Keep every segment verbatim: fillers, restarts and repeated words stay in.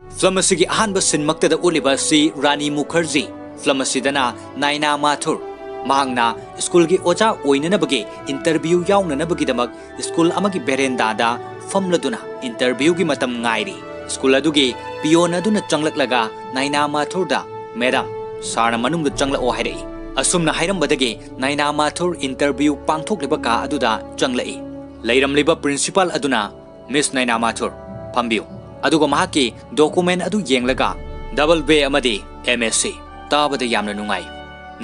Film ꯑꯁꯤꯒꯤ ꯑꯍꯥꯟꯕ ꯁꯤꯟꯃꯛꯇꯗ ꯎꯠꯂꯤꯕ ꯑꯁꯤ ꯔꯥꯅꯤ ꯃꯨꯈꯔꯖꯤ꯫ ꯐꯤꯂꯝ ꯑꯁꯤꯗꯅ ꯅꯥꯏꯅꯥ ꯃꯥꯊꯨꯔ, ꯃꯍꯥꯛꯅ ꯁ꯭ꯀꯨꯜꯒꯤ ꯑꯣꯖꯥ ꯑꯣꯏꯅꯅꯕꯒꯤ ꯏꯟꯇꯔꯚ꯭ꯌꯨ ꯌꯥꯎꯅꯅꯕꯒꯤꯗꯃꯛ ꯁ꯭ꯀꯨꯜ ꯑꯃꯒꯤ ꯕꯦꯔꯦꯟꯗꯥꯗ ꯐꯝꯂꯗꯨꯅ ꯏꯟꯇꯔꯚ꯭ꯌꯨꯒꯤ ꯃꯇꯝ ꯉꯥꯏꯔꯤ꯫ ꯁ꯭ꯀꯨꯜ ꯑꯗꯨꯒꯤ ꯄꯤꯌꯣꯟ ꯑꯗꯨꯅ ꯆꯪꯂꯛꯂꯒ ꯅꯥꯏꯅꯥ ꯃꯥꯊꯨꯔꯗ, "ꯃꯦꯗꯥꯝ, ꯁꯥꯔꯅ ꯃꯅꯨꯡꯗ ꯆꯪꯂꯛꯑꯣ" ꯍꯥꯏꯔꯛꯏ꯫ ꯑꯁꯨꯝꯅ ꯍꯥꯏꯔꯝꯕꯗꯒꯤ ꯅꯥꯏꯅꯥ ꯃꯥꯊꯨꯔ ꯏꯟꯇꯔꯚ꯭ꯌꯨ ꯄꯥꯡꯊꯣꯛꯂꯤꯕ ꯀꯥ ꯑꯗꯨꯗ ꯆꯪꯂꯛꯏ꯫ ꯂꯩꯔꯝꯂꯤꯕ ꯄ꯭ꯔꯤꯟꯁꯤꯄꯥꯜ ꯑꯗꯨꯅ, "ꯃꯤꯁ ꯅꯥꯏꯅꯥ ꯃꯥꯊꯨꯔ, ꯐꯝꯕꯤꯌꯨ, ꯑꯗꯨꯒ ꯃꯍꯥꯛꯀꯤ ꯗꯣꯀꯨꯃꯦꯟ ꯑꯗꯨ ꯌꯦꯡꯂꯒ, ꯗꯕꯜ ꯕꯦ ꯑꯃꯗꯤ ꯑꯦꯝ ꯑꯦꯁ ꯁꯤ ꯇꯥꯕꯗ ꯌꯥꯝꯅ ꯅꯨꯡꯉꯥꯏ"꯫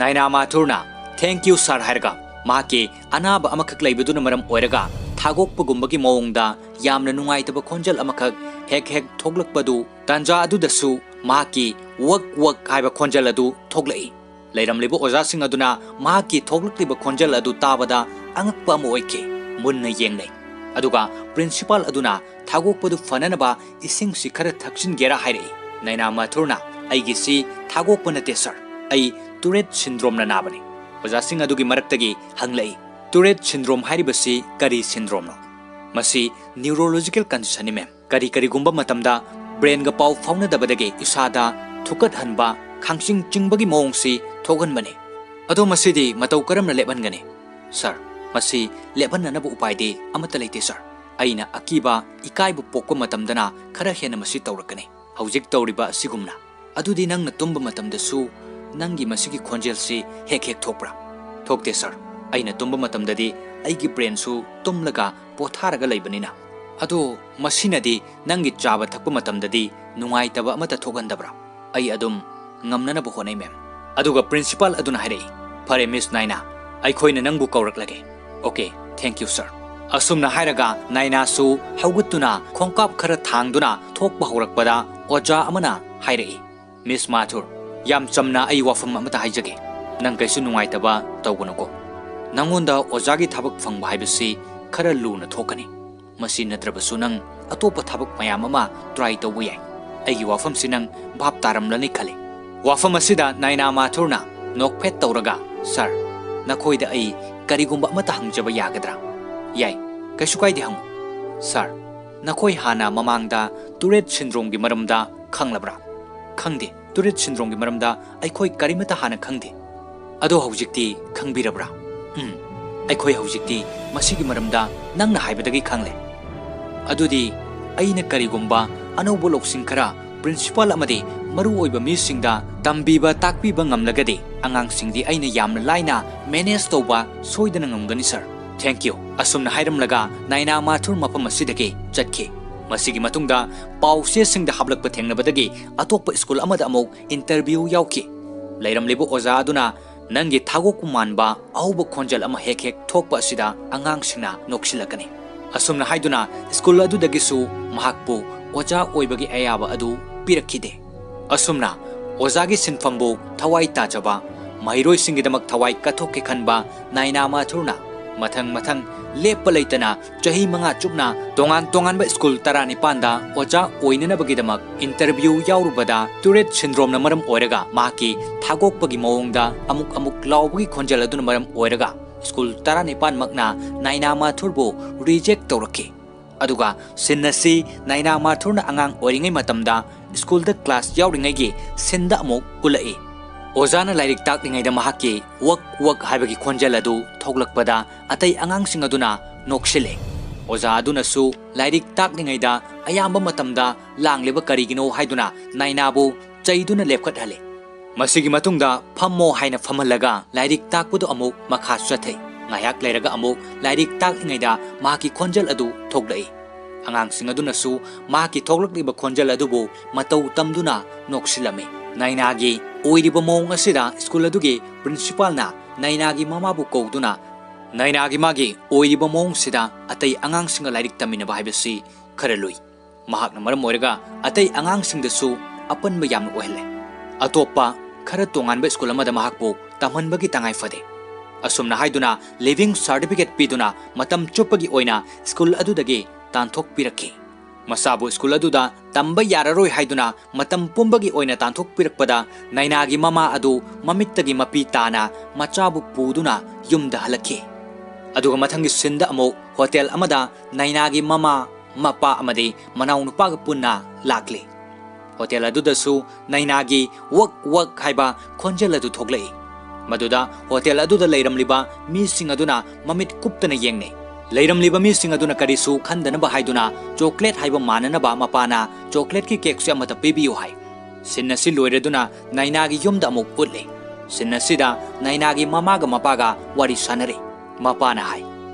ꯅꯥꯏꯅꯥ ꯃꯥꯊꯨꯔꯅ "ꯊꯦꯡꯛ ꯌꯨ ꯁꯥꯔ" ꯍꯥꯏꯔꯒ, ꯃꯍꯥꯛꯀꯤ ꯑꯅꯥꯕ ꯑꯃꯈꯛ ꯂꯩꯕꯗꯨꯅ ꯃꯔꯝ ꯑꯣꯏꯔꯒ ꯊꯥꯒꯣꯛꯄꯒꯨꯝꯕꯒꯤ ꯃꯑꯣꯡꯗ ꯌꯥꯝꯅ ꯅꯨꯡꯉꯥꯏꯇꯕ ꯈꯣꯟꯖꯦꯜ ꯑꯃꯈꯛ ꯍꯦꯛ ꯍꯦꯛ ꯊꯣꯛꯂꯛꯄꯗꯨ, ꯇꯥꯟꯖꯥ ꯑꯗꯨꯗꯁꯨ ꯃꯍꯥꯛꯀꯤ "ꯋꯛ ꯋꯛ" ꯍꯥꯏꯕ ꯈꯣꯟꯖꯦꯜ ꯑꯗꯨ ꯊꯣꯛꯂꯛꯏ꯫ ꯂꯩꯔꯝꯂꯤꯕ ꯑꯣꯖꯥꯁꯤꯡ ꯑꯗꯨꯅ ꯃꯍꯥꯛꯀꯤ ꯊꯣꯛꯂꯛꯂꯤꯕ ꯈꯣꯟꯖꯦꯜ ꯑꯗꯨ ꯇꯥꯕꯗ ꯑꯉꯛꯄ ꯑꯃ ꯑꯣꯏꯈꯤ꯫ ꯃꯨꯟꯅ ꯌꯦꯡꯂꯦ꯫ ꯑꯗꯨꯒ ꯄ꯭ꯔꯤꯟꯁꯤꯄꯥꯜ ꯑꯗꯨꯅ ꯊꯥꯒꯣꯛꯄꯗꯨ ꯐꯅꯅꯕ ꯏꯁꯤꯡꯁꯤ ꯈꯔ ꯊꯛꯆꯤꯟꯒꯦꯔꯥ ꯍꯥꯏꯔꯛꯏ꯫ ꯅꯥꯏꯅꯥ ꯃꯥꯊꯨꯔꯅ, "ꯑꯩꯒꯤꯁꯤ ꯊꯥꯒꯣꯛꯄ ꯅꯠꯇꯦ ꯁꯥꯔ, ꯑꯩ ꯇꯨꯔꯦꯠ ꯁꯤꯟꯗ꯭ꯔꯣꯝꯅ ꯅꯥꯕꯅꯤ"꯫ ꯑꯣꯖꯥꯁꯤꯡ ꯑꯗꯨꯒꯤ ꯃꯔꯛꯇꯒꯤ ꯍꯪꯂꯛꯏ, "ꯇꯨꯔꯦꯠ ꯁꯤꯟꯗ꯭ꯔꯣꯝ ꯍꯥꯏꯔꯤꯕꯁꯤ ꯀꯔꯤ ꯁꯤꯟꯗ꯭ꯔꯣꯝꯅꯣ?" "ꯃꯁꯤ ꯅ꯭ꯌꯨꯔꯣꯂꯣꯖꯤꯀꯦꯜ ꯀꯟꯗꯤꯁꯟꯅꯤ ꯃꯦꯝ꯫ ꯀꯔꯤ ꯀꯔꯤꯒꯨꯝꯕ ꯃꯇꯝꯗ ꯕ꯭ꯔꯦꯟꯒ ꯄꯥꯎ ꯐꯥꯎꯅꯗꯕꯗꯒꯤ ꯏꯁꯥꯗ ꯊꯨꯛꯀꯠꯍꯟꯕ, ꯈꯥꯡꯆꯤꯡ ꯆꯤꯡꯕꯒꯤ ꯃꯑꯣꯡꯁꯤ ꯊꯣꯛꯍꯟꯕꯅꯤ꯫ ꯑꯗꯣ ꯃꯁꯤꯗꯤ ꯃꯇꯧ ꯀꯔꯝꯅ ꯂꯦꯞꯍꯟꯒꯅꯤ?" "ꯁꯥꯔ, ꯃꯁꯤ ꯂꯦꯞꯍꯟꯅꯅꯕ ꯎꯄꯥꯏꯗꯤ ꯑꯃꯠꯇ ꯂꯩꯇꯦ ꯁꯥꯔ꯫ ꯑꯩꯅ ꯑꯀꯤꯕ, ꯏꯀꯥꯏꯕ ꯄꯣꯛꯄ ꯃꯇꯝꯗꯅ ꯈꯔ ꯍꯦꯟꯅ ꯃꯁꯤ ꯇꯧꯔꯛꯀꯅꯤ, ꯍꯧꯖꯤꯛ ꯇꯧꯔꯤꯕ ꯑꯁꯤꯒꯨꯝꯅ"꯫ "ꯑꯗꯨꯗꯤ ꯅꯪꯅ ꯇꯨꯝꯕ ꯃꯇꯝꯗꯁꯨ ꯅꯪꯒꯤ ꯃꯁꯤꯒꯤ ꯈꯣꯟꯖꯦꯜꯁꯤ ꯍꯦꯛ ꯍꯦꯛ ꯊꯣꯛꯄ꯭ꯔꯥ?" "ꯊꯣꯛꯇꯦ ꯁꯥꯔ, ꯑꯩꯅ ꯇꯨꯝꯕ ꯃꯇꯝꯗꯗꯤ ꯑꯩꯒꯤ ꯕ꯭ꯔꯦꯟꯁꯨ ꯇꯨꯝꯂꯒ ꯄꯣꯊꯥꯔꯒ ꯂꯩꯕꯅꯤꯅ"꯫ "ꯑꯗꯣ ꯃꯁꯤꯅꯗꯤ ꯅꯪꯒꯤ ꯆꯥꯕ ꯊꯛꯄ ꯃꯇꯝꯗꯗꯤ ꯅꯨꯡꯉꯥꯏꯇꯕ ꯑꯃꯠꯇ ꯊꯣꯛꯍꯟꯗꯕ꯭ꯔꯥ?" "ꯑꯩ ꯑꯗꯨꯝ ꯉꯝꯅꯅꯕ ꯍꯣꯠꯅꯩ ꯃꯦꯝ"꯫ ꯑꯗꯨꯒ ꯄ꯭ꯔꯤꯟꯁꯤꯄꯥꯜ ꯑꯗꯨꯅ ꯍꯥꯏꯔꯛꯏ, "ꯐꯔꯦ ꯃꯤꯁ ꯅꯥꯏꯅꯥ, ꯑꯩꯈꯣꯏꯅ ꯅꯪꯕꯨ ꯀꯧꯔꯛꯂꯒꯦ"꯫ "ꯑꯣꯀꯦ, ꯊꯦꯡꯛ ꯌꯨ ꯁꯥꯔ"꯫ ꯑꯁꯨꯝꯅ ꯍꯥꯏꯔꯒ ꯅꯥꯏꯅꯥꯁꯨ ꯍꯧꯒꯠꯇꯨꯅ ꯈꯣꯡꯀꯥꯞ ꯈꯔ ꯊꯥꯡꯗꯨꯅ ꯊꯣꯛꯄ ꯍꯧꯔꯛꯄꯗ ꯑꯣꯖꯥ ꯑꯃꯅ ꯍꯥꯏꯔꯛꯏ, "ꯃꯤꯁ ꯃꯥꯊꯨꯔ, ꯌꯥꯝ ꯆꯝꯅ ꯑꯩ ꯋꯥꯐꯝ ꯑꯃꯇ ꯍꯥꯏꯖꯒꯦ꯫ ꯅꯪ ꯀꯩꯁꯨ ꯅꯨꯡꯉꯥꯏꯇꯕ ꯇꯧꯒꯅꯨꯀꯣ꯫ ꯅꯪꯉꯣꯟꯗ ꯑꯣꯖꯥꯒꯤ ꯊꯕꯛ ꯐꯪꯕ ꯍꯥꯏꯕꯁꯤ ꯈꯔ ꯂꯨꯅ ꯊꯣꯛꯀꯅꯤ꯫ ꯃꯁꯤ ꯅꯠꯇ꯭ꯔꯕꯁꯨ ꯅꯪ ꯑꯇꯣꯞꯄ ꯊꯕꯛ ꯃꯌꯥꯝ ꯑꯃ ꯇ꯭ꯔꯥꯏ ꯇꯧꯕ ꯌꯥꯏ꯫ ꯑꯩꯒꯤ ꯋꯥꯐꯝꯁꯤ ꯅꯪ ꯚꯥꯞ ꯇꯥꯔꯝꯂꯅꯤ ꯈꯜꯂꯤ"꯫ ꯋꯥꯐꯝ ꯑꯁꯤꯗ ꯅꯥꯏꯅꯥ ꯃꯥꯊꯨꯔꯅ ꯅꯣꯛꯐꯦꯠ ꯇꯧꯔꯒ, "ꯁꯥꯔ, ꯅꯈꯣꯏꯗ ꯑꯩ ꯀꯔꯤꯒꯨꯝꯕ ꯑꯃꯠꯇ ꯍꯪꯖꯕ ꯌꯥꯒꯗ꯭ꯔꯥ?" "ꯌꯥꯏ, ꯀꯩꯁꯨ ꯀꯥꯏꯗꯦ, ꯍꯪꯉꯨ"꯫ "ꯁꯥꯔ, ꯅꯈꯣꯏ ꯍꯥꯟꯅ ꯃꯃꯥꯡꯗ ꯇꯨꯔꯦꯠ ꯁꯤꯟꯗ꯭ꯔꯣꯝꯒꯤ ꯃꯔꯝꯗ ꯈꯪꯂꯕ꯭ꯔꯥ? ꯈꯪꯗꯦ꯫ ꯇꯨꯔꯦꯠ ꯁꯤꯟꯗ꯭ꯔꯣꯝꯒꯤ ꯃꯔꯝꯗ ꯑꯩꯈꯣꯏ ꯀꯔꯤꯃꯠꯇ ꯍꯥꯟꯅ ꯈꯪꯗꯦ꯫ ꯑꯗꯣ ꯍꯧꯖꯤꯛꯇꯤ ꯈꯪꯕꯤꯔꯕ꯭ꯔꯥ? ꯎꯝ, ꯑꯩꯈꯣꯏ ꯍꯧꯖꯤꯛꯇꯤ ꯃꯁꯤꯒꯤ ꯃꯔꯝꯗ ꯅꯪꯅ ꯍꯥꯏꯕꯗꯒꯤ ꯈꯪꯂꯦ꯫ ꯑꯗꯨꯗꯤ ꯑꯩꯅ ꯀꯔꯤꯒꯨꯝꯕ ꯑꯅꯧꯕ ꯂꯧꯁꯤꯡ ꯈꯔ ꯄ꯭ꯔꯤꯟꯁꯤꯄꯥꯜ ꯑꯃꯗꯤ ꯃꯔꯨꯑꯣꯏꯕ ꯃꯤꯁꯤꯡꯗ ꯇꯝꯕꯤꯕ ꯇꯥꯛꯄꯤꯕ ꯉꯝꯂꯒꯗꯤ ꯑꯉꯥꯡꯁꯤꯡꯗꯤ ꯑꯩꯅ ꯌꯥꯝꯅ ꯂꯥꯏꯅ ꯃꯦꯅꯦꯖ ꯇꯧꯕ ꯁꯣꯏꯗꯅ ꯉꯝꯒꯅꯤ ꯁꯥꯔ꯫ ꯊꯦꯡꯀ꯭ꯌꯨ꯫ ꯑꯁꯨꯝꯅ ꯍꯥꯏꯔꯝꯂꯒ ꯅꯥꯏꯅꯥ ꯃꯥꯊꯨꯔ ꯃꯐꯝ ꯑꯁꯤꯗꯒꯤ ꯆꯠꯈꯤ꯫ ꯃꯁꯤꯒꯤ ꯃꯇꯨꯡꯗ ꯄꯥꯎ ꯆꯦꯁꯤꯡꯗ ꯍꯥꯞꯂꯛꯄ ꯊꯦꯡꯅꯕꯗꯒꯤ ꯑꯇꯣꯞꯄ ꯁ꯭ꯀꯨꯜ ꯑꯃꯗ ꯑꯃꯨꯛ ꯏꯟꯇꯔꯚ꯭ꯌꯨ ꯌꯥꯎꯈꯤ꯫ ꯂꯩꯔꯝꯂꯤꯕ ꯑꯣꯖꯥ ꯑꯗꯨꯅ ꯅꯪꯒꯤ ꯊꯥꯒꯣꯛꯄ ꯃꯥꯟꯕ ꯑꯍꯧꯕ ꯈꯣꯟꯖꯦꯜ ꯑꯃ ꯍꯦꯛ ꯍꯦꯛ ꯊꯣꯛꯄ ꯑꯁꯤꯗ ꯑꯉꯥꯡꯁꯤꯡꯅ ꯅꯣꯛꯁꯤꯜꯂꯛꯀꯅꯤ꯫ ꯑꯁꯨꯝꯅ ꯍꯥꯏꯗꯨꯅ ꯁ꯭ꯀꯨꯜ ꯑꯗꯨꯗꯒꯤꯁꯨ ꯃꯍꯥꯛꯄꯨ ꯑꯣꯖꯥ ꯑꯣꯏꯕꯒꯤ ꯑꯌꯥꯕ ꯑꯗꯨ ꯄꯤꯔꯛꯈꯤꯗꯦ꯫ ꯑꯁꯨꯝꯅ ꯑꯣꯖꯥꯒꯤ ꯁꯤꯟꯐꯝꯕꯨ ꯊꯋꯥꯏ ꯇꯥꯖꯕ, ꯃꯍꯩꯔꯣꯏꯁꯤꯡꯒꯤꯗꯃꯛ ꯊꯋꯥꯏ ꯀꯠꯊꯣꯛꯀꯦ ꯈꯟꯕ ꯅꯥꯏꯅꯥ ꯃꯥꯊꯨꯔꯅ ꯃꯊꯪ ꯃꯊꯪ ꯂꯦꯞꯄ ꯂꯩꯇꯅ ꯆꯍꯤ ꯃꯉꯥ ꯆꯨꯞꯅ ꯇꯣꯉꯥꯟ ꯇꯣꯉꯥꯟꯕ ꯁ꯭ꯀꯨꯜ ꯇꯔꯥꯅꯤꯄꯥꯟꯗ ꯑꯣꯖꯥ ꯑꯣꯏꯅꯅꯕꯒꯤꯗꯃꯛ ꯏꯟꯇꯔꯚ꯭ꯌꯨ ꯌꯥꯎꯔꯨꯕꯗ ꯇꯨꯔꯦꯠ ꯁꯤꯟꯗ꯭ꯔꯣꯝꯅ ꯃꯔꯝ ꯑꯣꯏꯔꯒ ꯃꯍꯥꯛꯀꯤ ꯊꯥꯒꯣꯛꯄꯒꯤ ꯃꯑꯣꯡꯗ ꯑꯃꯨꯛ ꯑꯃꯨꯛ ꯂꯥꯎꯕꯒꯤ ꯈꯣꯟꯖꯦꯜ ꯑꯗꯨꯅ ꯃꯔꯝ ꯑꯣꯏꯔꯒ ꯁ꯭ꯀꯨꯜ ꯇꯔꯥꯅꯤꯄꯥꯟꯃꯛꯅ ꯅꯥꯏꯅꯥ ꯃꯥꯊꯨꯔꯕꯨ ꯔꯤꯖꯦꯛ ꯇꯧꯔꯛꯈꯤ꯫ ꯑꯗꯨꯒ ꯁꯤꯟ ꯑꯁꯤ ꯅꯥꯏꯅꯥ ꯃꯥꯊꯨꯔꯅ ꯑꯉꯥꯡ ꯑꯣꯏꯔꯤꯉꯩ ꯃꯇꯝꯗ ꯁ꯭ꯀꯨꯜꯗ ꯀ꯭ꯂꯥꯁ ꯌꯥꯎꯔꯤꯉꯩꯒꯤ ꯁꯤꯟꯗ ꯑꯃꯨꯛ ꯎꯠꯂꯛꯏ꯫ ꯑꯣꯖꯥꯅ ꯂꯥꯏꯔꯤꯛ ꯇꯥꯛꯂꯤꯉꯩꯗ ꯃꯍꯥꯛꯀꯤ "ꯋꯛ ꯋꯛ" ꯍꯥꯏꯕꯒꯤ ꯈꯣꯟꯖꯦꯜ ꯑꯗꯨ ꯊꯣꯛꯂꯛꯄꯗ ꯑꯇꯩ ꯑꯉꯥꯡꯁꯤꯡ ꯑꯗꯨꯅ ꯅꯣꯛꯁꯤꯜꯂꯦ꯫ ꯑꯣꯖꯥ ꯑꯗꯨꯅꯁꯨ ꯂꯥꯏꯔꯤꯛ ꯇꯥꯛꯂꯤꯉꯩꯗ ꯑꯌꯥꯝꯕ ꯃꯇꯝꯗ ꯂꯥꯡꯂꯤꯕ ꯀꯔꯤꯒꯤꯅꯣ ꯍꯥꯏꯗꯨꯅ ꯅꯥꯏꯅꯥꯕꯨ ꯆꯩꯗꯨꯅ ꯂꯦꯞꯈꯠꯍꯜꯂꯦ꯫ ꯃꯁꯤꯒꯤ ꯃꯇꯨꯡꯗ "ꯐꯝꯃꯣ" ꯍꯥꯏꯅ ꯐꯝꯍꯜꯂꯒ ꯂꯥꯏꯔꯤꯛ ꯇꯥꯛꯄꯗꯨ ꯑꯃꯨꯛ ꯃꯈꯥ ꯆꯠꯊꯩ꯫ ꯉꯥꯏꯍꯥꯛ ꯂꯩꯔꯒ ꯑꯃꯨꯛ ꯂꯥꯏꯔꯤꯛ ꯇꯥꯛꯂꯤꯉꯩꯗ ꯃꯍꯥꯛꯀꯤ ꯈꯣꯟꯖꯦꯜ ꯑꯗꯨ ꯊꯣꯛꯂꯛꯏ꯫ ꯑꯉꯥꯡꯁꯤꯡ ꯑꯗꯨꯅꯁꯨ ꯃꯍꯥꯛꯀꯤ ꯊꯣꯛꯂꯛꯂꯤꯕ ꯈꯣꯟꯖꯦꯜ ꯑꯗꯨꯕꯨ ꯃꯇꯧ ꯇꯝꯗꯨꯅ ꯅꯣꯛꯁꯤꯜꯂꯝꯃꯤ꯫ ꯅꯥꯏꯅꯥꯒꯤ ꯑꯣꯏꯔꯤꯕ ꯃꯑꯣꯡ ꯑꯁꯤꯗ ꯁ꯭ꯀꯨꯜ ꯑꯗꯨꯒꯤ ꯄ꯭ꯔꯤꯟꯁꯤꯄꯥꯜꯅ ꯅꯥꯏꯅꯥꯒꯤ ꯃꯃꯥꯕꯨ ꯀꯧꯗꯨꯅ, "ꯅꯥꯏꯅꯥꯒꯤ ꯃꯥꯒꯤ ꯑꯣꯏꯔꯤꯕ ꯃꯑꯣꯡꯁꯤꯗ ꯑꯇꯩ ꯑꯉꯥꯡꯁꯤꯡꯒ ꯂꯥꯏꯔꯤꯛ ꯇꯝꯃꯤꯟꯅꯕ ꯍꯥꯏꯕꯁꯤ ꯈꯔ ꯂꯨꯏ꯫ ꯃꯍꯥꯛꯅ ꯃꯔꯝ ꯑꯣꯏꯔꯒ ꯑꯇꯩ ꯑꯉꯥꯡꯁꯤꯡꯗꯁꯨ ꯑꯄꯟꯕ ꯌꯥꯝꯅ ꯑꯣꯏꯍꯜꯂꯦ꯫ ꯑꯇꯣꯞꯄ ꯈꯔ ꯇꯣꯉꯥꯟꯕ ꯁ꯭ꯀꯨꯜ ꯑꯃꯗ ꯃꯍꯥꯛꯄꯨ ꯇꯝꯍꯟꯕꯒꯤ ꯇꯉꯥꯏ ꯐꯗꯦ"꯫ ꯑꯁꯨꯝꯅ ꯍꯥꯏꯗꯨꯅ ꯂꯤꯚꯤꯡ ꯁꯥꯔꯇꯤꯐꯤꯀꯦꯠ ꯄꯤꯗꯨꯅ ꯃꯇꯝ ꯆꯨꯞꯄꯒꯤ ꯑꯣꯏꯅ ꯁ꯭ꯀꯨꯜ ꯑꯗꯨꯗꯒꯤ ꯇꯥꯟꯊꯣꯛꯄꯤꯔꯛꯈꯤ꯫ ꯃꯆꯥꯕꯨ ꯁ꯭ꯀꯨꯜ ꯑꯗꯨꯗ ꯇꯝꯕ ꯌꯥꯔꯔꯣꯏ ꯍꯥꯏꯗꯨꯅ ꯃꯇꯝ ꯄꯨꯝꯕꯒꯤ ꯑꯣꯏꯅ ꯇꯥꯟꯊꯣꯛꯄꯤꯔꯛꯄꯗ ꯅꯥꯏꯅꯥꯒꯤ ꯃꯃꯥ ꯑꯗꯨ ꯃꯃꯤꯠꯇꯒꯤ ꯃꯄꯤ ꯇꯥꯅ ꯃꯆꯥꯕꯨ ꯄꯨꯗꯨꯅ ꯌꯨꯝꯗ ꯍꯜꯂꯛꯈꯤ꯫ ꯑꯗꯨꯒ ꯃꯊꯪꯒꯤ ꯁꯤꯟꯗ ꯑꯃꯨꯛ ꯍꯣꯇꯦꯜ ꯑꯃꯗ ꯅꯥꯏꯅꯥꯒꯤ ꯃꯃꯥ ꯃꯄꯥ ꯑꯃꯗꯤ ꯃꯅꯥꯎꯅꯨꯄꯥꯒ ꯄꯨꯟꯅ ꯂꯥꯛꯂꯤ꯫ ꯍꯣꯇꯦꯜ ꯑꯗꯨꯗꯁꯨ ꯅꯥꯏꯅꯥꯒꯤ "ꯋꯛ ꯋꯛ" ꯍꯥꯏꯕ ꯈꯣꯟꯖꯦꯜ ꯑꯗꯨ ꯊꯣꯛꯂꯛꯏ꯫ ꯃꯗꯨꯗ ꯍꯣꯇꯦꯜ ꯑꯗꯨꯗ ꯂꯩꯔꯝꯂꯤꯕ ꯃꯤꯁꯤꯡ ꯑꯗꯨꯅ ꯃꯃꯤꯠ ꯀꯨꯞꯇꯅ ꯌꯦꯡꯅꯩ꯫ ꯂꯩꯔꯝꯂꯤꯕ ꯃꯤꯁꯤꯡ ꯑꯗꯨꯅ ꯀꯔꯤꯁꯨ ꯈꯟꯗꯅꯕ ꯍꯥꯏꯗꯨꯅ ꯆꯣꯀ꯭ꯂꯦꯠ ꯍꯥꯏꯕ ꯃꯥꯟꯅꯅꯕ ꯃꯄꯥꯅ ꯆꯣꯀ꯭ꯂꯦꯠꯀꯤ ꯀꯦꯛꯁꯦ ꯑꯃꯠꯇ ꯄꯤꯕꯤꯌꯨ ꯍꯥꯏ꯫ ꯁꯤꯟ ꯑꯁꯤ ꯂꯣꯏꯔꯗꯨꯅ ꯅꯥꯏꯅꯥꯒꯤ ꯌꯨꯝꯗ ꯑꯃꯨꯛ ꯎꯠꯂꯤ꯫ ꯁꯤꯟ ꯑꯁꯤꯗ ꯅꯥꯏꯅꯥꯒꯤ ꯃꯃꯥꯒ ꯃꯄꯥꯒ ꯋꯥꯔꯤ ꯁꯥꯟꯅꯔꯤ꯫ ꯃꯄꯥꯅ ꯍꯥꯏ,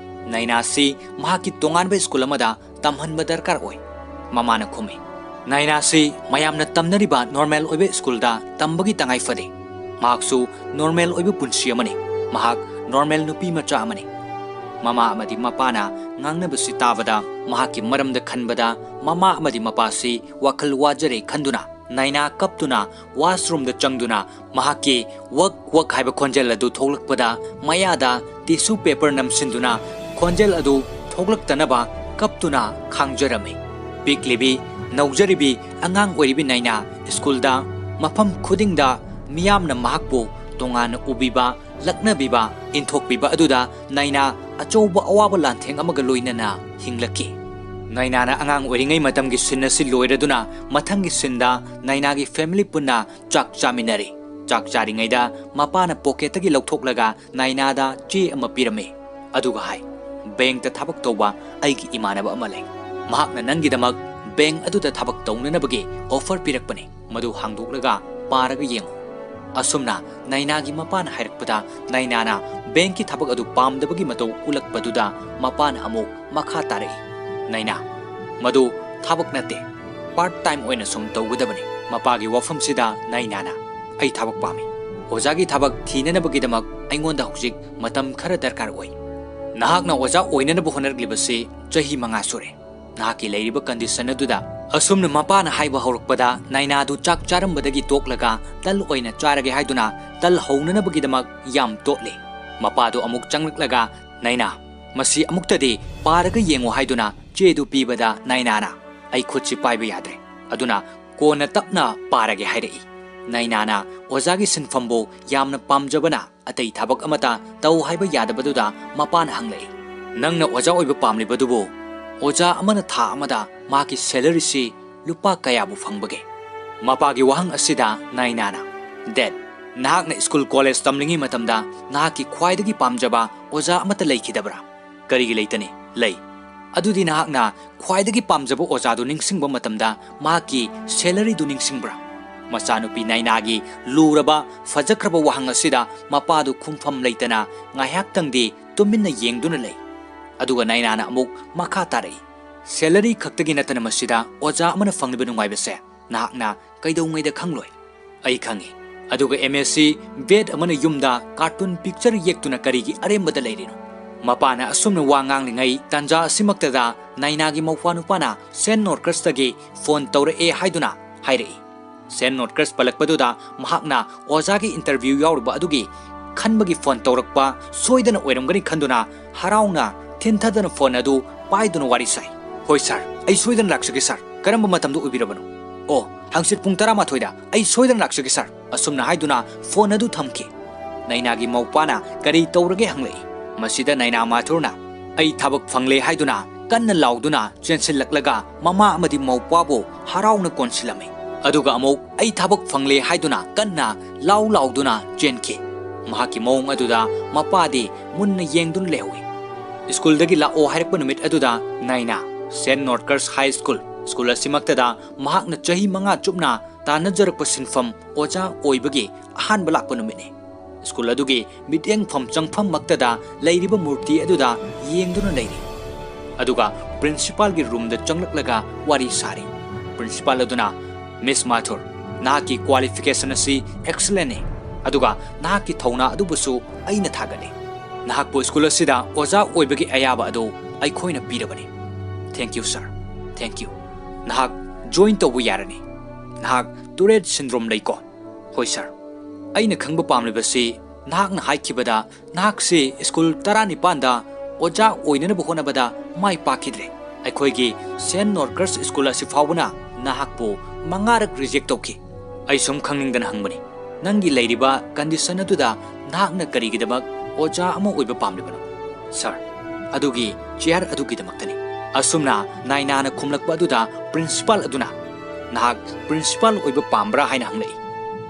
ꯅꯥꯏꯅꯥꯁꯤ ꯃꯍꯥꯛꯀꯤ ꯇꯣꯉꯥꯟꯕ ꯁ꯭ꯀꯨꯜ ꯑꯃꯗ ꯇꯝꯍꯟꯕ ꯗꯔꯀꯥꯔ ꯑꯣꯏ꯫ ꯃꯃꯥꯅ ꯈꯨꯝꯃꯤ, ꯅꯥꯏꯅꯥꯁꯤ ꯃꯌꯥꯝꯅ ꯇꯝꯅꯔꯤꯕ ꯅꯣꯔꯃꯦꯜ ꯑꯣꯏꯕ ꯁ꯭ꯀꯨꯜꯗ ꯇꯝꯕꯒꯤ ꯇꯉꯥꯏ ꯐꯗꯦ꯫ ꯃꯍꯥꯛꯁꯨ ꯅꯣꯔꯃꯦꯜ ꯑꯣꯏꯕ ꯄꯨꯟꯁꯤ ꯑꯃꯅꯤ꯫ ꯃꯍꯥꯛ ꯅꯣꯔꯃꯦꯜ ꯅꯨꯄꯤ ꯃꯆꯥ ꯑꯃꯅꯤ꯫ ꯃꯃꯥ ꯑꯃꯗꯤ ꯃꯄꯥꯅ ꯉꯥꯡꯅꯕꯁꯤ ꯇꯥꯕꯗ, ꯃꯍꯥꯛꯀꯤ ꯃꯔꯝꯗ ꯈꯟꯕꯗ ꯃꯃꯥ ꯑꯃꯗꯤ ꯃꯄꯥꯁꯤ ꯋꯥꯈꯜ ꯋꯥꯖꯔꯦ ꯈꯟꯗꯨꯅ ꯅꯥꯏꯅꯥ ꯀꯞꯇꯨꯅ ꯋꯥꯁꯔꯨꯝꯗ ꯆꯪꯗꯨꯅ ꯃꯍꯥꯛꯀꯤ "ꯋꯛ ꯋꯛ" ꯍꯥꯏꯕ ꯈꯣꯟꯖꯦꯜ ꯑꯗꯨ ꯊꯣꯛꯂꯛꯄꯗ ꯃꯌꯥꯗ ꯇꯤꯁꯨ ꯄꯦꯄꯔ ꯅꯝꯁꯤꯟꯗꯨꯅ ꯈꯣꯟꯖꯦꯜ ꯑꯗꯨ ꯊꯣꯛꯂꯛꯇꯅꯕ ꯀꯞꯇꯨꯅ ꯈꯥꯡꯖꯔꯝꯃꯤ꯫ ꯄꯤꯛꯂꯤꯕꯤ, ꯅꯧꯖꯔꯤꯕꯤ ꯑꯉꯥꯡ ꯑꯣꯏꯔꯤꯕꯤ ꯅꯥꯏꯅꯥ ꯁ꯭ꯀꯨꯜꯗ ꯃꯐꯝ ꯈꯨꯗꯤꯡꯗ ꯃꯤꯌꯥꯝꯅ ꯃꯍꯥꯛꯄꯨ ꯇꯣꯉꯥꯟꯅ ꯎꯕꯤꯕ, ꯂꯛꯅꯕꯤꯕ, ꯏꯟꯊꯣꯛꯄꯤꯕ ꯑꯗꯨꯗ ꯅꯥꯏꯅꯥ ꯑꯆꯧꯕ ꯑꯋꯥꯕ ꯂꯥꯟꯊꯦꯡ ꯑꯃꯒ ꯂꯣꯏꯅꯅ ꯍꯤꯡꯂꯛꯈꯤ꯫ ꯅꯥꯏꯅꯥꯅ ꯑꯉꯥꯡ ꯑꯣꯏꯔꯤꯉꯩ ꯃꯇꯝꯒꯤ ꯁꯤꯟ ꯑꯁꯤ ꯂꯣꯏꯔꯗꯨꯅ ꯃꯊꯪꯒꯤ ꯁꯤꯟꯗ ꯅꯥꯏꯅꯥꯒꯤ ꯐꯦꯃꯤꯂꯤ ꯄꯨꯟꯅ ꯆꯥꯛ ꯆꯥꯃꯤꯟꯅꯔꯤ꯫ ꯆꯥꯛ ꯆꯥꯔꯤꯉꯩꯗ ꯃꯄꯥꯅ ꯄꯣꯀꯦꯠꯇꯒꯤ ꯂꯧꯊꯣꯛꯂꯒ ꯅꯥꯏꯅꯥꯗ ꯆꯦ ꯑꯃ ꯄꯤꯔꯝꯃꯤ꯫ ꯑꯗꯨꯒ ꯍꯥꯏ, "ꯕꯦꯡꯛꯇ ꯊꯕꯛ ꯇꯧꯕ ꯑꯩꯒꯤ ꯏꯃꯥꯟꯅꯕ ꯑꯃ ꯂꯩ꯫ ꯃꯍꯥꯛꯅ ꯅꯪꯒꯤꯗꯃꯛ ꯕꯦꯡꯛ ꯑꯗꯨꯗ ꯊꯕꯛ ꯇꯧꯅꯅꯕꯒꯤ ꯑꯣꯐꯔ ꯄꯤꯔꯛꯄꯅꯤ꯫ ꯃꯗꯨ ꯍꯥꯡꯗꯣꯛꯂꯒ ꯄꯥꯔꯒ ꯌꯦꯡꯉꯨ꯫" ꯑꯁꯨꯝꯅ ꯅꯥꯏꯅꯥꯒꯤ ꯃꯄꯥꯅ ꯍꯥꯏꯔꯛꯄꯗ ꯅꯥꯏꯅꯥꯅ ꯕꯦꯡꯛꯀꯤ ꯊꯕꯛ ꯑꯗꯨ ꯄꯥꯝꯗꯕꯒꯤ ꯃꯇꯧ ꯎꯠꯂꯛꯄꯗꯨꯗ ꯃꯄꯥꯅ ꯑꯃꯨꯛ ꯃꯈꯥ ꯇꯥꯔꯛꯏ, "ꯅꯥꯏꯅꯥ, ꯃꯗꯨ ꯊꯕꯛ ꯅꯠꯇꯦ, ꯄꯥꯔꯠ ꯇꯥꯏꯝ ꯑꯣꯏꯅ ꯁꯨꯝ ꯇꯧꯒꯗꯕꯅꯤ꯫" ꯃꯄꯥꯒꯤ ꯋꯥꯐꯝꯁꯤꯗ ꯅꯥꯏꯅꯥꯅ, "ꯑꯩ ꯊꯕꯛ ꯄꯥꯝꯃꯤ꯫ ꯑꯣꯖꯥꯒꯤ ꯊꯕꯛ ꯊꯤꯅꯅꯕꯒꯤꯗꯃꯛ ꯑꯩꯉꯣꯟꯗ ꯍꯧꯖꯤꯛ ꯃꯇꯝ ꯈꯔ ꯗꯔꯀꯥꯔ ꯑꯣꯏ꯫ ꯅꯍꯥꯛꯅ ꯑꯣꯖꯥ ꯑꯣꯏꯅꯅꯕ ꯍꯣꯠꯅꯔꯛꯂꯤꯕꯁꯤ ꯆꯍꯤ ꯃꯉꯥ ꯁꯨꯔꯦ꯫ ꯅꯍꯥꯛꯀꯤ ꯂꯩꯔꯤꯕ ꯀꯟꯗꯤꯁꯟ ꯑꯗꯨꯗ꯫" ꯑꯁꯨꯝꯅ ꯃꯄꯥꯅ ꯍꯥꯏꯕ ꯍꯧꯔꯛꯄꯗ ꯅꯥꯏꯅꯥꯗꯨ ꯆꯥꯛ ꯆꯥꯔꯝꯕꯗꯒꯤ ꯇꯣꯛꯂꯒ ꯇꯜ ꯑꯣꯏꯅ ꯆꯥꯔꯒꯦ ꯍꯥꯏꯗꯨꯅ ꯇꯜ ꯍꯧꯅꯅꯕꯒꯤꯗꯃꯛ ꯌꯥꯝ ꯇꯣꯠꯂꯤ꯫ ꯃꯄꯥꯗꯨ ꯑꯃꯨꯛ ꯆꯪꯂꯛꯂꯒ, "ꯅꯥꯏꯅꯥ, ꯃꯁꯤ ꯑꯃꯨꯛꯇꯗꯤ ꯄꯥꯔꯒ ꯌꯦꯡꯉꯨ" ꯍꯥꯏꯗꯨꯅ ꯆꯦꯗꯨ ꯄꯤꯕꯗ ꯅꯥꯏꯅꯥꯅ, "ꯑꯩ ꯈꯨꯠꯁꯤ ꯄꯥꯏꯕ ꯌꯥꯗ꯭ꯔꯦ, ꯑꯗꯨꯅ ꯀꯣꯟꯅ ꯇꯞꯅ ꯄꯥꯔꯒꯦ" ꯍꯥꯏꯔꯛꯏ꯫ ꯅꯥꯏꯅꯥꯅ ꯑꯣꯖꯥꯒꯤ ꯁꯤꯟꯐꯝꯕꯨ ꯌꯥꯝꯅ ꯄꯥꯝꯖꯕꯅ ꯑꯇꯩ ꯊꯕꯛ ꯑꯃꯠꯇ ꯇꯧ ꯍꯥꯏꯕ ꯌꯥꯗꯕꯗꯨꯗ ꯃꯄꯥꯅ ꯍꯪꯂꯛꯏ, "ꯅꯪꯅ ꯑꯣꯖꯥ ꯑꯣꯏꯕ ꯄꯥꯝꯂꯤꯕꯗꯨꯕꯨ ꯑꯣꯖꯥ ꯑꯃꯅ ꯊꯥ ꯑꯃꯗ ꯃꯍꯥꯛꯀꯤ salaryꯁꯤ ꯂꯨꯄꯥ ꯀꯌꯥꯕꯨ ꯐꯪꯕꯒꯦ? ꯃꯄꯥꯒꯤ ꯋꯥꯍꯪ ꯑꯁꯤꯗ ꯅꯥꯏꯅꯥꯅ, "Dad, ꯅꯍꯥꯛꯅ ꯁ꯭ꯀꯨꯜ ꯀꯣꯂꯦꯖ ꯇꯝꯂꯤꯉꯩ ꯃꯇꯝꯗ ꯅꯍꯥꯛꯀꯤ ꯈ꯭ꯋꯥꯏꯗꯒꯤ ꯄꯥꯝꯖꯕ ꯑꯣꯖꯥ ꯑꯃꯠꯇ ꯂꯩꯈꯤꯗꯕ꯭ꯔꯥ?" "ꯀꯔꯤꯒꯤ ꯂꯩꯇꯅꯤ? ꯂꯩ꯫ ꯑꯗꯨꯗꯤ ꯅꯍꯥꯛꯅ ꯈ꯭ꯋꯥꯏꯗꯒꯤ ꯄꯥꯝꯖꯕ ꯑꯣꯖꯥꯗꯨ ꯅꯤꯡꯁꯤꯡꯕ ꯃꯇꯝꯗ ꯃꯍꯥꯛꯀꯤ salaryꯗꯨ ꯅꯤꯡꯁꯤꯡꯕ꯭ꯔꯥ?" ꯃꯆꯥꯅꯨꯄꯤ ꯅꯥꯏꯅꯥꯒꯤ ꯂꯨꯔꯕ, ꯐꯖꯈ꯭ꯔꯕ ꯋꯥꯍꯪ ꯑꯁꯤꯗ ꯃꯄꯥꯗꯨ ꯈꯨꯝꯐꯝ ꯂꯩꯇꯅ ꯉꯥꯏꯍꯥꯛꯇꯪꯗꯤ ꯇꯨꯃꯤꯟꯅ ꯌꯦꯡꯗꯨꯅ ꯂꯩ꯫ ꯑꯗꯨꯒ ꯅꯥꯏꯅꯥꯅ ꯑꯃꯨꯛ ꯃꯈꯥ ꯇꯥꯔꯛꯏ, "Salary ꯈꯛꯇꯒꯤ ꯅꯠꯇꯅ ꯃꯁꯤꯗ ꯑꯣꯖꯥ ꯑꯃꯅ ꯐꯪꯂꯤꯕ ꯅꯨꯡꯉꯥꯏꯕꯁꯦ ꯅꯍꯥꯛꯅ ꯀꯩꯗꯧꯉꯩꯗ ꯈꯪꯂꯣꯏ?" "ꯑꯩ ꯈꯪꯏ꯫ ꯑꯗꯨꯒ M S C Ved ꯑꯃꯅ ꯌꯨꯝꯗ cartoon picture ꯌꯦꯛꯇꯨꯅ ꯀꯔꯤꯒꯤ ꯑꯔꯦꯝꯕꯗ ꯂꯩꯔꯤꯅꯣ?" ꯃꯄꯥꯅ ꯑꯁꯨꯝꯅ ꯋꯥ ꯉꯥꯡꯂꯤꯉꯩ ꯇꯥꯟꯖꯥ ꯑꯁꯤꯃꯛꯇꯗ ꯅꯥꯏꯅꯥꯒꯤ ꯃꯧꯄ꯭ꯋꯥꯅꯨꯄꯥꯅ Saint Norcrossꯇꯒꯤ phone ꯇꯧꯔꯛꯑꯦ ꯍꯥꯏꯗꯨꯅ ꯍꯥꯏꯔꯛꯏ꯫ Saint Norcross ꯄꯜꯂꯛꯄꯗꯨꯗ ꯃꯍꯥꯛꯅ ꯑꯣꯖꯥꯒꯤ interview ꯌꯥꯎꯔꯨꯕ ꯑꯗꯨꯒꯤ ꯈꯟꯕꯒꯤ phone ꯇꯧꯔꯛꯄ ꯁꯣꯏꯗꯅ ꯑꯣꯏꯔꯝꯒꯅꯤ ꯈꯟꯗꯨꯅ ꯍꯔꯥꯎꯅ ꯊꯤꯟꯊꯗꯅ phone ꯑꯗꯨ ꯄꯥꯏꯗꯨꯅ ꯋꯥꯔꯤ ꯁꯥꯏ꯫ "ꯍꯣꯏ sir, ꯑꯩ ꯁꯣꯏꯗꯅ ꯂꯥꯛꯆꯒꯦ sir꯫ ꯀꯔꯝꯕ ꯃꯇꯝꯗ ꯑꯣꯏꯕꯤꯔꯕꯅꯣ?" "ꯑꯣ, ꯍꯪꯆꯤꯠ ꯄꯨꯡ ꯇꯔꯥꯃꯥꯊꯣꯏꯗ꯫ ꯑꯩ ꯁꯣꯏꯗꯅ ꯂꯥꯛꯆꯒꯦ sir," ꯑꯁꯨꯝꯅ ꯍꯥꯏꯗꯨꯅ phone ꯑꯗꯨ ꯊꯝꯈꯤ꯫ ꯅꯥꯏꯅꯥꯒꯤ ꯃꯧꯄꯥꯅ ꯀꯔꯤ ꯇꯧꯔꯒꯦ ꯍꯪꯂꯛꯏ꯫ ꯃꯁꯤꯗ ꯅꯥꯏꯅꯥ ꯃꯥꯊꯨꯔꯅ, "ꯑꯩ ꯊꯕꯛ ꯐꯪꯂꯦ" ꯍꯥꯏꯗꯨꯅ ꯀꯟꯅ ꯂꯥꯎꯗꯨꯅ ꯆꯦꯟꯁꯤꯜꯂꯛꯂꯒ ꯃꯃꯥ ꯑꯃꯗꯤ ꯃꯧꯄ꯭ꯋꯥꯕꯨ ꯍꯔꯥꯎꯅ ꯀꯣꯟꯁꯤꯜꯂꯝꯃꯤ꯫ ꯑꯗꯨꯒ ꯑꯃꯨꯛ "ꯑꯩ ꯊꯕꯛ ꯐꯪꯂꯦ" ꯍꯥꯏꯗꯨꯅ ꯀꯟꯅ ꯂꯥꯎ ꯂꯥꯎꯗꯨꯅ ꯆꯦꯟꯈꯤ꯫ ꯃꯍꯥꯛꯀꯤ ꯃꯑꯣꯡ ꯑꯗꯨꯗ ꯃꯄꯥꯗꯤ ꯃꯨꯟꯅ ꯌꯦꯡꯗꯨꯅ ꯂꯩꯍꯧꯏ꯫ ꯁ꯭ꯀꯨꯜꯗꯒꯤ ꯂꯥꯛꯑꯣ ꯍꯥꯏꯔꯛꯄ ꯅꯨꯃꯤꯠ ꯑꯗꯨꯗ ꯅꯥꯏꯅꯥ Saint Norcross High School, school ꯑꯁꯤꯃꯛꯇꯗ ꯃꯍꯥꯛꯅ ꯆꯍꯤ ꯃꯉꯥ ꯆꯨꯞꯅ ꯇꯥꯟꯅꯖꯔꯛꯄ ꯁꯤꯟꯐꯝ ꯑꯣꯖꯥ ꯑꯣꯏꯕꯒꯤ ꯑꯍꯥꯟꯕ ꯂꯥꯛꯄ ꯅꯨꯃꯤꯠꯅꯤ꯫ ꯁ꯭ꯀꯨꯜ ꯑꯗꯨꯒꯤ ꯃꯤꯠꯌꯦꯡꯐꯝ ꯆꯪꯐꯝꯃꯛꯇꯗ ꯂꯩꯔꯤꯕ ꯃꯨꯔꯇꯤ ꯑꯗꯨꯗ ꯌꯦꯡꯗꯨꯅ ꯂꯩꯔꯤ꯫ ꯑꯗꯨꯒ principalꯒꯤ roomꯗ ꯆꯪꯂꯛꯂꯒ ꯋꯥꯔꯤ ꯁꯥꯔꯤ꯫ Principal ꯑꯗꯨꯅ, "Miss Mathur, ꯅꯍꯥꯛꯀꯤ qualification ꯑꯁꯤ excellentꯅꯤ, ꯑꯗꯨꯒ ꯅꯍꯥꯛꯀꯤ ꯊꯧꯅꯥ ꯑꯗꯨꯕꯨꯁꯨ ꯑꯩꯅ ꯊꯥꯒꯠꯂꯤ꯫ ꯅꯍꯥꯛꯄꯨ ꯁ꯭ꯀꯨꯜ ꯑꯁꯤꯗ ꯑꯣꯖꯥ ꯑꯣꯏꯕꯒꯤ ꯑꯌꯥꯕ ꯑꯗꯨ ꯑꯩꯈꯣꯏꯅ ꯄꯤꯔꯕꯅꯤ꯫ Thank you, sir. Thank you. ꯅꯍꯥꯛ join ꯇꯧꯕ ꯌꯥꯔꯅꯤ꯫ ꯅꯍꯥꯛ Tourette syndrome ꯂꯩꯀꯣ?" "ꯍꯣꯏ sir꯫ ꯑꯩꯅ ꯈꯪꯕ ꯄꯥꯝꯂꯤꯕꯁꯤ ꯅꯍꯥꯛꯅ ꯍꯥꯏꯈꯤꯕꯗ ꯅꯍꯥꯛꯁꯤ ꯁ꯭ꯀꯨꯜ ꯇꯔꯥꯅꯤꯄꯥꯟꯗ ꯑꯣꯖꯥ ꯑꯣꯏꯅꯅꯕ ꯍꯣꯠꯅꯕꯗ ꯃꯥꯏ ꯄꯥꯛꯈꯤꯗ꯭ꯔꯦ꯫ ꯑꯩꯈꯣꯏꯒꯤ Saint Norcross ꯁ꯭ꯀꯨꯜ ꯑꯁꯤ ꯐꯥꯎꯕꯅ ꯅꯍꯥꯛꯄꯨ ꯃꯉꯥꯔꯛ reject ꯇꯧꯈꯤ꯫ ꯑꯩ ꯁꯨꯝ ꯈꯪꯅꯤꯡꯗꯅ ꯍꯪꯕꯅꯤ, ꯅꯪꯒꯤ ꯂꯩꯔꯤꯕ condition ꯑꯗꯨꯗ ꯅꯍꯥꯛꯅ ꯀꯔꯤꯒꯤꯗꯃꯛ ꯑꯣꯖꯥ ꯑꯃ ꯑꯣꯏꯕ ꯄꯥꯝꯂꯤꯕꯅꯣ?" "Sir, ꯑꯗꯨꯒꯤ chair ꯑꯗꯨꯒꯤꯗꯃꯛꯇꯅꯤ꯫ ꯑꯁꯨꯝꯅ ꯅꯥꯏꯅꯥꯅ ꯈꯨꯝꯂꯛꯄ ꯑꯗꯨꯗ ꯄ꯭ꯔꯤꯟꯁꯤꯄꯥꯜ ꯑꯗꯨꯅ, "ꯅꯍꯥꯛ ꯄ꯭ꯔꯤꯟꯁꯤꯄꯥꯜ ꯑꯣꯏꯕ ꯄꯥꯝꯕ꯭ꯔꯥ?" ꯍꯥꯏꯅ ꯍꯪꯂꯛꯏ꯫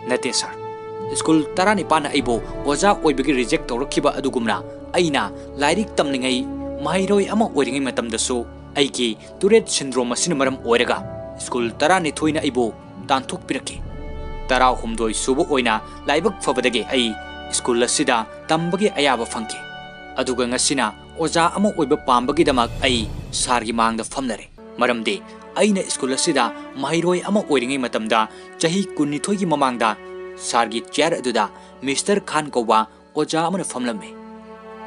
"ꯅꯠꯇꯦ ꯁꯥꯔ, ꯁ꯭ꯀꯨꯜ ꯇꯔꯥꯅꯤꯄꯥꯟꯅ ꯑꯩꯕꯨ ꯑꯣꯖꯥ ꯑꯣꯏꯕꯒꯤ ꯔꯤꯖꯦꯛ ꯇꯧꯔꯛꯈꯤꯕ ꯑꯗꯨꯒꯨꯝꯅ ꯑꯩꯅ ꯂꯥꯏꯔꯤꯛ ꯇꯝꯂꯤꯉꯩ ꯃꯍꯩꯔꯣꯏ ꯑꯃ ꯑꯣꯏꯔꯤꯉꯩ ꯃꯇꯝꯗꯗꯁꯨ ꯑꯩꯒꯤ ꯇꯨꯔꯦꯠ ꯁꯤꯟꯗ꯭ꯔꯣꯝ ꯑꯁꯤꯅ ꯃꯔꯝ ꯑꯣꯏꯔꯒ ꯁ꯭ꯀꯨꯜ ꯇꯔꯥꯅꯤꯊꯣꯏꯅ ꯑꯩꯕꯨ ꯇꯥꯟꯊꯣꯛꯄꯤꯔꯛꯈꯤ꯫ ꯇꯔꯥꯍꯨꯝꯗꯣꯏ ꯁꯨꯕ ꯑꯣꯏꯅ ꯂꯥꯏꯕꯛ ꯐꯕꯗꯒꯤ ꯑꯩ ꯁ꯭ꯀꯨꯜ ꯑꯁꯤꯗ ꯇꯝꯕꯒꯤ ꯑꯌꯥꯕ ꯐꯪꯈꯤ꯫ ꯑꯗꯨꯒ ꯉꯁꯤꯅ ꯑꯣꯖꯥ ꯑꯃ ꯑꯣꯏꯕ ꯄꯥꯝꯕꯒꯤꯗꯃꯛ ꯑꯩ ꯁꯥꯔꯒꯤ ꯃꯥꯡꯗ ꯐꯝꯂꯔꯦ꯫ ꯃꯔꯝꯗꯤ ꯑꯩꯅ ꯁ꯭ꯀꯨꯜ ꯑꯁꯤꯗ ꯃꯍꯩꯔꯣꯏ ꯑꯃ ꯑꯣꯏꯔꯤꯉꯩ ꯃꯇꯝꯗ ꯆꯍꯤ ꯀꯨꯟꯅꯤꯊꯣꯏꯒꯤ ꯃꯃꯥꯡꯗ ꯁꯥꯔꯒꯤ ꯆꯤꯌꯔ ꯑꯗꯨꯗ ꯃꯤꯁꯇꯔ ꯈꯥꯟ ꯀꯧꯕ ꯑꯣꯖꯥ ꯑꯃꯅ ꯐꯝꯂꯝꯃꯤ꯫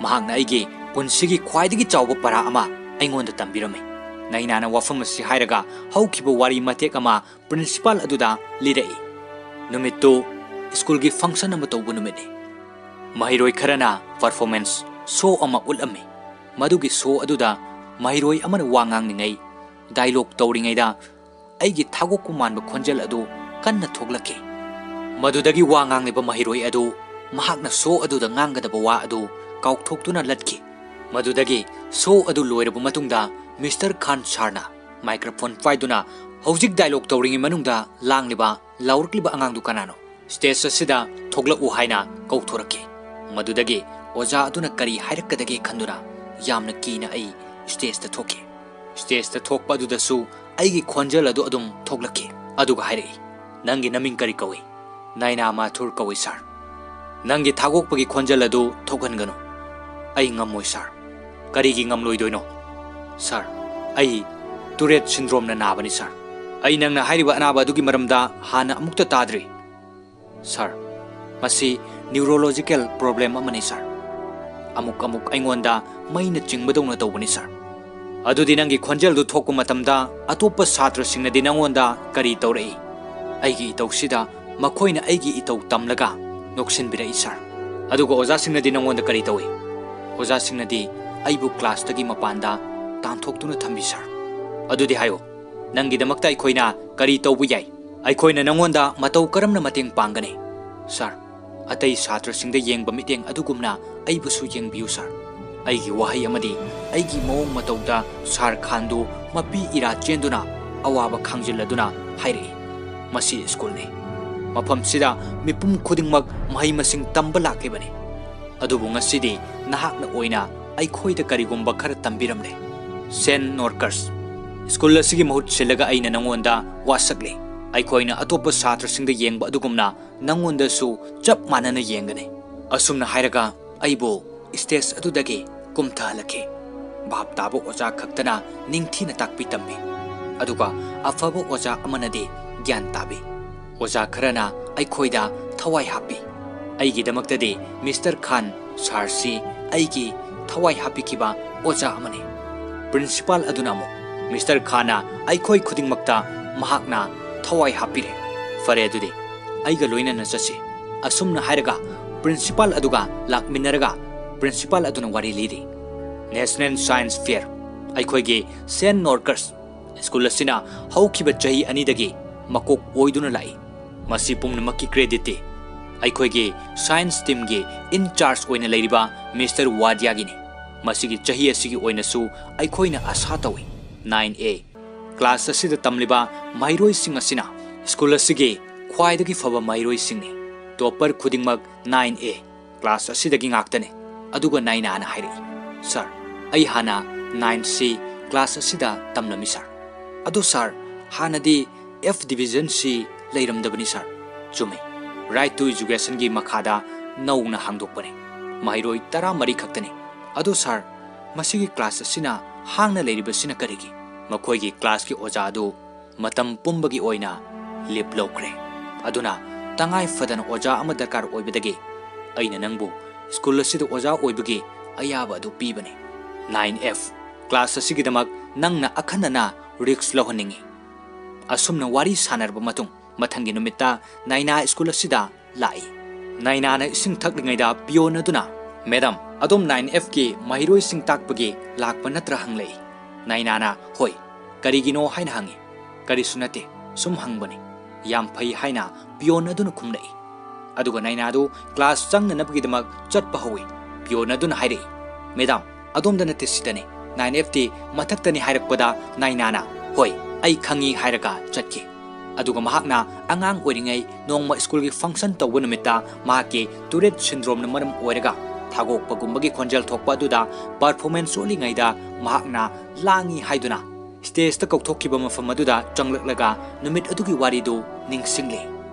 ꯃꯍꯥꯛꯅ ꯑꯩꯒꯤ ꯄꯨꯟꯁꯤꯒꯤ ꯈ꯭ꯋꯥꯏꯗꯒꯤ ꯆꯥꯎꯕ ꯄꯔꯥ ꯑꯃ ꯑꯩꯉꯣꯟꯗ ꯇꯝꯕꯤꯔꯝꯃꯤ꯫" ꯅꯥꯏꯅꯥꯅ ꯋꯥꯐꯝ ꯑꯁꯤ ꯍꯥꯏꯔꯒ ꯍꯧꯈꯤꯕ ꯋꯥꯔꯤ ꯃꯇꯦꯛ ꯑꯃ ꯄ꯭ꯔꯤꯟꯁꯤꯄꯥꯜ ꯑꯗꯨꯗ ꯂꯤꯔꯛꯏ꯫ ꯅꯨꯃꯤꯠꯇꯨ ꯁ꯭ꯀꯨꯜꯒꯤ ꯐꯪꯁꯟ ꯑꯃ ꯇꯧꯕ ꯅꯨꯃꯤꯠꯅꯤ꯫ ꯃꯍꯩꯔꯣꯏ ꯈꯔꯅ ꯄꯔꯐꯣꯔꯃꯦꯟꯁ ꯁꯣ ꯑꯃ ꯎꯠꯂꯝꯃꯤ꯫ ꯃꯗꯨꯒꯤ ꯁꯣ ꯑꯗꯨꯗ ꯃꯍꯩꯔꯣꯏ ꯑꯃꯅ ꯋꯥ ꯉꯥꯡꯂꯤꯉꯩ, ꯗꯥꯏꯂꯣꯒ ꯇꯧꯔꯤꯉꯩꯗ ꯑꯩꯒꯤ ꯊꯥꯒꯣꯛꯄ ꯃꯥꯟꯕ ꯈꯣꯟꯖꯦꯜ ꯑꯗꯨ ꯀꯟꯅ ꯊꯣꯛꯂꯛꯈꯤ꯫ ꯃꯗꯨꯗꯒꯤ ꯋꯥ ꯉꯥꯡꯂꯤꯕ ꯃꯍꯩꯔꯣꯏ ꯑꯗꯨ ꯃꯍꯥꯛꯅ ꯁꯣ ꯑꯗꯨꯗ ꯉꯥꯡꯒꯗꯕ ꯋꯥ ꯑꯗꯨ ꯀꯥꯎꯊꯣꯛꯇꯨꯅ ꯂꯠꯈꯤ꯫ ꯃꯗꯨꯗꯒꯤ ꯁꯣ ꯑꯗꯨ ꯂꯣꯏꯔꯕ ꯃꯇꯨꯡꯗ ꯃꯤꯁꯇꯔ ꯈꯥꯟ ꯁꯥꯔꯅ ꯃꯥꯏꯀ꯭ꯔꯣꯐꯣꯟ ꯄꯥꯏꯗꯨꯅ ꯍꯧꯖꯤꯛ ꯗꯥꯏꯂꯣꯒ ꯇꯧꯔꯤꯉꯩ ꯃꯅꯨꯡꯗ ꯂꯥꯡꯂꯤꯕ, ꯂꯥꯎꯔꯛꯂꯤꯕ ꯑꯉꯥꯡꯗꯨ ꯀꯅꯥꯅꯣ? "ꯁ꯭ꯇꯦꯖ ꯑꯁꯤꯗ ꯊꯣꯛꯂꯛꯎ" ꯍꯥꯏꯅ ꯀꯧꯊꯣꯔꯛꯈꯤ꯫ ꯃꯗꯨꯗꯒꯤ ꯑꯣꯖꯥ ꯑꯗꯨꯅ ꯀꯔꯤ ꯍꯥꯏꯔꯛꯀꯗꯒꯦ ꯈꯟꯗꯨꯅ ꯌꯥꯝꯅ ꯀꯤꯅ ꯑꯩ ꯁ꯭ꯇꯦꯖꯇ ꯊꯣꯛꯈꯤ꯫ ꯁ꯭ꯇꯦꯖꯇ ꯊꯣꯛꯄ ꯑꯗꯨꯗꯁꯨ ꯑꯩꯒꯤ ꯈꯣꯟꯖꯦꯜ ꯑꯗꯨ ꯑꯗꯨꯝ ꯊꯣꯛꯂꯛꯈꯤ꯫ ꯑꯗꯨꯒ ꯍꯥꯏꯔꯛꯏ, "ꯅꯪꯒꯤ ꯅꯃꯤꯡ ꯀꯔꯤ ꯀꯧꯏ?" "ꯅꯥꯏꯅꯥ ꯃꯥꯊꯨꯔ ꯀꯧꯏ, ꯁꯥꯔ꯫" "ꯅꯪꯒꯤ ꯊꯥꯒꯣꯛꯄꯒꯤ ꯈꯣꯟꯖꯦꯜ ꯑꯗꯨ ꯊꯣꯛꯍꯟꯒꯅꯨ꯫" "ꯑꯩ ꯉꯝꯃꯣꯏ, ꯁꯥꯔ꯫" "ꯀꯔꯤꯒꯤ ꯉꯝꯂꯣꯏꯗꯣꯏꯅꯣ?" "ꯁꯥꯔ, ꯑꯩ ꯇꯨꯔꯦꯠ ꯁꯤꯟꯗ꯭ꯔꯣꯝꯅ ꯅꯥꯕꯅꯤ, ꯁꯥꯔ꯫ ꯑꯩ ꯅꯪꯅ ꯍꯥꯏꯔꯤꯕ ꯑꯅꯥꯕ ꯑꯗꯨꯒꯤ ꯃꯔꯝꯗ ꯍꯥꯟꯅ ꯑꯃꯨꯛꯇ ꯇꯥꯗ꯭ꯔꯤ꯫" "ꯁꯥꯔ, ꯃꯁꯤ ꯅ꯭ꯌꯨꯔꯣꯂꯣꯖꯤꯀꯦꯜ ꯄ꯭ꯔꯣꯕ꯭ꯂꯦꯝ ꯑꯃꯅꯤ, ꯁꯥꯔ꯫ ꯑꯃꯨꯛ ꯑꯃꯨꯛ ꯑꯩꯉꯣꯟꯗ ꯃꯩꯅ ꯆꯤꯡꯕꯗꯧꯅ ꯇꯧꯕꯅꯤ, ꯁꯥꯔ꯫" "ꯑꯗꯨꯗꯤ ꯅꯪꯒꯤ ꯈꯣꯟꯖꯦꯜꯗꯨ ꯊꯣꯛꯄ ꯃꯇꯝꯗ ꯑꯇꯣꯞꯄ ꯁꯥꯇ꯭ꯔꯁꯤꯡꯅꯗꯤ ꯅꯪꯉꯣꯟꯗ ꯀꯔꯤ ꯇꯧꯔꯛꯏ?" "ꯑꯩꯒꯤ ꯏꯇꯧꯁꯤꯗ ꯃꯈꯣꯏꯅ ꯑꯩꯒꯤ ꯏꯇꯧ ꯇꯝꯂꯒ ꯅꯣꯛꯁꯤꯟꯕꯤꯔꯛꯏ, ꯁꯥꯔ꯫ ꯑꯗꯨꯒ ꯑꯣꯖꯥꯁꯤꯡꯅꯗꯤ ꯅꯪꯉꯣꯟꯗ ꯀꯔꯤ ꯇꯧꯏ?" "ꯑꯣꯖꯥꯁꯤꯡꯅꯗꯤ ꯑꯩꯕꯨ ꯀ꯭ꯂꯥꯁꯇꯒꯤ ꯃꯄꯥꯟꯗ ꯇꯥꯟꯊꯣꯛꯇꯨꯅ ꯊꯝꯕꯤ, ꯁꯥꯔ꯫" "ꯑꯗꯨꯗꯤ ꯍꯥꯏꯌꯨ, ꯅꯪꯒꯤꯗꯃꯛꯇ ꯑꯩꯈꯣꯏꯅ ꯀꯔꯤ ꯇꯧꯕ ꯌꯥꯏ?" "ꯑꯩꯈꯣꯏꯅ ꯅꯪꯉꯣꯟꯗ ꯃꯇꯧ ꯀꯔꯝꯅ ꯃꯇꯦꯡ ꯄꯥꯡꯒꯅꯤ?" "ꯁꯥꯔ, ꯑꯇꯩ ꯁꯥꯇ꯭ꯔꯁꯤꯡꯗ ꯌꯦꯡꯕ ꯃꯤꯠꯌꯦꯡ ꯑꯗꯨꯒꯨꯝꯅ ꯑꯩꯕꯨꯁꯨ ꯌꯦꯡꯕꯤꯌꯨ, ꯁꯥꯔ꯫ ꯑꯩꯒꯤ ꯋꯥꯍꯩ ꯑꯃꯗꯤ ꯑꯩꯒꯤ ꯃꯑꯣꯡ ꯃꯇꯧꯗ ꯁꯥꯔ ꯈꯥꯟꯗꯨ ꯃꯄꯤ ꯏꯔꯥ ꯆꯦꯟꯗꯨꯅ ꯑꯋꯥꯕ ꯈꯥꯡꯖꯤꯜꯂꯗꯨꯅ ꯍꯥꯏꯔꯛꯏ, "ꯃꯁꯤ ꯁ꯭ꯀꯨꯜꯅꯤ꯫ ꯃꯐꯝꯁꯤꯗ ꯃꯤꯄꯨꯝ ꯈꯨꯗꯤꯡꯃꯛ ꯃꯍꯩ ꯃꯁꯤꯡ ꯇꯝꯕ ꯂꯥꯛꯂꯤꯕꯅꯤ꯫ ꯑꯗꯨꯕꯨ ꯉꯁꯤꯗꯤ ꯅꯍꯥꯛꯅ ꯑꯣꯏꯅ ꯑꯩꯈꯣꯏꯗ ꯀꯔꯤꯒꯨꯝꯕ ꯈꯔ ꯇꯝꯕꯤꯔꯝꯂꯦ꯫ ꯁꯦꯟ ꯅꯣꯔꯀꯁ, ꯁ꯭ꯀꯨꯜ ꯑꯁꯤꯒꯤ ꯃꯍꯨꯠ ꯁꯤꯜꯂꯒ ꯑꯩꯅ ꯅꯉꯣꯟꯗ ꯋꯥꯁꯛꯂꯤ꯫ ꯑꯩꯈꯣꯏꯅ ꯑꯇꯣꯞꯄ ꯁꯥꯇ꯭ꯔꯁꯤꯡꯗ ꯌꯦꯡꯕ ꯑꯗꯨꯒꯨꯝꯅ ꯅꯉꯣꯟꯗꯁꯨ ꯆꯞ ꯃꯥꯟꯅꯅ ꯌꯦꯡꯒꯅꯤ꯫" ꯑꯁꯨꯝꯅ ꯍꯥꯏꯔꯒ ꯑꯩꯕꯨ ꯁ꯭ꯇꯦꯖ ꯑꯗꯨꯗꯒꯤ ꯀꯨꯝꯊꯍꯜꯂꯛꯈꯤ꯫ ꯚꯥꯞ ꯇꯥꯕ ꯑꯣꯖꯥ ꯈꯛꯇꯅ ꯅꯤꯡꯊꯤꯅ ꯇꯥꯛꯄꯤ ꯇꯝꯕꯤ, ꯑꯗꯨꯒ ꯑꯐꯕ ꯑꯣꯖꯥ ꯑꯃꯅꯗꯤ ꯒ꯭ꯌꯥꯟ ꯇꯥꯕꯤ꯫ ꯑꯣꯖꯥ ꯈꯔꯅ ꯑꯩꯈꯣꯏꯗ ꯊꯋꯥꯏ ꯍꯥꯞꯄꯤ꯫ ꯑꯩꯒꯤꯗꯃꯛꯇꯗꯤ ꯃꯤꯁꯇꯔ ꯈꯥꯟ ꯁꯥꯔꯁꯤ ꯑꯩꯒꯤ ꯊꯋꯥꯏ ꯍꯥꯞꯄꯤꯈꯤꯕ ꯑꯣꯖꯥ ꯑꯃꯅꯤ꯫ ꯄ꯭ꯔꯤꯟꯁꯤꯄꯥꯜ ꯑꯗꯨꯅ ꯑꯃꯨꯛ, "ꯃꯤꯁꯇꯔ ꯈꯥꯟꯅ ꯑꯩꯈꯣꯏ ꯈꯨꯗꯤꯡꯃꯛꯇ ꯃꯍꯥꯛꯅ ꯊꯋꯥꯏ ꯍꯥꯞꯄꯤꯔꯦ꯫ ꯐꯔꯦ, ꯑꯗꯨꯗꯤ ꯑꯩꯒ ꯂꯣꯏꯅꯅ ꯆꯠꯁꯤ꯫" ꯑꯁꯨꯝꯅ ꯍꯥꯏꯔꯒ ꯄ꯭ꯔꯤꯟꯁꯤꯄꯥꯜ ꯑꯗꯨꯒ ꯂꯥꯛꯃꯤꯟꯅꯔꯒ ꯄ꯭ꯔꯤꯟꯁꯤꯄꯥꯜ ꯑꯗꯨꯅ ꯋꯥꯔꯤ ꯂꯤꯔꯤ꯫ ꯅꯦꯁꯅꯦꯜ ꯁꯥꯏꯟꯁ ꯐꯤꯌꯔ, ꯑꯩꯈꯣꯏꯒꯤ ꯁꯦꯟ ꯅꯣꯔꯀꯁ ꯁ꯭ꯀꯨꯜ ꯑꯁꯤꯅ ꯍꯧꯈꯤꯕ ꯆꯍꯤ ꯑꯅꯤꯗꯒꯤ ꯃꯀꯣꯛ ꯑꯣꯏꯗꯨꯅ ꯂꯥꯛꯏ꯫ ꯃꯁꯤ ꯄꯨꯝꯅꯃꯛꯀꯤ ꯀ꯭ꯔꯦꯗꯤꯠꯇꯤ ꯑꯩꯈꯣꯏꯒꯤ ꯁꯥꯏꯟꯁ ꯇꯤꯝꯒꯤ ꯏꯟ ꯆꯥꯔꯖ ꯑꯣꯏꯅ ꯂꯩꯔꯤꯕ ꯃꯤꯁꯇꯔ ꯋꯥꯗꯤꯌꯥꯒꯤꯅꯤ꯫ ꯃꯁꯤꯒꯤ ꯆꯍꯤ ꯑꯁꯤꯒꯤ ꯑꯣꯏꯅꯁꯨ ꯑꯩꯈꯣꯏꯅ ꯑꯁꯥ ꯇꯧꯏ꯫ ꯅꯥꯏꯟ ꯑꯦ ꯀ꯭ꯂꯥꯁ ꯑꯁꯤꯗ ꯇꯝꯂꯤꯕ ꯃꯍꯩꯔꯣꯏꯁꯤꯡ ꯑꯁꯤꯅ ꯁ꯭ꯀꯨꯜ ꯑꯁꯤꯒꯤ ꯈ꯭ꯋꯥꯏꯗꯒꯤ ꯐꯕ ꯃꯍꯩꯔꯣꯏꯁꯤꯡꯅꯤ꯫ ꯇꯣꯞꯄꯔ ꯈꯨꯗꯤꯡꯃꯛ ꯅꯥꯏꯟ ꯑꯦ ꯀ꯭ꯂꯥꯁ ꯑꯁꯤꯗꯒꯤ ꯉꯥꯛꯇꯅꯤ꯫ ꯑꯗꯨꯒ ꯅꯥꯏꯅꯥꯅ ꯍꯥꯏꯔꯛꯏ, "ꯁꯥꯔ, ꯑꯩ ꯍꯥꯟꯅ ꯅꯥꯏꯟ ꯁꯤ ꯀ꯭ꯂꯥꯁ ꯑꯁꯤꯗ ꯇꯝꯂꯝꯃꯤ ꯁꯥꯔ꯫ ꯑꯗꯨ ꯁꯥꯔ, ꯍꯥꯟꯅꯗꯤ ꯑꯦꯐ ꯗꯤꯕꯤꯖꯟ ꯁꯤ ꯂꯩꯔꯝꯗꯕꯅꯤ ꯁꯥꯔ꯫" ꯆꯨꯝꯃꯤ, ꯔꯥꯏꯠ ꯇꯨ ꯏꯖꯨꯀꯦꯁꯟꯒꯤ ꯃꯈꯥꯗ ꯅꯧꯅ ꯍꯥꯡꯗꯣꯛꯄꯅꯤ꯫ ꯃꯍꯩꯔꯣꯏ ꯇꯔꯥꯃꯔꯤ ꯈꯛꯇꯅꯤ꯫ ꯑꯗꯨ ꯁꯥꯔ, ꯃꯁꯤꯒꯤ ꯀ꯭ꯂꯥꯁ ꯑꯁꯤꯅ ꯍꯥꯡꯅ ꯂꯩꯔꯤꯕꯁꯤꯅ ꯀꯔꯤꯒꯤ? ꯃꯈꯣꯏꯒꯤ ꯀ꯭ꯂꯥꯁꯀꯤ ꯑꯣꯖꯥ ꯑꯗꯨ ꯃꯇꯝ ꯄꯨꯝꯕꯒꯤ ꯑꯣꯏꯅ ꯂꯤꯞ ꯂꯧꯈ꯭ꯔꯦ꯫ ꯑꯗꯨꯅ ꯇꯉꯥꯏ ꯐꯗꯅ ꯑꯣꯖꯥ ꯑꯃ ꯗꯔꯀꯥꯔ ꯑꯣꯏꯕꯗꯒꯤ ꯑꯩꯅ ꯅꯪꯕꯨ ꯁ꯭ꯀꯨꯜ ꯑꯁꯤꯗ ꯑꯣꯖꯥ ꯑꯣꯏꯕꯒꯤ ꯑꯌꯥꯕ ꯑꯗꯨ ꯄꯤꯕꯅꯤ꯫ ꯅꯥꯏꯟ ꯑꯦꯐ ꯀ꯭ꯂꯥꯁ ꯑꯁꯤꯒꯤꯗꯃꯛ ꯅꯪꯅ ꯑꯈꯟꯅꯅ ꯔꯤꯛꯁ ꯂꯧꯍꯟꯅꯤꯡꯏ꯫ ꯑꯁꯨꯝꯅ ꯋꯥꯔꯤ ꯁꯥꯟꯅꯔꯕ ꯃꯇꯨꯡ, ꯃꯊꯪꯒꯤ ꯅꯨꯃꯤꯠꯇ ꯅꯥꯏꯅꯥ ꯁ꯭ꯀꯨꯜ ꯑꯁꯤꯗ ꯂꯥꯛꯏ꯫ ꯅꯥꯏꯅꯥꯅ ꯏꯁꯤꯡ ꯊꯛꯂꯤꯉꯩꯗ ꯄꯤꯌꯣꯟ ꯑꯗꯨꯅ, "ꯃꯦꯗꯥꯝ, ꯑꯗꯣꯝ ꯅꯥꯏꯟ ꯑꯦꯐꯀꯤ ꯃꯍꯩꯔꯣꯏꯁꯤꯡ ꯇꯥꯛꯄꯒꯤ ꯂꯥꯛꯄ ꯅꯠꯇ꯭ꯔꯥ?" ꯍꯪꯂꯛꯏ꯫ ꯅꯥꯏꯅꯥꯅ, "ꯍꯣꯏ, ꯀꯔꯤꯒꯤꯅꯣ?" ꯍꯥꯏꯅ ꯍꯪꯉꯤ꯫ "ꯀꯔꯤꯁꯨ ꯅꯠꯇꯦ, ꯁꯨꯝ ꯍꯪꯕꯅꯤ, ꯌꯥꯝ ꯐꯩ," ꯍꯥꯏꯅ ꯄꯤꯌꯣꯟ ꯑꯗꯨꯅ ꯈꯨꯝꯂꯛꯏ꯫ ꯑꯗꯨꯒ ꯅꯥꯏꯅꯥꯗꯨ ꯀ꯭ꯂꯥꯁ ꯆꯪꯅꯅꯕꯒꯤꯗꯃꯛ ꯆꯠꯄ ꯍꯧꯏ꯫ ꯄꯤꯌꯣꯟ ꯑꯗꯨꯅ ꯍꯥꯏꯔꯛꯏ, "ꯃꯦꯗꯥꯝ, ꯑꯗꯣꯝꯗ ꯅꯠꯇꯦ, ꯁꯤꯗꯅꯤ꯫ ꯅꯥꯏꯟ ꯑꯦꯐꯇꯤ ꯃꯊꯛꯇꯅꯤ" ꯍꯥꯏꯔꯛꯄꯗ ꯅꯥꯏꯅꯥꯅ, "ꯍꯣꯏ, ꯑꯩ ꯈꯪꯉꯤ" ꯍꯥꯏꯔꯒ ꯆꯠꯈꯤ꯫ ꯑꯗꯨꯒ ꯃꯍꯥꯛꯅ ꯑꯉꯥꯡ ꯑꯣꯏꯔꯤꯉꯩ ꯅꯣꯡꯃ ꯁ꯭ꯀꯨꯜꯒꯤ ꯐꯪꯁꯟ ꯇꯧꯕ ꯅꯨꯃꯤꯠꯇ ꯃꯍꯥꯛꯀꯤ ꯇꯨꯔꯦꯠ ꯁꯤꯟꯗ꯭ꯔꯣꯝꯅ ꯃꯔꯝ ꯑꯣꯏꯔꯒ ꯊꯥꯒꯣꯛꯄꯒꯨꯝꯕꯒꯤ ꯈꯣꯟꯖꯦꯜ ꯊꯣꯛꯄ ꯑꯗꯨꯗ ꯄꯔꯐꯣꯔꯃꯦꯟꯁ ꯎꯠꯂꯤꯉꯩꯗ ꯃꯍꯥꯛꯅ "ꯂꯥꯡꯉꯤ" ꯍꯥꯏꯗꯨꯅ ꯁ꯭ꯇꯦꯖꯇ ꯀꯧꯊꯣꯛꯈꯤꯕ ꯃꯐꯝ ꯑꯗꯨꯗ ꯆꯪꯂꯛꯂꯒ ꯅꯨꯃꯤꯠ ꯑꯗꯨꯒꯤ ꯋꯥꯔꯤꯗꯨ ꯅꯤꯡꯁꯤꯡꯂꯤ꯫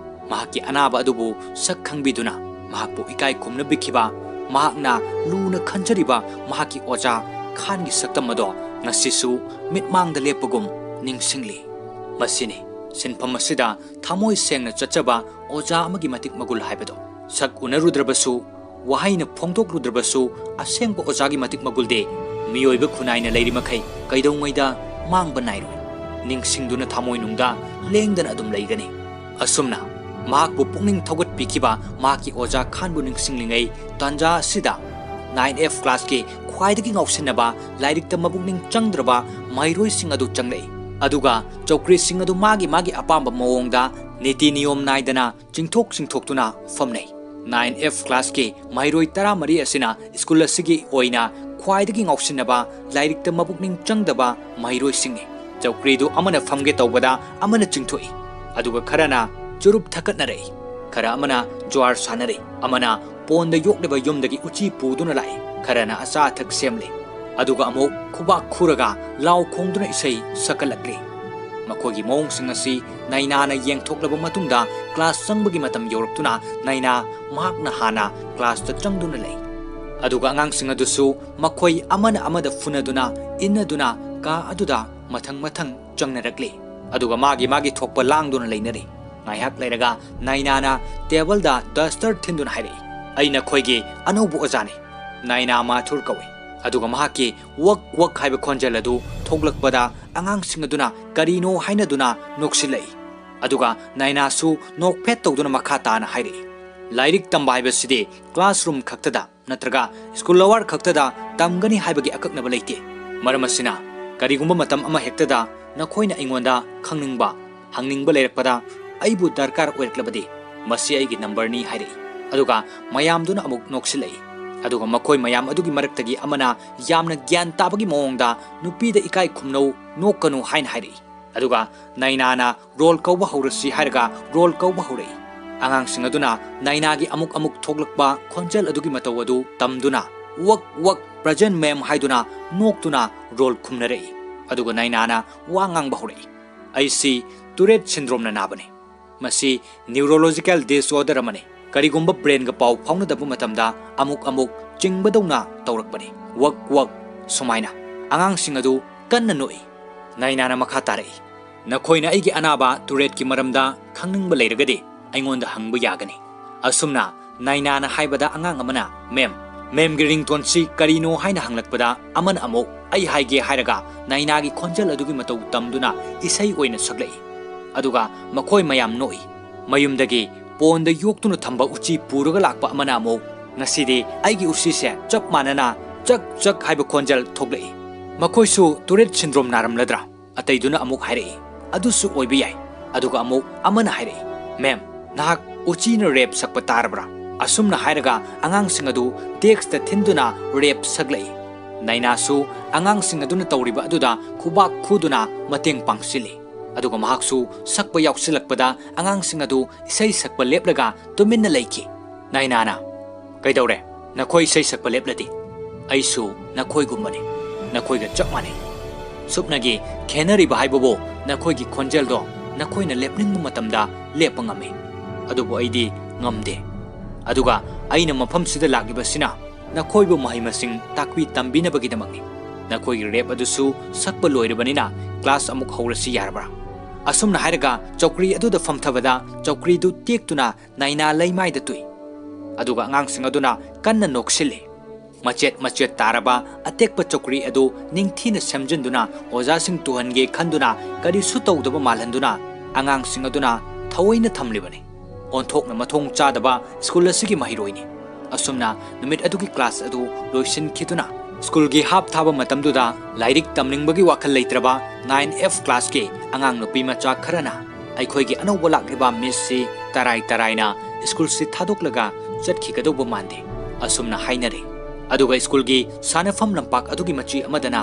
ꯃꯍꯥꯛꯀꯤ ꯑꯅꯥꯕ ꯑꯗꯨꯕꯨ ꯁꯛ ꯈꯪꯕꯤꯗꯨꯅ ꯃꯍꯥꯛꯄꯨ ꯏꯀꯥꯏ ꯈꯨꯝꯅꯕꯤꯈꯤꯕ, ꯃꯍꯥꯛꯅ ꯂꯨꯅ ꯈꯟꯖꯔꯤꯕ ꯃꯍꯥꯛꯀꯤ ꯑꯣꯖꯥ ꯈꯥꯟꯒꯤ ꯁꯛꯇꯝ ꯑꯗꯣ ꯉꯁꯤꯁꯨ ꯃꯤꯠꯃꯥꯡꯗ ꯂꯦꯞꯄꯒꯨꯝ ꯅꯤꯡꯁꯤꯡꯂꯤ꯫ ꯃꯁꯤꯅꯤ ꯁꯤꯟꯐꯝ ꯑꯁꯤꯗ ꯊꯃꯣꯏ ꯁꯦꯡꯅ ꯆꯠꯆꯕ ꯑꯣꯖꯥ ꯑꯃꯒꯤ ꯃꯇꯤꯛ ꯃꯒꯨꯜ ꯍꯥꯏꯕꯗꯣ꯫ ꯁꯛ ꯎꯅꯔꯨꯗ꯭ꯔꯕꯁꯨ, ꯋꯥꯍꯩꯅ ꯐꯣꯡꯗꯣꯛꯂꯨꯗ꯭ꯔꯕꯁꯨ, ꯑꯁꯦꯡꯕ ꯑꯣꯖꯥꯒꯤ ꯃꯇꯤꯛ ꯃꯒꯨꯜꯗꯤ ꯃꯤꯑꯣꯏꯕ ꯈꯨꯟꯅꯥꯏꯅ ꯂꯩꯔꯤꯃꯈꯩ ꯀꯩꯗꯧꯉꯩꯗ ꯃꯥꯡꯕ ꯅꯥꯏꯔꯣꯏ꯫ ꯅꯤꯡꯁꯤꯡꯗꯨꯅ ꯊꯃꯣꯏꯅꯨꯡꯗ ꯂꯦꯡꯗꯅ ꯑꯗꯨꯝ ꯂꯩꯒꯅꯤ꯫ ꯑꯁꯨꯝꯅ ꯃꯍꯥꯛꯄꯨ ꯄꯨꯛꯅꯤꯡ ꯊꯧꯒꯠꯄꯤꯈꯤꯕ ꯃꯍꯥꯛꯀꯤ ꯑꯣꯖꯥ ꯈꯥꯟꯕꯨ ꯅꯤꯡꯁꯤꯡꯂꯤꯉꯩ ꯇꯥꯟꯖꯥ ꯑꯁꯤꯗ ꯅꯥꯏꯟ ꯑꯦꯐ ꯀ꯭ꯂꯥꯁꯀꯤ ꯈ꯭ꯋꯥꯏꯗꯒꯤ ꯉꯥꯎꯁꯤꯟꯅꯕ, ꯂꯥꯏꯔꯤꯛꯇ ꯃꯄꯨꯛꯅꯤꯡ ꯆꯪꯗ꯭ꯔꯕ ꯃꯍꯩꯔꯣꯏꯁꯤꯡ ꯑꯗꯨ ꯆꯪꯂꯛꯏ꯫ ꯑꯗꯨꯒ ꯆꯧꯀ꯭ꯔꯤꯁꯤꯡ ꯑꯗꯨ ꯃꯥꯒꯤ ꯃꯥꯒꯤ ꯑꯄꯥꯝꯕ ꯃꯑꯣꯡꯗ ꯅꯤꯇꯤ ꯅꯤꯌꯣꯝ ꯅꯥꯏꯗꯅ ꯆꯤꯡꯊꯣꯛ ꯆꯤꯡꯊꯣꯛꯇꯨꯅ ꯐꯝꯅꯩ꯫ ꯅꯥꯏꯟ ꯑꯦꯐ ꯀ꯭ꯂꯥꯁꯀꯤ ꯃꯍꯩꯔꯣꯏ ꯇꯔꯥꯃꯔꯤ ꯑꯁꯤꯅ ꯁ꯭ꯀꯨꯜ ꯑꯁꯤꯒꯤ ꯑꯣꯏꯅ ꯈ꯭ꯋꯥꯏꯗꯒꯤ ꯉꯥꯎꯁꯤꯟꯅꯕ, ꯂꯥꯏꯔꯤꯛꯇ ꯃꯄꯨꯛꯅꯤꯡ ꯆꯪꯗꯕ ꯃꯍꯩꯔꯣꯏꯁꯤꯡꯅꯤ꯫ ꯆꯧꯀ꯭ꯔꯤꯗꯨ ꯑꯃꯅ ꯐꯝꯒꯦ ꯇꯧꯕꯗ ꯑꯃꯅ ꯆꯤꯡꯊꯣꯛꯏ, ꯑꯗꯨꯒ ꯈꯔꯅ ꯆꯨꯔꯨꯞ ꯊꯛꯀꯠꯅꯔꯛꯏ, ꯈꯔ ꯑꯃꯅ ꯖ꯭ꯋꯥꯔ ꯁꯥꯟꯅꯔꯛꯏ, ꯑꯃꯅ ꯄꯣꯟꯗ ꯌꯣꯛꯂꯤꯕ ꯌꯨꯝꯗꯒꯤ ꯎꯆꯤ ꯄꯨꯗꯨꯅ ꯂꯥꯛꯏ, ꯈꯔꯅ ꯑꯆꯥ ꯑꯊꯛ ꯁꯦꯝꯂꯤ, ꯑꯗꯨꯒ ꯑꯃꯨꯛ ꯈꯨꯕꯥꯛ ꯈꯨꯔꯒ ꯂꯥꯎ ꯈꯣꯡꯗꯨꯅ ꯏꯁꯩ ꯁꯛꯀꯠꯂꯛꯂꯤ꯫ ꯃꯈꯣꯏꯒꯤ ꯃꯑꯣꯡꯁꯤꯡ ꯑꯁꯤ ꯅꯥꯏꯅꯥꯅ ꯌꯦꯡꯊꯣꯛꯂꯕ ꯃꯇꯨꯡꯗ ꯀ꯭ꯂꯥꯁ ꯆꯪꯕꯒꯤ ꯃꯇꯝ ꯌꯧꯔꯛꯇꯨꯅ ꯅꯥꯏꯅꯥ ꯃꯍꯥꯛꯅ ꯍꯥꯟꯅ ꯀ꯭ꯂꯥꯁꯇ ꯆꯪꯗꯨꯅ ꯂꯩ꯫ ꯑꯗꯨꯒ ꯑꯉꯥꯡꯁꯤꯡ ꯑꯗꯨꯁꯨ ꯃꯈꯣꯏ ꯑꯃꯅ ꯑꯃꯗ ꯐꯨꯅꯗꯨꯅ, ꯏꯟꯅꯗꯨꯅ ꯀꯥ ꯑꯗꯨꯗ ꯃꯊꯪ ꯃꯊꯪ ꯆꯪꯅꯔꯛꯂꯤ꯫ ꯑꯗꯨꯒ ꯃꯥꯒꯤ ꯃꯥꯒꯤ ꯊꯣꯛꯄ ꯂꯥꯡꯗꯨꯅ ꯂꯩꯅꯔꯤ꯫ ꯉꯥꯏꯍꯥꯛ ꯂꯩꯔꯒ ꯅꯥꯏꯅꯥꯅ ꯇꯦꯕꯜꯗ ꯗꯁꯇꯔ ꯊꯤꯟꯗꯨꯅ ꯍꯥꯏꯔꯛꯏ, "ꯑꯩ ꯅꯈꯣꯏꯒꯤ ꯑꯅꯧꯕ ꯑꯣꯖꯥꯅꯤ꯫" ꯅꯥꯏꯅꯥ ꯃꯥꯊꯨꯔ ꯀꯧꯏ꯫ ꯑꯗꯨꯒ ꯃꯍꯥꯛꯀꯤ "ꯋꯛ ꯋꯛ" ꯍꯥꯏꯕ ꯈꯣꯟꯖꯦꯜ ꯑꯗꯨ ꯊꯣꯛꯂꯛꯄꯗ ꯑꯉꯥꯡꯁꯤꯡ ꯑꯗꯨꯅ ꯀꯔꯤꯅꯣ ꯍꯥꯏꯅꯗꯨꯅ ꯅꯣꯛꯁꯤꯜꯂꯛꯏ꯫ ꯑꯗꯨꯒ ꯅꯥꯏꯅꯥꯁꯨ ꯅꯣꯛꯐꯦꯠ ꯇꯧꯗꯨꯅ ꯃꯈꯥ ꯇꯥꯅ ꯍꯥꯏꯔꯛꯏ, "ꯂꯥꯏꯔꯤꯛ ꯇꯝꯕ ꯍꯥꯏꯕꯁꯤꯗꯤ ꯀ꯭ꯂꯥꯁꯔꯨꯝ ꯈꯛꯇꯗ ꯅꯠꯇ꯭ꯔꯒ ꯁ꯭ꯀꯨꯜ ꯑꯋꯥꯔ ꯈꯛꯇꯗ ꯇꯝꯒꯅꯤ ꯍꯥꯏꯕꯒꯤ ꯑꯀꯛꯅꯕ ꯂꯩꯇꯦ꯫ ꯃꯔꯝ ꯑꯁꯤꯅ, ꯀꯔꯤꯒꯨꯝꯕ ꯃꯇꯝ ꯑꯃ ꯍꯦꯛꯇꯗ ꯅꯈꯣꯏꯅ ꯑꯩꯉꯣꯟꯗ ꯈꯪꯅꯤꯡꯕ, ꯍꯪꯅꯤꯡꯕ ꯂꯩꯔꯛꯄꯗ ꯑꯩꯕꯨ ꯗꯔꯀꯥꯔ ꯑꯣꯏꯔꯛꯂꯕꯗꯤ, ꯃꯁꯤ ꯑꯩꯒꯤ ꯅꯝꯕꯔꯅꯤ" ꯍꯥꯏꯔꯛꯏ꯫ ꯑꯗꯨꯒ ꯃꯌꯥꯝꯗꯨꯅ ꯑꯃꯨꯛ ꯅꯣꯛꯁꯤꯜꯂꯛꯏ꯫ ꯑꯗꯨꯒ ꯃꯈꯣꯏ ꯃꯌꯥꯝ ꯑꯗꯨꯒꯤ ꯃꯔꯛꯇꯒꯤ ꯑꯃꯅ ꯌꯥꯝꯅ ꯒ꯭ꯌꯥꯟ ꯇꯥꯕꯒꯤ ꯃꯑꯣꯡꯗ ꯅꯨꯄꯤꯗ ꯏꯀꯥꯏ ꯈꯨꯝꯅꯧ, ꯅꯣꯛꯀꯅꯨ ꯍꯥꯏꯅ ꯍꯥꯏꯔꯛꯏ꯫ ꯑꯗꯨꯒ ꯅꯥꯏꯅꯥꯅ ꯔꯣꯜ ꯀꯧꯕ ꯍꯧꯔꯁꯤ ꯍꯥꯏꯔꯒ ꯔꯣꯜ ꯀꯧꯕ ꯍꯧꯔꯛꯏ꯫ ꯑꯉꯥꯡꯁꯤꯡ ꯑꯗꯨꯅ ꯅꯥꯏꯅꯥꯒꯤ ꯑꯃꯨꯛ ꯑꯃꯨꯛ ꯊꯣꯛꯂꯛꯄ ꯈꯣꯟꯖꯦꯜ ꯑꯗꯨꯒꯤ ꯃꯇꯧ ꯑꯗꯨ ꯇꯝꯗꯨꯅ "ꯋꯛ ꯋꯛ, ꯄ꯭ꯔꯖꯦꯟ ꯃꯦꯝ" ꯍꯥꯏꯗꯨꯅ ꯅꯣꯛꯇꯨꯅ ꯔꯣꯜ ꯈꯨꯝꯅꯔꯛꯏ꯫ ꯑꯗꯨꯒ ꯅꯥꯏꯅꯥꯅ ꯋꯥ ꯉꯥꯡꯕ ꯍꯧꯔꯛꯏ꯫ "ꯑꯩꯁꯤ ꯇꯨꯔꯦꯠ ꯁꯤꯟꯗ꯭ꯔꯣꯝꯅ ꯅꯥꯕꯅꯤ꯫ ꯃꯁꯤ ꯅ꯭ꯌꯨꯔꯣꯂꯣꯖꯤꯀꯦꯜ ꯗꯤꯁꯑꯣꯔꯗꯔ ꯑꯃꯅꯤ꯫ ꯀꯔꯤꯒꯨꯝꯕ ꯕ꯭ꯔꯦꯟꯒ ꯄꯥꯎ ꯐꯥꯎꯅꯗꯕ ꯃꯇꯝꯗ ꯑꯃꯨꯛ ꯑꯃꯨꯛ ꯆꯤꯡꯕꯗꯧꯅ ꯇꯧꯔꯛꯄꯅꯤ꯫ ꯋꯛ ꯋꯛ" ꯁꯨꯃꯥꯏꯅ꯫ ꯑꯉꯥꯡꯁꯤꯡ ꯑꯗꯨ ꯀꯟꯅ ꯅꯣꯛꯏ꯫ ꯅꯥꯏꯅꯥꯅ ꯃꯈꯥ ꯇꯥꯔꯛꯏ, "ꯅꯈꯣꯏꯅ ꯑꯩꯒꯤ ꯑꯅꯥꯕ ꯇꯨꯔꯦꯠꯀꯤ ꯃꯔꯝꯗ ꯈꯪꯅꯤꯡꯕ ꯂꯩꯔꯒꯗꯤ ꯑꯩꯉꯣꯟꯗ ꯍꯪꯕ ꯌꯥꯒꯅꯤ"꯫ ꯑꯁꯨꯝꯅ ꯅꯥꯏꯅꯥꯅ ꯍꯥꯏꯕꯗ ꯑꯉꯥꯡ ꯑꯃꯅ "ꯃꯦꯝ, ꯃꯦꯝꯒꯤ ꯔꯤꯡꯇꯣꯟꯁꯤ ꯀꯔꯤꯅꯣ?" ꯍꯥꯏꯅ ꯍꯪꯂꯛꯄꯗ ꯑꯃꯅ ꯑꯃꯨꯛ "ꯑꯩ ꯍꯥꯏꯒꯦ" ꯍꯥꯏꯔꯒ ꯅꯥꯏꯅꯥꯒꯤ ꯈꯣꯟꯖꯦꯜ ꯑꯗꯨꯒꯤ ꯃꯇꯧ ꯇꯝꯗꯨꯅ ꯏꯁꯩ ꯑꯣꯏꯅ ꯁꯛꯂꯛꯏ꯫ ꯑꯗꯨꯒ ꯃꯈꯣꯏ ꯃꯌꯥꯝ ꯅꯣꯛꯏ꯫ ꯃꯌꯨꯝꯗꯒꯤ ꯄꯣꯟꯗ ꯌꯣꯛꯇꯨꯅ ꯊꯝꯕ ꯎꯆꯤ ꯄꯨꯔꯒ ꯂꯥꯛꯄ ꯑꯃꯅ ꯑꯃꯨꯛ "ꯉꯁꯤꯗꯤ ꯑꯩꯒꯤ ꯎꯆꯤꯁꯦ ꯆꯞ ꯃꯥꯟꯅꯅ ꯆꯛ ꯆꯛ" ꯍꯥꯏꯕ ꯈꯣꯟꯖꯦꯜ ꯊꯣꯛꯂꯛꯏ꯫ "ꯃꯈꯣꯏꯁꯨ ꯇꯨꯔꯦꯠ ꯁꯤꯟꯗ꯭ꯔꯣꯝ ꯅꯥꯔꯝꯂꯗ꯭ꯔꯥ?" ꯑꯇꯩꯗꯨꯅ ꯑꯃꯨꯛ ꯍꯥꯏꯔꯛꯏ꯫ "ꯑꯗꯨꯁꯨ ꯑꯣꯏꯕ ꯌꯥꯏ"꯫ ꯑꯗꯨꯒ ꯑꯃꯨꯛ ꯑꯃꯅ ꯍꯥꯏꯔꯛꯏ, "ꯃꯦꯝ, ꯅꯍꯥꯛ ꯎꯆꯤꯅ ꯔꯦꯞ ꯁꯛꯄ ꯇꯥꯔꯕ꯭ꯔꯥ?" ꯑꯁꯨꯝꯅ ꯍꯥꯏꯔꯒ ꯑꯉꯥꯡꯁꯤꯡ ꯑꯗꯨ ꯗꯦꯛꯁꯇ ꯊꯤꯟꯗꯨꯅ ꯔꯦꯞ ꯁꯛꯂꯛꯏ꯫ ꯅꯥꯏꯅꯥꯁꯨ ꯑꯉꯥꯡꯁꯤꯡ ꯑꯗꯨꯅ ꯇꯧꯔꯤꯕ ꯑꯗꯨꯗ ꯈꯨꯕꯥꯛ ꯈꯨꯗꯨꯅ ꯃꯇꯦꯡ ꯄꯥꯡꯁꯤꯜꯂꯤ꯫ ꯑꯗꯨꯒ ꯃꯍꯥꯛꯁꯨ ꯁꯛꯄ ꯌꯥꯎꯁꯤꯜꯂꯛꯄꯗ ꯑꯉꯥꯡꯁꯤꯡ ꯑꯗꯨ ꯏꯁꯩ ꯁꯛꯄ ꯂꯦꯞꯂꯒ ꯇꯨꯃꯤꯟꯅ ꯂꯩꯈꯤ꯫ ꯅꯥꯏꯅꯥꯅ, "ꯀꯩꯗꯧꯔꯦ? ꯅꯈꯣꯏ ꯏꯁꯩ ꯁꯛꯄ ꯂꯦꯞꯂꯗꯤ? ꯑꯩꯁꯨ ꯅꯈꯣꯏꯒꯨꯝꯕꯅꯤ꯫ ꯅꯈꯣꯏꯒ ꯆꯞ ꯃꯥꯟꯅꯩ꯫ ꯁꯨꯞꯅꯒꯤ ꯈꯦꯅꯔꯤꯕ ꯍꯥꯏꯕꯕꯨ ꯅꯈꯣꯏꯒꯤ ꯈꯣꯟꯖꯦꯜꯗꯣ ꯅꯈꯣꯏꯅ ꯂꯦꯞꯅꯤꯡꯕ ꯃꯇꯝꯗ ꯂꯦꯞꯄ ꯉꯝꯃꯤ꯫ ꯑꯗꯨꯕꯨ ꯑꯩꯗꯤ ꯉꯝꯗꯦ꯫ ꯑꯗꯨꯒ ꯑꯩꯅ ꯃꯐꯝꯁꯤꯗ ꯂꯥꯛꯂꯤꯕꯁꯤꯅ ꯅꯈꯣꯏꯕꯨ ꯃꯍꯩ ꯃꯁꯤꯡ ꯇꯥꯛꯄꯤ ꯇꯝꯕꯤꯅꯕꯒꯤꯗꯃꯛꯅꯤ꯫ ꯅꯈꯣꯏꯒꯤ ꯔꯦꯞ ꯑꯗꯨꯁꯨ ꯁꯛꯄ ꯂꯣꯏꯔꯕꯅꯤꯅ ꯀ꯭ꯂꯥꯁ ꯑꯃꯨꯛ ꯍꯧꯔꯁꯤ ꯌꯥꯔꯕ꯭ꯔꯥ?" ꯑꯁꯨꯝꯅ ꯍꯥꯏꯔꯒ ꯆꯧꯀ꯭ꯔꯤ ꯑꯗꯨꯗ ꯐꯝꯊꯕꯗ ꯆꯧꯀ꯭ꯔꯤꯗꯨ ꯇꯦꯛꯇꯨꯅ ꯅꯥꯏꯅꯥ ꯂꯩꯃꯥꯏꯗ ꯇꯨꯏ꯫ ꯑꯗꯨꯒ ꯑꯉꯥꯡꯁꯤꯡ ꯑꯗꯨꯅ ꯀꯟꯅ ꯅꯣꯛꯁꯤꯜꯂꯤ꯫ ꯃꯆꯦꯠ ꯃꯆꯦꯠ ꯇꯥꯔꯕ ꯑꯇꯦꯛꯄ ꯆꯧꯀ꯭ꯔꯤ ꯑꯗꯨ ꯅꯤꯡꯊꯤꯅ ꯁꯦꯝꯖꯤꯟꯗꯨꯅ ꯑꯣꯖꯥꯁꯤꯡ ꯇꯨꯍꯟꯒꯦ ꯈꯟꯗꯨꯅ ꯀꯔꯤꯁꯨ ꯇꯧꯗꯕ ꯃꯥꯜꯍꯟꯗꯨꯅ ꯑꯉꯥꯡꯁꯤꯡ ꯑꯗꯨꯅ ꯊꯑꯣꯏꯅ ꯊꯝꯂꯤꯕꯅꯤ꯫ ꯑꯣꯟꯊꯣꯛꯅ ꯃꯊꯣꯡ ꯆꯥꯗꯕ ꯁ꯭ꯀꯨꯜ ꯑꯁꯤꯒꯤ ꯃꯍꯩꯔꯣꯏꯅꯤ꯫ ꯑꯁꯨꯝꯅ ꯅꯨꯃꯤꯠ ꯑꯗꯨꯒꯤ ꯀ꯭ꯂꯥꯁ ꯑꯗꯨ ꯂꯣꯏꯁꯤꯟꯈꯤꯗꯨꯅ ꯁ꯭ꯀꯨꯜꯒꯤ ꯍꯥꯞ ꯊꯥꯕ ꯃꯇꯝꯗꯨꯗ ꯂꯥꯏꯔꯤꯛ ꯇꯝꯅꯤꯡꯕꯒꯤ ꯋꯥꯈꯜ ꯂꯩꯇ꯭ꯔꯕ ꯅꯥꯏꯟ ꯑꯦꯐ ꯀ꯭ꯂꯥꯁꯀꯤ ꯑꯉꯥꯡ ꯅꯨꯄꯤ ꯃꯆꯥ ꯈꯔꯅ ꯑꯩꯈꯣꯏꯒꯤ ꯑꯅꯧꯕ ꯂꯥꯛꯂꯤꯕ ꯃꯤꯁꯁꯤ ꯇꯔꯥꯏ ꯇꯔꯥꯏꯅ ꯁ꯭ꯀꯨꯜꯁꯤ ꯊꯥꯗꯣꯛꯂꯒ ꯆꯠꯈꯤꯒꯗꯧꯕ ꯃꯥꯟꯗꯦ꯫ ꯑꯁꯨꯝꯅ ꯍꯥꯏꯅꯔꯦ꯫ ꯑꯗꯨꯒ ꯁ꯭ꯀꯨꯜꯒꯤ ꯁꯥꯟꯅꯐꯝ ꯂꯝꯄꯥꯛ ꯑꯗꯨꯒꯤ ꯃꯆꯤ ꯑꯃꯗꯅ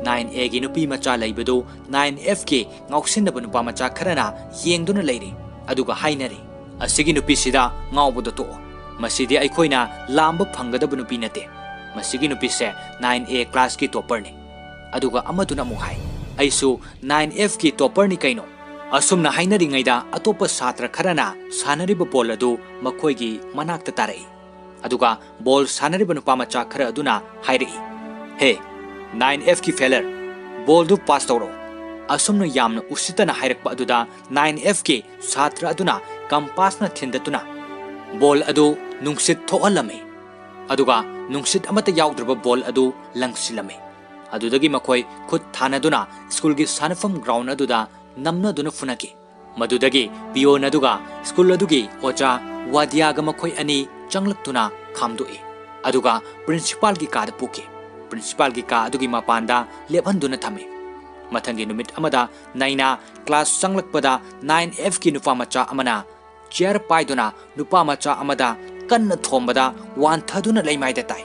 ꯅꯥꯏꯟ ꯑꯦꯒꯤ ꯅꯨꯄꯤ ꯃꯆꯥ ꯂꯩꯕꯗꯨ ꯅꯥꯏꯟ ꯑꯦꯐꯀꯤ ꯉꯥꯎꯁꯤꯟꯅꯕ ꯅꯨꯄꯥ ꯃꯆꯥ ꯈꯔꯅ ꯌꯦꯡꯗꯨꯅ ꯂꯩꯔꯤ꯫ ꯑꯗꯨꯒ ꯍꯥꯏꯅꯔꯤ, "ꯑꯁꯤꯒꯤ ꯅꯨꯄꯤꯁꯤꯗ ꯉꯥꯎꯕꯗꯣ ꯇꯣꯛꯑꯣ꯫ ꯃꯁꯤꯗꯤ ꯑꯩꯈꯣꯏꯅ ꯂꯥꯝꯕ ꯐꯪꯒꯗꯕ ꯅꯨꯄꯤ ꯅꯠꯇꯦ꯫ ꯃꯁꯤꯒꯤ ꯅꯨꯄꯤꯁꯦ ꯅꯥꯏꯟ ꯑꯦ ꯀ꯭ꯂꯥꯁꯀꯤ ꯇꯣꯞꯄꯔꯅꯤ꯫" ꯑꯗꯨꯒ ꯑꯃꯗꯨꯅ ꯑꯃꯨꯛ ꯍꯥꯏ, "ꯑꯩꯁꯨ ꯅꯥꯏꯟ ꯑꯦꯐꯀꯤ ꯇꯣꯞꯄꯔꯅꯤ ꯀꯩꯅꯣ꯫" ꯑꯁꯨꯝꯅ ꯍꯥꯏꯅꯔꯤꯉꯩꯗ ꯑꯇꯣꯞꯄ ꯁꯥꯇ꯭ꯔ ꯈꯔꯅ ꯁꯥꯟꯅꯔꯤꯕ ꯕꯣꯜ ꯑꯗꯨ ꯃꯈꯣꯏꯒꯤ ꯃꯅꯥꯛꯇ ꯇꯥꯔꯛꯏ꯫ ꯑꯗꯨꯒ ꯕꯣꯜ ꯁꯥꯟꯅꯔꯤꯕ ꯅꯨꯄꯥ ꯃꯆꯥ ꯈꯔ ꯑꯗꯨꯅ ꯍꯥꯏꯔꯛꯏ, "ꯍꯦ, ꯅꯥꯏꯟ ꯑꯦꯐꯀꯤ ꯐꯦꯂꯔ, ꯕꯣꯜꯗꯨ ꯄꯥꯁ ꯇꯧꯔꯣ꯫" ꯑꯁꯨꯝꯅ ꯌꯥꯝꯅ ꯎꯁꯤꯠꯇꯅ ꯍꯥꯏꯔꯛꯄ ꯑꯗꯨꯗ ꯅꯥꯏꯟ ꯑꯦꯐꯀꯤ ꯁꯥꯇ꯭ꯔ ꯑꯗꯨꯅ ꯀꯝꯄꯥꯁꯅ ꯊꯤꯟꯗꯠꯇꯨꯅ ꯕꯣꯜ ꯑꯗꯨ ꯅꯨꯡꯁꯤꯠ ꯊꯣꯛꯍꯜꯂꯝꯃꯤ꯫ ꯑꯗꯨꯒ ꯅꯨꯡꯁꯤꯠ ꯑꯃꯠꯇ ꯌꯥꯎꯗ꯭ꯔꯕ ꯕꯣꯜ ꯑꯗꯨ ꯂꯪꯁꯤꯜꯂꯝꯃꯤ꯫ ꯑꯗꯨꯗꯒꯤ ꯃꯈꯣꯏ ꯈꯨꯠ ꯊꯥꯅꯗꯨꯅ ꯁ꯭ꯀꯨꯜꯒꯤ ꯁꯥꯟꯅꯐꯝ ꯒ꯭ꯔꯥꯎꯟ ꯑꯗꯨꯗ ꯅꯝꯅꯗꯨꯅ ꯐꯨꯅꯈꯤ꯫ ꯃꯗꯨꯗꯒꯤ ꯄꯤꯌꯣꯟ ꯑꯗꯨꯒ ꯁ꯭ꯀꯨꯜ ꯑꯗꯨꯒꯤ ꯑꯣꯖꯥ ꯋꯥꯗꯤꯌꯥꯒ ꯃꯈꯣꯏ ꯑꯅꯤ ꯆꯪꯂꯛꯇꯨꯅ ꯈꯥꯝꯗꯣꯛꯏ꯫ ꯑꯗꯨꯒ ꯄ꯭ꯔꯤꯟꯁꯤꯄꯥꯜꯒꯤ ꯀꯥꯗ ꯄꯨꯈꯤ꯫ ꯄ꯭ꯔꯤꯟꯁꯤꯄꯥꯜꯒꯤ ꯀꯥ ꯑꯗꯨꯒꯤ ꯃꯄꯥꯟꯗ ꯂꯦꯞꯍꯟꯗꯨꯅ ꯊꯝꯃꯤ꯫ ꯃꯊꯪꯒꯤ ꯅꯨꯃꯤꯠ ꯑꯃꯗ ꯅꯥꯏꯅꯥ ꯀ꯭ꯂꯥꯁ ꯆꯪꯂꯛꯄꯗ ꯅꯥꯏꯟ ꯑꯦꯐꯀꯤ ꯅꯨꯄꯥ ꯃꯆꯥ ꯑꯃꯅ ꯆꯤꯌꯔ ꯄꯥꯏꯗꯨꯅ ꯅꯨꯄꯥ ꯃꯆꯥ ꯑꯃꯗ ꯀꯟꯅ ꯊꯣꯝꯕꯗ ꯋꯥꯟꯊꯗꯨꯅ ꯂꯩꯃꯥꯏꯗ ꯇꯥꯏ꯫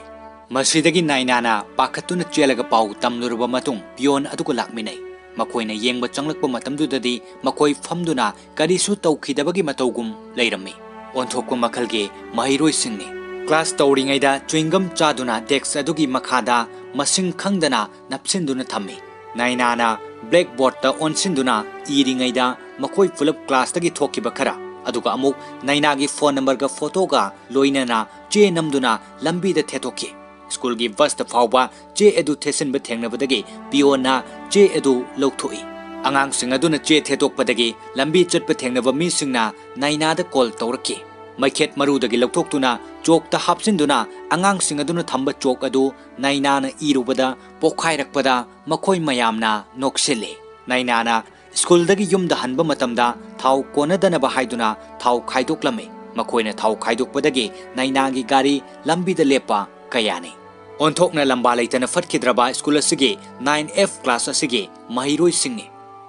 ꯃꯁꯤꯗꯒꯤ ꯅꯥꯏꯅꯥꯅ ꯄꯥꯈꯠꯇꯨꯅ ꯆꯦꯜꯂꯒ ꯄꯥꯎ ꯇꯝꯂꯨꯔꯕ ꯃꯇꯨꯡ ꯄꯤꯌꯣꯟ ꯑꯗꯨꯒ ꯂꯥꯛꯃꯤꯟꯅꯩ꯫ ꯃꯈꯣꯏꯅ ꯌꯦꯡꯕ ꯆꯪꯂꯛꯄ ꯃꯇꯝꯗꯨꯗꯗꯤ ꯃꯈꯣꯏ ꯐꯝꯗꯨꯅ ꯀꯔꯤꯁꯨ ꯇꯧꯈꯤꯗꯕꯒꯤ ꯃꯇꯧꯒꯨꯝ ꯂꯩꯔꯝꯃꯤ꯫ ꯑꯣꯟꯊꯣꯛꯄ ꯃꯈꯜꯒꯤ ꯃꯍꯩꯔꯣꯏꯁꯤꯡꯅꯤ꯫ ꯀ꯭ꯂꯥꯁ ꯇꯧꯔꯤꯉꯩꯗ ꯆ꯭ꯋꯤꯡꯒꯝ ꯆꯥꯗꯨꯅ ꯗꯦꯛꯁ ꯑꯗꯨꯒꯤ ꯃꯈꯥꯗ ꯃꯁꯤꯡ ꯈꯪꯗꯅ ꯅꯞꯁꯤꯟꯗꯨꯅ ꯊꯝꯃꯤ꯫ ꯅꯥꯏꯅꯥꯅ ꯕ꯭ꯂꯦꯛꯕꯣꯔꯗꯇ ꯑꯣꯟꯁꯤꯟꯗꯨꯅ ꯏꯔꯤꯉꯩꯗ ꯃꯈꯣꯏ ꯄꯨꯂꯞ ꯀ꯭ꯂꯥꯁꯇꯒꯤ ꯊꯣꯛꯈꯤꯕ ꯈꯔ, ꯑꯗꯨꯒ ꯑꯃꯨꯛ ꯅꯥꯏꯅꯥꯒꯤ ꯐꯣꯟ ꯅꯝꯕꯔꯒ ꯐꯣꯇꯣꯒ ꯂꯣꯏꯅꯅ ꯆꯦ ꯅꯝꯗꯨꯅ ꯂꯝꯕꯤꯗ ꯊꯦꯠꯇꯣꯛꯈꯤ꯫ ꯁ꯭ꯀꯨꯜꯒꯤ ꯕꯁꯇ ꯐꯥꯎꯕ ꯆꯦ ꯑꯗꯨ ꯊꯦꯠꯆꯤꯟꯕ ꯊꯦꯡꯅꯕꯗꯒꯤ ꯄꯤꯌꯣꯟꯅ ꯆꯦ ꯑꯗꯨ ꯂꯧꯊꯣꯛꯏ꯫ ꯑꯉꯥꯡꯁꯤꯡ ꯑꯗꯨꯅ ꯆꯦ ꯊꯦꯠꯇꯣꯛꯄꯗꯒꯤ ꯂꯝꯕꯤ ꯆꯠꯄ ꯊꯦꯡꯅꯕ ꯃꯤꯁꯤꯡꯅ ꯅꯥꯏꯅꯥꯗ ꯀꯣꯜ ꯇꯧꯔꯛꯈꯤ꯫ ꯃꯩꯈꯦꯠ ꯃꯔꯨꯗꯒꯤ ꯂꯧꯊꯣꯛꯇꯨꯅ ꯆꯣꯛꯇ ꯍꯥꯞꯆꯤꯟꯗꯨꯅ ꯑꯉꯥꯡꯁꯤꯡ ꯑꯗꯨꯅ ꯊꯝꯕ ꯆꯣꯛ ꯑꯗꯨ ꯅꯥꯏꯅꯥꯅ ꯏꯔꯨꯕꯗ ꯄꯣꯛꯈꯥꯏꯔꯛꯄꯗ ꯃꯈꯣꯏ ꯃꯌꯥꯝꯅ ꯅꯣꯛꯁꯤꯜꯂꯤ꯫ ꯅꯥꯏꯅꯥꯅ ꯁ꯭ꯀꯨꯜꯗꯒꯤ ꯌꯨꯝꯗ ꯍꯟꯕ ꯃꯇꯝꯗ ꯊꯥꯎ ꯀꯣꯟꯅꯗꯅꯕ ꯍꯥꯏꯗꯨꯅ ꯊꯥꯎ ꯈꯥꯏꯗꯣꯛꯂꯝꯃꯤ꯫ ꯃꯈꯣꯏꯅ ꯊꯥꯎ ꯈꯥꯏꯗꯣꯛꯄꯗꯒꯤ ꯅꯥꯏꯅꯥꯒꯤ ꯒꯥꯔꯤ ꯂꯝꯕꯤꯗ ꯂꯦꯞꯄ ꯀꯌꯥꯅꯤ꯫ ꯑꯣꯟꯊꯣꯛꯅ ꯂꯝꯕꯥ ꯂꯩꯇꯅ ꯐꯠꯈꯤꯗ꯭ꯔꯕ ꯁ꯭ꯀꯨꯜ ꯑꯁꯤꯒꯤ ꯅꯥꯏꯟ ꯑꯦꯐ ꯀ꯭ꯂꯥꯁ ꯑꯁꯤꯒꯤ ꯃꯍꯩꯔꯣꯏꯁꯤꯡꯅꯤ꯫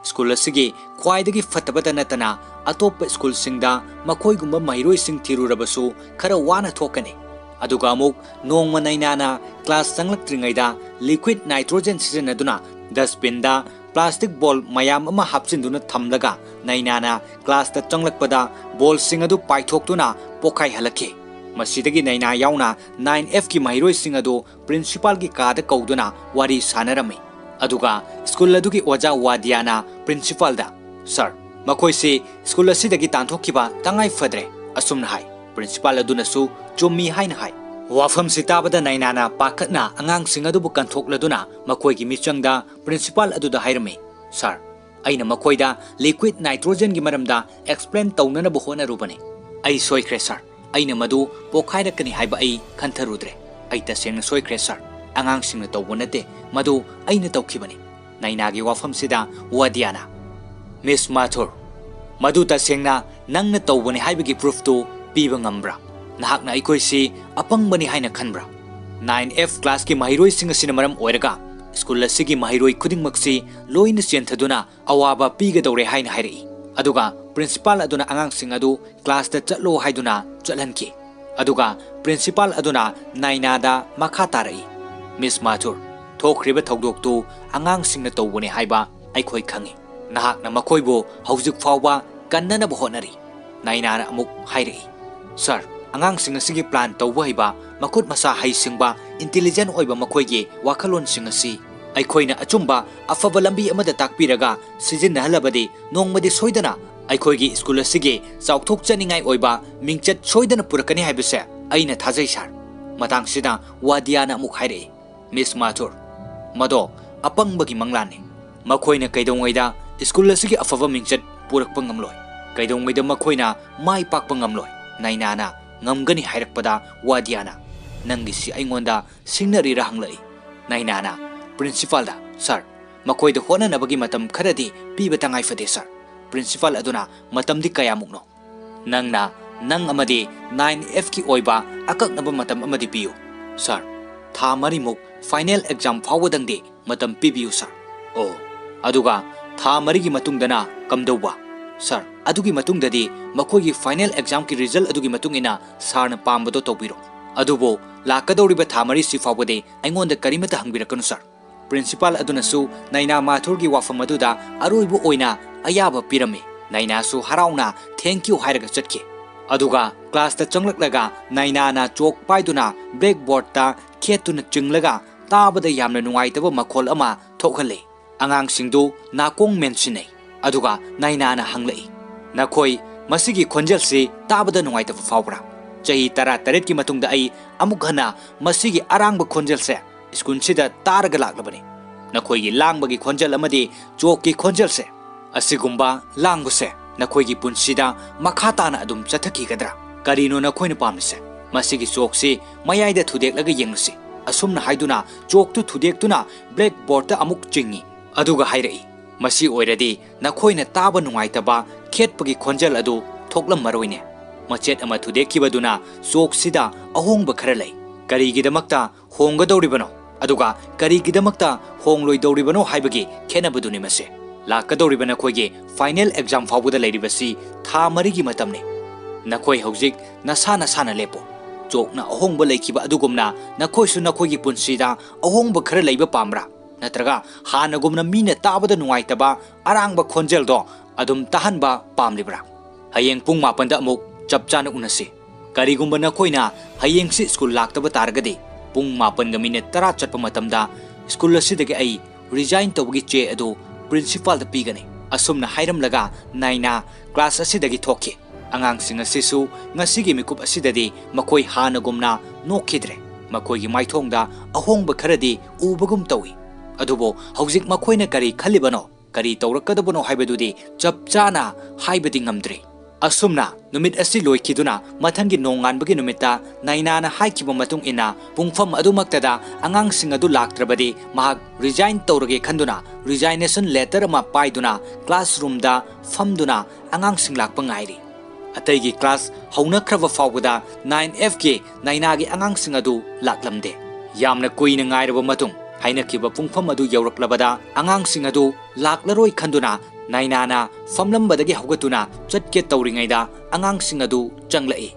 ꯁ꯭ꯀꯨꯜ ꯑꯁꯤꯒꯤ ꯈ꯭ꯋꯥꯏꯗꯒꯤ ꯐꯠꯇꯕꯇ ꯅꯠꯇꯅ ꯑꯇꯣꯞꯄ ꯁ꯭ꯀꯨꯜꯁꯤꯡꯗ ꯃꯈꯣꯏꯒꯨꯝꯕ ꯃꯍꯩꯔꯣꯏꯁꯤꯡ ꯊꯤꯔꯨꯔꯕꯁꯨ ꯈꯔ ꯋꯥꯅ ꯊꯣꯛꯀꯅꯤ꯫ ꯑꯗꯨꯒ ꯑꯃꯨꯛ ꯅꯣꯡꯃ ꯅꯩꯅꯥꯅ class ꯆꯪꯂꯛꯇ꯭ꯔꯤꯉꯩꯗ liquid nitrogen ꯁꯤꯖꯤꯟꯅꯗꯨꯅ dustbin ꯗ plastic ball ꯃꯌꯥꯝ ꯑꯃ ꯍꯥꯞꯆꯤꯟꯗꯨꯅ ꯊꯝꯂꯒ ꯅꯩꯅꯥꯅ class ꯇ ꯆꯪꯂꯛꯄꯗ ball ꯁꯤꯡ ꯑꯗꯨ ꯄꯥꯏꯊꯣꯛꯇꯨꯅ ꯄꯣꯈꯥꯏꯍꯜꯂꯛꯈꯤ꯫ ꯃꯁꯤꯗꯒꯤ ꯅꯩꯅꯥ ꯌꯥꯎꯅ nine F ꯀꯤ ꯃꯍꯩꯔꯣꯏꯁꯤꯡ ꯑꯗꯨ principal ꯒꯤ ꯀꯥꯗ ꯀꯧꯗꯨꯅ ꯋꯥꯔꯤ ꯁꯥꯟꯅꯔꯝꯃꯤ꯫ ꯑꯗꯨꯒ school ꯑꯗꯨꯒꯤ ꯑꯣꯖꯥ ꯋꯥꯗꯤꯌꯥꯅ principal ꯗ, "Sir, ꯃꯈꯣꯏꯁꯤ school ꯑꯁꯤꯗꯒꯤ ꯇꯥꯟꯊꯣꯛꯈꯤꯕ ꯇꯉꯥꯏ ꯐꯗ꯭ꯔꯦ," ꯑꯁꯨꯝꯅ ꯍꯥꯏ꯫ Principal ꯑꯗꯨꯅꯁꯨ ꯆꯨꯝꯃꯤ ꯍꯥꯏꯅ ꯍꯥꯏ꯫ ꯋꯥꯐꯝꯁꯤ ꯇꯥꯕꯗ ꯅꯩꯅꯥꯅ ꯄꯥꯈꯠꯅ ꯑꯉꯥꯡꯁꯤꯡ ꯑꯗꯨꯕꯨ ꯀꯟꯊꯣꯛꯂꯗꯨꯅ ꯃꯈꯣꯏꯒꯤ ꯃꯤꯆꯪꯗ principal ꯑꯗꯨꯗ ꯍꯥꯏꯔꯝꯃꯤ, "Sir, ꯑꯩꯅ ꯃꯈꯣꯏꯗ liquid nitrogen ꯒꯤ ꯃꯔꯝꯗ explain ꯇꯧꯅꯅꯕ ꯍꯣꯠꯅꯔꯨꯕꯅꯤ꯫ ꯑꯩ ꯁꯣꯏꯈ꯭ꯔꯦ sir꯫ ꯑꯩꯅ ꯃꯗꯨ ꯄꯣꯈꯥꯏꯔꯛꯀꯅꯤ ꯍꯥꯏꯕ ꯑꯩ ꯈꯟꯊꯔꯨꯗ꯭ꯔꯦ꯫ ꯑꯩ ꯇꯁꯦꯡꯅ ꯁꯣꯏꯈ꯭ꯔꯦ sir꯫ ꯑꯉꯥꯡꯁꯤꯡꯅ ꯇꯧꯕ ꯅꯠꯇꯦ, ꯃꯗꯨ ꯑꯩꯅ ꯇꯧꯈꯤꯕꯅꯤ꯫" ꯅꯩꯅꯥꯒꯤ ꯋꯥꯐꯝꯁꯤꯗ ꯋꯥꯗꯤꯌꯥꯅ, "Miss ꯃꯥꯊꯨꯔ, ꯃꯗꯨ ꯇꯁꯦꯡꯅ ꯅꯪꯅ ꯇꯧꯕꯅꯤ ꯍꯥꯏꯕꯒꯤ proof ꯇꯨ ꯄꯤꯕ ꯉꯝꯕ꯭ꯔꯥ? ꯅꯍꯥꯛꯅ ꯑꯩꯈꯣꯏꯁꯤ ꯑꯄꯪꯕꯅꯤ ꯍꯥꯏꯅ ꯈꯟꯕ꯭ꯔꯥ? Nine F class ꯀꯤ ꯃꯍꯩꯔꯣꯏꯁꯤꯡ ꯑꯁꯤꯅ ꯃꯔꯝ ꯑꯣꯏꯔꯒ school ꯑꯁꯤꯒꯤ ꯃꯍꯩꯔꯣꯏ ꯈꯨꯗꯤꯡꯃꯛꯁꯤ ꯂꯣꯏꯅ ꯆꯦꯟꯊꯗꯨꯅ ꯑꯋꯥꯕ ꯄꯤꯒꯗꯧꯔꯦ ꯍꯥꯏꯅ ꯍꯥꯏꯔꯛꯏ꯫ ꯑꯗꯨꯒ principal ꯑꯗꯨꯅ ꯑꯉꯥꯡꯁꯤꯡ ꯑꯗꯨ class ꯇ ꯆꯠꯂꯣ ꯍꯥꯏꯗꯨꯅ ꯆꯠꯍꯟꯈꯤ꯫ ꯑꯗꯨꯒ principal ꯑꯗꯨꯅ ꯅꯥꯏꯅꯥꯗ ꯃꯈꯥ ꯇꯥꯔꯛꯏ, "Miss ꯃꯥꯊꯨꯔ, ꯊꯣꯛꯈ꯭ꯔꯤꯕ ꯊꯧꯗꯣꯛꯇꯨ ꯑꯉꯥꯡꯁꯤꯡꯅ ꯇꯧꯕꯅꯤ ꯍꯥꯏꯕ ꯑꯩꯈꯣꯏ ꯈꯪꯏ꯫ ꯅꯍꯥꯛꯅ ꯃꯈꯣꯏꯕꯨ ꯍꯧꯖꯤꯛ ꯐꯥꯎꯕ ꯀꯟꯅꯅꯕ ꯍꯣꯠꯅꯔꯤ꯫" ꯅꯥꯏꯅꯥꯅ ꯑꯃꯨꯛ ꯍꯥꯏꯔꯛꯏ, "Sir, ꯑꯉꯥꯡꯁꯤꯡ ꯑꯁꯤꯒꯤ plan ꯇꯧꯕ ꯍꯩꯕ, ꯃꯈꯨꯠ ꯃꯁꯥ ꯍꯩꯁꯤꯡꯕ, intelligent ꯑꯣꯏꯕ ꯃꯈꯣꯏꯒꯤ ꯋꯥꯈꯜꯂꯣꯟꯁꯤꯡ ꯑꯁꯤ ꯑꯩꯈꯣꯏꯅ ꯑꯆꯨꯝꯕ ꯑꯐꯕ ꯂꯝꯕꯤ ꯑꯃꯗ ꯇꯥꯛꯄꯤꯔꯒ ꯁꯤꯖꯤꯟꯅꯍꯜꯂꯕꯗꯤ ꯅꯣꯡꯃꯗꯤ ꯁꯣꯏꯗꯅ ꯑꯩꯈꯣꯏꯒꯤ school ꯑꯁꯤꯒꯤ ꯆꯥꯎꯊꯣꯛꯆꯅꯤꯡꯉꯥꯏ ꯑꯣꯏꯕ ꯃꯤꯡꯆꯠ ꯁꯣꯏꯗꯅ ꯄꯨꯔꯛꯀꯅꯤ ꯍꯥꯏꯕꯁꯦ ꯑꯩꯅ ꯊꯥꯖꯩ sir꯫" ꯃꯇꯥꯡꯁꯤꯗ ꯋꯥꯗꯤꯌꯥꯅ ꯑꯃꯨꯛ ꯍꯥꯏꯔꯛꯏ, "Miss ꯃꯥꯊꯨꯔ, ꯃꯗꯣ ꯑꯄꯪꯕꯒꯤ ꯃꯪꯂꯥꯟꯅꯤ꯫ ꯃꯈꯣꯏꯅ ꯀꯩꯗꯧꯉꯩꯗ school ꯑꯁꯤꯒꯤ ꯑꯐꯕ ꯃꯤꯡꯆꯠ ꯄꯨꯔꯛꯄ ꯉꯝꯂꯣꯏ꯫ ꯀꯩꯗꯧꯉꯩꯗ ꯃꯈꯣꯏꯅ ꯃꯥꯏ ꯄꯥꯛꯄ ꯉꯝꯂꯣꯏ꯫" ꯅꯥꯏꯅꯥꯅ ꯉꯝꯒꯅꯤ ꯍꯥꯏꯔꯛꯄꯗ ꯋꯥꯗꯤꯌꯥꯅ, "ꯅꯪꯒꯤꯁꯤ ꯑꯩꯉꯣꯟꯗ ꯁꯤꯡꯅꯔꯤꯔꯥ?" ꯍꯪꯂꯛꯏ꯫ ꯅꯥꯏꯅꯥꯅ principal ꯗ, "Sir, ꯃꯈꯣꯏꯗ ꯍꯣꯠꯅꯅꯕꯒꯤ ꯃꯇꯝ ꯈꯔꯗꯤ ꯄꯤꯕ ꯇꯉꯥꯏ ꯐꯗꯦ sir꯫" Principal ꯑꯗꯨꯅ ꯃꯇꯝꯗꯤ ꯀꯌꯥꯃꯨꯛꯅꯣ? "ꯅꯪꯅ ꯅꯪ ꯑꯃꯗꯤ nine F ꯀꯤ ꯑꯣꯏꯕ ꯑꯀꯛꯅꯕ ꯃꯇꯝ ꯑꯃꯗꯤ ꯄꯤꯌꯨ꯫ Sir, ꯊꯥ ꯃꯔꯤꯃꯨꯛ final exam ꯐꯥꯎꯕꯗꯪꯗꯤ ꯃꯇꯝ ꯄꯤꯕꯤꯌꯨ sir꯫" "ꯑꯣ, ꯑꯗꯨꯒ ꯊꯥ ꯃꯔꯤꯒꯤ ꯃꯇꯨꯡꯗꯅ ꯀꯝꯗꯧꯕ?" "Sir, ꯑꯗꯨꯒꯤ ꯃꯇꯨꯡꯗꯗꯤ ꯃꯈꯣꯏꯒꯤ final exam ꯀꯤ result ꯑꯗꯨꯒꯤ ꯃꯇꯨꯡ ꯏꯟꯅ sir ꯅ ꯄꯥꯝꯕꯗꯣ ꯇꯧꯕꯤꯔꯣ꯫ "ꯑꯗꯨꯕꯨ ꯂꯥꯛꯀꯗꯧꯔꯤꯕ ꯊꯥ ꯃꯔꯤꯁꯤ ꯐꯥꯎꯕꯗꯤ ꯑꯩꯉꯣꯟꯗ ꯀꯔꯤꯃꯠꯇ ꯍꯪꯕꯤꯔꯛꯀꯅꯨ, ꯁꯥꯔ꯫" ꯄ꯭ꯔꯤꯟꯁꯤꯄꯥꯜ ꯑꯗꯨꯅꯁꯨ ꯅꯥꯏꯅꯥ ꯃꯥꯊꯨꯔꯒꯤ ꯋꯥꯐꯝ ꯑꯗꯨꯗ ꯑꯔꯣꯏꯕ ꯑꯣꯏꯅ ꯑꯌꯥꯕ ꯄꯤꯔꯝꯃꯤ꯫ ꯅꯥꯏꯅꯥꯁꯨ ꯍꯔꯥꯎꯅ "Thank you" ꯍꯥꯏꯔꯒ ꯆꯠꯈꯤ꯫ ꯑꯗꯨꯒ ꯀ꯭ꯂꯥꯁꯇ ꯆꯪꯂꯛꯂꯒ ꯅꯥꯏꯅꯥꯅ ꯆꯣꯛ ꯄꯥꯏꯗꯨꯅ ꯕ꯭ꯂꯦꯛꯕꯣꯔꯗꯇ ꯈꯦꯠꯇꯨꯅ ꯆꯤꯡꯂꯒ ꯇꯥꯕꯗ ꯌꯥꯝꯅ ꯅꯨꯡꯉꯥꯏꯇꯕ ꯃꯈꯣꯜ ꯑꯃ ꯊꯣꯛꯍꯜꯂꯤ꯫ ꯑꯉꯥꯡꯁꯤꯡꯗꯨ ꯅꯥꯀꯣꯡ ꯃꯦꯟꯁꯤꯟꯅꯩ꯫ ꯑꯗꯨꯒ ꯅꯥꯏꯅꯥꯅ ꯍꯪꯂꯛꯏ, "ꯅꯈꯣꯏ ꯃꯁꯤꯒꯤ ꯈꯣꯟꯖꯦꯜꯁꯤ ꯇꯥꯕꯗ ꯅꯨꯡꯉꯥꯏꯇꯕ ꯐꯥꯎꯕ꯭ꯔꯥ? ꯆꯍꯤ ꯇꯔꯥꯇꯔꯦꯠꯀꯤ ꯃꯇꯨꯡꯗ ꯑꯩ ꯑꯃꯨꯛ ꯍꯟꯅ ꯃꯁꯤꯒꯤ ꯑꯔꯥꯡꯕ ꯈꯣꯟꯖꯦꯜꯁꯦ ꯁ꯭ꯀꯨꯜꯁꯤꯗ ꯇꯥꯔꯒ ꯂꯥꯛꯂꯕꯅꯤ꯫ ꯅꯈꯣꯏꯒꯤ ꯂꯥꯡꯕꯒꯤ ꯈꯣꯟꯖꯦꯜ ꯑꯃꯗꯤ ꯆꯣꯛꯀꯤ ꯈꯣꯟꯖꯦꯜꯁꯦ, ꯑꯁꯤꯒꯨꯝꯕ ꯂꯥꯡꯕꯁꯦ ꯅꯈꯣꯏꯒꯤ ꯄꯨꯟꯁꯤꯗ ꯃꯈꯥ ꯇꯥꯅ ꯑꯗꯨꯝ ꯆꯠꯊꯈꯤꯒꯗ꯭ꯔꯥ? ꯀꯔꯤꯅꯣ ꯅꯈꯣꯏꯅ ꯄꯥꯝꯃꯤꯁꯦ? ꯃꯁꯤꯒꯤ ꯆꯣꯛꯁꯤ ꯃꯌꯥꯏꯗ ꯊꯨꯗꯦꯛꯂꯒ ꯌꯦꯡꯂꯁꯤ꯫" ꯑꯁꯨꯝꯅ ꯍꯥꯏꯗꯨꯅ ꯆꯣꯛꯇꯨ ꯊꯨꯗꯦꯛꯇꯨꯅ ꯕ꯭ꯂꯦꯛꯕꯣꯔꯗꯇ ꯑꯃꯨꯛ ꯆꯤꯡꯏ꯫ ꯑꯗꯨꯒ ꯍꯥꯏꯔꯛꯏ, "ꯃꯁꯤ ꯑꯣꯏꯔꯗꯤ ꯅꯈꯣꯏꯅ ꯇꯥꯕ ꯅꯨꯡꯉꯥꯏꯇꯕ ꯈꯦꯠꯄꯒꯤ ꯈꯣꯟꯖꯦꯜ ꯑꯗꯨ ꯊꯣꯛꯂꯝꯃꯔꯣꯏꯅꯦ꯫ ꯃꯆꯦꯠ ꯑꯃ ꯊꯨꯗꯦꯛꯈꯤꯕꯗꯨꯅ ꯆꯣꯛꯁꯤꯗ ꯑꯍꯣꯡꯕ ꯈꯔ ꯂꯩ꯫ ꯀꯔꯤꯒꯤꯗꯃꯛꯇ ꯍꯣꯡꯒꯗꯧꯔꯤꯕꯅꯣ? ꯑꯗꯨꯒ ꯀꯔꯤꯒꯤꯗꯃꯛꯇ ꯍꯣꯡꯂꯣꯏꯗꯧꯔꯤꯕꯅꯣ ꯍꯥꯏꯕꯒꯤ ꯈꯦꯠꯅꯕꯗꯨꯅꯤ ꯃꯁꯦ꯫ ꯂꯥꯛꯀꯗꯧꯔꯤꯕ ꯅꯈꯣꯏꯒꯤ ꯐꯥꯏꯅꯦꯜ ꯑꯦꯛꯖꯥꯝ ꯐꯥꯎꯕꯗ ꯂꯩꯔꯤꯕꯁꯤ ꯊꯥ ꯃꯔꯤꯒꯤ ꯃꯇꯝꯅꯤ꯫ ꯅꯈꯣꯏ ꯍꯧꯖꯤꯛ ꯅꯁꯥ ꯅꯁꯥꯅ ꯂꯦꯞꯄꯣ꯫ ꯆꯣꯛꯅ ꯑꯍꯣꯡꯕ ꯂꯩꯈꯤꯕ ꯑꯗꯨꯒꯨꯝꯅ ꯅꯈꯣꯏꯁꯨ ꯅꯈꯣꯏꯒꯤ ꯄꯨꯟꯁꯤꯗ ꯑꯍꯣꯡꯕ ꯈꯔ ꯂꯩꯕ ꯄꯥꯝꯕ꯭ꯔꯥ? ꯅꯠꯇ꯭ꯔꯒ ꯍꯥꯟꯅꯒꯨꯝꯅ ꯃꯤꯅ ꯇꯥꯕꯗ ꯅꯨꯡꯉꯥꯏꯇꯕ ꯑꯔꯥꯡꯕ ꯈꯣꯟꯖꯦꯜꯗꯣ ꯑꯗꯨꯝ ꯇꯥꯍꯟꯕ ꯄꯥꯝꯂꯤꯕ꯭ꯔꯥ? ꯍꯌꯦꯡ ꯄꯨꯡ ꯃꯥꯄꯟꯗ ꯑꯃꯨꯛ ꯆꯞ ꯆꯥꯅ ꯎꯅꯁꯤ꯫ ꯀꯔꯤꯒꯨꯝꯕ ꯅꯈꯣꯏꯅ ꯍꯌꯦꯡꯁꯤ ꯁ꯭ꯀꯨꯜ ꯂꯥꯛꯇꯕ ꯇꯥꯔꯒꯗꯤ, ꯄꯨꯡ ꯃꯥꯄꯟꯒ ꯃꯤꯅꯤꯠ ꯇꯔꯥ ꯆꯠꯄ ꯃꯇꯝꯗ ꯁ꯭ꯀꯨꯜ ꯑꯁꯤꯗꯒꯤ ꯑꯩ ꯔꯤꯖꯥꯏꯟ ꯇꯧꯕꯒꯤ ꯆꯦ ꯑꯗꯨ ꯄ꯭ꯔꯤꯟꯁꯤꯄꯥꯜꯗ ꯄꯤꯒꯅꯤ꯫" ꯑꯁꯨꯝꯅ ꯍꯥꯏꯔꯝꯂꯒ ꯅꯥꯏꯅꯥ ꯀ꯭ꯂꯥꯁ ꯑꯁꯤꯗꯒꯤ ꯊꯣꯛꯈꯤ꯫ ꯑꯉꯥꯡꯁꯤꯡ ꯑꯁꯤꯁꯨ ꯉꯁꯤꯒꯤ ꯃꯤꯀꯨꯞ ꯑꯁꯤꯗꯗꯤ ꯃꯈꯣꯏ ꯍꯥꯟꯅꯒꯨꯝꯅ ꯅꯣꯛꯈꯤꯗ꯭ꯔꯦ꯫ ꯃꯈꯣꯏꯒꯤ ꯃꯥꯏꯊꯣꯡꯗ ꯑꯍꯣꯡꯕ ꯈꯔꯗꯤ ꯎꯕꯒꯨꯝ ꯇꯧꯏ꯫ ꯑꯗꯨꯕꯨ ꯍꯧꯖꯤꯛ ꯃꯈꯣꯏꯅ ꯀꯔꯤ ꯈꯜꯂꯤꯕꯅꯣ, ꯀꯔꯤ ꯇꯧꯔꯛꯀꯗꯕꯅꯣ ꯍꯥꯏꯕꯗꯨꯗꯤ ꯆꯞ ꯆꯥꯅ ꯍꯥꯏꯕꯗꯤ ꯉꯝꯗ꯭ꯔꯤ꯫ ꯑꯁꯨꯝꯅ ꯅꯨꯃꯤꯠ ꯑꯁꯤ ꯂꯣꯏꯈꯤꯗꯨꯅ ꯃꯊꯪꯒꯤ ꯅꯣꯡꯉꯥꯟꯕꯒꯤ ꯅꯨꯃꯤꯠꯇ ꯅꯥꯏꯅꯥꯅ ꯍꯥꯏꯈꯤꯕ ꯃꯇꯨꯡ ꯏꯟꯅ ꯄꯨꯡꯐꯝ ꯑꯗꯨꯃꯛꯇꯗ ꯑꯉꯥꯡꯁꯤꯡ ꯑꯗꯨ ꯂꯥꯛꯇ꯭ꯔꯕꯗꯤ ꯃꯍꯥꯛ ꯔꯤꯖꯥꯏꯟ ꯇꯧꯔꯒꯦ ꯈꯟꯗꯨꯅ ꯔꯤꯖꯥꯏꯅꯦꯁꯟ ꯂꯦꯇꯔ ꯑꯃ ꯄꯥꯏꯗꯨꯅ ꯀ꯭ꯂꯥꯁꯔꯨꯝꯗ ꯐꯝꯗꯨꯅ ꯑꯉꯥꯡꯁꯤꯡ ꯂꯥꯛꯄ ꯉꯥꯏꯔꯤ꯫ ꯑꯇꯩꯒꯤ ꯀ꯭ꯂꯥꯁ ꯍꯧꯅꯈ꯭ꯔꯕ ꯐꯥꯎꯕꯗ ꯅꯥꯏꯟ ꯑꯦꯐꯀꯤ ꯅꯥꯏꯅꯥꯒꯤ ꯑꯉꯥꯡꯁꯤꯡ ꯑꯗꯨ ꯂꯥꯛꯂꯝꯗꯦ꯫ ꯌꯥꯝꯅ ꯀꯨꯏꯅ ꯉꯥꯏꯔꯕ ꯃꯇꯨꯡ ꯍꯥꯏꯅꯈꯤꯕ ꯄꯨꯡꯐꯝ ꯑꯗꯨ ꯌꯧꯔꯛꯂꯕꯗ ꯑꯉꯥꯡꯁꯤꯡ ꯑꯗꯨ ꯂꯥꯛꯂꯔꯣꯏ ꯈꯟꯗꯨꯅ ꯅꯥꯏꯅꯥꯅ ꯐꯝꯂꯝꯕꯗꯒꯤ ꯍꯧꯒꯠꯇꯨꯅ ꯆꯠꯀꯦ ꯇꯧꯔꯤꯉꯩꯗ ꯑꯉꯥꯡꯁꯤꯡ ꯑꯗꯨ ꯆꯪꯂꯛꯏ꯫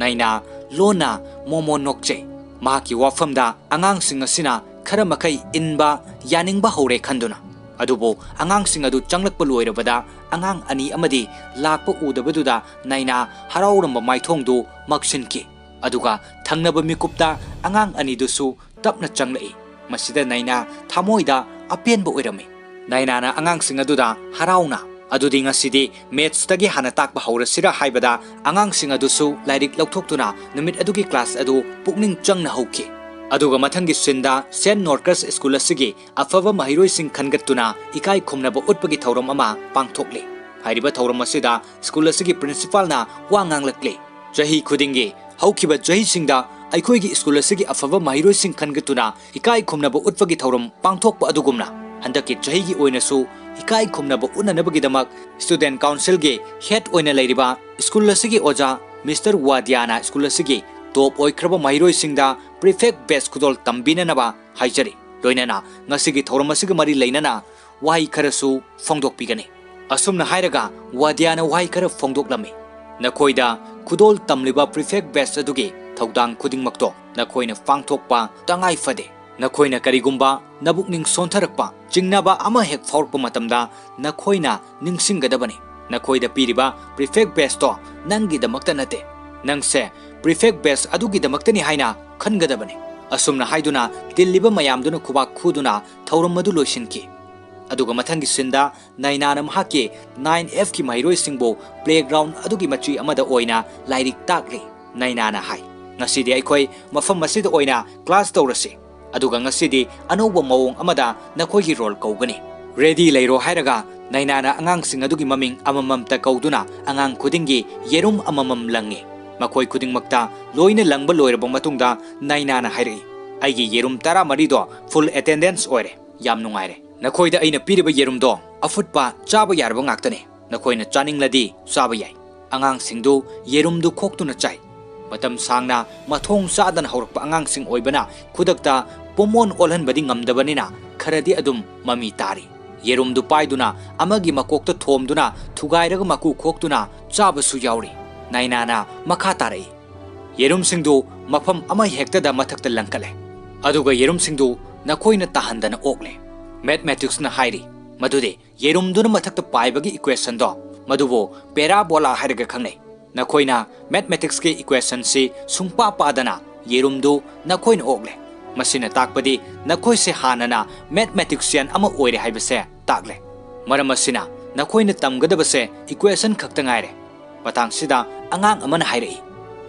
ꯅꯥꯏꯅꯥ ꯂꯣꯟꯅ ꯃꯣꯃꯣ ꯅꯣꯛꯆꯩ꯫ ꯃꯍꯥꯛꯀꯤ ꯋꯥꯐꯝꯗ ꯑꯉꯥꯡꯁꯤꯡ ꯑꯁꯤꯅ ꯈꯔ ꯃꯈꯩ ꯏꯟꯕ ꯌꯥꯅꯤꯡꯕ ꯍꯧꯔꯦ ꯈꯟꯗꯨꯅ꯫ ꯑꯗꯨꯕꯨ ꯑꯉꯥꯡꯁꯤꯡ ꯑꯗꯨ ꯆꯪꯂꯛꯄ ꯂꯣꯏꯔꯕꯗ ꯑꯉꯥꯡ ꯑꯅꯤ ꯑꯃꯗꯤ ꯂꯥꯛꯄ ꯎꯗꯕꯗꯨꯗ ꯅꯥꯏꯅꯥ ꯍꯔꯥꯎꯔꯝꯕ ꯃꯥꯏꯊꯣꯡꯗꯨ ꯃꯛꯁꯤꯟꯈꯤ꯫ ꯑꯗꯨꯒ ꯊꯪꯅꯕ ꯃꯤꯀꯨꯞꯇ ꯑꯉꯥꯡ ꯑꯅꯤꯗꯨꯁꯨ ꯇꯞꯅ ꯆꯪꯂꯛꯏ꯫ ꯃꯁꯤꯗ ꯅꯥꯏꯅꯥ ꯊꯃꯣꯏꯗ ꯑꯄꯦꯟꯕ ꯑꯣꯏꯔꯝꯃꯤ꯫ ꯅꯥꯏꯅꯥꯅ ꯑꯉꯥꯡꯁꯤꯡ ꯑꯗꯨꯗ ꯍꯔꯥꯎꯅ, "ꯑꯗꯨꯗꯤ ꯉꯁꯤꯗꯤ ꯃꯦꯠꯁꯇꯒꯤ ꯍꯥꯟꯅ ꯇꯥꯛꯄ ꯍꯧꯔꯁꯤꯔꯥ?" ꯍꯥꯏꯕꯗ ꯑꯉꯥꯡꯁꯤꯡ ꯑꯗꯨꯁꯨ ꯂꯥꯏꯔꯤꯛ ꯂꯧꯊꯣꯛꯇꯨꯅ ꯅꯨꯃꯤꯠ ꯑꯗꯨꯒꯤ ꯀ꯭ꯂꯥꯁ ꯑꯗꯨ ꯄꯨꯛꯅꯤꯡ ꯆꯪꯅ ꯍꯧꯈꯤ꯫ ꯑꯗꯨꯒ ꯃꯊꯪꯒꯤ ꯁꯤꯟꯗ ꯁꯦꯟ ꯅꯣꯔꯀꯁ ꯁ꯭ꯀꯨꯜ ꯑꯁꯤꯒꯤ ꯑꯐꯕ ꯃꯍꯩꯔꯣꯏꯁꯤꯡ ꯈꯟꯒꯠꯇꯨꯅ ꯏꯀꯥꯏ ꯈꯨꯝꯅꯕ ꯎꯠꯄꯒꯤ ꯊꯧꯔꯝ ꯑꯃ ꯄꯥꯡꯊꯣꯛꯂꯤ꯫ ꯍꯥꯏꯔꯤꯕ ꯊꯧꯔꯝ ꯑꯁꯤꯗ ꯁ꯭ꯀꯨꯜ ꯑꯁꯤꯒꯤ ꯄ꯭ꯔꯤꯟꯁꯤꯄꯥꯜꯅ ꯋꯥ ꯉꯥꯡꯂꯛꯂꯤ꯫ ꯆꯍꯤ ꯈꯨꯗꯤꯡꯒꯤ ꯍꯧꯈꯤꯕ ꯆꯍꯤꯁꯤꯡꯗ ꯑꯩꯈꯣꯏꯒꯤ ꯁ꯭ꯀꯨꯜ ꯑꯁꯤꯒꯤ ꯑꯐꯕ ꯃꯍꯩꯔꯣꯏꯁꯤꯡ ꯈꯟꯒꯠꯇꯨꯅ ꯏꯀꯥꯏ ꯈꯨꯝꯅꯕ ꯎꯠꯄꯒꯤ ꯊꯧꯔꯝ ꯄꯥꯡꯊꯣꯛꯄ ꯑꯗꯨꯒꯨꯝꯅ ꯍꯟꯗꯛꯀꯤ ꯆꯍꯤꯒꯤ ꯑꯣꯏꯅꯁꯨ ꯏꯀꯥꯏ ꯈꯨꯝꯅꯕ ꯎꯠꯅꯅꯕꯒꯤꯗꯃꯛ ꯁ꯭ꯇꯨꯗꯦꯟꯠ ꯀꯥꯎꯟꯁꯤꯜꯒꯤ ꯍꯦꯗ ꯑꯣꯏꯅ ꯂꯩꯔꯤꯕ ꯁ꯭ꯀꯨꯜ ꯑꯁꯤꯒꯤ ꯑꯣꯖꯥ ꯃꯤꯁꯇꯔ ꯋꯥꯗꯤꯌꯥꯅ ꯁ꯭ꯀꯨꯜ ꯑꯁꯤꯒꯤ ꯇꯣꯞ ꯑꯣꯏꯈ꯭ꯔꯕ ꯃꯍꯩꯔꯣꯏꯁꯤꯡꯗ ꯄ꯭ꯔꯤꯐꯦꯛ ꯕꯦꯁ ꯈꯨꯗꯣꯜ ꯇꯝꯕꯤꯅꯅꯕ ꯍꯥꯏꯖꯔꯤ꯫ ꯂꯣꯏꯅꯅ ꯉꯁꯤꯒꯤ ꯊꯧꯔꯝ ꯑꯁꯤꯒ ꯃꯔꯤ ꯂꯩꯅꯅ ꯋꯥꯍꯩ ꯈꯔꯁꯨ ꯐꯣꯡꯗꯣꯛꯄꯤꯒꯅꯤ꯫ ꯑꯁꯨꯝꯅ ꯍꯥꯏꯔꯒ ꯋꯥꯗꯤꯌꯥꯅ ꯋꯥꯍꯩ ꯈꯔ ꯐꯣꯡꯗꯣꯛꯂꯝꯃꯤ꯫ ꯅꯈꯣꯏꯗ ꯈꯨꯗꯣꯜ ꯇꯝꯂꯤꯕ ꯄ꯭ꯔꯤꯐꯦꯛ ꯕꯦꯁ ꯑꯗꯨꯒꯤ ꯊꯧꯗꯥꯡ ꯈꯨꯗꯤꯡꯃꯛꯇꯣ ꯅꯈꯣꯏꯅ ꯄꯥꯡꯊꯣꯛꯄ ꯇꯉꯥꯏ ꯐꯗꯦ꯫ ꯅꯈꯣꯏꯅ ꯀꯔꯤꯒꯨꯝꯕ ꯅꯕꯨꯛꯅꯤꯡ ꯁꯣꯟꯊꯔꯛꯄ, ꯆꯤꯡꯅꯕ ꯑꯃ ꯍꯦꯛ ꯐꯥꯎꯔꯛꯄ ꯃꯇꯝꯗ ꯅꯈꯣꯏꯅ ꯅꯤꯡꯁꯤꯡꯒꯗꯕꯅꯤ꯫ ꯅꯈꯣꯏꯗ ꯄꯤꯔꯤꯕ ꯄ꯭ꯔꯤꯐꯦꯛ ꯕꯦꯁꯇꯣ ꯅꯪꯒꯤꯗꯃꯛꯇ ꯅꯠꯇꯦ꯫ ꯅꯪꯁꯦ ꯄ꯭ꯔꯤꯐꯦꯛ ꯕꯦꯁ ꯑꯗꯨꯒꯤꯗꯃꯛꯇꯅꯤ ꯍꯥꯏꯅ ꯈꯟꯒꯗꯕꯅꯤ꯫ ꯑꯁꯨꯝꯅ ꯍꯥꯏꯗꯨꯅ ꯇꯤꯜꯂꯤꯕ ꯃꯌꯥꯝꯗꯨꯅ ꯈꯨꯕꯥꯛ ꯈꯨꯗꯨꯅ ꯊꯧꯔꯝ ꯑꯗꯨ ꯂꯣꯏꯁꯤꯟꯈꯤ꯫ ꯑꯗꯨꯒ ꯃꯊꯪꯒꯤ ꯁꯤꯟꯗ ꯅꯥꯏꯅꯥꯅ ꯃꯍꯥꯛꯀꯤ ꯅꯥꯏꯟ ꯑꯦꯐꯀꯤ ꯃꯍꯩꯔꯣꯏꯁꯤꯡꯕꯨ ꯄ꯭ꯂꯦꯒ꯭ꯔꯥꯎꯟ ꯑꯗꯨꯒꯤ ꯃꯆꯤ ꯑꯃꯗ ꯑꯣꯏꯅ ꯂꯥꯏꯔꯤꯛ ꯇꯥꯛꯂꯤ꯫ ꯅꯥꯏꯅꯥꯅ ꯍꯥꯏ, "ꯉꯁꯤꯗꯤ ꯑꯩꯈꯣꯏ ꯃꯐꯝ ꯑꯁꯤꯗ ꯑꯣꯏꯅ ꯀ꯭ꯂꯥꯁ ꯇꯧꯔꯁꯤ, ꯑꯗꯨꯒ ꯉꯁꯤꯗꯤ ꯑꯅꯧꯕ ꯃꯑꯣꯡ ꯑꯃꯗ ꯅꯈꯣꯏꯒꯤ ꯔꯣꯜ ꯀꯧꯒꯅꯤ꯫ ꯔꯦꯗꯤ ꯂꯩꯔꯣ" ꯍꯥꯏꯔꯒ ꯅꯥꯏꯅꯥꯅ ꯑꯉꯥꯡꯁꯤꯡ ꯑꯗꯨꯒꯤ ꯃꯃꯤꯡ ꯑꯃꯃꯝꯇ ꯀꯧꯗꯨꯅ ꯑꯉꯥꯡ ꯈꯨꯗꯤꯡꯒꯤ ꯌꯦꯔꯨꯝ ꯑꯃꯃꯝ ꯂꯪꯉꯤ꯫ ꯃꯈꯣꯏ ꯈꯨꯗꯤꯡꯃꯛꯇ ꯂꯣꯏꯅ ꯂꯪꯕ ꯂꯣꯏꯔꯕ ꯃꯇꯨꯡꯗ ꯅꯥꯏꯅꯥꯅ ꯍꯥꯏꯔꯛꯏ, "ꯑꯩꯒꯤ ꯌꯦꯔꯨꯝ ꯇꯔꯥꯃꯔꯤꯗꯣ ꯐꯨꯜ ꯑꯦꯇꯦꯟꯗꯦꯟꯁ ꯑꯣꯏꯔꯦ꯫ ꯌꯥꯝ ꯅꯨꯡꯉꯥꯏꯔꯦ꯫ ꯅꯈꯣꯏꯗ ꯑꯩꯅ ꯄꯤꯔꯤꯕ ꯌꯦꯔꯨꯝꯗꯣ ꯑꯐꯨꯠꯄ ꯆꯥꯕ ꯌꯥꯔꯕ ꯉꯥꯛꯇꯅꯤ꯫ ꯅꯈꯣꯏꯅ ꯆꯥꯅꯤꯡꯂꯗꯤ ꯆꯥꯕ ꯌꯥꯏ꯫" ꯑꯉꯥꯡꯁꯤꯡꯗꯨ ꯌꯦꯔꯨꯝꯗꯨ ꯈꯣꯛꯇꯨꯅ ꯆꯥꯏ꯫ ꯃꯇꯝ ꯁꯥꯡꯅ ꯃꯊꯣꯡ ꯆꯥꯗꯅ ꯍꯧꯔꯛꯄ ꯑꯉꯥꯡꯁꯤꯡ ꯑꯣꯏꯕꯅ ꯈꯨꯗꯛꯇ ꯄꯨꯝꯑꯣꯟ ꯑꯣꯜꯍꯟꯕꯗꯤ ꯉꯝꯗꯕꯅꯤꯅ ꯈꯔꯗꯤ ꯑꯗꯨꯝ ꯃꯃꯤ ꯇꯥꯔꯤ꯫ ꯌꯦꯔꯨꯝꯗꯨ ꯄꯥꯏꯗꯨꯅ ꯑꯃꯒꯤ ꯃꯀꯣꯛꯇ ꯊꯣꯝꯗꯨꯅ ꯊꯨꯒꯥꯏꯔꯒ ꯃꯀꯨ ꯈꯣꯛꯇꯨꯅ ꯆꯥꯕꯁꯨ ꯌꯥꯎꯔꯤ꯫ ꯅꯥꯏꯅꯥꯅ ꯃꯈꯥ ꯇꯥꯔꯛꯏ, ꯌꯦꯔꯨꯝꯁꯤꯡꯗꯨ ꯃꯐꯝ ꯑꯃ ꯍꯦꯛꯇꯗ ꯃꯊꯛꯇ ꯂꯪꯈꯠꯂꯦ꯫ ꯑꯗꯨꯒ ꯌꯦꯔꯨꯝꯁꯤꯡꯗꯨ ꯅꯈꯣꯏꯅ ꯇꯥꯍꯟꯗꯅ ꯑꯣꯛꯂꯦ꯫ Mathematics ꯅ ꯍꯥꯏꯔꯤ, ꯃꯗꯨꯗꯤ ꯌꯦꯔꯨꯝꯗꯨꯅ ꯃꯊꯛꯇ ꯄꯥꯏꯕꯒꯤ equation ꯗꯣ, ꯃꯗꯨꯕꯨ parabola ꯍꯥꯏꯔꯒ ꯈꯪꯅꯩ꯫ ꯅꯈꯣꯏꯅ Mathematics ꯀꯤ equation ꯁꯤ ꯁꯨꯡꯄꯥ ꯄꯥꯗꯅ ꯌꯦꯔꯨꯝꯗꯨ ꯅꯈꯣꯏꯅ ꯑꯣꯛꯂꯦ꯫ ꯃꯁꯤꯅ ꯇꯥꯛꯄꯗꯤ ꯅꯈꯣꯏꯁꯦ ꯍꯥꯟꯅꯅ mathematician ꯑꯃ ꯑꯣꯏꯔꯦ ꯍꯥꯏꯕꯁꯦ ꯇꯥꯛꯂꯦ꯫ ꯃꯔꯝ ꯑꯁꯤꯅ ꯅꯈꯣꯏꯅ ꯇꯝꯒꯗꯕꯁꯦ equation ꯈꯛꯇ ꯉꯥꯏꯔꯦ꯫ ꯃꯇꯥꯡꯁꯤꯗ ꯑꯉꯥꯡ ꯑꯃꯅ ꯍꯥꯏꯔꯛꯏ,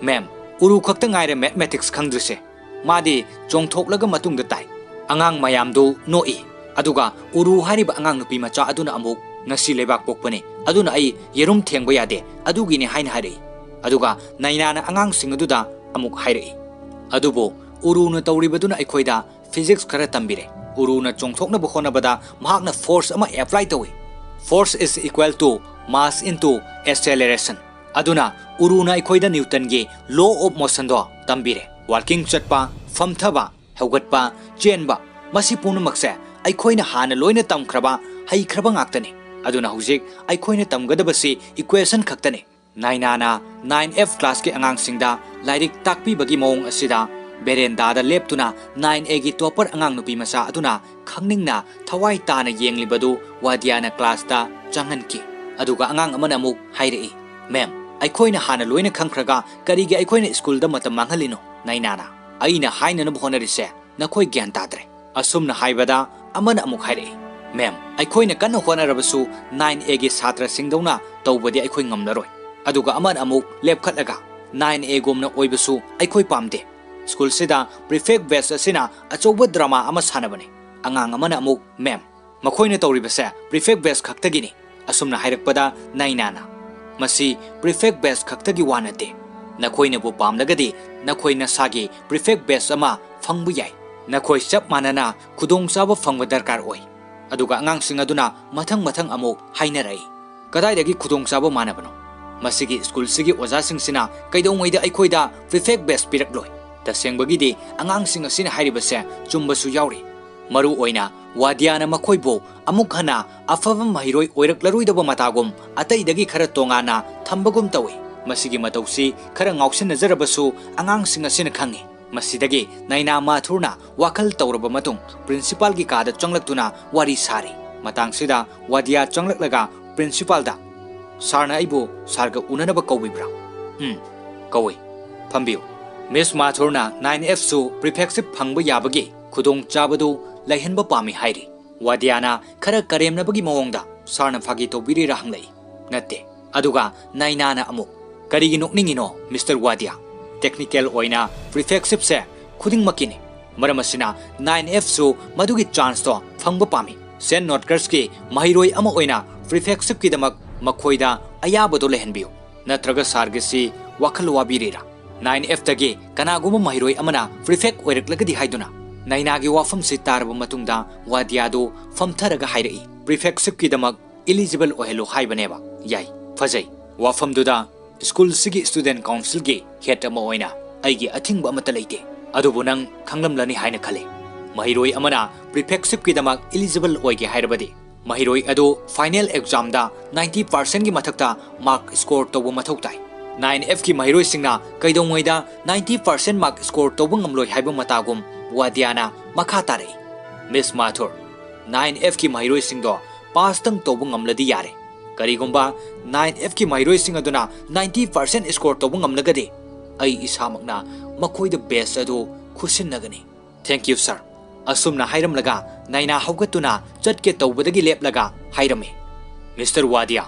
"Ma'am, ꯎꯔꯨ ꯈꯛꯇ ꯉꯥꯏꯔꯦ mathematics ꯈꯪꯗ꯭ꯔꯤꯁꯦ꯫" ꯃꯥꯗꯤ ꯆꯣꯡꯊꯣꯛꯂꯒ ꯃꯇꯨꯡꯗ ꯇꯥꯏ꯫ ꯑꯉꯥꯡ ꯃꯌꯥꯝꯗꯨ ꯅꯣꯛꯏ꯫ ꯑꯗꯨꯒ ꯎꯔꯨ ꯍꯥꯏꯔꯤꯕ ꯑꯉꯥꯡ ꯅꯨꯄꯤ ꯃꯆꯥ ꯑꯗꯨꯅ ꯑꯃꯨꯛ, "ꯉꯁꯤ ꯂꯩꯕꯥꯛ ꯄꯣꯛꯄꯅꯤ, ꯑꯗꯨꯅ ꯑꯩ ꯌꯦꯔꯨꯝ ꯊꯦꯡꯕ ꯌꯥꯗꯦ, ꯑꯗꯨꯒꯤꯅꯤ" ꯍꯥꯏꯅ ꯍꯥꯏꯔꯛꯏ꯫ ꯑꯗꯨꯒ ꯅꯥꯏꯅꯥꯅ ꯑꯉꯥꯡꯁꯤꯡ ꯑꯗꯨꯗ ꯑꯃꯨꯛ ꯍꯥꯏꯔꯛꯏ, "ꯑꯗꯨꯕꯨ ꯎꯔꯨꯅ ꯇꯧꯔꯤꯕꯗꯨꯅ ꯑꯩꯈꯣꯏꯗ physics ꯈꯔ ꯇꯝꯕꯤꯔꯦ꯫ ꯎꯔꯨꯅ ꯆꯣꯡꯊꯣꯛꯅꯕ ꯍꯣꯠꯅꯕꯗ ꯃꯍꯥꯛꯅ force ꯑꯃ apply ꯇꯧꯏ꯫ Force is equal to mass into acceleration꯫ ꯑꯗꯨꯅ ꯎꯔꯨꯅ ꯑꯩꯈꯣꯏꯗ ꯅ꯭ꯌꯨꯇꯟꯒꯤ law of motion ꯗꯣ ꯇꯝꯕꯤꯔꯦ꯫ Walking ꯆꯠꯄ, ꯐꯝꯊꯕ, ꯍꯧꯒꯠꯄ, ꯆꯦꯟꯕ, ꯃꯁꯤ ꯄꯨꯝꯅꯃꯛꯁꯦ ꯑꯩꯈꯣꯏꯅ ꯍꯥꯟꯅ ꯂꯣꯏꯅ ꯇꯝꯈ꯭ꯔꯕ, ꯍꯩꯈ꯭ꯔꯕ ꯉꯥꯛꯇꯅꯤ꯫ ꯑꯗꯨꯅ ꯍꯧꯖꯤꯛ ꯑꯩꯈꯣꯏꯅ ꯇꯝꯒꯗꯕꯁꯤ equation ꯈꯛꯇꯅꯤ꯫" ꯅꯥꯏꯅꯥꯅ nine F class ꯀꯤ ꯑꯉꯥꯡꯁꯤꯡꯗ ꯂꯥꯏꯔꯤꯛ ꯇꯥꯛꯄꯤꯕꯒꯤ ꯃꯑꯣꯡ ꯑꯁꯤꯗ veranda ꯗ ꯂꯦꯞꯇꯨꯅ nine A ꯒꯤ topper ꯑꯉꯥꯡ ꯅꯨꯄꯤ ꯃꯆꯥ ꯑꯗꯨꯅ ꯈꯪꯅꯤꯡꯅ ꯊꯋꯥꯏ ꯇꯥꯅ ꯌꯦꯡꯂꯤꯕꯗꯨ ꯋꯥꯗꯤꯌꯥꯅ class ꯇ ꯆꯪꯍꯟꯈꯤ꯫ ꯑꯗꯨꯒ ꯑꯉꯥꯡ ꯑꯃꯅ ꯑꯃꯨꯛ ꯍꯥꯏꯔꯛꯏ, "Ma'am, ꯑꯩꯈꯣꯏꯅ ꯍꯥꯟꯅ ꯂꯣꯏꯅ ꯈꯪꯈ꯭ꯔꯒ ꯀꯔꯤꯒꯤ ꯑꯩꯈꯣꯏꯅ school ꯗ ꯃꯇꯝ ꯃꯥꯡꯍꯜꯂꯤꯅꯣ, ꯅꯥꯏꯅꯥꯅ? ꯑꯩꯅ ꯍꯥꯏꯅꯅꯕ ꯍꯣꯠꯅꯔꯤꯁꯦ ꯅꯈꯣꯏ ꯒ꯭ꯌꯥꯟ ꯇꯥꯗ꯭ꯔꯦ꯫" ꯑꯁꯨꯝꯅ ꯍꯥꯏꯕꯗ ꯑꯃꯅ ꯑꯃꯨꯛ ꯍꯥꯏꯔꯛꯏ, "Ma'am, ꯑꯩꯈꯣꯏꯅ ꯀꯟꯅ ꯍꯣꯠꯅꯔꯕꯁꯨ nine A ꯒꯤ ꯁꯥꯇ꯭ꯔꯁꯤꯡꯗꯧꯅ ꯇꯧꯕꯗꯤ ꯑꯩꯈꯣꯏ ꯉꯝꯂꯔꯣꯏ꯫" ꯑꯗꯨꯒ ꯑꯃꯅ ꯑꯃꯨꯛ ꯂꯦꯞꯈꯠꯂꯒ, "Nine A ꯒꯨꯝꯅ ꯑꯣꯏꯕꯁꯨ ꯑꯩꯈꯣꯏ ꯄꯥꯝꯗꯦ꯫ School ꯁꯤꯗ prefect bench ꯑꯁꯤꯅ ꯑꯆꯧꯕ drama ꯑꯃ ꯁꯥꯟꯅꯕꯅꯤ꯫" ꯑꯉꯥꯡ ꯑꯃꯅ ꯑꯃꯨꯛ, "Ma'am, ꯃꯈꯣꯏꯅ ꯇꯧꯔꯤꯕꯁꯦ prefect bench ꯈꯛꯇꯒꯤꯅꯤ꯫" ꯑꯁꯨꯝꯅ ꯍꯥꯏꯔꯛꯄꯗ ꯅꯥꯏꯅꯥꯅ, "ꯃꯁꯤ prefect bench ꯈꯛꯇꯒꯤ ꯋꯥ ꯅꯠꯇꯦ꯫ ꯅꯈꯣꯏꯅꯕꯨ ꯄꯥꯝꯂꯒꯗꯤ ꯅꯈꯣꯏ ꯅꯁꯥꯒꯤ prefect bench ꯑꯃ ꯐꯪꯕ ꯌꯥꯏ꯫ ꯅꯈꯣꯏ ꯆꯞ ꯃꯥꯟꯅꯅ ꯈꯨꯗꯣꯡꯆꯥꯕ ꯐꯪꯕ ꯗꯔꯀꯥꯔ ꯑꯣꯏ꯫" ꯑꯗꯨꯒ ꯑꯉꯥꯡꯁꯤꯡ ꯑꯗꯨꯅ ꯃꯊꯪ ꯃꯊꯪ ꯑꯃꯨꯛ ꯍꯥꯏꯅꯔꯛꯏ, "ꯀꯗꯥꯏꯗꯒꯤ ꯈꯨꯗꯣꯡꯆꯥꯕ ꯃꯥꯟꯅꯕꯅꯣ? ꯃꯁꯤꯒꯤ school ꯁꯤꯒꯤ ꯑꯣꯖꯥꯁꯤꯡꯁꯤꯅ ꯀꯩꯗꯧꯉꯩꯗ ꯑꯩꯈꯣꯏꯗ prefect bench ꯄꯤꯔꯛꯂꯣꯏ꯫" ꯇꯁꯦꯡꯕꯒꯤꯗꯤ ꯑꯉꯥꯡꯁꯤꯡ ꯑꯁꯤꯅ ꯍꯥꯏꯔꯤꯕꯁꯦ ꯆꯨꯝꯕꯁꯨ ꯌꯥꯎꯔꯤ꯫ ꯃꯔꯨ ꯑꯣꯏꯅ ꯋꯥꯗꯤꯌꯥꯅ ꯃꯈꯣꯏꯕꯨ ꯑꯃꯨꯛ ꯍꯟꯅ ꯑꯐꯕ ꯃꯍꯩꯔꯣꯏ ꯑꯣꯏꯔꯛꯂꯔꯣꯏꯗꯕ ꯃꯇꯥꯒꯨꯝ ꯑꯇꯩꯗꯒꯤ ꯈꯔ ꯇꯣꯉꯥꯟꯅ ꯊꯝꯕꯒꯨꯝ ꯇꯧꯏ꯫ ꯃꯁꯤꯒꯤ ꯃꯇꯧꯁꯤ ꯈꯔ ꯉꯥꯎꯁꯤꯟꯅꯖꯔꯕꯁꯨ ꯑꯉꯥꯡꯁꯤꯡ ꯑꯁꯤꯅ ꯈꯪꯏ꯫ ꯃꯁꯤꯗꯒꯤ ꯅꯥꯏꯅꯥ ꯃꯥꯊꯨꯔꯅ ꯋꯥꯈꯜ ꯇꯧꯔꯕ ꯃꯇꯨꯡ principalꯒꯤ ꯀꯥꯗ ꯆꯪꯂꯛꯇꯨꯅ ꯋꯥꯔꯤ ꯁꯥꯔꯤ꯫ ꯃꯇꯥꯡꯁꯤꯗ ꯋꯥꯗꯤꯌꯥ ꯆꯪꯂꯛꯂꯒ principalꯗ, "Sirꯅ ꯑꯩꯕꯨ sirꯒ ꯎꯅꯅꯕ ꯀꯧꯕꯤꯕ꯭ꯔꯥ?" "ꯎꯝ, ꯀꯧꯏ꯫ ꯐꯝꯕꯤꯌꯨ꯫ Miss ꯃꯥꯊꯨꯔꯅ nine Fꯁꯨ prefectship ꯐꯪꯕ ꯌꯥꯕꯒꯤ ꯈꯨꯗꯣꯡꯆꯥꯕꯗꯨ ꯂꯩꯍꯟꯕ ꯄꯥꯝꯃꯤ ꯍꯥꯏꯔꯤ꯫" ꯋꯥꯗꯤꯌꯥꯅ ꯈꯔ ꯀꯔꯦꯝꯅꯕꯒꯤ ꯃꯑꯣꯡꯗ, "Sirꯅ ꯐꯥꯒꯤ ꯇꯧꯕꯤꯔꯤꯔꯥ?" ꯍꯪꯂꯛꯏ꯫ "ꯅꯠꯇꯦ꯫" ꯑꯗꯨꯒ ꯅꯥꯏꯅꯥꯅ ꯑꯃꯨꯛ, "ꯀꯔꯤꯒꯤ ꯅꯣꯛꯅꯤꯡꯉꯤꯅꯣ, Mister ꯋꯥꯗꯤꯌꯥ? Technical ꯑꯣꯏꯅ prefectshipꯁꯦ ꯈꯨꯗꯤꯡꯃꯛꯀꯤꯅꯤ꯫ ꯃꯔꯝ ꯑꯁꯤꯅ nine Fꯁꯨ ꯃꯗꯨꯒꯤ chanceꯇꯣ ꯐꯪꯕ ꯄꯥꯝꯃꯤ꯫ Saint Notcursꯀꯤ ꯃꯍꯩꯔꯣꯏ ꯑꯃ ꯑꯣꯏꯅ prefectshipꯀꯤꯗꯃꯛ ꯃꯈꯣꯏꯗ ꯑꯌꯥꯕꯗꯣ ꯂꯩꯍꯟꯕꯤꯌꯨ꯫ ꯅꯠꯇ꯭ꯔꯒ sirꯒꯤꯁꯤ ꯋꯥꯈꯜ ꯋꯥꯕꯤꯔꯤꯔꯥ? Nine Fꯇꯒꯤ ꯀꯅꯥꯒꯨꯝꯕ ꯃꯍꯩꯔꯣꯏ ꯑꯃꯅ prefect ꯑꯣꯏꯔꯛꯂꯒꯗꯤ ꯍꯥꯏꯗꯨꯅ?" ꯅꯥꯏꯅꯥꯒꯤ ꯋꯥꯐꯝꯁꯤ ꯇꯥꯔꯕ ꯃꯇꯨꯡꯗ ꯋꯥꯗꯤꯌꯥꯗꯨ ꯐꯝꯊꯔꯒ ꯍꯥꯏꯔꯛꯏ, "Prefectshipꯀꯤꯗꯃꯛ eligible ꯑꯣꯏꯍꯜꯂꯨ ꯍꯥꯏꯕꯅꯦꯕ꯫" "ꯌꯥꯏ, ꯐꯖꯩ꯫ ꯋꯥꯐꯝꯗꯨꯗ schoolꯁꯤꯒꯤ student councilꯒꯤ head ꯑꯃ ꯑꯣꯏꯅ ꯑꯩꯒꯤ ꯑꯊꯤꯡꯕ ꯑꯃꯠꯇ ꯂꯩꯇꯦ꯫ ꯑꯗꯨꯕꯨ ꯅꯪ ꯈꯪꯂꯝꯂꯅꯤ ꯍꯥꯏꯅ ꯈꯜꯂꯤ꯫ ꯃꯍꯩꯔꯣꯏ ꯑꯃꯅ prefectshipꯀꯤꯗꯃꯛ eligible ꯑꯣꯏꯒꯦ ꯍꯥꯏꯔꯕꯗꯤ ꯃꯍꯩꯔꯣꯏ ꯑꯗꯨ final examꯗ ninety percentꯀꯤ ꯃꯊꯛꯇ mark score ꯇꯧꯕ ꯃꯊꯧ ꯇꯥꯏ꯫ Nine Fꯀꯤ ꯃꯍꯩꯔꯣꯏꯁꯤꯡꯅ ꯀꯩꯗꯧꯉꯩꯗ ninety percent mark score ꯇꯧꯕ ꯉꯝꯂꯣꯏ ꯍꯥꯏꯕ ꯃꯇꯥꯒꯨꯝ ꯋꯥꯗꯤꯌꯥꯅ ꯃꯈꯥ ꯇꯥꯔꯛꯏ, "Miss ꯃꯥꯊꯨꯔ, nine Fꯀꯤ ꯃꯍꯩꯔꯣꯏꯁꯤꯡꯗꯣ passꯇꯪ ꯇꯧꯕ ꯉꯝꯂꯗꯤ ꯌꯥꯔꯦ꯫ ꯀꯔꯤꯒꯨꯝꯕ nine Fꯀꯤ ꯃꯍꯩꯔꯣꯏꯁꯤꯡ ꯑꯗꯨꯅ ninety percent score ꯇꯧꯕ ꯉꯝꯂꯒꯗꯤ ꯑꯩ ꯏꯁꯥꯃꯛꯅ ꯃꯈꯣꯏꯗ badge ꯑꯗꯨ ꯈꯨꯠꯁꯤꯟꯅꯒꯅꯤ꯫" "Thank you, sir꯫" ꯑꯁꯨꯝꯅ ꯍꯥꯏꯔꯝꯂꯒ ꯅꯥꯏꯅꯥ ꯍꯧꯒꯠꯇꯨꯅ ꯆꯠꯀꯦ ꯇꯧꯕꯗꯒꯤ ꯂꯦꯞꯂꯒ ꯍꯥꯏꯔꯝꯃꯤ, "Mister ꯋꯥꯗꯤꯌꯥ,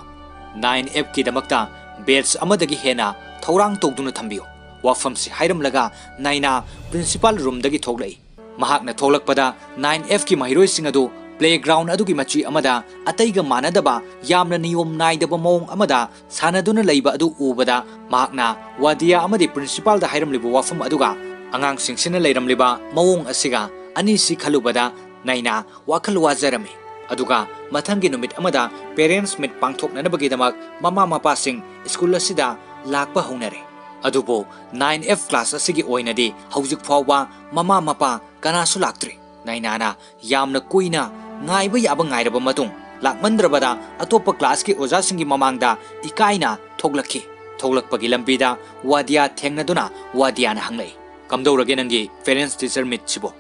nine Fꯀꯤꯗꯃꯛꯇ badge ꯑꯃꯗꯒꯤ ꯍꯦꯟꯅ ꯊꯧꯔꯥꯡ ꯇꯧꯗꯨꯅ ꯊꯝꯕꯤꯌꯨ꯫" ꯋꯥꯐꯝꯁꯤ ꯍꯥꯏꯔꯝꯂꯒ ꯅꯥꯏꯅꯥ principal roomꯗꯒꯤ ꯊꯣꯛꯂꯛꯏ꯫ ꯃꯍꯥꯛꯅ ꯊꯣꯛꯂꯛꯄꯗ nine Fꯀꯤ ꯃꯍꯩꯔꯣꯏꯁꯤꯡ ꯑꯗꯨ playground ꯑꯗꯨꯒꯤ ꯃꯆꯤ ꯑꯃꯗ ꯑꯇꯩꯒ ꯃꯥꯟꯅꯗꯕ ꯌꯥꯝꯅ ꯅꯤꯌꯣꯝ ꯅꯥꯏꯗꯕ ꯃꯑꯣꯡ ꯑꯃꯗ ꯁꯥꯟꯅꯗꯨꯅ ꯂꯩꯕ ꯑꯗꯨ ꯎꯕꯗ ꯃꯍꯥꯛꯅ ꯋꯥꯗꯤꯌꯥ ꯑꯃꯗꯤ principalꯗ ꯍꯥꯏꯔꯝꯂꯤꯕ ꯋꯥꯐꯝ ꯑꯗꯨꯒ ꯑꯉꯥꯡꯁꯤꯡꯁꯤꯅ ꯂꯩꯔꯝꯂꯤꯕ ꯃꯑꯣꯡ ꯑꯁꯤꯒ ꯑꯅꯤꯁꯤ ꯈꯜꯂꯨꯕꯗ ꯅꯥꯏꯅꯥ ꯋꯥꯈꯜ ꯋꯥꯖꯔꯝꯃꯤ꯫ ꯑꯗꯨꯒ ꯃꯊꯪꯒꯤ ꯅꯨꯃꯤꯠ ꯑꯃꯗ parents meet ꯄꯥꯡꯊꯣꯛꯅꯅꯕꯒꯤꯗꯃꯛ ꯃꯃꯥ ꯃꯄꯥꯁꯤꯡ school ꯑꯁꯤꯗ ꯂꯥꯛꯄ ꯍꯧꯅꯔꯦ꯫ ꯑꯗꯨꯕꯨ nine F class ꯑꯁꯤꯒꯤ ꯑꯣꯏꯅꯗꯤ ꯍꯧꯖꯤꯛ ꯐꯥꯎꯕ ꯃꯃꯥ ꯃꯄꯥ ꯀꯅꯥꯁꯨ ꯂꯥꯛꯇ꯭ꯔꯤ꯫ ꯅꯥꯏꯅꯥꯅ ꯌꯥꯝꯅ ꯀꯨꯏꯅ ꯉꯥꯏꯕ ꯌꯥꯕ ꯉꯥꯏꯔꯕ ꯃꯇꯨꯡ ꯂꯥꯛꯃꯟꯗ꯭ꯔꯕꯗ ꯑꯇꯣꯞꯄ classꯀꯤ ꯑꯣꯖꯥꯁꯤꯡꯒꯤ ꯃꯃꯥꯡꯗ ꯏꯀꯥꯏꯅ ꯊꯣꯛꯂꯛꯈꯤ꯫ ꯊꯣꯛꯂꯛꯄꯒꯤ ꯂꯝꯕꯤꯗ ꯋꯥꯗꯤꯌꯥ ꯊꯦꯡꯅꯗꯨꯅ ꯋꯥꯗꯤꯌꯥꯅ ꯍꯪꯂꯛꯏ, "ꯀꯝꯗꯧꯔꯒꯦ ꯅꯪꯒꯤ parents teacher meet ꯁꯤꯕꯣ?"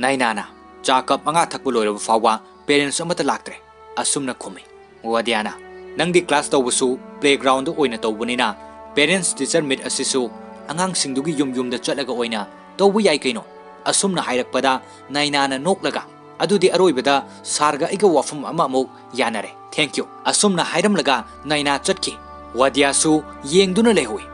ꯅꯥꯏꯅꯥꯅ, "ꯆꯥ ꯀꯞ ꯃꯉꯥ ꯊꯛꯄ ꯂꯣꯏꯔꯕ ꯐꯥꯎꯕ parents ꯑꯃꯠꯇ ꯂꯥꯛꯇ꯭ꯔꯦ," ꯑꯁꯨꯝꯅ ꯈꯨꯝꯃꯤ꯫ ꯋꯥꯗꯤꯌꯥꯅ, "ꯅꯪꯗꯤ class ꯇꯧꯕꯁꯨ playground ꯑꯣꯏꯅ ꯇꯧꯕꯅꯤꯅ parents teacher meet ꯑꯁꯤꯁꯨ ꯑꯉꯥꯡꯁꯤꯡꯗꯨꯒꯤ ꯌꯨꯝ ꯌꯨꯝꯗ ꯆꯠꯂꯒ ꯑꯣꯏꯅ ꯇꯧꯕ ꯌꯥꯏ ꯀꯩꯅꯣ?" ꯑꯁꯨꯝꯅ ꯍꯥꯏꯔꯛꯄꯗ ꯅꯥꯏꯅꯥꯅ ꯅꯣꯛꯂꯒ, "ꯑꯗꯨꯗꯤ ꯑꯔꯣꯏꯕꯗ sirꯒ ꯑꯩꯒ ꯋꯥꯐꯝ ꯑꯃ ꯑꯃꯨꯛ ꯌꯥꯅꯔꯦ꯫ Thank you," ꯑꯁꯨꯝꯅ ꯍꯥꯏꯔꯝꯂꯒ ꯅꯥꯏꯅꯥ ꯆꯠꯈꯤ꯫ ꯋꯥꯗꯤꯌꯥꯁꯨ ꯌꯦꯡꯗꯨꯅ ꯂꯩꯍꯧꯏ꯫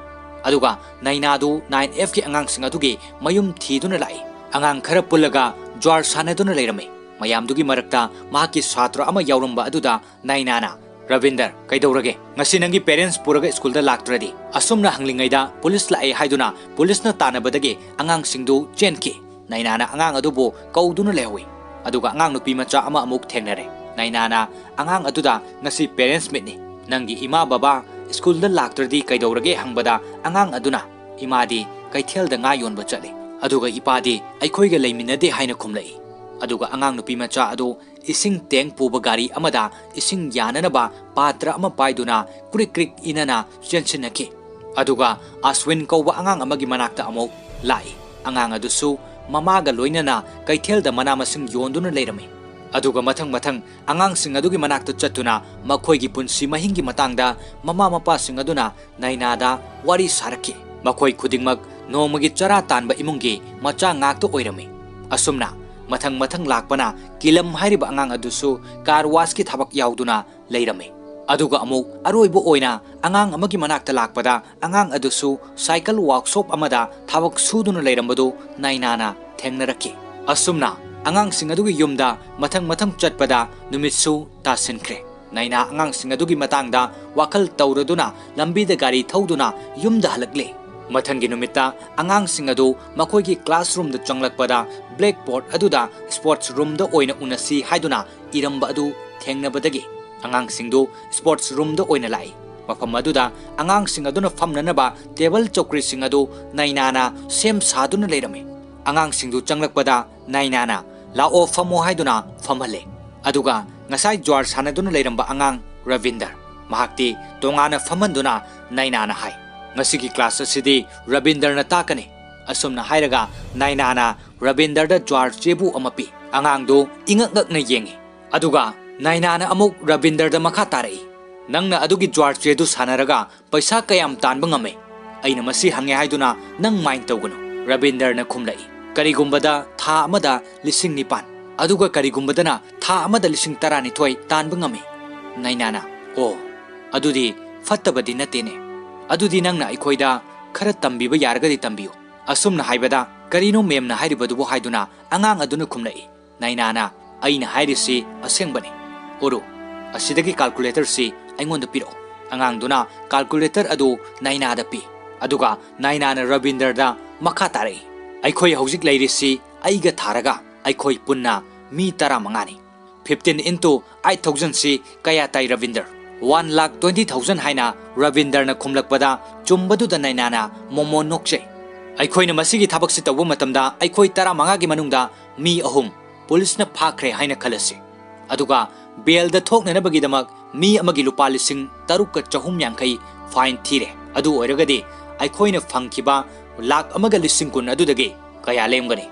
ꯑꯗꯨꯒ ꯅꯥꯏꯅꯥꯗꯨ nine Fꯀꯤ ꯑꯉꯥꯡꯁꯤꯡ ꯑꯗꯨꯒꯤ ꯃꯌꯨꯝ ꯊꯤꯗꯨꯅ ꯂꯥꯛꯏ꯫ ꯑꯉꯥꯡ ꯈꯔ ꯄꯨꯜꯂꯒ ꯖ꯭ꯋꯥꯔ ꯁꯥꯟꯅꯗꯨꯅ ꯂꯩꯔꯝꯃꯤ꯫ ꯃꯌꯥꯝꯗꯨꯒꯤ ꯃꯔꯛꯇ ꯃꯍꯥꯛꯀꯤ ꯁꯥꯇ꯭ꯔ ꯑꯃ ꯌꯥꯎꯔꯝꯕ ꯑꯗꯨꯗ ꯅꯥꯏꯅꯥꯅ, "ꯔꯕꯤꯟꯗꯔ, ꯀꯩꯗꯧꯔꯒꯦ? ꯉꯁꯤ ꯅꯪꯒꯤ parents ꯄꯨꯔꯒ ꯁ꯭ꯀꯨꯜꯗ ꯂꯥꯛꯇ꯭ꯔꯗꯤ?" ꯑꯁꯨꯝꯅ ꯍꯪꯂꯤꯉꯩꯗ ꯄꯨꯂꯤꯁ ꯂꯥꯛꯑꯦ ꯍꯥꯏꯗꯨꯅ ꯄꯨꯂꯤꯁꯅ ꯇꯥꯟꯅꯕꯗꯒꯤ ꯑꯉꯥꯡꯁꯤꯡꯗꯨ ꯆꯦꯟꯈꯤ꯫ ꯅꯥꯏꯅꯥꯅ ꯑꯉꯥꯡ ꯑꯗꯨꯕꯨ ꯀꯧꯗꯨꯅ ꯂꯩꯍꯧꯏ꯫ ꯑꯗꯨꯒ ꯑꯉꯥꯡ ꯅꯨꯄꯤ ꯃꯆꯥ ꯑꯃ ꯑꯃꯨꯛ ꯊꯦꯡꯅꯔꯦ꯫ ꯅꯥꯏꯅꯥꯅ ꯑꯉꯥꯡ ꯑꯗꯨꯗ, "ꯉꯁꯤ parents meetꯅꯤ꯫ ꯅꯪꯒꯤ ꯏꯃꯥ ꯕꯕꯥ ꯁ꯭ꯀꯨꯜꯗ ꯂꯥꯛꯇ꯭ꯔꯗꯤ ꯀꯩꯗꯧꯔꯒꯦ?" ꯍꯪꯕꯗ ꯑꯉꯥꯡ ꯑꯗꯨꯅ, "ꯏꯃꯥꯗꯤ ꯀꯩꯊꯦꯜꯗ ꯉꯥ ꯌꯣꯟꯕ ꯆꯠꯂꯤ, ꯑꯗꯨꯒ ꯏꯄꯥꯗꯤ ꯑꯩꯈꯣꯏꯒ ꯂꯩꯃꯤꯟꯅꯗꯦ" ꯍꯥꯏꯅ ꯈꯨꯝꯂꯛꯏ꯫ ꯑꯗꯨꯒ ꯑꯉꯥꯡ ꯅꯨꯄꯤ ꯃꯆꯥ ꯑꯗꯨ ꯏꯁꯤꯡ tank ꯄꯨꯕ ꯒꯥꯔꯤ ꯑꯃꯗ ꯏꯁꯤꯡ ꯌꯥꯅꯅꯕ ꯄꯥꯇ꯭ꯔ ꯑꯃ ꯄꯥꯏꯗꯨꯅ ꯀ꯭ꯔꯤꯛ ꯀ꯭ꯔꯤꯛ ꯏꯅꯅ ꯆꯦꯟꯁꯤꯟꯅꯈꯤ꯫ ꯑꯗꯨꯒ ꯑꯁ꯭ꯋꯤꯟ ꯀꯧꯕ ꯑꯉꯥꯡ ꯑꯃꯒꯤ ꯃꯅꯥꯛꯇ ꯑꯃꯨꯛ ꯂꯥꯛꯏ꯫ ꯑꯉꯥꯡ ꯑꯗꯨꯁꯨ ꯃꯃꯥꯒ ꯂꯣꯏꯅꯅ ꯀꯩꯊꯦꯜꯗ ꯃꯅꯥ ꯃꯁꯤꯡ ꯌꯣꯟꯗꯨꯅ ꯂꯩꯔꯝꯃꯤ꯫ ꯑꯗꯨꯒ ꯃꯊꯪ ꯃꯊꯪ ꯑꯉꯥꯡꯁꯤꯡ ꯑꯗꯨꯒꯤ ꯃꯅꯥꯛꯇ ꯆꯠꯇꯨꯅ ꯃꯈꯣꯏꯒꯤ ꯄꯨꯟꯁꯤ ꯃꯍꯤꯡꯒꯤ ꯃꯇꯥꯡꯗ ꯃꯃꯥ ꯃꯄꯥꯁꯤꯡ ꯑꯗꯨꯅ ꯅꯥꯏꯅꯥꯗ ꯋꯥꯔꯤ ꯁꯥꯔꯛꯈꯤ꯫ ꯃꯈꯣꯏ ꯈꯨꯗꯤꯡꯃꯛ ꯅꯣꯡꯃꯒꯤ ꯆꯔꯥ ꯇꯥꯟꯕ ꯏꯃꯨꯡꯒꯤ ꯃꯆꯥ ꯉꯥꯛꯇ ꯑꯣꯏꯔꯝꯃꯤ꯫ ꯑꯁꯨꯝꯅ ꯃꯊꯪ ꯃꯊꯪ ꯂꯥꯛꯄꯅ ꯀꯤꯂꯝ ꯍꯥꯏꯔꯤꯕ ꯑꯉꯥꯡ ꯑꯗꯨꯁꯨ car washꯀꯤ ꯊꯕꯛ ꯌꯥꯎꯗꯨꯅ ꯂꯩꯔꯝꯃꯤ꯫ ꯑꯗꯨꯒ ꯑꯃꯨꯛ ꯑꯔꯣꯏꯕ ꯑꯣꯏꯅ ꯑꯉꯥꯡ ꯑꯃꯒꯤ ꯃꯅꯥꯛꯇ ꯂꯥꯛꯄꯗ ꯑꯉꯥꯡ ꯑꯗꯨꯁꯨ cycle workshop ꯑꯃꯗ ꯊꯕꯛ ꯁꯨꯗꯨꯅ ꯂꯩꯔꯝꯕꯗꯨ ꯅꯥꯏꯅꯥꯅ ꯊꯦꯡꯅꯔꯛꯈꯤ꯫ ꯑꯁꯨꯝꯅ ꯑꯉꯥꯡꯁꯤꯡ ꯑꯗꯨꯒꯤ ꯌꯨꯝꯗ ꯃꯊꯪ ꯃꯊꯪ ꯆꯠꯄꯗ ꯅꯨꯃꯤꯠꯁꯨ ꯇꯥꯁꯤꯟꯈ꯭ꯔꯦ꯫ ꯅꯥꯏꯅꯥ ꯑꯉꯥꯡꯁꯤꯡ ꯑꯗꯨꯒꯤ ꯃꯇꯥꯡꯗ ꯋꯥꯈꯜ ꯇꯧꯔꯗꯨꯅ ꯂꯝꯕꯤꯗ ꯒꯥꯔꯤ ꯊꯧꯗꯨꯅ ꯌꯨꯝꯗ ꯍꯜꯂꯛꯂꯦ꯫ ꯃꯊꯪꯒꯤ ꯅꯨꯃꯤꯠꯇ ꯑꯉꯥꯡꯁꯤꯡ ꯑꯗꯨ ꯃꯈꯣꯏꯒꯤ classroomꯗ ꯆꯪꯂꯛꯄꯗ blackboard ꯑꯗꯨꯗ sports roomꯗ ꯑꯣꯏꯅ ꯎꯅꯁꯤ ꯍꯥꯏꯗꯨꯅ ꯏꯔꯝꯕ ꯑꯗꯨ ꯊꯦꯡꯅꯕꯗꯒꯤ ꯑꯉꯥꯡꯁꯤꯡꯗꯨ sports roomꯗ ꯑꯣꯏꯅ ꯂꯥꯛꯏ꯫ ꯃꯐꯝ ꯑꯗꯨꯗ ꯑꯉꯥꯡꯁꯤꯡ ꯑꯗꯨꯅ ꯐꯝꯅꯅꯕ table ꯆꯧꯀ꯭ꯔꯤꯁꯤꯡ ꯑꯗꯨ ꯅꯥꯏꯅꯥꯅ ꯁꯦꯝ ꯁꯥꯗꯨꯅ ꯂꯩꯔꯝꯃꯤ꯫ ꯑꯉꯥꯡꯁꯤꯡꯗꯨ ꯆꯪꯂꯛꯄꯗ ꯅꯥꯏꯅꯥꯅ "ꯂꯥꯛꯑꯣ, ꯐꯝꯃꯣ" ꯍꯥꯏꯗꯨꯅ ꯐꯝꯍꯜꯂꯦ꯫ ꯑꯗꯨꯒ ꯉꯁꯥꯏ ꯖ꯭ꯋꯥꯔ ꯁꯥꯟꯅꯗꯨꯅ ꯂꯩꯔꯝꯕ ꯑꯉꯥꯡ ꯔꯕꯤꯟꯗꯔ, ꯃꯍꯥꯛꯇꯤ ꯇꯣꯉꯥꯟꯅ ꯐꯝꯍꯟꯗꯨꯅ ꯅꯥꯏꯅꯥꯅ ꯍꯥꯏ, "ꯉꯁꯤꯒꯤ ꯀ꯭ꯂꯥꯁ ꯑꯁꯤꯗꯤ ꯔꯕꯤꯟꯗꯔꯅ ꯇꯥꯛꯀꯅꯤ"꯫ ꯑꯁꯨꯝꯅ ꯍꯥꯏꯔꯒ ꯅꯥꯏꯅꯥꯅ ꯔꯕꯤꯟꯗꯔꯗ ꯖ꯭ꯋꯥꯔ ꯆꯦꯕꯨ ꯑꯃ ꯄꯤ꯫ ꯑꯉꯥꯡꯗꯨ ꯏꯉꯛ ꯉꯛꯅ ꯌꯦꯡꯏ꯫ ꯑꯗꯨꯒ ꯅꯥꯏꯅꯥꯅ ꯑꯃꯨꯛ ꯔꯕꯤꯟꯗꯔꯗ ꯃꯈꯥ ꯇꯥꯔꯛꯏ, "ꯅꯪꯅ ꯑꯗꯨꯒꯤ ꯖ꯭ꯋꯥꯔ ꯆꯦꯗꯨ ꯁꯥꯟꯅꯔꯒ ꯄꯩꯁꯥ ꯀꯌꯥꯝ ꯇꯥꯟꯕ ꯉꯝꯃꯤ?" ꯑꯩꯅ ꯃꯁꯤ ꯍꯪꯉꯦ ꯍꯥꯏꯗꯨꯅ ꯅꯪ ꯃꯥꯏꯟ ꯇꯧꯒꯅꯨ꯫ ꯔꯕꯤꯟꯗꯔꯅ ꯈꯨꯝꯂꯛꯏ, "ꯀꯔꯤꯒꯨꯝꯕꯗ ꯊꯥ ꯑꯃꯗ ꯂꯤꯁꯤꯡ ꯅꯤꯄꯥꯟ, ꯑꯗꯨꯒ ꯀꯔꯤꯒꯨꯝꯕꯗꯅ ꯊꯥ ꯑꯃꯗ ꯂꯤꯁꯤꯡ ꯇꯔꯥꯅꯤꯊꯣꯏ ꯇꯥꯟꯕ ꯉꯝꯃꯤ"꯫ ꯅꯥꯏꯅꯥꯅ, "ꯑꯣ, ꯑꯗꯨꯗꯤ ꯐꯠꯇꯕꯗꯤ ꯅꯠꯇꯦꯅꯦ꯫ ꯑꯗꯨꯗꯤ ꯅꯪꯅ ꯑꯩꯈꯣꯏꯗ ꯈꯔ ꯇꯝꯕꯤꯕ ꯌꯥꯔꯒꯗꯤ ꯇꯝꯕꯤꯌꯨ"꯫ ꯑꯁꯨꯝꯅ ꯍꯥꯏꯕꯗ, "ꯀꯔꯤꯅꯣ ꯃꯦꯝꯅ ꯍꯥꯏꯔꯤꯕꯗꯨꯕꯨ?" ꯍꯥꯏꯗꯨꯅ ꯑꯉꯥꯡ ꯑꯗꯨꯅ ꯈꯨꯝꯂꯛꯏ꯫ ꯅꯥꯏꯅꯥꯅ, "ꯑꯩꯅ ꯍꯥꯏꯔꯤꯁꯤ ꯑꯁꯦꯡꯕꯅꯤ꯫ ꯎꯔꯨ, ꯑꯁꯤꯗꯒꯤ ꯀꯥꯜꯀꯨꯂꯦꯇꯔꯁꯤ ꯑꯩꯉꯣꯟꯗ ꯄꯤꯔꯛꯎ"꯫ ꯑꯉꯥꯡꯗꯨꯅ ꯀꯥꯜꯀꯨꯂꯦꯇꯔ ꯑꯗꯨ ꯅꯥꯏꯅꯥꯗ ꯄꯤ꯫ ꯑꯗꯨꯒ ꯅꯥꯏꯅꯥꯅ ꯔꯕꯤꯟꯗꯔꯗ ꯃꯈꯥ ꯇꯥꯔꯛꯏ, "ꯑꯩꯈꯣꯏ ꯍꯧꯖꯤꯛ ꯂꯩꯔꯤꯁꯤ ꯑꯩꯒ ꯊꯥꯔꯒ ꯑꯩꯈꯣꯏ ꯄꯨꯟꯅ ꯃꯤ ꯇꯔꯥꯃꯉꯥꯅꯤ꯫ Fifteen into eight thousand ꯁꯤ ꯀꯌꯥ ꯇꯥꯏ ꯔꯕꯤꯟꯗꯔ?" "One lakh twenty thousand" ꯍꯥꯏꯅ ꯔꯕꯤꯟꯗꯔꯅ ꯈꯨꯝꯂꯛꯄꯗ, ꯆꯨꯝꯕꯗꯨꯗ ꯅꯥꯏꯅꯥꯅ ꯃꯣꯃꯣꯟ ꯅꯣꯛꯆꯩ꯫ "ꯑꯩꯈꯣꯏꯅ ꯃꯁꯤꯒꯤ ꯊꯕꯛꯁꯤ ꯇꯧꯕ ꯃꯇꯝꯗ ꯑꯩꯈꯣꯏ ꯇꯔꯥꯃꯉꯥꯒꯤ ꯃꯅꯨꯡꯗ ꯃꯤ ꯑꯍꯨꯝ ꯄꯨꯂꯤꯁꯅ ꯐꯥꯈ꯭ꯔꯦ ꯍꯥꯏꯅ ꯈꯜꯂꯁꯤ꯫ ꯑꯗꯨꯒ ꯕꯦꯜꯗ ꯊꯣꯛꯅꯅꯕꯒꯤꯗꯃꯛ ꯃꯤ ꯑꯃꯒꯤ ꯂꯨꯄꯥ ꯂꯤꯁꯤꯡ ꯇꯔꯨꯛꯀ ꯆꯍꯨꯝ ꯌꯥꯡꯈꯩ ꯐꯥꯏꯟ ꯊꯤꯔꯦ꯫ ꯑꯗꯨ ꯑꯣꯏꯔꯒꯗꯤ ꯑꯩꯈꯣꯏꯅ ꯐꯪꯈꯤꯕ ꯂꯥꯛ ꯑꯃꯒ ꯂꯤꯁꯤꯡ ꯀꯨꯟ ꯑꯗꯨꯗꯒꯤ ꯀꯌꯥ ꯂꯦꯝꯒꯅꯤ?"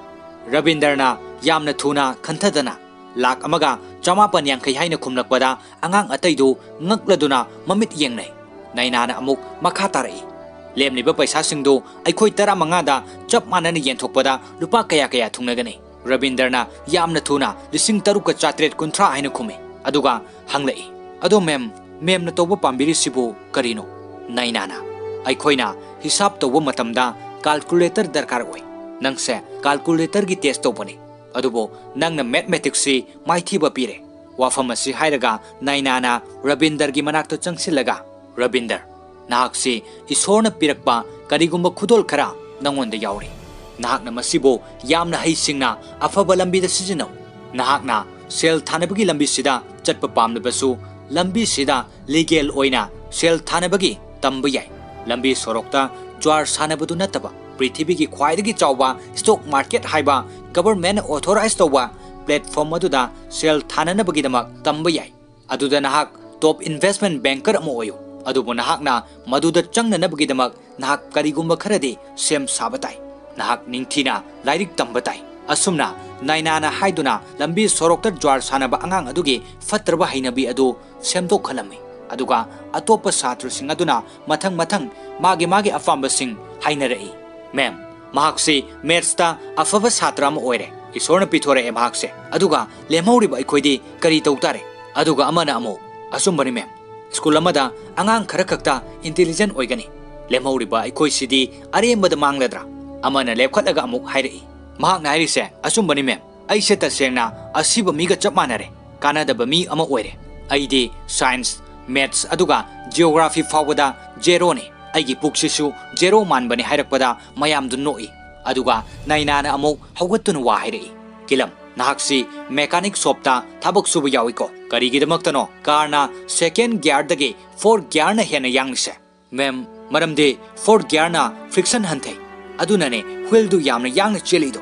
ꯔꯕꯤꯟꯗꯔꯅ ꯌꯥꯝꯅ ꯊꯨꯅ ꯈꯟꯊꯗꯅ ꯂꯥꯛ ꯑꯃꯒ ꯆꯃꯥꯄꯟ ꯌꯥꯡꯈꯩ ꯍꯥꯏꯅ ꯈꯨꯝꯂꯛꯄꯗ, ꯑꯉꯥꯡ ꯑꯇꯩꯗꯨ ꯉꯛꯂꯗꯨꯅ ꯃꯃꯤꯠ ꯌꯦꯡꯅꯩ꯫ ꯅꯥꯏꯅꯥꯅ ꯑꯃꯨꯛ ꯃꯈꯥ ꯇꯥꯔꯛꯏ, "ꯂꯦꯝꯂꯤꯕ ꯄꯩꯁꯥꯁꯤꯡꯗꯨ ꯑꯩꯈꯣꯏ ꯇꯔꯥꯃꯉꯥꯗ ꯆꯞ ꯃꯥꯟꯅꯅ ꯌꯦꯟꯊꯣꯛꯄꯗ ꯂꯨꯄꯥ ꯀꯌꯥ ꯀꯌꯥ ꯊꯨꯡꯅꯒꯅꯤ?" ꯔꯕꯤꯟꯗꯔꯅ ꯌꯥꯝꯅ ꯊꯨꯅ ꯂꯤꯁꯤꯡ ꯇꯔꯨꯛꯀ ꯆꯥꯇ꯭ꯔꯦꯠ ꯀꯨꯟꯊ꯭ꯔꯥ ꯍꯥꯏꯅ ꯈꯨꯝꯃꯤ꯫ ꯑꯗꯨꯒ ꯍꯪꯂꯛꯏ, "ꯑꯗꯣ ꯃꯦꯝ, ꯃꯦꯝꯅ ꯇꯧꯕ ꯄꯥꯝꯕꯤꯔꯤꯁꯤꯕꯨ ꯀꯔꯤꯅꯣ?" ꯅꯥꯏꯅꯥꯅ, "ꯑꯩꯈꯣꯏꯅ ꯍꯤꯁꯥꯞ ꯇꯧꯕ ꯃꯇꯝꯗ ꯀꯥꯜꯀꯨꯂꯦꯇꯔ ꯗꯔꯀꯥꯔ ꯑꯣꯏ꯫ ꯅꯪꯁꯦ ꯀꯥꯜꯀꯨꯂꯦꯇꯔꯒꯤ ꯇꯦꯁ ꯇꯧꯕꯅꯤ, ꯑꯗꯨꯕꯨ ꯅꯪꯅ ꯃꯦꯊꯃꯦꯇꯤꯛꯁꯁꯤ ꯃꯥꯏꯊꯤꯕ ꯄꯤꯔꯦ"꯫ ꯋꯥꯐꯝ ꯑꯁꯤ ꯍꯥꯏꯔꯒ ꯅꯥꯏꯅꯥꯅ ꯔꯕꯤꯟꯗꯔꯒꯤ ꯃꯅꯥꯛꯇ ꯆꯪꯁꯤꯜꯂꯒ, "ꯔꯕꯤꯟꯗꯔ, ꯅꯍꯥꯛꯁꯤ ꯏꯁꯣꯔꯅ ꯄꯤꯔꯛꯄ ꯀꯔꯤꯒꯨꯝꯕ ꯈꯨꯗꯣꯜ ꯈꯔ ꯅꯉꯣꯟꯗ ꯌꯥꯎꯔꯤ꯫ ꯅꯍꯥꯛꯅ ꯃꯁꯤꯕꯨ ꯌꯥꯝꯅ ꯍꯩꯁꯤꯡꯅ ꯑꯐꯕ ꯂꯝꯕꯤꯗ ꯁꯤꯖꯤꯟꯅꯧ꯫ ꯅꯍꯥꯛꯅ ꯁꯦꯜ ꯊꯥꯅꯕꯒꯤ ꯂꯝꯕꯤꯁꯤꯗ ꯆꯠꯄ ꯄꯥꯝꯂꯕꯁꯨ, ꯂꯝꯕꯤꯁꯤꯗ ꯂꯤꯒꯦꯜ ꯑꯣꯏꯅ ꯁꯦꯜ ꯊꯥꯅꯕꯒꯤ ꯇꯝꯕ ꯌꯥꯏ꯫ ꯂꯝꯕꯤ ꯁꯣꯔꯣꯛꯇ ꯖ꯭ꯋꯥꯔ ꯁꯥꯟꯅꯕꯗꯨ ꯅꯠꯇꯕ, ꯄ꯭ꯔꯤꯊꯤꯕꯤꯒꯤ ꯈ꯭ꯋꯥꯏꯗꯒꯤ ꯆꯥꯎꯕ ꯁ꯭ꯇꯣꯛ ꯃꯥꯔꯀꯦꯠ ꯍꯥꯏꯕ ꯒꯚꯔꯟꯃꯦꯟꯠꯅ ꯑꯣꯊꯣꯔꯥꯏꯖ ꯇꯧꯕ ꯄ꯭ꯂꯦꯠꯐꯣꯔꯝ ꯑꯗꯨꯗ ꯁꯦꯜ ꯊꯥꯅꯅꯕꯒꯤꯗꯃꯛ ꯇꯝꯕ ꯌꯥꯏ꯫ ꯑꯗꯨꯗ ꯅꯍꯥꯛ top investment banker ꯑꯃ ꯑꯣꯏꯌꯨ꯫ ꯑꯗꯨꯕꯨ ꯅꯍꯥꯛꯅ ꯃꯗꯨꯗ ꯆꯪꯅꯅꯕꯒꯤꯗꯃꯛ ꯅꯍꯥꯛ ꯀꯔꯤꯒꯨꯝꯕ ꯈꯔꯗꯤ ꯁꯦꯝ ꯁꯥꯕ ꯇꯥꯏ꯫ ꯅꯍꯥꯛ ꯅꯤꯡꯊꯤꯅ ꯂꯥꯏꯔꯤꯛ ꯇꯝꯕ ꯇꯥꯏ꯫ ꯑꯁꯨꯝꯅ ꯅꯥꯏꯅꯥꯅ ꯍꯥꯏꯗꯨꯅ ꯂꯝꯕꯤ ꯁꯣꯔꯣꯛꯇ ꯖ꯭ꯋꯥꯔ ꯁꯥꯟꯅꯕ ꯑꯉꯥꯡ ꯑꯗꯨꯒꯤ ꯐꯠꯇ꯭ꯔꯕ ꯍꯩꯅꯕꯤ ꯑꯗꯨ ꯁꯦꯝꯗꯣꯛꯍꯜꯂꯝꯃꯤ꯫ ꯑꯗꯨꯒ ꯑꯇꯣꯞꯄ ꯁꯥꯇ꯭ꯔꯁꯤꯡ ꯑꯗꯨꯅ ꯃꯊꯪ ꯃꯊꯪ ꯃꯥꯒꯤ ꯃꯥꯒꯤ ꯑꯄꯥꯝꯕꯁꯤꯡ ꯍꯥꯏꯅꯔꯛꯏ꯫ "ꯃꯦꯝ, ꯃꯍꯥꯛꯁꯤ mathsꯇ ꯑꯐꯕ ꯁꯥꯇ꯭ꯔ ꯑꯃ ꯑꯣꯏꯔꯦ꯫ ꯏꯁꯣꯔꯅ ꯄꯤꯊꯣꯔꯛꯑꯦ ꯃꯍꯥꯛꯁꯦ꯫ ꯑꯗꯨꯒ ꯂꯦꯝꯍꯧꯔꯤꯕ ꯑꯩꯈꯣꯏꯗꯤ ꯀꯔꯤ ꯇꯧ ꯇꯥꯔꯦ?" ꯑꯗꯨꯒ ꯑꯃꯅ ꯑꯃꯨꯛ, "ꯑꯆꯨꯝꯕꯅꯤ ꯃꯦꯝ, ꯁ꯭ꯀꯨꯜ ꯑꯃꯗ ꯑꯉꯥꯡ ꯈꯔ ꯈꯛꯇ intelligent ꯑꯣꯏꯒꯅꯤ꯫ ꯂꯦꯝꯍꯧꯔꯤꯕ ꯑꯩꯈꯣꯏꯁꯤꯗꯤ ꯑꯔꯦꯝꯕꯗ ꯃꯥꯡꯂꯗ꯭ꯔꯥ?" ꯑꯃꯅ ꯂꯦꯞꯈꯠꯂꯒ ꯑꯃꯨꯛ ꯍꯥꯏꯔꯛꯏ꯫ ꯃꯍꯥꯛꯅ ꯍꯥꯏꯔꯤꯁꯦ ꯑꯆꯨꯝꯕꯅꯤ ꯃꯦꯝ꯫ ꯑꯩꯁꯦ ꯇꯁꯦꯡꯅ ꯑꯁꯤꯕ ꯃꯤꯒ ꯆꯞ ꯃꯥꯟꯅꯔꯦ꯫ ꯀꯥꯟꯅꯗꯕ ꯃꯤ ꯑꯃ ꯑꯣꯏꯔꯦ꯫ ꯑꯩꯗꯤ science, maths ꯑꯗꯨꯒ geography ꯐꯥꯎꯕꯗ zeroꯅꯤ꯫ ꯑꯩꯒꯤ ꯄꯨꯛꯁꯤꯁꯨ zero ꯃꯥꯟꯕꯅꯤ ꯍꯥꯏꯔꯛꯄꯗ ꯃꯌꯥꯝꯗꯨ ꯅꯣꯛꯏ꯫ ꯑꯗꯨꯒ ꯅꯥꯏꯅꯥꯅ ꯑꯃꯨꯛ ꯍꯧꯒꯠꯇꯨꯅ ꯋꯥ ꯍꯥꯏꯔꯛꯏ꯫ "ꯀꯤꯂꯝ, ꯅꯍꯥꯛꯁꯤ mechanic shopꯇ ꯊꯕꯛ ꯁꯨꯕ ꯌꯥꯎꯏꯀꯣ? ꯀꯔꯤꯒꯤꯗꯃꯛꯇꯅꯣ carꯅ second gearꯗꯒꯤ fourth gearꯅ ꯍꯦꯟꯅ ꯌꯥꯡꯂꯤꯁꯦ?" "ꯃꯦꯝ, ꯃꯔꯝꯗꯤ fourth gearꯅ friction ꯍꯟꯊꯩ꯫ ꯑꯗꯨꯅꯅꯦ wheelꯗꯨ ꯌꯥꯝꯅ ꯌꯥꯡꯅ ꯆꯦꯜꯂꯤꯗꯣ꯫"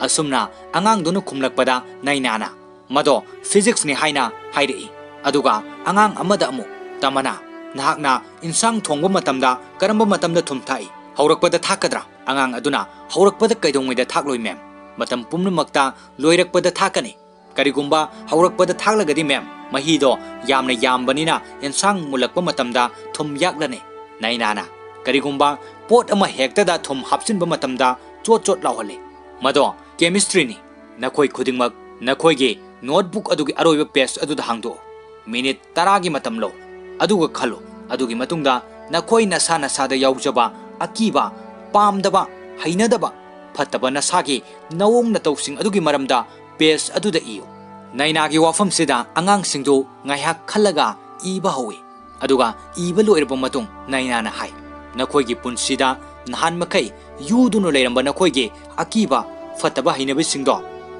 ꯑꯁꯨꯝꯅ ꯑꯉꯥꯡꯗꯨꯅ ꯈꯨꯝꯂꯛꯄꯗ ꯅꯥꯏꯅꯥꯅ ꯃꯗꯣ physicsꯅꯤ ꯍꯥꯏꯅ ꯍꯥꯏꯔꯛꯏ꯫ ꯑꯗꯨꯒ ꯑꯉꯥꯡ ꯑꯃꯗ ꯑꯃꯨꯛ, "ꯇꯃꯅꯥ, ꯅꯍꯥꯛꯅ ꯏꯟꯁꯥꯡ ꯊꯣꯡꯕ ꯃꯇꯝꯗ ꯀꯔꯝꯕ ꯃꯇꯝꯗ ꯊꯨꯝ ꯊꯥꯛꯏ? ꯍꯧꯔꯛꯄꯗ ꯊꯥꯛꯀꯗ꯭ꯔꯥ?" ꯑꯉꯥꯡ ꯑꯗꯨꯅ, "ꯍꯧꯔꯛꯄꯗ ꯀꯩꯗꯧꯉꯩꯗ ꯊꯥꯛꯂꯣꯏ ꯃꯦꯝ? ꯃꯇꯝ ꯄꯨꯝꯅꯃꯛꯇ ꯂꯣꯏꯔꯛꯄꯗ ꯊꯥꯛꯀꯅꯤ꯫ ꯀꯔꯤꯒꯨꯝꯕ ꯍꯧꯔꯛꯄꯗ ꯊꯥꯛꯂꯒꯗꯤ ꯃꯦꯝ, ꯃꯍꯤꯗꯣ ꯌꯥꯝꯅ ꯌꯥꯝꯕꯅꯤꯅ ꯏꯟꯁꯥꯡ ꯃꯨꯜꯂꯛꯄ ꯃꯇꯝꯗ ꯊꯨꯝ ꯌꯥꯛꯂꯅꯤ꯫" ꯅꯥꯏꯅꯥꯅ, "ꯀꯔꯤꯒꯨꯝꯕ ꯄꯣꯠ ꯑꯃ ꯍꯦꯛꯇꯗ ꯊꯨꯝ ꯍꯥꯞꯆꯤꯟꯕ ꯃꯇꯝꯗ ꯆꯣꯠ ꯆꯣꯠ ꯂꯥꯎꯍꯜꯂꯤ꯫ ꯃꯗꯣ chemistryꯅꯤ꯫ ꯅꯈꯣꯏ ꯈꯨꯗꯤꯡꯃꯛ ꯅꯈꯣꯏꯒꯤ notebook ꯑꯗꯨꯒꯤ ꯑꯔꯣꯏꯕ page ꯑꯗꯨꯗ ꯍꯥꯡꯗꯣꯛꯎ꯫ Minute ꯇꯔꯥꯒꯤ ꯃꯇꯝ ꯂꯧ꯫ ꯑꯗꯨꯒ ꯈꯜꯂꯨ꯫ ꯑꯗꯨꯒꯤ ꯃꯇꯨꯡꯗ ꯅꯈꯣꯏ ꯅꯁꯥ ꯅꯁꯥꯗ ꯌꯥꯎꯖꯕ ꯑꯀꯤꯕ, ꯄꯥꯝꯗꯕ, ꯍꯩꯅꯗꯕ, ꯐꯠꯇꯕ ꯅꯁꯥꯒꯤ ꯅꯑꯣꯡ ꯅꯇꯧꯁꯤꯡ ꯑꯗꯨꯒꯤ ꯃꯔꯝꯗ page ꯑꯗꯨꯗ ꯏꯌꯨ꯫" ꯅꯥꯏꯅꯥꯒꯤ ꯋꯥꯐꯝꯁꯤꯗ ꯑꯉꯥꯡꯁꯤꯡꯗꯨ ꯉꯥꯏꯍꯥꯛ ꯈꯜꯂꯒ ꯏꯕ ꯍꯧꯏ꯫ ꯑꯗꯨꯒ ꯏꯕ ꯂꯣꯏꯔꯕ ꯃꯇꯨꯡ ꯅꯥꯏꯅꯥꯅ ꯍꯥꯏ, "ꯅꯈꯣꯏꯒꯤ ꯄꯨꯟꯁꯤꯗ ꯅꯍꯥꯟ ꯃꯈꯩ ꯌꯨꯗꯨꯅ ꯂꯩꯔꯝꯕ ꯅꯈꯣꯏꯒꯤ ꯑꯀꯤꯕ, ꯐꯠꯇꯕ ꯍꯩꯅꯕꯤꯁꯤꯡꯗꯣ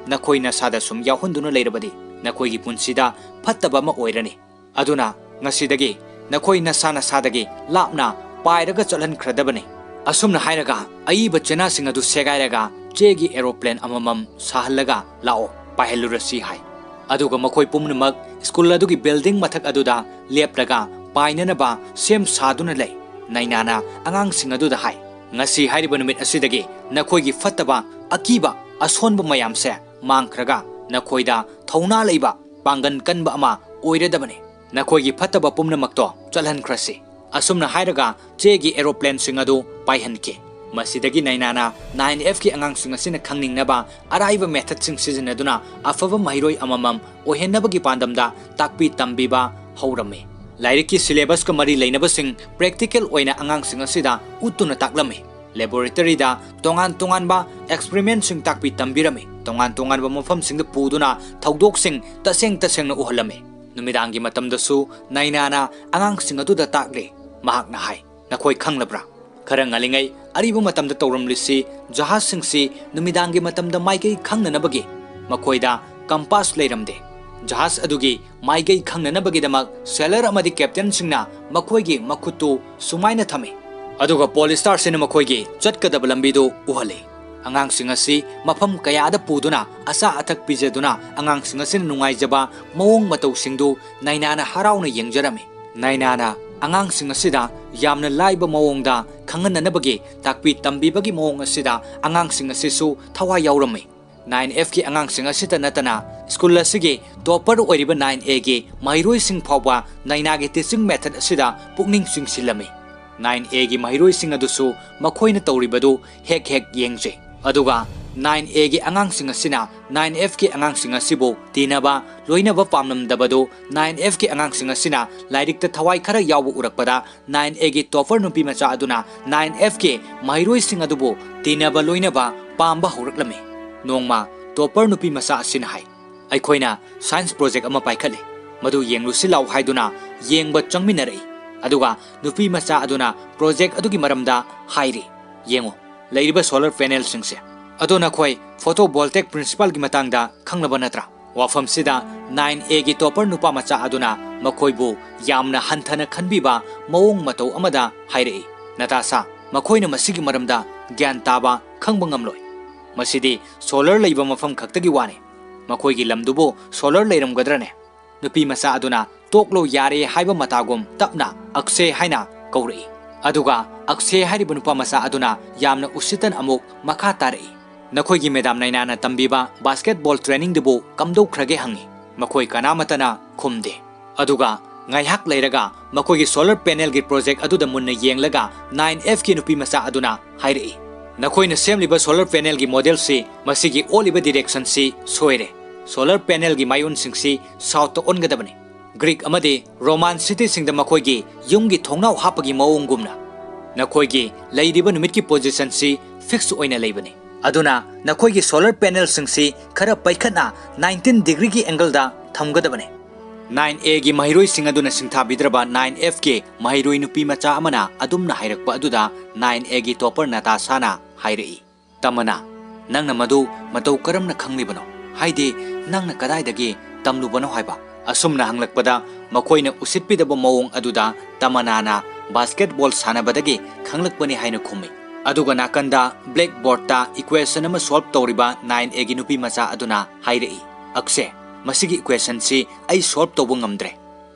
ꯅꯈꯣꯏ ꯅꯁꯥꯗ ꯁꯨꯝ ꯌꯥꯎꯍꯟꯗꯨꯅ ꯂꯩꯔꯕꯗꯤ ꯅꯈꯣꯏꯒꯤ ꯄꯨꯟꯁꯤꯗ ꯐꯠꯇꯕ ꯑꯃ ꯑꯣꯏꯔꯅꯤ꯫ ꯑꯗꯨꯅ ꯉꯁꯤꯗꯒꯤ ꯅꯈꯣꯏ ꯅꯁꯥ ꯅꯁꯥꯗꯒꯤ ꯂꯥꯞꯅ ꯄꯥꯏꯔꯒ ꯆꯠꯍꯟꯈ꯭ꯔꯗꯕꯅꯤ꯫" ꯑꯁꯨꯝꯅ ꯍꯥꯏꯔꯒ ꯑꯏꯕ ꯆꯦꯅꯥꯁꯤꯡ ꯑꯗꯨ ꯁꯦꯒꯥꯏꯔꯒ ꯆꯦꯒꯤ aeroplane ꯑꯃꯃꯝ ꯁꯥꯍꯜꯂꯒ, "ꯂꯥꯛꯑꯣ, ꯄꯥꯏꯍꯜꯂꯨꯔꯁꯤ" ꯍꯥꯏ꯫ ꯑꯗꯨꯒ ꯃꯈꯣꯏ ꯄꯨꯝꯅꯃꯛ ꯁ꯭ꯀꯨꯜ ꯑꯗꯨꯒꯤ ꯕꯤꯜꯗꯤꯡ ꯃꯊꯛ ꯑꯗꯨꯗ ꯂꯦꯞꯂꯒ ꯄꯥꯏꯅꯅꯕ ꯁꯦꯝ ꯁꯥꯗꯨꯅ ꯂꯩ꯫ ꯅꯥꯏꯅꯥꯅ ꯑꯉꯥꯡꯁꯤꯡ ꯑꯗꯨꯗ ꯍꯥꯏ, "ꯉꯁꯤ ꯍꯥꯏꯔꯤꯕ ꯅꯨꯃꯤꯠ ꯑꯁꯤꯗꯒꯤ ꯅꯈꯣꯏꯒꯤ ꯐꯠꯇꯕ, ꯑꯀꯤꯕ, ꯑꯁꯣꯟꯕ ꯃꯌꯥꯝꯁꯦ ꯃꯥꯡꯈ꯭ꯔꯒ ꯅꯈꯣꯏꯗ ꯊꯧꯅꯥ ꯂꯩꯕ, ꯄꯥꯡꯒꯟ ꯀꯟꯕ ꯑꯃ ꯑꯣꯏꯔꯗꯕꯅꯤ꯫ ꯅꯈꯣꯏꯒꯤ ꯐꯠꯇꯕ ꯄꯨꯝꯅꯃꯛꯇꯣ ꯆꯠꯍꯟꯈ꯭ꯔꯁꯤ꯫" ꯑꯁꯨꯝꯅ ꯍꯥꯏꯔꯒ ꯆꯦꯒꯤ ꯑꯦꯔꯣꯄ꯭ꯂꯦꯟꯁꯤꯡ ꯑꯗꯨ ꯄꯥꯏꯍꯟꯈꯤ꯫ ꯃꯁꯤꯗꯒꯤ ꯅꯥꯏꯅꯥꯅ ꯅꯥꯏꯟ ꯑꯦꯐꯀꯤ ꯑꯉꯥꯡꯁꯤꯡ ꯑꯁꯤꯅ ꯈꯪꯅꯤꯡꯅꯕ ꯑꯔꯥꯏꯕ ꯃꯦꯊꯠꯁꯤꯡ ꯁꯤꯖꯤꯟꯅꯗꯨꯅ ꯑꯐꯕ ꯃꯍꯩꯔꯣꯏ ꯑꯃꯃꯝ ꯑꯣꯏꯍꯟꯅꯕꯒꯤ ꯄꯥꯟꯗꯝꯗ ꯇꯥꯛꯄꯤ ꯇꯝꯕꯤꯕ ꯍꯧꯔꯝꯃꯤ꯫ ꯂꯥꯏꯔꯤꯛꯀꯤ ꯁꯤꯂꯦꯕꯁꯀ ꯃꯔꯤ ꯂꯩꯅꯕꯁꯤꯡ ꯄ꯭ꯔꯦꯛꯇꯤꯀꯦꯜ ꯑꯣꯏꯅ ꯑꯉꯥꯡꯁꯤꯡ ꯑꯁꯤꯗ ꯎꯠꯇꯨꯅ ꯇꯥꯛꯂꯝꯃꯤ꯫ ꯂꯦꯕꯣꯔꯦꯇꯔꯤꯗ ꯇꯣꯉꯥꯟ ꯇꯣꯉꯥꯟꯕ ꯑꯦꯛꯁꯄꯔꯤꯃꯦꯟꯁꯤꯡ ꯇꯥꯛꯄꯤ ꯇꯝꯕꯤꯔꯝꯃꯤ꯫ ꯇꯣꯉꯥꯟ ꯇꯣꯉꯥꯟꯕ ꯃꯐꯝꯁꯤꯡꯗ ꯄꯨꯗꯨꯅ ꯊꯧꯗꯣꯛꯁꯤꯡ ꯇꯁꯦꯡ ꯇꯁꯦꯡꯅ ꯎꯍꯜꯂꯝꯃꯤ꯫ ꯅꯨꯃꯤꯗꯥꯡꯒꯤ ꯃꯇꯝꯗꯁꯨ ꯅꯥꯏꯅꯥꯅ ꯑꯉꯥꯡꯁꯤꯡ ꯑꯗꯨꯗ ꯇꯥꯛꯂꯤ꯫ ꯃꯍꯥꯛꯅ ꯍꯥꯏ, "ꯅꯈꯣꯏ ꯈꯪꯂꯕ꯭ꯔꯥ? ꯈꯔ ꯉꯜꯂꯤꯉꯩ ꯑꯔꯤꯕ ꯃꯇꯝꯗ ꯇꯧꯔꯝꯂꯤꯁꯤ ꯖꯍꯥꯖꯁꯤꯡꯁꯤ ꯅꯨꯃꯤꯗꯥꯡꯒꯤ ꯃꯇꯝꯗ ꯃꯥꯏꯀꯩ ꯈꯪꯅꯅꯕꯒꯤ꯫ ꯃꯈꯣꯏꯗ ꯀꯝꯄꯥꯁ ꯂꯩꯔꯝꯗꯦ꯫ ꯖꯍꯥꯖ ꯑꯗꯨꯒꯤ ꯃꯥꯏꯀꯩ ꯈꯪꯅꯅꯕꯒꯤꯗꯃꯛ ꯁꯦꯂꯔ ꯑꯃꯗꯤ ꯀꯦꯞꯇꯦꯟꯁꯤꯡꯅ ꯃꯈꯣꯏꯒꯤ ꯃꯈꯨꯠꯇꯨ ꯁꯨꯃꯥꯏꯅ ꯊꯝꯃꯤ꯫ ꯑꯗꯨꯒ ꯄꯣꯜ ꯁ꯭ꯇꯥꯔꯁꯤꯅ ꯃꯈꯣꯏꯒꯤ ꯆꯠꯀꯗꯕ ꯂꯝꯕꯤꯗꯨ ꯎꯍꯜꯂꯤ꯫" ꯑꯉꯥꯡꯁꯤꯡ ꯑꯁꯤ ꯃꯐꯝ ꯀꯌꯥꯗ ꯄꯨꯗꯨꯅ ꯑꯆꯥ ꯑꯊꯛ ꯄꯤꯖꯗꯨꯅ ꯑꯉꯥꯡꯁꯤꯡ ꯑꯁꯤꯅ ꯅꯨꯡꯉꯥꯏꯖꯕ ꯃꯑꯣꯡ ꯃꯇꯧꯁꯤꯡꯗꯨ ꯅꯥꯏꯅꯥꯅ ꯍꯔꯥꯎꯅ ꯌꯦꯡꯖꯔꯝꯃꯤ꯫ ꯅꯥꯏꯅꯥꯅ ꯑꯉꯥꯡꯁꯤꯡ ꯑꯁꯤꯗ ꯌꯥꯝꯅ ꯂꯥꯏꯕ ꯃꯑꯣꯡꯗ ꯈꯪꯍꯟꯅꯅꯕꯒꯤ ꯇꯥꯛꯄꯤ ꯇꯝꯕꯤꯕꯒꯤ ꯃꯑꯣꯡ ꯑꯁꯤꯗ ꯑꯉꯥꯡꯁꯤꯡ ꯑꯁꯤꯁꯨ ꯊꯋꯥꯏ ꯌꯥꯎꯔꯝꯃꯤ꯫ ꯅꯥꯏꯟ ꯑꯦꯐꯀꯤ ꯑꯉꯥꯡꯁꯤꯡ ꯑꯁꯤꯇ ꯅꯠꯇꯅ ꯁ꯭ꯀꯨꯜ ꯑꯁꯤꯒꯤ ꯇꯣꯄꯔ ꯑꯣꯏꯔꯤꯕ ꯅꯥꯏꯟ ꯑꯦꯒꯤ ꯃꯍꯩꯔꯣꯏꯁꯤꯡ ꯐꯥꯎꯕ ꯅꯥꯏꯅꯥꯒꯤ ꯇꯤꯆꯤꯡ ꯃꯦꯊꯗ ꯑꯁꯤꯗ ꯄꯨꯛꯅꯤꯡ ꯆꯤꯡꯁꯤꯜꯂꯝꯃꯤ꯫ ꯅꯥꯏꯟ ꯑꯦꯒꯤ ꯃꯍꯩꯔꯣꯏꯁꯤꯡ ꯑꯗꯨꯁꯨ ꯃꯈꯣꯏꯅ ꯇꯧꯔꯤꯕꯗꯨ ꯍꯦꯛ ꯍꯦꯛ ꯌꯦꯡꯖꯩ꯫ ꯑꯗꯨꯒ ꯅꯥꯏꯟ ꯑꯦꯒꯤ ꯑꯉꯥꯡꯁꯤꯡ ꯑꯁꯤꯅ ꯅꯥꯏꯟ ꯑꯦꯐꯀꯤ ꯑꯉꯥꯡꯁꯤꯡ ꯑꯁꯤꯕꯨ ꯇꯤꯟꯅꯕ, ꯂꯣꯏꯅꯕ ꯄꯥꯝꯂꯝꯗꯕꯗꯨ ꯅꯥꯏꯟ ꯑꯦꯐꯀꯤ ꯑꯉꯥꯡꯁꯤꯡ ꯑꯁꯤꯅ ꯂꯥꯏꯔꯤꯛꯇ ꯊꯋꯥꯏ ꯈꯔ ꯌꯥꯎꯕ ꯎꯔꯛꯄꯗ ꯅꯥꯏꯟ ꯑꯦꯒꯤ ꯇꯣꯄꯔ ꯅꯨꯄꯤ ꯃꯆꯥ ꯑꯗꯨꯅ ꯅꯥꯏꯟ ꯑꯦꯐꯀꯤ ꯃꯍꯩꯔꯣꯏꯁꯤꯡ ꯑꯗꯨꯕꯨ ꯇꯤꯟꯅꯕ, ꯂꯣꯏꯅꯕ ꯄꯥꯝꯕ ꯍꯧꯔꯛꯂꯝꯃꯤ꯫ ꯅꯣꯡꯃ ꯇꯣꯄꯔ ꯅꯨꯄꯤ ꯃꯆꯥ ꯑꯁꯤꯅ ꯍꯥꯏ, "ꯑꯩꯈꯣꯏꯅ ꯁꯥꯏꯟꯁ ꯄ꯭ꯔꯣꯖꯦꯛ ꯑꯃ ꯄꯥꯏꯈꯠꯂꯤ, ꯃꯗꯨ ꯌꯦꯡꯂꯨꯁꯤ ꯂꯥꯎ" ꯍꯥꯏꯗꯨꯅ ꯌꯦꯡꯕ ꯆꯪꯃꯤꯟꯅꯔꯛꯏ꯫ ꯑꯗꯨꯒ ꯅꯨꯄꯤ ꯃꯆꯥ ꯑꯗꯨꯅ ꯄ꯭ꯔꯣꯖꯦꯛ ꯑꯗꯨꯒꯤ ꯃꯔꯝꯗ ꯍꯥꯏꯔꯤ꯫ "ꯌꯦꯡꯉꯨ, ꯂꯩꯔꯤꯕ ꯁꯣꯂꯔ ꯄꯦꯅꯦꯜꯁꯤꯡꯁꯦ꯫ ꯑꯗꯣ ꯅꯈꯣꯏ ꯐꯣꯇꯣ ꯚꯣꯜꯇꯦꯛ ꯄ꯭ꯔꯤꯟꯁꯤꯄꯥꯜꯒꯤ ꯃꯇꯥꯡꯗ ꯈꯪꯂꯕ ꯅꯠꯇ꯭ꯔꯥ?" ꯋꯥꯐꯝꯁꯤꯗ ꯅꯥꯏꯟ ꯑꯦꯒꯤ ꯇꯣꯄꯔ ꯅꯨꯄꯥ ꯃꯆꯥ ꯑꯗꯨꯅ ꯃꯈꯣꯏꯕꯨ ꯌꯥꯝꯅ ꯍꯟꯊꯅ ꯈꯟꯕꯤꯕ ꯃꯑꯣꯡ ꯃꯇꯧ ꯑꯃꯗ ꯍꯥꯏꯔꯛꯏ, "ꯅꯇꯥꯁꯥ, ꯃꯈꯣꯏꯅ ꯃꯁꯤꯒꯤ ꯃꯔꯝꯗ ꯒ꯭ꯌꯥꯟ ꯇꯥꯕ ꯈꯪꯕ ꯉꯝꯂꯣꯏ꯫ ꯃꯁꯤꯗꯤ ꯁꯣꯂꯔ ꯂꯩꯕ ꯃꯐꯝ ꯈꯛꯇꯒꯤ ꯋꯥꯅꯤ꯫ "ꯃꯈꯣꯏꯒꯤ ꯂꯝꯗꯨꯕꯨ ꯁꯣꯂꯔ ꯂꯩꯔꯝꯒꯗ꯭ꯔꯅꯦ?" ꯅꯨꯄꯤ ꯃꯆꯥ ꯑꯗꯨꯅ "ꯇꯣꯛꯂꯣ, ꯌꯥꯔꯦ" ꯍꯥꯏꯕ ꯃꯇꯥꯒꯨꯝ ꯇꯞꯅ "ꯑꯛꯁꯦ" ꯍꯥꯏꯅ ꯀꯧꯔꯛꯏ꯫ ꯑꯗꯨꯒ ꯑꯛꯁꯦ ꯍꯥꯏꯔꯤꯕ ꯅꯨꯄꯥ ꯃꯆꯥ ꯑꯗꯨꯅ ꯌꯥꯝꯅ ꯎꯁꯤꯠꯇꯅ ꯑꯃꯨꯛ ꯃꯈꯥ ꯇꯥꯔꯛꯏ, "ꯅꯈꯣꯏꯒꯤ ꯃꯦꯗꯥꯝ ꯅꯥꯏꯅꯥꯅ ꯇꯝꯕꯤꯕ ꯕꯥꯁꯀꯦꯠꯕꯣꯜ ꯇ꯭ꯔꯦꯅꯤꯡꯗꯨꯕꯨ ꯀꯝꯗꯧꯈ꯭ꯔꯒꯦ?" ꯍꯪꯉꯤ꯫ ꯃꯈꯣꯏ ꯀꯅꯥꯃꯠꯇꯅ ꯈꯨꯝꯗꯦ꯫ ꯑꯗꯨꯒ ꯉꯥꯏꯍꯥꯛ ꯂꯩꯔꯒ ꯃꯈꯣꯏꯒꯤ ꯁꯣꯂꯔ ꯄꯦꯅꯦꯜꯒꯤ ꯄ꯭ꯔꯣꯖꯦꯛ ꯑꯗꯨꯗ ꯃꯨꯟꯅ ꯌꯦꯡꯂꯒ ꯅꯥꯏꯟ ꯑꯦꯐꯀꯤ ꯅꯨꯄꯤ ꯃꯆꯥ ꯑꯗꯨꯅ ꯍꯥꯏꯔꯛꯏ, "ꯅꯈꯣꯏꯅ ꯁꯦꯝꯂꯤꯕ ꯁꯣꯂꯔ ꯄꯦꯅꯦꯜꯒꯤ ꯃꯣꯗꯦꯜꯁꯤ, ꯃꯁꯤꯒꯤ ꯑꯣꯜꯂꯤꯕ ꯗꯤꯔꯦꯛꯁꯟꯁꯤ ꯁꯣꯏꯔꯦ꯫ ꯁꯣꯂꯔ ꯄꯦꯅꯦꯜꯒꯤ ꯃꯥꯏꯑꯣꯟꯁꯤꯡꯁꯤ ꯁꯥꯎꯠꯇ ꯑꯣꯟꯒꯗꯕꯅꯤ꯫ ꯒ꯭ꯔꯤꯛ ꯑꯃꯗꯤ ꯔꯣꯃꯥꯟ ꯁꯤꯇꯤꯁꯤꯡꯗ ꯃꯈꯣꯏꯒꯤ ꯌꯨꯝꯒꯤ ꯊꯣꯡꯅꯥꯎ ꯍꯥꯞꯄꯒꯤ ꯃꯑꯣꯡꯒꯨꯝꯅ ꯅꯈꯣꯏꯒꯤ ꯂꯩꯔꯤꯕ ꯅꯨꯃꯤꯠꯀꯤ ꯄꯣꯖꯤꯁꯟꯁꯤ ꯐꯤꯛꯁ ꯑꯣꯏꯅ ꯂꯩꯕꯅꯤ꯫ ꯑꯗꯨꯅ ꯅꯈꯣꯏꯒꯤ ꯁꯣꯂꯔ ꯄꯦꯅꯦꯜꯁꯤꯡꯁꯤ ꯈꯔ ꯄꯩꯈꯠꯅ ꯅꯥꯏꯟꯇꯤꯟ ꯗꯤꯒ꯭ꯔꯤꯒꯤ ꯑꯦꯡꯒꯜꯗ ꯊꯝꯒꯗꯕꯅꯤ꯫" ꯅꯥꯏꯟ ꯑꯦꯒꯤ ꯃꯍꯩꯔꯣꯏꯁꯤꯡ ꯑꯗꯨꯅ ꯁꯤꯡꯊꯥꯕꯤꯗ꯭ꯔꯕ ꯅꯥꯏꯟ ꯑꯦꯐꯀꯤ ꯃꯍꯩꯔꯣꯏ ꯅꯨꯄꯤ ꯃꯆꯥ ꯑꯃꯅ ꯑꯗꯨꯝꯅ ꯍꯥꯏꯔꯛꯄ ꯑꯗꯨꯗ ꯅꯥꯏꯟ ꯑꯦꯒꯤ ꯇꯣꯄꯔ ꯅꯇꯥꯁꯥꯅ ꯍꯥꯏꯔꯛꯏ, "ꯇꯃꯅꯥ, ꯅꯪꯅ ꯃꯗꯨ ꯃꯇꯧ ꯀꯔꯝꯅ ꯈꯪꯂꯤꯕꯅꯣ? ꯍꯥꯏꯗꯤ, ꯅꯪꯅ ꯀꯗꯥꯏꯗꯒꯤ ꯇꯝꯂꯨꯕꯅꯣ ꯍꯥꯏꯕ?" ꯑꯁꯨꯝꯅ ꯍꯪꯂꯛꯄꯗ ꯃꯈꯣꯏꯅ ꯎꯁꯤꯠꯄꯤꯗꯕ ꯃꯑꯣꯡ ꯑꯗꯨꯗ ꯇꯃꯅꯥꯅ ꯕꯥꯁꯀꯦꯠꯕꯣꯜ ꯁꯥꯟꯅꯕꯗꯒꯤ ꯈꯪꯂꯛꯄꯅꯤ ꯍꯥꯏꯅ ꯈꯨꯝꯃꯤ꯫ ꯑꯗꯨꯒ ꯅꯥꯀꯟꯗ ꯕ꯭ꯂꯦꯛꯕꯣꯔꯗꯇ ꯏꯀ꯭ꯋꯦꯁꯟ ꯑꯃ ꯁꯣꯜꯕ ꯇꯧꯔꯤꯕ ꯅꯥꯏꯟ ꯑꯦꯒꯤ ꯅꯨꯄꯤ ꯃꯆꯥ ꯑꯗꯨꯅ ꯍꯥꯏꯔꯛꯏ, "ꯑꯛꯁꯦ, ꯃꯁꯤꯒꯤ ꯏꯀ꯭ꯋꯦꯁꯟꯁꯤ ꯑꯩ ꯁꯣꯜꯕ ꯇꯧꯕ ꯉꯝꯗ꯭ꯔꯦ꯫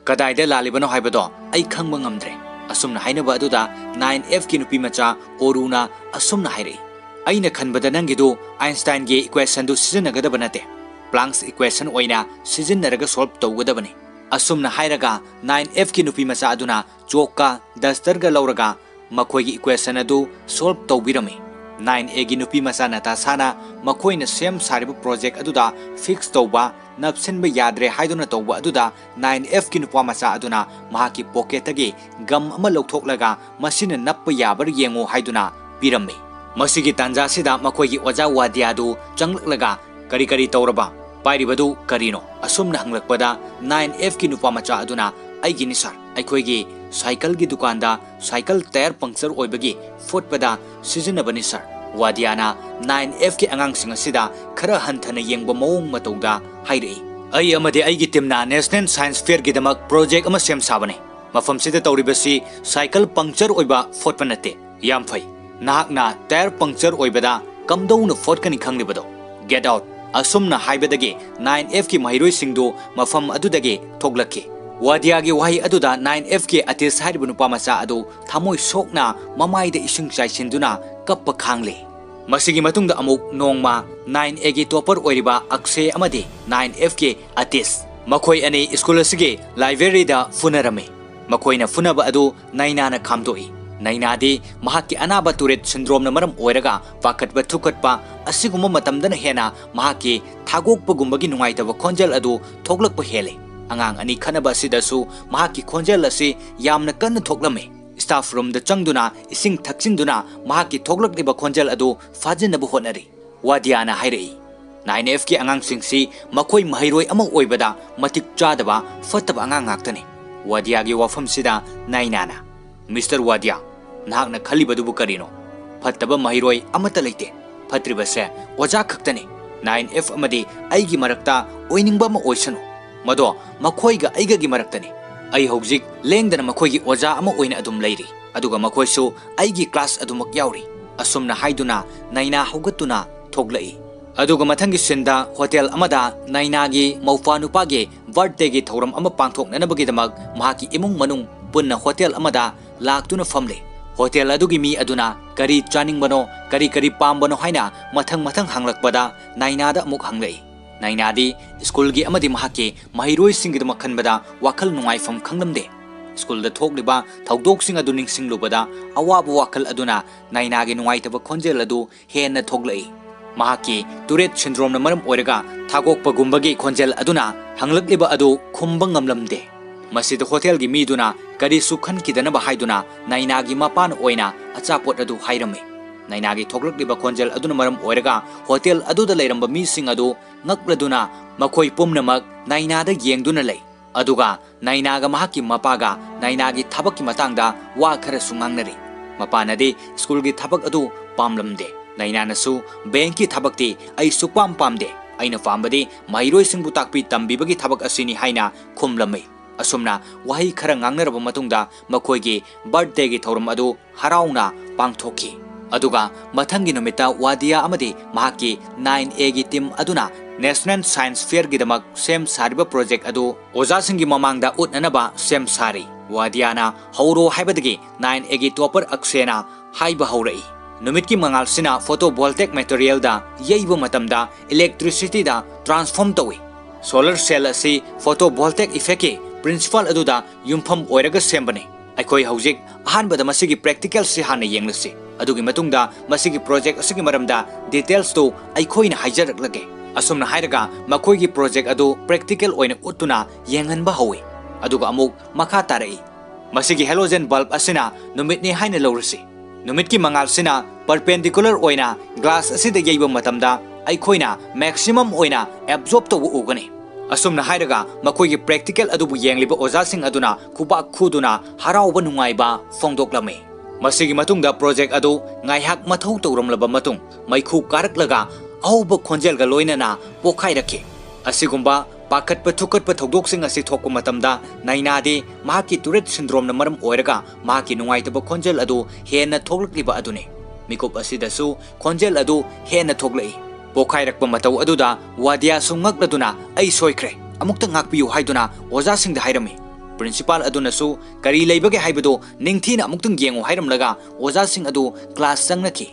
ꯀꯗꯥꯏꯗ ꯂꯥꯜꯂꯤꯕꯅꯣ ꯍꯥꯏꯕꯗꯣ ꯑꯩ ꯈꯪꯕ ꯉꯝꯗ꯭ꯔꯦ꯫" ꯑꯁꯨꯝꯅ ꯍꯥꯏꯅꯕ ꯑꯗꯨꯗ ꯅꯥꯏꯟ ꯑꯦꯐꯀꯤ ꯅꯨꯄꯤ ꯃꯆꯥ ꯑꯣꯔꯨꯅ ꯑꯁꯨꯝꯅ ꯍꯥꯏꯔꯛꯏ, "ꯑꯩꯅ ꯈꯟꯕꯗ ꯅꯪꯒꯤꯗꯨ ꯑꯥꯏꯟꯁꯇꯥꯏꯟꯒꯤ ꯏꯀ꯭ꯋꯦꯁꯟꯗꯨ ꯁꯤꯖꯤꯟꯅꯒꯗꯕ ꯅꯠꯇꯦ, ꯄ꯭ꯂꯥꯡꯛꯁ ꯏꯀ꯭ꯋꯦꯁꯟ ꯑꯣꯏꯅ ꯁꯤꯖꯤꯟꯅꯔꯒ ꯁꯣꯜꯕ ꯇꯧꯒꯗꯕꯅꯤ꯫" ꯑꯁꯨꯝꯅ ꯍꯥꯏꯔꯒ ꯅꯥꯏꯟ ꯑꯦꯐꯀꯤ ꯅꯨꯄꯤ ꯃꯆꯥ ꯑꯗꯨꯅ ꯆꯣꯛꯀ ꯗꯁꯇꯔꯒ ꯂꯧꯔꯒ ꯃꯈꯣꯏꯒꯤ ꯏꯀ꯭ꯋꯦꯁꯟ ꯑꯗꯨ ꯁꯣꯜꯕ ꯇꯧꯕꯤꯔꯝꯃꯤ꯫ ꯅꯥꯏꯟ ꯑꯦꯒꯤ ꯅꯨꯄꯤ ꯃꯆꯥ ꯅꯇꯥꯁꯥꯅ ꯃꯈꯣꯏꯅ ꯁꯦꯝ ꯁꯥꯔꯤꯕ ꯄ꯭ꯔꯣꯖꯦꯛ ꯑꯗꯨꯗ ꯐꯤꯛꯁ ꯇꯧꯕ, ꯅꯞꯁꯤꯟꯕ ꯌꯥꯗ꯭ꯔꯦ ꯍꯥꯏꯗꯨꯅ ꯇꯧꯕ ꯑꯗꯨꯗ ꯅꯥꯏꯟ ꯑꯦꯐꯀꯤ ꯅꯨꯄꯥ ꯃꯆꯥ ꯑꯗꯨꯅ ꯃꯍꯥꯛꯀꯤ ꯄꯣꯀꯦꯠꯇꯒꯤ ꯒꯝ ꯑꯃ ꯂꯧꯊꯣꯛꯂꯒ "ꯃꯁꯤꯅ ꯅꯞꯄ ꯌꯥꯕ꯭ꯔꯥ ꯌꯦꯡꯉꯨ" ꯍꯥꯏꯗꯨꯅ ꯄꯤꯔꯝꯃꯤ꯫ ꯃꯁꯤꯒꯤ ꯇꯥꯟꯖꯥꯁꯤꯗ ꯃꯈꯣꯏꯒꯤ ꯑꯣꯖꯥ ꯋꯥꯗꯤꯌꯥꯗꯨ ꯆꯪꯂꯛꯂꯒ "ꯀꯔꯤ ꯀꯔꯤ ꯇꯧꯔꯕ? ꯄꯥꯏꯔꯤꯕꯗꯨ ꯀꯔꯤꯅꯣ?" ꯑꯁꯨꯝꯅ ꯍꯪꯂꯛꯄꯗ ꯅꯥꯏꯟ ꯑꯦꯐꯀꯤ ꯅꯨꯄꯥ ꯃꯆꯥ ꯑꯗꯨꯅ, "ꯑꯩꯒꯤꯅꯤ ꯁꯥꯔ, ꯑꯩꯈꯣꯏꯒꯤ ꯁꯥꯏꯀꯜꯒꯤ ꯗꯨꯀꯥꯟꯗ ꯁꯥꯏꯀꯜ ꯇꯥꯌꯔ ꯄꯪꯆꯔ ꯑꯣꯏꯕꯒꯤ ꯐꯣꯠꯄꯗ ꯁꯤꯖꯤꯟꯅꯕꯅꯤ ꯁꯥꯔ꯫" ꯋꯥꯗꯤꯌꯥꯅ ꯅꯥꯏꯟ ꯑꯦꯐꯀꯤ ꯑꯉꯥꯡꯁꯤꯡ ꯑꯁꯤꯗ ꯈꯔ ꯍꯟꯊꯅ ꯌꯦꯡꯕ ꯃꯑꯣꯡ ꯃꯇꯧꯗ ꯍꯥꯏꯔꯛꯏ, "ꯑꯩ ꯑꯃꯗꯤ ꯑꯩꯒꯤ ꯇꯤꯝꯅ ꯅꯦꯁꯅꯦꯜ ꯁꯥꯏꯟꯁ ꯐꯤꯌꯔꯒꯤꯗꯃꯛ ꯄ꯭ꯔꯣꯖꯦꯛ ꯑꯃ ꯁꯦꯝ ꯁꯥꯕꯅꯤ꯫ ꯃꯐꯝꯁꯤꯗ ꯇꯧꯔꯤꯕꯁꯤ ꯁꯥꯏꯀꯜ ꯄꯪꯆꯔ ꯑꯣꯏꯕ ꯐꯣꯠꯄ ꯅꯠꯇꯦ꯫" "ꯌꯥꯝ ꯐꯩ, ꯅꯍꯥꯛꯅ ꯇꯥꯌꯔ ꯄꯪꯆꯔ ꯑꯣꯏꯕꯗ ꯀꯝꯗꯧꯅ ꯐꯣꯠꯀꯅꯤ ꯈꯪꯂꯤꯕꯗꯣ? Get out!" ꯑꯁꯨꯝꯅ ꯍꯥꯏꯕꯗꯒꯤ ꯅꯥꯏꯟ ꯑꯦꯐꯀꯤ ꯃꯍꯩꯔꯣꯏꯁꯤꯡꯗꯨ ꯃꯐꯝ ꯑꯗꯨꯗꯒꯤ ꯊꯣꯛꯂꯛꯈꯤ꯫ ꯋꯥꯗꯤꯌꯥꯒꯤ ꯋꯥꯍꯩ ꯑꯗꯨꯗ ꯅꯥꯏꯟ ꯑꯦꯐꯀꯤ ꯑꯇꯤꯁ ꯍꯥꯏꯔꯤꯕ ꯅꯨꯄꯥ ꯃꯆꯥ ꯑꯗꯨ ꯊꯃꯣꯏ ꯁꯣꯛꯅ ꯃꯃꯥꯏꯗ ꯏꯁꯤꯡ ꯆꯥꯏꯁꯤꯟꯗꯨꯅ ꯀꯞꯄ ꯈꯥꯡꯂꯤ꯫ ꯃꯁꯤꯒꯤ ꯃꯇꯨꯡꯗ ꯑꯃꯨꯛ ꯅꯣꯡꯃ ꯅꯥꯏꯟ ꯑꯦꯒꯤ ꯇꯣꯄꯔ ꯑꯣꯏꯔꯤꯕ ꯑꯛꯁꯦ ꯑꯃꯗꯤ ꯅꯥꯏꯟ ꯑꯦꯐꯀꯤ ꯑꯇꯤꯁ, ꯃꯈꯣꯏ ꯑꯅꯤ ꯁ꯭ꯀꯨꯜ ꯑꯁꯤꯒꯤ ꯂꯥꯏꯕ꯭ꯔꯦꯔꯤꯗ ꯐꯨꯅꯔꯝꯃꯤ꯫ ꯃꯈꯣꯏꯅ ꯐꯨꯅꯕ ꯑꯗꯨ ꯅꯥꯏꯅꯥꯅ ꯈꯥꯝꯗꯣꯛꯏ꯫ ꯅꯥꯏꯅꯥꯗꯤ ꯃꯍꯥꯛꯀꯤ ꯑꯅꯥꯕ ꯇꯨꯔꯦꯠ ꯁꯤꯟꯗ꯭ꯔꯣꯝꯅ ꯃꯔꯝ ꯑꯣꯏꯔꯒ ꯄꯥꯈꯠꯄ ꯊꯨꯀꯠꯄ ꯑꯁꯤꯒꯨꯝꯕ ꯃꯇꯝꯗꯅ ꯍꯦꯟꯅ ꯃꯍꯥꯛꯀꯤ ꯊꯥꯒꯣꯛꯄꯒꯨꯝꯕꯒꯤ ꯅꯨꯡꯉꯥꯏꯇꯕ ꯈꯣꯟꯖꯦꯜ ꯑꯗꯨ ꯊꯣꯛꯂꯛꯄ ꯍꯦꯜꯂꯤ꯫ ꯑꯉꯥꯡ ꯑꯅꯤ ꯈꯠꯅꯕ ꯑꯁꯤꯗꯁꯨ ꯃꯍꯥꯛꯀꯤ ꯈꯣꯟꯖꯦꯜ ꯑꯁꯤ ꯌꯥꯝꯅ ꯀꯟꯅ ꯊꯣꯛꯂꯝꯃꯤ꯫ ꯁ꯭ꯇꯥꯐ ꯔꯨꯝꯗ ꯆꯪꯗꯨꯅ ꯏꯁꯤꯡ ꯊꯛꯆꯤꯟꯗꯨꯅ ꯃꯍꯥꯛꯀꯤ ꯊꯣꯛꯂꯛꯂꯤꯕ ꯈꯣꯟꯖꯦꯜ ꯑꯗꯨ ꯐꯥꯖꯤꯟꯅꯕ ꯍꯣꯠꯅꯔꯤ꯫ ꯋꯥꯗꯤꯌꯥꯅ ꯍꯥꯏꯔꯛꯏ, "ꯅꯥꯏꯟ ꯑꯦꯐꯀꯤ ꯑꯉꯥꯡꯁꯤꯡꯁꯤ ꯃꯈꯣꯏ ꯃꯍꯩꯔꯣꯏ ꯑꯃ ꯑꯣꯏꯕꯗ ꯃꯇꯤꯛ ꯆꯥꯗꯕ, ꯐꯠꯇꯕ ꯑꯉꯥꯡ ꯉꯥꯛꯇꯅꯤ꯫" ꯋꯥꯗꯤꯌꯥꯒꯤ ꯋꯥꯐꯝꯁꯤꯗ ꯅꯥꯏꯅꯥꯅ, "ꯃꯤꯁꯇꯔ ꯋꯥꯗꯤꯌꯥ, ꯅꯍꯥꯛꯅ ꯈꯜꯂꯤꯕꯗꯨꯕꯨ ꯀꯔꯤꯅꯣ? ꯐꯠꯇꯕ ꯃꯍꯩꯔꯣꯏ ꯑꯃꯠꯇ ꯂꯩꯇꯦ꯫ ꯐꯠꯇ꯭ꯔꯤꯕꯁꯦ ꯑꯣꯖꯥ ꯈꯛꯇꯅꯤ꯫ ꯅꯥꯏꯟ ꯑꯦꯐ ꯑꯃꯗꯤ ꯑꯩꯒꯤ ꯃꯔꯛꯇ ꯑꯣꯏꯅꯤꯡꯕ ꯑꯃ ꯑꯣꯏꯁꯅꯨ꯫ ꯃꯗꯣ ꯃꯈꯣꯏꯒ ꯑꯩꯒꯒꯤ ꯃꯔꯛꯇꯅꯤ꯫ ꯑꯩ ꯍꯧꯖꯤꯛ ꯂꯦꯡꯗꯅ ꯃꯈꯣꯏꯒꯤ ꯑꯣꯖꯥ ꯑꯃ ꯑꯣꯏꯅ ꯑꯗꯨꯝ ꯂꯩꯔꯤ, ꯑꯗꯨꯒ ꯃꯈꯣꯏꯁꯨ ꯑꯩꯒꯤ ꯀ꯭ꯂꯥꯁ ꯑꯗꯨꯃꯛ ꯌꯥꯎꯔꯤ꯫" ꯑꯁꯨꯝꯅ ꯍꯥꯏꯗꯨꯅ ꯅꯥꯏꯅꯥ ꯍꯧꯒꯠꯇꯨꯅ ꯊꯣꯛꯂꯛꯏ꯫ ꯑꯗꯨꯒ ꯃꯊꯪꯒꯤ ꯁꯤꯟꯗ ꯍꯣꯇꯦꯜ ꯑꯃꯗ ꯅꯥꯏꯅꯥꯒꯤ ꯃꯧꯄ꯭ꯋꯥ ꯅꯨꯄꯥꯒꯤ ꯕꯥꯔꯊꯗꯦꯒꯤ ꯊꯧꯔꯝ ꯑꯃ ꯄꯥꯡꯊꯣꯛꯅꯅꯕꯒꯤꯗꯃꯛ ꯃꯍꯥꯛꯀꯤ ꯏꯃꯨꯡ ꯃꯅꯨꯡ ꯄꯨꯟꯅ ꯍꯣꯇꯦꯜ ꯑꯃꯗ ꯂꯥꯛꯇꯨꯅ ꯐꯝꯂꯤ꯫ ꯍꯣꯇꯦꯜ ꯑꯗꯨꯒꯤ ꯃꯤ ꯑꯗꯨꯅ ꯀꯔꯤ ꯆꯥꯅꯤꯡꯕꯅꯣ, ꯀꯔꯤ ꯀꯔꯤ ꯄꯥꯝꯕꯅꯣ ꯍꯥꯏꯅ ꯃꯊꯪ ꯃꯊꯪ ꯍꯪꯂꯛꯄꯗ ꯅꯥꯏꯅꯥꯗ ꯑꯃꯨꯛ ꯍꯪꯂꯛꯏ꯫ ꯅꯥꯏꯅꯥꯗꯤ ꯁ꯭ꯀꯨꯜꯒꯤ ꯑꯃꯗꯤ ꯃꯍꯥꯛꯀꯤ ꯃꯍꯩꯔꯣꯏꯁꯤꯡꯒꯤꯗꯃꯛ ꯈꯟꯕꯗ ꯋꯥꯈꯜ ꯅꯨꯡꯉꯥꯏꯐꯝ ꯈꯪꯂꯝꯗꯦ꯫ ꯁ꯭ꯀꯨꯜꯗ ꯊꯣꯛꯂꯤꯕ ꯊꯧꯗꯣꯛꯁꯤꯡ ꯑꯗꯨ ꯅꯤꯡꯁꯤꯡꯂꯨꯕꯗ ꯑꯋꯥꯕ ꯋꯥꯈꯜ ꯑꯗꯨꯅ ꯅꯥꯏꯅꯥꯒꯤ ꯅꯨꯡꯉꯥꯏꯇꯕ ꯈꯣꯟꯖꯦꯜ ꯑꯗꯨ ꯍꯦꯟꯅ ꯊꯣꯛꯂꯛꯏ꯫ ꯃꯍꯥꯛꯀꯤ ꯇꯨꯔꯦꯠ ꯁꯤꯟꯗ꯭ꯔꯣꯝꯅ ꯃꯔꯝ ꯑꯣꯏꯔꯒ ꯊꯥꯒꯣꯛꯄꯒꯨꯝꯕꯒꯤ ꯈꯣꯟꯖꯦꯜ ꯑꯗꯨꯅ ꯍꯪꯂꯛꯂꯤꯕ ꯑꯗꯨ ꯈꯨꯝꯕ ꯉꯝꯂꯝꯗꯦ꯫ ꯃꯁꯤꯗ ꯍꯣꯇꯦꯜꯒꯤ ꯃꯤꯗꯨꯅ ꯀꯔꯤꯁꯨ ꯈꯟꯈꯤꯗꯅꯕ ꯍꯥꯏꯗꯨꯅ ꯅꯥꯏꯅꯥꯒꯤ ꯃꯄꯥꯅ ꯑꯣꯏꯅ ꯑꯆꯥꯄꯣꯠ ꯑꯗꯨ ꯍꯥꯏꯔꯝꯃꯤ꯫ ꯅꯥꯏꯅꯥꯒꯤ ꯊꯣꯛꯂꯛꯂꯤꯕ ꯈꯣꯟꯖꯦꯜ ꯑꯗꯨꯅ ꯃꯔꯝ ꯑꯣꯏꯔꯒ ꯍꯣꯇꯦꯜ ꯑꯗꯨꯗ ꯂꯩꯔꯝꯕ ꯃꯤꯁꯤꯡ ꯑꯗꯨ ꯉꯛꯂꯗꯨꯅ ꯃꯈꯣꯏ ꯄꯨꯝꯅꯃꯛ ꯅꯥꯏꯅꯥꯗ ꯌꯦꯡꯗꯨꯅ ꯂꯩ꯫ ꯑꯗꯨꯒ ꯅꯥꯏꯅꯥꯒ ꯃꯍꯥꯛꯀꯤ ꯃꯄꯥꯒ ꯅꯥꯏꯅꯥꯒꯤ ꯊꯕꯛꯀꯤ ꯃꯇꯥꯡꯗ ꯋꯥ ꯈꯔꯁꯨ ꯉꯥꯡꯅꯔꯤ꯫ ꯃꯄꯥꯅꯗꯤ ꯁ꯭ꯀꯨꯜꯒꯤ ꯊꯕꯛ ꯑꯗꯨ ꯄꯥꯝꯂꯝꯗꯦ꯫ ꯅꯥꯏꯅꯥꯅꯁꯨ, "ꯕꯦꯡꯀꯤ ꯊꯕꯛꯇꯤ ꯑꯩ ꯁꯨꯛꯄꯥꯝ ꯄꯥꯝꯗꯦ꯫ ꯑꯩꯅ ꯄꯥꯝꯕꯗꯤ ꯃꯍꯩꯔꯣꯏꯁꯤꯡꯕꯨ ꯇꯥꯛꯄꯤ ꯇꯝꯕꯤꯕꯒꯤ ꯊꯕꯛ ꯑꯁꯤꯅꯤ" ꯍꯥꯏꯅ ꯈꯨꯝꯂꯝꯃꯤ꯫ ꯑꯁꯨꯝꯅ ꯋꯥꯍꯩ ꯈꯔ ꯉꯥꯡꯅꯔꯕ ꯃꯇꯨꯡꯗ ꯃꯈꯣꯏꯒꯤ ꯕꯥꯔꯊꯗꯦꯒꯤ ꯊꯧꯔꯝ ꯑꯗꯨ ꯍꯔꯥꯎꯅ ꯄꯥꯡꯊꯣꯛꯈꯤ꯫ ꯑꯗꯨꯒ ꯃꯊꯪꯒꯤ ꯅꯨꯃꯤꯠꯇ ꯋꯥꯗꯤꯌꯥ ꯑꯃꯗꯤ ꯃꯍꯥꯛꯀꯤ ꯅꯥꯏꯟ ꯑꯦꯒꯤ ꯇꯤꯝ ꯑꯗꯨꯅ National Science Fairꯒꯤꯗꯃꯛ ꯁꯦꯝ ꯁꯥꯔꯤꯕ ꯄ꯭ꯔꯣꯖꯦꯛ ꯑꯗꯨ ꯑꯣꯖꯥꯁꯤꯡꯒꯤ ꯃꯃꯥꯡꯗ ꯎꯠꯅꯅꯕ ꯁꯦꯝ ꯁꯥꯔꯤ꯫ ꯋꯥꯗꯤꯌꯥꯅ ꯍꯧꯔꯣ ꯍꯥꯏꯕꯗꯒꯤ ꯅꯥꯏꯟ ꯑꯦꯒꯤ ꯇꯣꯄꯔ ꯑꯛꯁꯦꯅ ꯍꯥꯏꯕ ꯍꯧꯔꯛꯏ꯫ ꯅꯨꯃꯤꯠꯀꯤ ꯃꯉꯥꯜꯁꯤꯅ photovoltaic materialꯗ ꯌꯩꯕ ꯃꯇꯝꯗ electricityꯗ transform ꯇꯧꯏ꯫ Solar cell ꯑꯁꯤ photovoltaic effectꯀꯤ principle ꯑꯗꯨꯗ ꯌꯨꯝꯐꯝ ꯑꯣꯏꯔꯒ ꯁꯦꯝꯕꯅꯤ꯫ ꯑꯩꯈꯣꯏ ꯍꯧꯖꯤꯛ ꯑꯍꯥꯟꯕꯗ ꯃꯁꯤꯒꯤ practicalꯁꯤ ꯍꯥꯟꯅ ꯌꯦꯡꯂꯁꯤ꯫ ꯑꯗꯨꯒꯤ ꯃꯇꯨꯡꯗ ꯃꯁꯤꯒꯤ ꯄ꯭ꯔꯣꯖꯦꯛ ꯑꯁꯤꯒꯤ ꯃꯔꯝꯗ detailsꯇꯨ ꯑꯩꯈꯣꯏꯅ ꯍꯥꯏꯖꯔꯛꯂꯒꯦ꯫ ꯑꯁꯨꯝꯅ ꯍꯥꯏꯔꯒ ꯃꯈꯣꯏꯒꯤ ꯄ꯭ꯔꯣꯖꯦꯛ ꯑꯗꯨ practical ꯑꯣꯏꯅ ꯎꯠꯇꯨꯅ ꯌꯦꯡꯍꯟꯕ ꯍꯧꯏ꯫ ꯑꯗꯨꯒ ꯑꯃꯨꯛ ꯃꯈꯥ ꯇꯥꯔꯛꯏ꯫ ꯃꯁꯤꯒꯤ halogen bulb ꯑꯁꯤꯅ ꯅꯨꯃꯤꯠꯅꯤ ꯍꯥꯏꯅ ꯂꯧꯔꯁꯤ꯫ ꯅꯨꯃꯤꯠꯀꯤ ꯃꯉꯥꯜꯁꯤꯅ perpendicular ꯑꯣꯏꯅ glass ꯑꯁꯤꯗ ꯌꯩꯕ ꯃꯇꯝꯗ ꯑꯩꯈꯣꯏꯅ maximum ꯑꯣꯏꯅ absorb ꯇꯧꯕ ꯎꯒꯅꯤ꯫ ꯑꯁꯨꯝꯅ ꯍꯥꯏꯔꯒ ꯃꯈꯣꯏꯒꯤ practical ꯑꯗꯨꯕꯨ ꯌꯦꯡꯂꯤꯕ ꯑꯣꯖꯥꯁꯤꯡ ꯑꯗꯨꯅ ꯈꯨꯕꯥꯛ ꯈꯨꯗꯨꯅ ꯍꯔꯥꯎꯕ ꯅꯨꯡꯉꯥꯏꯕ ꯐꯣꯡꯗꯣꯛꯂꯝꯃꯤ꯫ ꯃꯁꯤꯒꯤ ꯃꯇꯨꯡꯗ ꯄ꯭ꯔꯣꯖꯦꯛ ꯑꯗꯨ ꯉꯥꯏꯍꯥꯛ ꯃꯊꯧ ꯇꯧꯔꯝꯂꯕ ꯃꯇꯨꯡ ꯃꯩꯈꯨ ꯀꯥꯔꯛꯂꯒ ꯑꯍꯧꯕ ꯈꯣꯟꯖꯦꯜꯒ ꯂꯣꯏꯅꯅ ꯄꯣꯈꯥꯏꯔꯛꯈꯤ꯫ ꯑꯁꯤꯒꯨꯝꯕ ꯄꯥꯈꯠꯄ ꯊꯨꯀꯠꯄ ꯊꯧꯗꯣꯛꯁꯤꯡ ꯑꯁꯤ ꯊꯣꯛꯄ ꯃꯇꯝꯗ ꯅꯥꯏꯅꯥꯗꯤ ꯃꯍꯥꯛꯀꯤ Tourette syndromeꯅ ꯃꯔꯝ ꯑꯣꯏꯔꯒ ꯃꯍꯥꯛꯀꯤ ꯅꯨꯡꯉꯥꯏꯇꯕ ꯈꯣꯟꯖꯦꯜ ꯑꯗꯨ ꯍꯦꯟꯅ ꯊꯣꯛꯂꯛꯂꯤꯕ ꯑꯗꯨꯅꯤ꯫ ꯃꯤꯀꯨꯞ ꯑꯁꯤꯗꯁꯨ ꯈꯣꯟꯖꯦꯜ ꯑꯗꯨ ꯍꯦꯟꯅ ꯊꯣꯛꯂꯛꯏ꯫ ꯄꯣꯈꯥꯏꯔꯛꯄ ꯃꯇꯧ ꯑꯗꯨꯗ ꯋꯥꯗꯤꯌꯥꯁꯨ ꯉꯛꯂꯗꯨꯅ "ꯑꯩ ꯁꯣꯏꯈ꯭ꯔꯦ, ꯑꯃꯨꯛꯇ ꯉꯥꯛꯄꯤꯌꯨ" ꯍꯥꯏꯗꯨꯅ ꯑꯣꯖꯥꯁꯤꯡꯗ ꯍꯥꯏꯔꯝꯃꯤ꯫ Principal ꯑꯗꯨꯅꯁꯨ "ꯀꯔꯤ ꯂꯩꯕꯒꯦ ꯍꯥꯏꯕꯗꯨ ꯅꯤꯡꯊꯤꯅ ꯑꯃꯨꯛꯇꯪ ꯌꯦꯡꯉꯨ" ꯍꯥꯏꯔꯝꯂꯒ ꯑꯣꯖꯥꯁꯤꯡ ꯑꯗꯨ class ꯆꯪꯅꯈꯤ꯫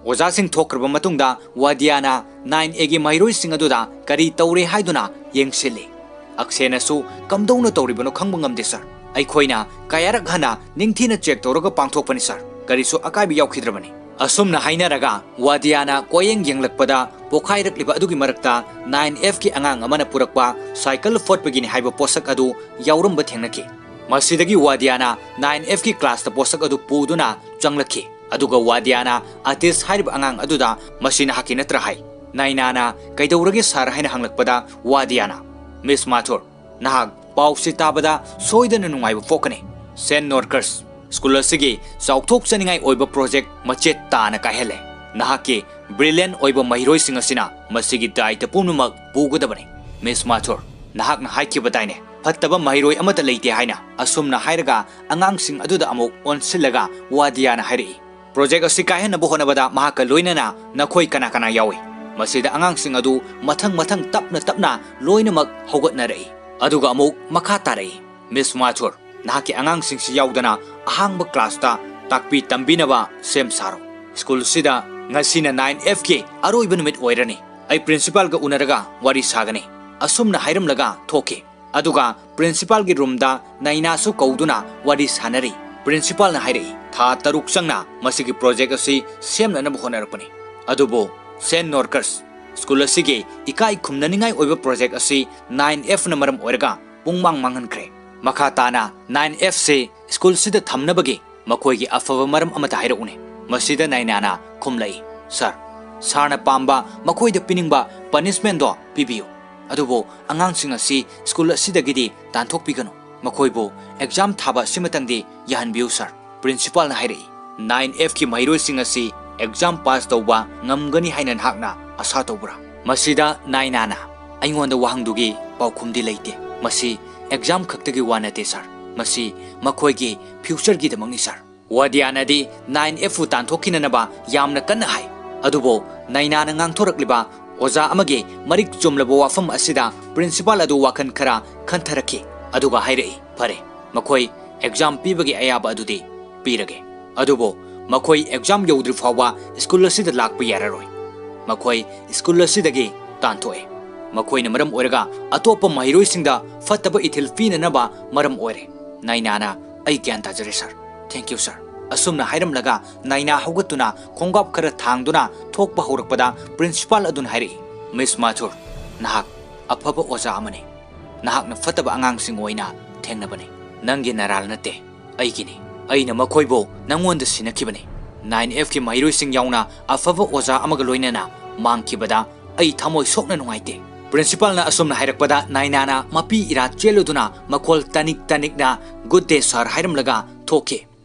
ꯑꯣꯖꯥꯁꯤꯡ ꯊꯣꯛꯈ꯭ꯔꯕ ꯃꯇꯨꯡꯗ ꯋꯥꯗꯤꯌꯥꯅ ꯅꯥꯏꯟ ꯑꯦꯒꯤ ꯃꯍꯩꯔꯣꯏꯁꯤꯡ ꯑꯗꯨꯗ ꯀꯔꯤ ꯇꯧꯔꯦ ꯍꯥꯏꯗꯨꯅ ꯌꯦꯡꯁꯤꯜꯂꯤ꯫ ꯑꯛꯁꯦꯅꯁꯨ "ꯀꯝꯗꯧꯅ ꯇꯧꯔꯤꯕꯅꯣ ꯈꯪꯕ ꯉꯝꯗꯦ ꯁꯥꯔ꯫ ꯑꯩꯈꯣꯏꯅ ꯀꯌꯥꯔꯛ ꯍꯟꯅ ꯅꯤꯡꯊꯤꯅ check ꯇꯧꯔꯒ ꯄꯥꯡꯊꯣꯛꯄꯅꯤ ꯁꯥꯔ꯫ ꯀꯔꯤꯁꯨ ꯑꯀꯥꯏꯕ ꯌꯥꯎꯈꯤꯗ꯭ꯔꯕꯅꯤ"꯫ ꯑꯁꯨꯝꯅ ꯍꯥꯏꯅꯔꯒ ꯋꯥꯗꯤꯌꯥꯅ ꯀꯣꯌꯦꯡ ꯌꯦꯡꯂꯛꯄꯗ ꯄꯣꯈꯥꯏꯔꯛꯂꯤꯕ ꯑꯗꯨꯒꯤ ꯃꯔꯛꯇ ꯅꯥꯏꯟ ꯑꯦꯐꯀꯤ ꯑꯉꯥꯡ ꯑꯃꯅ ꯄꯨꯔꯛꯄ cycle ꯐꯣꯠꯄꯒꯤꯅꯤ ꯍꯥꯏꯕ ꯄꯣꯠꯁꯛ ꯑꯗꯨ ꯌꯥꯎꯔꯝꯕ ꯊꯦꯡꯅꯈꯤ꯫ ꯃꯁꯤꯗꯒꯤ ꯋꯥꯗꯤꯌꯥꯅ ꯅꯥꯏꯟ ꯑꯦꯐꯀꯤ classꯇ ꯄꯣꯠꯁꯛ ꯑꯗꯨ ꯄꯨꯗꯨꯅ ꯆꯪꯂꯛꯈꯤ꯫ ꯑꯗꯨꯒ ꯋꯥꯗꯤꯌꯥꯅ ꯑꯇꯤꯁ ꯍꯥꯏꯔꯤꯕ ꯑꯉꯥꯡ ꯑꯗꯨꯗ "ꯃꯁꯤ ꯅꯍꯥꯛꯀꯤ ꯅꯠꯇ꯭ꯔꯥ?" ꯍꯥꯏ꯫ ꯅꯥꯏꯅꯥꯅ "ꯀꯩꯗꯧꯔꯒꯦ ꯁꯥꯔ?" ꯍꯥꯏꯅ ꯍꯪꯂꯛꯄꯗ ꯋꯥꯗꯤꯌꯥꯅ "ꯃꯤꯁ ꯃꯥꯊꯨꯔ, ꯅꯍꯥꯛ ꯄꯥꯎꯁꯤ ꯇꯥꯕꯗ ꯁꯣꯏꯗꯅ ꯅꯨꯡꯉꯥꯏꯕ ꯄꯣꯛꯀꯅꯤ꯫ ꯁꯦꯟ ꯅꯣꯔꯀꯔꯁ, ꯁ꯭ꯀꯨꯜ ꯑꯁꯤꯒꯤ ꯆꯥꯎꯊꯣꯛꯆꯅꯤꯡꯉꯥꯏ ꯑꯣꯏꯕ ꯄ꯭ꯔꯣꯖꯦꯛ ꯃꯆꯦꯠ ꯇꯥꯅ ꯀꯥꯏꯍꯜꯂꯦ꯫ ꯅꯍꯥꯛꯀꯤ brilliant ꯑꯣꯏꯕ ꯃꯍꯩꯔꯣꯏꯁꯤꯡ ꯑꯁꯤꯅ ꯃꯁꯤꯒꯤ ꯗꯥꯏꯇ ꯄꯨꯝꯅꯃꯛ ꯄꯨꯒꯗꯕꯅꯤ꯫ ꯃꯤꯁ ꯃꯥꯊꯨꯔ, ꯅꯍꯥꯛꯅ ꯍꯥꯏꯈꯤꯕꯗꯥꯏꯅꯦ, ꯐꯠꯇꯕ ꯃꯍꯩꯔꯣꯏ ꯑꯃꯠꯇ ꯂꯩꯇꯦ ꯍꯥꯏꯅ?" ꯑꯁꯨꯝꯅ ꯍꯥꯏꯔꯒ ꯑꯉꯥꯡꯁꯤꯡ ꯑꯗꯨꯗ ꯑꯃꯨꯛ ꯑꯣꯟꯁꯤꯜꯂꯒ ꯋꯥꯗꯤꯌꯥꯅ ꯍꯥꯏꯔꯛꯏ, Project ꯑꯁꯤ ꯀꯥꯏꯍꯟꯅꯕ ꯍꯣꯠꯅꯕꯗ ꯃꯍꯥꯛꯀ ꯂꯣꯏꯅꯅ ꯅꯈꯣꯏ ꯀꯅꯥ ꯀꯅꯥ ꯌꯥꯎꯏ? ꯃꯁꯤꯗ ꯑꯉꯥꯡꯁꯤꯡ ꯑꯗꯨ ꯃꯊꯪ ꯃꯊꯪ ꯇꯞꯅ ꯇꯞꯅ ꯂꯣꯏꯅꯃꯛ ꯍꯧꯒꯠꯅꯔꯛꯏ꯫ ꯑꯗꯨꯒ ꯑꯃꯨꯛ ꯃꯈꯥ ꯇꯥꯔꯛꯏ, "Miss Mathur, ꯅꯍꯥꯛꯀꯤ ꯑꯉꯥꯡꯁꯤꯡꯁꯤ ꯌꯥꯎꯗꯅ ꯑꯍꯥꯡꯕ classꯇ ꯇꯥꯛꯄꯤ ꯇꯝꯕꯤꯅꯕ ꯁꯦꯝ ꯁꯥꯔꯣ꯫ School ꯑꯁꯤꯗ ꯉꯁꯤꯅ nine Fꯀꯤ ꯑꯔꯣꯏꯕ ꯅꯨꯃꯤꯠ ꯑꯣꯏꯔꯅꯤ꯫ ꯑꯩ principalꯒ ꯎꯅꯔꯒ ꯋꯥꯔꯤ ꯁꯥꯒꯅꯤ"꯫ ꯑꯁꯨꯝꯅ ꯍꯥꯏꯔꯝꯂꯒ ꯊꯣꯛꯈꯤ꯫ ꯑꯗꯨꯒ principalꯒꯤ roomꯗ ꯅꯥꯏꯅꯥꯁꯨ ꯀꯧꯗꯨꯅ ꯋꯥꯔꯤ ꯁꯥꯅꯔꯤ꯫ Principalꯅ ꯍꯥꯏꯔꯛꯏ, "ꯊꯥ ꯇꯔꯨꯛ ꯆꯪꯅ ꯃꯁꯤꯒꯤ project ꯑꯁꯤ ꯁꯦꯝꯅꯅꯕ ꯍꯣꯠꯅꯔꯛꯄꯅꯤ꯫ ꯑꯗꯨꯕꯨ Saint Norcus, school ꯑꯁꯤꯒꯤ ꯏꯀꯥꯏ ꯈꯨꯝꯅꯅꯤꯡꯉꯥꯏ ꯑꯣꯏꯕ project ꯑꯁꯤ nine Fꯅ ꯃꯔꯝ ꯑꯣꯏꯔꯒ ꯄꯨꯡꯃꯥꯡ ꯃꯥꯡꯍꯟꯈ꯭ꯔꯦ꯫ ꯃꯈꯥ ꯇꯥꯅ nine Fꯁꯤ school ꯑꯁꯤꯗ ꯊꯝꯅꯕꯒꯤ ꯃꯈꯣꯏꯒꯤ ꯑꯐꯕ ꯃꯔꯝ ꯑꯃꯠꯇ ꯍꯥꯏꯔꯛꯎꯅꯦ"꯫ ꯃꯁꯤꯗ ꯅꯥꯏꯅꯥꯅ ꯈꯨꯝꯂꯛꯏ, "Sir, sirꯅ ꯄꯥꯝꯕ, ꯃꯈꯣꯏꯗ ꯄꯤꯅꯤꯡꯕ punishmentꯗꯣ ꯄꯤꯕꯤꯌꯨ꯫ ꯑꯗꯨꯕꯨ ꯑꯉꯥꯡꯁꯤꯡ ꯑꯁꯤ school ꯑꯁꯤꯗꯒꯤꯗꯤ ꯇꯥꯟꯊꯣꯛꯄꯤꯒꯅꯨ꯫ ꯃꯈꯣꯏꯕꯨ exam ꯊꯥꯕ ꯑꯁꯤꯃꯇꯪꯗꯤ ꯌꯥꯍꯟꯕꯤꯌꯨ, sir"꯫ Principalꯅ ꯍꯥꯏꯔꯛꯏ, "Nine Fꯀꯤ ꯃꯍꯩꯔꯣꯏꯁꯤꯡ ꯑꯁꯤ exam pass ꯇꯧꯕ ꯉꯝꯒꯅꯤ ꯍꯥꯏꯅ ꯅꯍꯥꯛꯅ ꯑꯁꯥ ꯇꯧꯕ꯭ꯔꯥ?" ꯃꯁꯤꯗ ꯅꯥꯏꯅꯥꯅ, "ꯑꯩꯉꯣꯟꯗ ꯋꯥꯍꯪꯗꯨꯒꯤ ꯄꯥꯎꯈꯨꯝꯗꯤ ꯂꯩꯇꯦ꯫ ꯃꯁꯤ exam ꯈꯛꯇꯒꯤ ꯋꯥ ꯅꯠꯇꯦ, sir꯫ ꯃꯁꯤ ꯃꯈꯣꯏꯒꯤ futureꯒꯤꯗꯃꯛꯅꯤ, sir"꯫ ꯋꯥꯗꯤꯌꯥꯅꯗꯤ nine Fꯄꯨ ꯇꯥꯟꯊꯣꯛꯈꯤꯅꯅꯕ ꯌꯥꯝꯅ ꯀꯟꯅ ꯍꯥꯏ꯫ ꯑꯗꯨꯕꯨ ꯅꯥꯏꯅꯥꯅ ꯉꯥꯡꯊꯣꯔꯛꯂꯤꯕ ꯑꯣꯖꯥ ꯑꯃꯒꯤ ꯃꯔꯤꯛ ꯆꯨꯝꯂꯕ ꯋꯥꯐꯝ ꯑꯁꯤꯗ principal ꯑꯗꯨ ꯋꯥꯈꯜ ꯈꯔ ꯈꯟꯊꯔꯛꯈꯤ꯫ ꯑꯗꯨꯒ ꯍꯥꯏꯔꯛꯏ, "ꯐꯔꯦ, ꯃꯈꯣꯏ exam ꯄꯤꯕꯒꯤ ꯑꯌꯥꯕ ꯑꯗꯨꯗꯤ ꯄꯤꯔꯒꯦ꯫ ꯑꯗꯨꯕꯨ ꯃꯈꯣꯏ exam ꯌꯧꯗ꯭ꯔꯤ ꯐꯥꯎꯕ school ꯑꯁꯤꯗ ꯂꯥꯛꯄ ꯌꯥꯔꯔꯣꯏ꯫ ꯃꯈꯣꯏ school ꯑꯁꯤꯗꯒꯤ ꯇꯥꯟꯊꯣꯛꯑꯦ꯫ ꯃꯈꯣꯏꯅ ꯃꯔꯝ ꯑꯣꯏꯔꯒ ꯑꯇꯣꯞꯄ ꯃꯍꯩꯔꯣꯏꯁꯤꯡꯗ ꯐꯠꯇꯕ ꯏꯊꯤꯜ ꯄꯤꯅꯅꯕ ꯃꯔꯝ ꯑꯣꯏꯔꯦ"꯫ ꯅꯥꯏꯅꯥꯅ, "ꯑꯩ ꯒ꯭ꯌꯥꯟ ꯇꯥꯖꯔꯦ, sir꯫ Thank you, sir"꯫ ꯑꯁꯨꯝꯅ ꯍꯥꯏꯔꯝꯂꯒ ꯅꯥꯏꯅꯥ ꯍꯧꯒꯠꯇꯨꯅ ꯈꯣꯡꯒꯥꯞ ꯈꯔ ꯊꯥꯡꯗꯨꯅ ꯊꯣꯛꯄ ꯍꯧꯔꯛꯄꯗ principal ꯑꯗꯨꯅ ꯍꯥꯏꯔꯛꯏ, "Miss Mathur, ꯅꯍꯥꯛ ꯑꯐꯕ ꯑꯣꯖꯥ ꯑꯃꯅꯤ꯫ ꯅꯍꯥꯛꯅ ꯐꯠꯇꯕ ꯑꯉꯥꯡꯁꯤꯡ ꯑꯣꯏꯅ ꯊꯦꯡꯅꯕꯅꯤ꯫ ꯅꯪꯒꯤ ꯅꯔꯥꯜ ꯅꯠꯇꯦ, ꯑꯩꯒꯤꯅꯤ꯫ ꯑꯩꯅ ꯃꯈꯣꯏꯕꯨ ꯅꯪꯉꯣꯟꯗ ꯁꯤꯟꯅꯈꯤꯕꯅꯤ꯫ Nine Fꯀꯤ ꯃꯍꯩꯔꯣꯏꯁꯤꯡ ꯌꯥꯎꯅ ꯑꯐꯕ ꯑꯣꯖꯥ ꯑꯃꯒ ꯂꯣꯏꯅꯅ ꯃꯥꯡꯈꯤꯕꯗ ꯑꯩ ꯊꯃꯣꯏ ꯁꯣꯛꯅ ꯅꯨꯡꯉꯥꯏꯇꯦ"꯫ Principalꯅ ꯑꯁꯨꯝꯅ ꯍꯥꯏꯔꯛꯄꯗ ꯅꯥꯏꯅꯥꯅ ꯃꯄꯤ ꯏꯔꯥ ꯆꯦꯜꯂꯨꯗꯨꯅ ꯃꯈꯣꯜ ꯇꯅꯤꯛ ꯇꯅꯤꯛꯅ "Good day, sir" ꯍꯥꯏꯔꯝꯂꯒ ꯊꯣꯛꯈꯤ꯫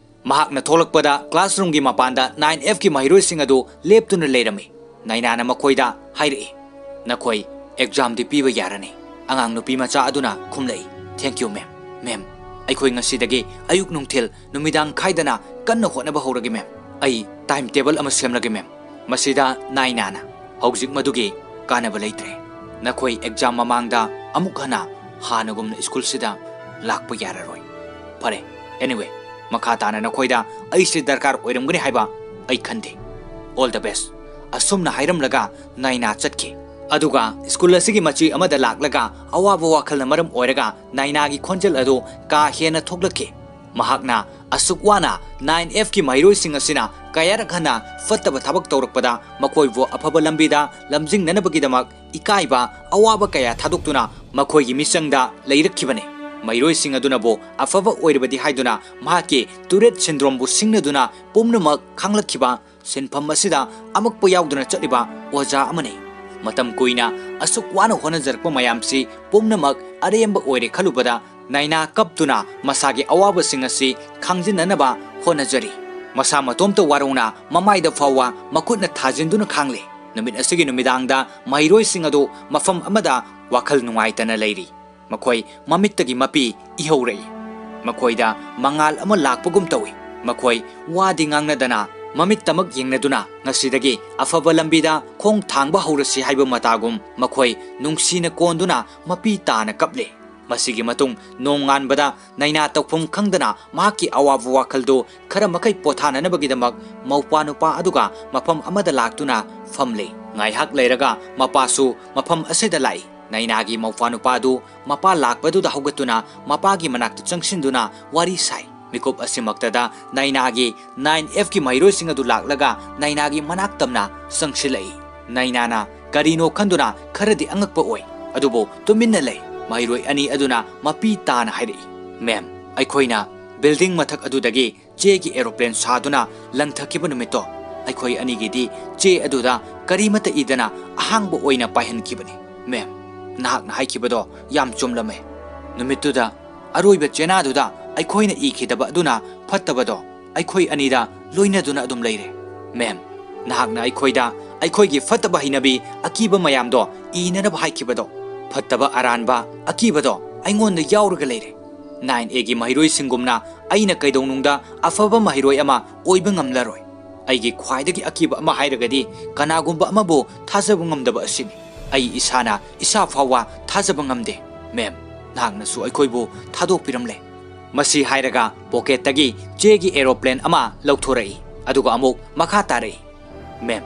ꯃꯍꯥꯛꯅ ꯊꯣꯛꯂꯛꯄꯗ classroomꯒꯤ ꯃꯄꯥꯟꯗ Nine Fꯀꯤ ꯃꯍꯩꯔꯣꯏꯁꯤꯡ ꯑꯗꯨ ꯂꯦꯞꯇꯨꯅ ꯂꯩꯔꯝꯃꯤ꯫ ꯅꯥꯏꯅꯥꯅ ꯃꯈꯣꯏꯗ ꯍꯥꯏꯔꯛꯏ, "ꯅꯈꯣꯏ examꯗꯤ ꯄꯤꯕ ꯌꯥꯔꯅꯤ"꯫ ꯑꯉꯥꯡ ꯅꯨꯄꯤ ꯃꯆꯥ ꯑꯗꯨꯅ ꯈꯨꯝꯂꯛꯏ, "Thank you, ma'am꯫ Ma'am, ꯑꯩꯈꯣꯏ ꯉꯁꯤꯗꯒꯤ ꯑꯌꯨꯛ ꯅꯨꯡꯊꯤꯜ ꯅꯨꯃꯤꯗꯥꯡ ꯈꯥꯏꯗꯅ ꯀꯟꯅ ꯍꯣꯠꯅꯕ ꯍꯧꯔꯒꯦ, ma'am"꯫ ꯑꯩ time table ꯑꯃ ꯁꯦꯝꯂꯒꯦ, ma'am꯫ ꯃꯁꯤꯗ ꯅꯥꯏꯅꯥꯅ, "ꯍꯧꯖꯤꯛ ꯃꯗꯨꯒꯤ ꯀꯥꯟꯅꯕ ꯂꯩꯇ꯭ꯔꯦ꯫ ꯅꯈꯣꯏ exam ꯃꯃꯥꯡꯗ ꯑꯃꯨꯛ ꯍꯟꯅ ꯍꯥꯟꯅꯒꯨꯝꯅ ꯁ꯭ꯀꯨꯜꯁꯤꯗ ꯂꯥꯛꯄ ꯌꯥꯔꯔꯣꯏ꯫ ꯐꯔꯦ, anyway, ꯃꯈꯥ ꯇꯥꯅ ꯅꯈꯣꯏꯗ ꯑꯩꯁꯦ ꯗꯔꯀꯥꯔ ꯑꯣꯏꯔꯝꯒꯅꯤ ꯍꯥꯏꯕ ꯑꯩ ꯈꯟꯗꯦ꯫ All the best꯫" ꯑꯁꯨꯝꯅ ꯍꯥꯏꯔꯝꯂꯒ ꯅꯥꯏꯅꯥ ꯆꯠꯈꯤ꯫ ꯑꯗꯨꯒ ꯁ꯭ꯀꯨꯜ ꯑꯁꯤꯒꯤ ꯃꯆꯤ ꯑꯃꯗ ꯂꯥꯛꯂꯒ ꯑꯋꯥꯕ ꯋꯥꯈꯜꯅ ꯃꯔꯝ ꯑꯣꯏꯔꯒ ꯅꯥꯏꯅꯥꯒꯤ ꯈꯣꯟꯖꯦꯜ ꯑꯗꯨ ꯀꯥ ꯍꯦꯟꯅ ꯊꯣꯛꯂꯛꯈꯤ꯫ ꯃꯍꯥꯛꯅ ꯑꯁꯨꯛ ꯋꯥꯅ nine F ꯀꯤ ꯃꯍꯩꯔꯣꯏꯁꯤꯡ ꯑꯁꯤꯅ ꯀꯌꯥꯔꯛ ꯍꯟꯅ ꯐꯠꯇꯕ ꯊꯕꯛ ꯇꯧꯔꯛꯄꯗ ꯃꯈꯣꯏꯕꯨ ꯑꯐꯕ ꯂꯝꯕꯤꯗ ꯂꯝꯖꯤꯡꯅꯅꯕꯒꯤꯗꯃꯛ ꯏꯀꯥꯏꯕ, ꯑꯋꯥꯕ ꯀꯌꯥ ꯊꯥꯗꯣꯛꯇꯨꯅ ꯃꯈꯣꯏꯒꯤ ꯃꯤꯆꯪꯗ ꯂꯩꯔꯛꯈꯤꯕꯅꯤ꯫ ꯃꯍꯩꯔꯣꯏꯁꯤꯡ ꯑꯗꯨꯅꯕꯨ ꯑꯐꯕ ꯑꯣꯏꯔꯕꯗꯤ ꯍꯥꯏꯗꯨꯅ ꯃꯍꯥꯛꯀꯤ Tourette syndrome ꯕꯨ ꯁꯤꯡꯅꯗꯨꯅ ꯄꯨꯝꯅꯃꯛ ꯈꯪꯂꯛꯈꯤꯕ ꯁꯤꯟꯐꯝ ꯑꯁꯤꯗ ꯑꯃꯛꯄ ꯌꯥꯎꯗꯨꯅ ꯆꯠꯂꯤꯕ ꯑꯣꯖꯥ ꯑꯃꯅꯤ꯫ ꯃꯇꯝ ꯀꯨꯏꯅ ꯑꯁꯨꯛ ꯋꯥꯅ ꯍꯣꯠꯅꯖꯔꯛꯄ ꯃꯌꯥꯝꯁꯤ ꯄꯨꯝꯅꯃꯛ ꯑꯔꯦꯝꯕ ꯑꯣꯏꯔꯦ ꯈꯜꯂꯨꯕꯗ ꯅꯥꯏꯅꯥ ꯀꯞꯇꯨꯅ ꯃꯁꯥꯒꯤ ꯑꯋꯥꯕꯁꯤꯡ ꯑꯁꯤ ꯈꯥꯡꯖꯤꯟꯅꯅꯕ ꯍꯣꯠꯅꯖꯔꯤ꯫ ꯃꯁꯥ ꯃꯇꯣꯝꯇ ꯋꯥꯔꯧꯅ ꯃꯃꯥꯏꯗ ꯐꯥꯎꯕ ꯃꯈꯨꯠꯅ ꯊꯥꯖꯤꯟꯗꯨꯅ ꯈꯥꯡꯂꯦ꯫ ꯅꯨꯃꯤꯠ ꯑꯁꯤꯒꯤ ꯅꯨꯃꯤꯗꯥꯡꯗ ꯃꯍꯩꯔꯣꯏꯁꯤꯡ ꯑꯗꯨ ꯃꯐꯝ ꯑꯃꯗ ꯋꯥꯈꯜ ꯅꯨꯡꯉꯥꯏꯇꯅ ꯂꯩꯔꯤ꯫ ꯃꯈꯣꯏ ꯃꯃꯤꯠꯇꯒꯤ ꯃꯄꯤ ꯏꯍꯧꯔꯛꯏ꯫ ꯃꯈꯣꯏꯗ ꯃꯉꯥꯜ ꯑꯃ ꯂꯥꯛꯄꯒꯨꯝ ꯇꯧꯏ꯫ ꯃꯈꯣꯏ ꯋꯥꯗꯤ ꯉꯥꯡꯅꯗꯅ ꯃꯃꯤꯠꯇꯃꯛ ꯌꯦꯡꯅꯗꯨꯅ ꯉꯁꯤꯗꯒꯤ ꯑꯐꯕ ꯂꯝꯕꯤꯗ ꯈꯣꯡ ꯊꯥꯡꯕ ꯍꯧꯔꯁꯤ ꯍꯥꯏꯕ ꯃꯇꯥꯒꯨꯝ ꯃꯈꯣꯏ ꯅꯨꯡꯁꯤꯅ ꯀꯣꯟꯗꯨꯅ ꯃꯄꯤ ꯇꯥꯅ ꯀꯞꯂꯦ꯫ ꯃꯁꯤꯒꯤ ꯃꯇꯨꯡ ꯅꯣꯡꯉꯥꯟꯕꯗ ꯅꯥꯏꯅꯥ ꯇꯧꯐꯝ ꯈꯪꯗꯅ ꯃꯍꯥꯛꯀꯤ ꯑꯋꯥꯕ ꯋꯥꯈꯜꯗꯨ ꯈꯔ ꯃꯈꯩ ꯄꯣꯊꯥꯅꯅꯕꯒꯤꯗꯃꯛ ꯃꯧꯄꯥ ꯅꯨꯄꯥ ꯑꯗꯨꯒ ꯃꯐꯝ ꯑꯃꯗ ꯂꯥꯛꯇꯨꯅ ꯐꯝꯂꯦ꯫ ꯉꯥꯏꯍꯥꯛ ꯂꯩꯔꯒ ꯃꯄꯥꯁꯨ ꯃꯐꯝ ꯑꯁꯤꯗ ꯂꯥꯛꯏ꯫ ꯅꯥꯏꯅꯥꯒꯤ ꯃꯧꯄꯥ ꯅꯨꯄꯥ ꯑꯗꯨ ꯃꯄꯥ ꯂꯥꯛꯄꯗꯨꯗ ꯍꯧꯒꯠꯇꯨꯅ ꯃꯄꯥꯒꯤ ꯃꯅꯥꯛꯇ ꯆꯪꯁꯤꯟꯗꯨꯅ ꯋꯥꯔꯤ ꯁꯥꯏ꯫ ꯃꯤꯀꯨꯞ ꯑꯁꯤꯃꯛꯇꯗ ꯅꯥꯏꯅꯥꯒꯤ nine F ꯀꯤ ꯃꯍꯩꯔꯣꯏꯁꯤꯡ ꯑꯗꯨ ꯂꯥꯛꯂꯒ ꯅꯥꯏꯅꯥꯒꯤ ꯃꯅꯥꯛ ꯇꯝꯅ ꯆꯪꯁꯤꯜꯂꯛꯏ꯫ ꯅꯥꯏꯅꯥꯅ ꯀꯔꯤꯅꯣ ꯈꯟꯗꯨꯅ ꯈꯔꯗꯤ ꯑꯉꯛꯄ ꯑꯣꯏ, ꯑꯗꯨꯕꯨ ꯇꯨꯃꯤꯟꯅ ꯂꯩ꯫ ꯃꯍꯩꯔꯣꯏ ꯑꯅꯤ ꯑꯗꯨꯅ ꯃꯄꯤ ꯇꯥꯅ ꯍꯥꯏꯔꯛꯏ, "Ma'am, ꯑꯩꯈꯣꯏꯅ building ꯃꯊꯛ ꯑꯗꯨꯗꯒꯤ ꯆꯦꯒꯤ aeroplane ꯁꯥꯗꯨꯅ ꯂꯪꯊꯈꯤꯕ ꯅꯨꯃꯤꯠꯇꯣ, ꯑꯩꯈꯣꯏ ꯑꯅꯤꯒꯤꯗꯤ ꯆꯦ ꯑꯗꯨꯗ ꯀꯔꯤꯃꯠꯇ ꯏꯗꯅ ꯑꯍꯥꯡꯕ ꯑꯣꯏꯅ ꯄꯥꯏꯍꯟꯈꯤꯕꯅꯤ꯫ Ma'am, ꯅꯍꯥꯛꯅ ꯍꯥꯏꯈꯤꯕꯗꯣ ꯌꯥꯝ ꯆꯨꯝꯂꯝꯃꯦ꯫ ꯅꯨꯃꯤꯠꯇꯨꯗ ꯑꯔꯣꯏꯕ ꯆꯦꯅꯥꯗꯨꯗ ꯑꯩꯈꯣꯏꯅ ꯏꯈꯤꯗꯕ ꯑꯗꯨꯅ ꯐꯠꯇꯕꯗꯣ ꯑꯩꯈꯣꯏ ꯑꯅꯤꯗ ꯂꯣꯏꯅꯗꯨꯅ ꯑꯗꯨꯝ ꯂꯩꯔꯦ꯫ Ma'am, ꯅꯍꯥꯛꯅ ꯑꯩꯈꯣꯏꯗ ꯑꯩꯈꯣꯏꯒꯤ ꯐꯠꯇꯕ ꯍꯩꯅꯕꯤ ꯑꯀꯤꯕ ꯃꯌꯥꯝꯗꯣ ꯏꯅꯅꯕ ꯍꯥꯏꯈꯤꯕꯗꯣ, ꯐꯠꯇꯕ ꯑꯔꯥꯟꯕ ꯑꯀꯤꯕꯗꯣ ꯑꯩꯉꯣꯟꯗ ꯌꯥꯎꯔꯒ ꯂꯩꯔꯦ꯫ Nine A ꯒꯤ ꯃꯍꯩꯔꯣꯏꯁꯤꯡꯒꯨꯝꯅ ꯑꯩꯅ ꯀꯩꯗꯧꯅꯨꯡꯗ ꯑꯐꯕ ꯃꯍꯩꯔꯣꯏ ꯑꯃ ꯑꯣꯏꯕ ꯉꯝꯂꯔꯣꯏ꯫ ꯑꯩꯒꯤ ꯈ꯭ꯋꯥꯏꯗꯒꯤ ꯑꯀꯤꯕ ꯑꯃ ꯍꯥꯏꯔꯒꯗꯤ ꯀꯅꯥꯒꯨꯝꯕ ꯑꯃꯕꯨ ꯊꯥꯖꯕ ꯉꯝꯗꯕ ꯑꯁꯤꯅꯤ꯫ ꯑꯩ ꯏꯁꯥꯅ ꯏꯁꯥ ꯐꯥꯎꯕ ꯊꯥꯖꯕ ꯉꯝꯗꯦ꯫ ꯃꯦꯝ, ꯅꯍꯥꯛꯅꯁꯨ ꯑꯩꯈꯣꯏꯕꯨ ꯊꯥꯗꯣꯛꯄꯤꯔꯝꯂꯦ꯫ ꯃꯁꯤ ꯍꯥꯏꯔꯒ ꯄꯣꯀꯦꯠꯇꯒꯤ ꯆꯦꯒꯤ ꯑꯦꯔꯣꯄ꯭ꯂꯦꯟ ꯑꯃ ꯂꯧꯊꯣꯔꯛꯏ, ꯑꯗꯨꯒ ꯑꯃꯨꯛ ꯃꯈꯥ ꯇꯥꯔꯛꯏ꯫ ꯃꯦꯝ,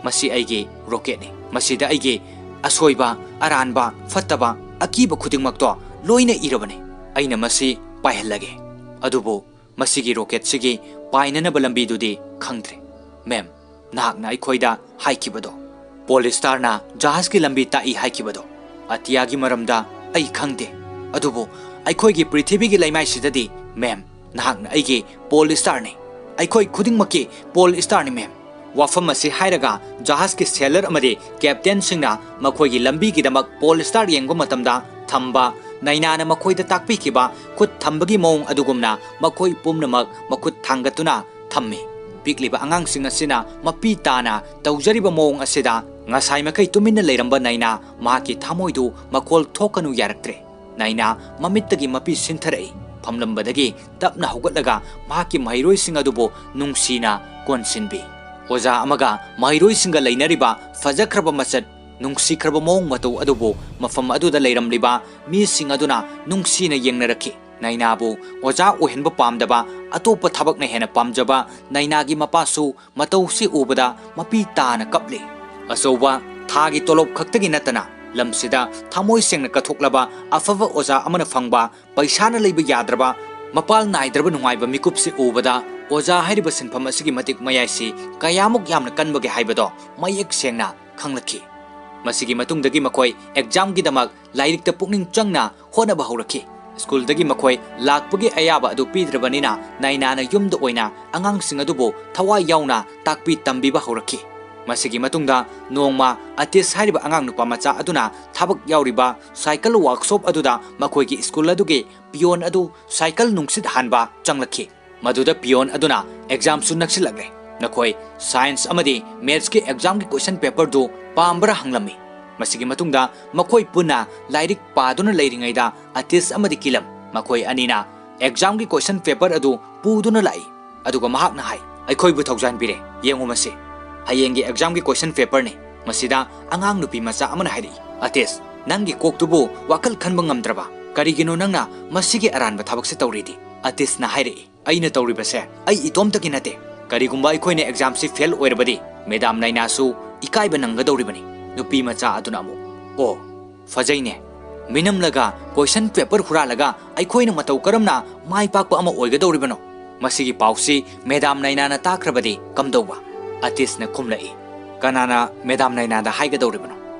ꯃꯁꯤ ꯑꯩꯒꯤ ꯔꯣꯀꯦꯠꯅꯤ꯫ ꯃꯁꯤꯗ ꯑꯩꯒꯤ ꯑꯁꯣꯏꯕ, ꯑꯔꯥꯟꯕ, ꯐꯠꯇꯕ, ꯑꯀꯤꯕ ꯈꯨꯗꯤꯡꯃꯛꯇꯣ ꯂꯣꯏꯅ ꯏꯔꯕꯅꯤ꯫ ꯑꯩꯅ ꯃꯁꯤ ꯄꯥꯏꯍꯜꯂꯒꯦ꯫ ꯑꯗꯨꯕꯨ ꯃꯁꯤꯒꯤ ꯔꯣꯀꯦꯠꯁꯤꯒꯤ ꯄꯥꯏꯅꯅꯕ ꯂꯝꯕꯤꯗꯨꯗꯤ ꯈꯪꯗ꯭ꯔꯦ꯫ ꯃꯦꯝ, ꯅꯍꯥꯛꯅ ꯑꯩꯈꯣꯏꯗ ꯍꯥꯏꯈꯤꯕꯗꯣ, ꯄꯣꯜ ꯁ꯭ꯇꯥꯔꯅ ꯖꯍꯥꯖꯀꯤ ꯂꯝꯕꯤ ꯇꯥꯛꯏ ꯍꯥꯏꯈꯤꯕꯗꯣ, ꯑꯇꯤꯌꯥꯒꯤ ꯃꯔꯝꯗ ꯑꯩ ꯈꯪꯗꯦ꯫ ꯑꯗꯨꯕꯨ ꯑꯩꯈꯣꯏꯒꯤ ꯄ꯭ꯔꯤꯊꯤꯕꯤꯒꯤ ꯂꯩꯃꯥꯏꯁꯤꯗꯗꯤ, ꯃꯦꯝ, ꯅꯍꯥꯛꯅ ꯑꯩꯒꯤ ꯄꯣꯜ ꯁ꯭ꯇꯥꯔꯅꯤ꯫ ꯑꯩꯈꯣꯏ ꯈꯨꯗꯤꯡꯃꯛꯀꯤ ꯄꯣꯜ ꯁ꯭ꯇꯥꯔꯅꯤ, ꯃꯦꯝ꯫ ꯋꯥꯐꯝ ꯑꯁꯤ ꯍꯥꯏꯔꯒ ꯖꯍꯥꯖꯀꯤ ꯁꯦꯂꯔ ꯑꯃꯗꯤ ꯀꯦꯞꯇꯦꯟꯁꯤꯡꯅ ꯃꯈꯣꯏꯒꯤ ꯂꯝꯕꯤꯒꯤꯗꯃꯛ ꯄꯣꯜ ꯁ꯭ꯇꯥꯔ ꯌꯦꯡꯕ ꯃꯇꯝꯗ ꯊꯝꯕ, ꯅꯥꯏꯅꯥꯅ ꯃꯈꯣꯏꯗ ꯇꯥꯛꯄꯤꯈꯤꯕ ꯈꯨꯠ ꯊꯝꯕꯒꯤ ꯃꯑꯣꯡ ꯑꯗꯨꯒꯨꯝꯅ ꯃꯈꯣꯏ ꯄꯨꯝꯅꯃꯛ ꯃꯈꯨꯠ ꯊꯥꯡꯒꯠꯇꯨꯅ ꯊꯝꯃꯤ꯫ ꯄꯤꯛꯂꯤꯕ ꯑꯉꯥꯡꯁꯤꯡ ꯑꯁꯤꯅ ꯃꯄꯤ ꯇꯥꯅ ꯇꯧꯖꯔꯤꯕ ꯃꯑꯣꯡ ꯑꯁꯤꯗ ꯉꯁꯥꯏ ꯃꯈꯩ ꯇꯨꯃꯤꯟꯅ ꯂꯩꯔꯝꯕ ꯅꯥꯏꯅꯥ ꯃꯍꯥꯛꯀꯤ ꯊꯃꯣꯏꯗꯨ ꯃꯈꯣꯜ ꯊꯣꯛꯀꯅꯨ ꯌꯥꯔꯛꯇ꯭ꯔꯦ꯫ ꯅꯥꯏꯅꯥ ꯃꯃꯤꯠꯇꯒꯤ ꯃꯄꯤ ꯁꯤꯟꯊꯔꯛꯏ꯫ ꯐꯝꯂꯝꯕꯗꯒꯤ ꯇꯞꯅ ꯍꯧꯒꯠꯂꯒ ꯃꯍꯥꯛꯀꯤ ꯃꯍꯩꯔꯣꯏꯁꯤꯡ ꯑꯗꯨꯕꯨ ꯅꯨꯡꯁꯤꯅ ꯀꯣꯟꯁꯤꯟꯕꯤ꯫ ꯑꯣꯖꯥ ꯑꯃꯒ ꯃꯍꯩꯔꯣꯏꯁꯤꯡꯒ ꯂꯩꯅꯔꯤꯕ ꯐꯖꯈ꯭ꯔꯕ ꯃꯁꯛ, ꯅꯨꯡꯁꯤꯈ꯭ꯔꯕ ꯃꯑꯣꯡ ꯃꯇꯧ ꯑꯗꯨꯕꯨ ꯃꯐꯝ ꯑꯗꯨꯗ ꯂꯩꯔꯝꯂꯤꯕ ꯃꯤꯁꯤꯡ ꯑꯗꯨꯅ ꯅꯨꯡꯁꯤꯅ ꯌꯦꯡꯅꯔꯛꯈꯤ꯫ ꯅꯥꯏꯅꯥꯕꯨ ꯑꯣꯖꯥ ꯑꯣꯏꯍꯟꯕ ꯄꯥꯝꯗꯕ, ꯑꯇꯣꯞꯄ ꯊꯕꯛꯅ ꯍꯦꯟꯅ ꯄꯥꯝꯖꯕ ꯅꯥꯏꯅꯥꯒꯤ ꯃꯄꯥꯁꯨ ꯃꯇꯧꯁꯤ ꯎꯕꯗ ꯃꯄꯤ ꯇꯥꯅ ꯀꯞꯂꯤ꯫ ꯑꯆꯧꯕ ꯊꯥꯒꯤ ꯇꯣꯂꯣꯞ ꯈꯛꯇꯒꯤ ꯅꯠꯇꯅ ꯂꯝꯁꯤꯗ ꯊꯃꯣꯏ ꯁꯦꯡꯅ ꯀꯠꯊꯣꯛꯂꯕ ꯑꯐꯕ ꯑꯣꯖꯥ ꯑꯃꯅ ꯐꯪꯕ ꯄꯩꯁꯥꯅ ꯂꯩꯕ ꯌꯥꯗ꯭ꯔꯕ, ꯃꯄꯥꯜ ꯅꯥꯏꯗ꯭ꯔꯕ ꯅꯨꯡꯉꯥꯏꯕ ꯃꯤꯀꯨꯞꯁꯤ ꯎꯕꯗ ꯑꯣꯖꯥ ꯍꯥꯏꯔꯤꯕ ꯁꯤꯟꯐꯝ ꯑꯁꯤꯒꯤ ꯃꯇꯤꯛ ꯃꯌꯥꯏꯁꯤ ꯀꯌꯥꯃꯨꯛ ꯌꯥꯝꯅ ꯀꯟꯕꯒꯦ ꯍꯥꯏꯕꯗꯣ ꯃꯌꯦꯛ ꯁꯦꯡꯅ ꯈꯪꯂꯛꯈꯤ꯫ ꯃꯁꯤꯒꯤ ꯃꯇꯨꯡꯗꯒꯤ ꯃꯈꯣꯏ ꯑꯦꯛꯖꯥꯝꯒꯤꯗꯃꯛ ꯂꯥꯏꯔꯤꯛꯇ ꯄꯨꯛꯅꯤꯡ ꯆꯪꯅ ꯍꯣꯠꯅꯕ ꯍꯧꯔꯛꯈꯤ꯫ ꯁ꯭ꯀꯨꯜꯗꯒꯤ ꯃꯈꯣꯏ ꯂꯥꯛꯄꯒꯤ ꯑꯌꯥꯕ ꯑꯗꯨ ꯄꯤꯗ꯭ꯔꯕꯅꯤꯅ ꯅꯥꯏꯅꯥꯅ ꯌꯨꯝꯗ ꯑꯣꯏꯅ ꯑꯉꯥꯡꯁꯤꯡ ꯑꯗꯨꯕꯨ ꯊꯋꯥꯏ ꯌꯥꯎꯅ ꯇꯥꯛꯄꯤ ꯇꯝꯕꯤꯕ ꯍꯧꯔꯛꯈꯤ꯫ ꯃꯁꯤꯒꯤ ꯃꯇꯨꯡꯗ ꯅꯣꯡꯃ ꯑꯇꯤꯁ ꯍꯥꯏꯔꯤꯕ ꯑꯉꯥꯡ ꯅꯨꯄꯥ ꯃꯆꯥ ꯑꯗꯨꯅ ꯊꯕꯛ ꯌꯥꯎꯔꯤꯕ ꯁꯥꯏꯀꯜ ꯋꯥꯔꯛꯁꯣꯞ ꯑꯗꯨꯗ ꯃꯈꯣꯏꯒꯤ ꯁ꯭ꯀꯨꯜ ꯑꯗꯨꯒꯤ ꯄꯤꯌꯣꯟ ꯑꯗꯨ ꯁꯥꯏꯀꯜ ꯅꯨꯡꯁꯤꯠ ꯍꯥꯟꯕ ꯆꯪꯂꯛꯈꯤ꯫ ꯃꯗꯨꯗ ꯄꯤꯌꯣꯟ ꯑꯗꯨꯅ ꯑꯦꯛꯖꯥꯝꯁꯨ ꯅꯛꯁꯤꯜꯂꯛꯂꯦ, ꯅꯈꯣꯏ ꯁꯥꯏꯟꯁ ꯑꯃꯗꯤ ꯃꯦꯊꯁꯀꯤ ꯑꯦꯛꯖꯥꯝꯒꯤ ꯀꯣꯏꯁꯟ ꯄꯦꯄꯔꯗꯨ ꯄꯥꯝꯕ꯭ꯔꯥ ꯍꯪꯂꯝꯃꯤ꯫ ꯃꯁꯤꯒꯤ ꯃꯇꯨꯡꯗ ꯃꯈꯣꯏ ꯄꯨꯟꯅ ꯂꯥꯏꯔꯤꯛ ꯄꯥꯗꯨꯅ ꯂꯩꯔꯤꯉꯩꯗ ꯑꯇꯤꯁ ꯑꯃꯗꯤ ꯀꯤꯂꯝ ꯃꯈꯣꯏ ꯑꯅꯤꯅ ꯑꯦꯛꯖꯥꯝꯒꯤ ꯀꯣꯏꯁꯟ ꯄꯦꯄꯔ ꯑꯗꯨ ꯄꯨꯗꯨꯅ ꯂꯥꯛꯏ꯫ ꯑꯗꯨꯒ ꯃꯍꯥꯛꯅ ꯍꯥꯏ, ꯑꯩꯈꯣꯏꯕꯨ ꯊꯧꯖꯥꯟꯕꯤꯔꯦ꯫ ꯌꯦꯡꯉꯨ ꯃꯁꯤ꯫ ꯍꯌꯦꯡꯒꯤ ꯑꯦꯛꯖꯥꯝꯒꯤ ꯀꯣꯏꯁꯟ ꯄꯦꯄꯔꯅꯤ꯫ ꯃꯁꯤꯗ ꯑꯉꯥꯡ ꯅꯨꯄꯤ ꯃꯆꯥ ꯑꯃꯅ ꯍꯥꯏꯔꯛꯏ, "ꯑꯇꯤꯁ, ꯅꯪꯒꯤ ꯀꯣꯛꯇꯨꯕꯨ ꯋꯥꯈꯜ ꯈꯟꯕ ꯉꯝꯗ꯭ꯔꯕ? ꯀꯔꯤꯒꯤꯅꯣ ꯅꯪꯅ ꯃꯁꯤꯒꯤ ꯑꯔꯥꯟꯕ ꯊꯕꯛꯁꯦ ꯇꯧꯔꯤꯗꯤ?" ꯑꯇꯤꯁꯅ ꯍꯥꯏꯔꯛꯏ, "ꯑꯩꯅ ꯇꯧꯔꯤꯕꯁꯦ ꯑꯩ ꯏꯇꯣꯝꯇꯒꯤ ꯅꯠꯇꯦ꯫ ꯀꯔꯤꯒꯨꯝꯕ ꯑꯩꯈꯣꯏꯅ ꯑꯦꯛꯖꯥꯝꯁꯤ ꯐꯦꯜ ꯑꯣꯏꯔꯕꯗꯤ ꯃꯦꯗꯥꯝ ꯅꯥꯏꯅꯥꯁꯨ ꯏꯀꯥꯏꯕ ꯅꯪꯒꯗꯧꯔꯤꯕꯅꯤ꯫" ꯅꯨꯄꯤ ꯃꯆꯥ ꯑꯗꯨꯅ ꯑꯃꯨꯛ, "ꯑꯣ, ꯐꯖꯩꯅꯦ꯫ ꯃꯤꯅꯝꯂꯒ ꯀꯣꯏꯁꯟ ꯄꯦꯄꯔ ꯍꯨꯔꯥꯜꯂꯒ ꯑꯩꯈꯣꯏꯅ ꯃꯇꯧ ꯀꯔꯝꯅ ꯃꯥꯏ ꯄꯥꯛꯄ ꯑꯃ ꯑꯣꯏꯒꯗꯧꯔꯤꯕꯅꯣ?" ꯃꯁꯤꯒꯤ ꯄꯥꯎꯁꯤ ꯃꯦꯗꯥꯝ ꯅꯥꯏꯅꯥꯅ ꯇꯥꯈ꯭ꯔꯕꯗꯤ ꯀꯝꯗꯧꯕ? ꯑꯇꯤꯁꯅ ꯈꯨꯝꯂꯛꯏ, "ꯀꯅꯥꯅ ꯃꯦꯗꯥꯝ ꯅꯥꯏꯅꯥꯗ ꯍꯥꯏꯒꯗꯧꯔꯤꯕꯅꯣ?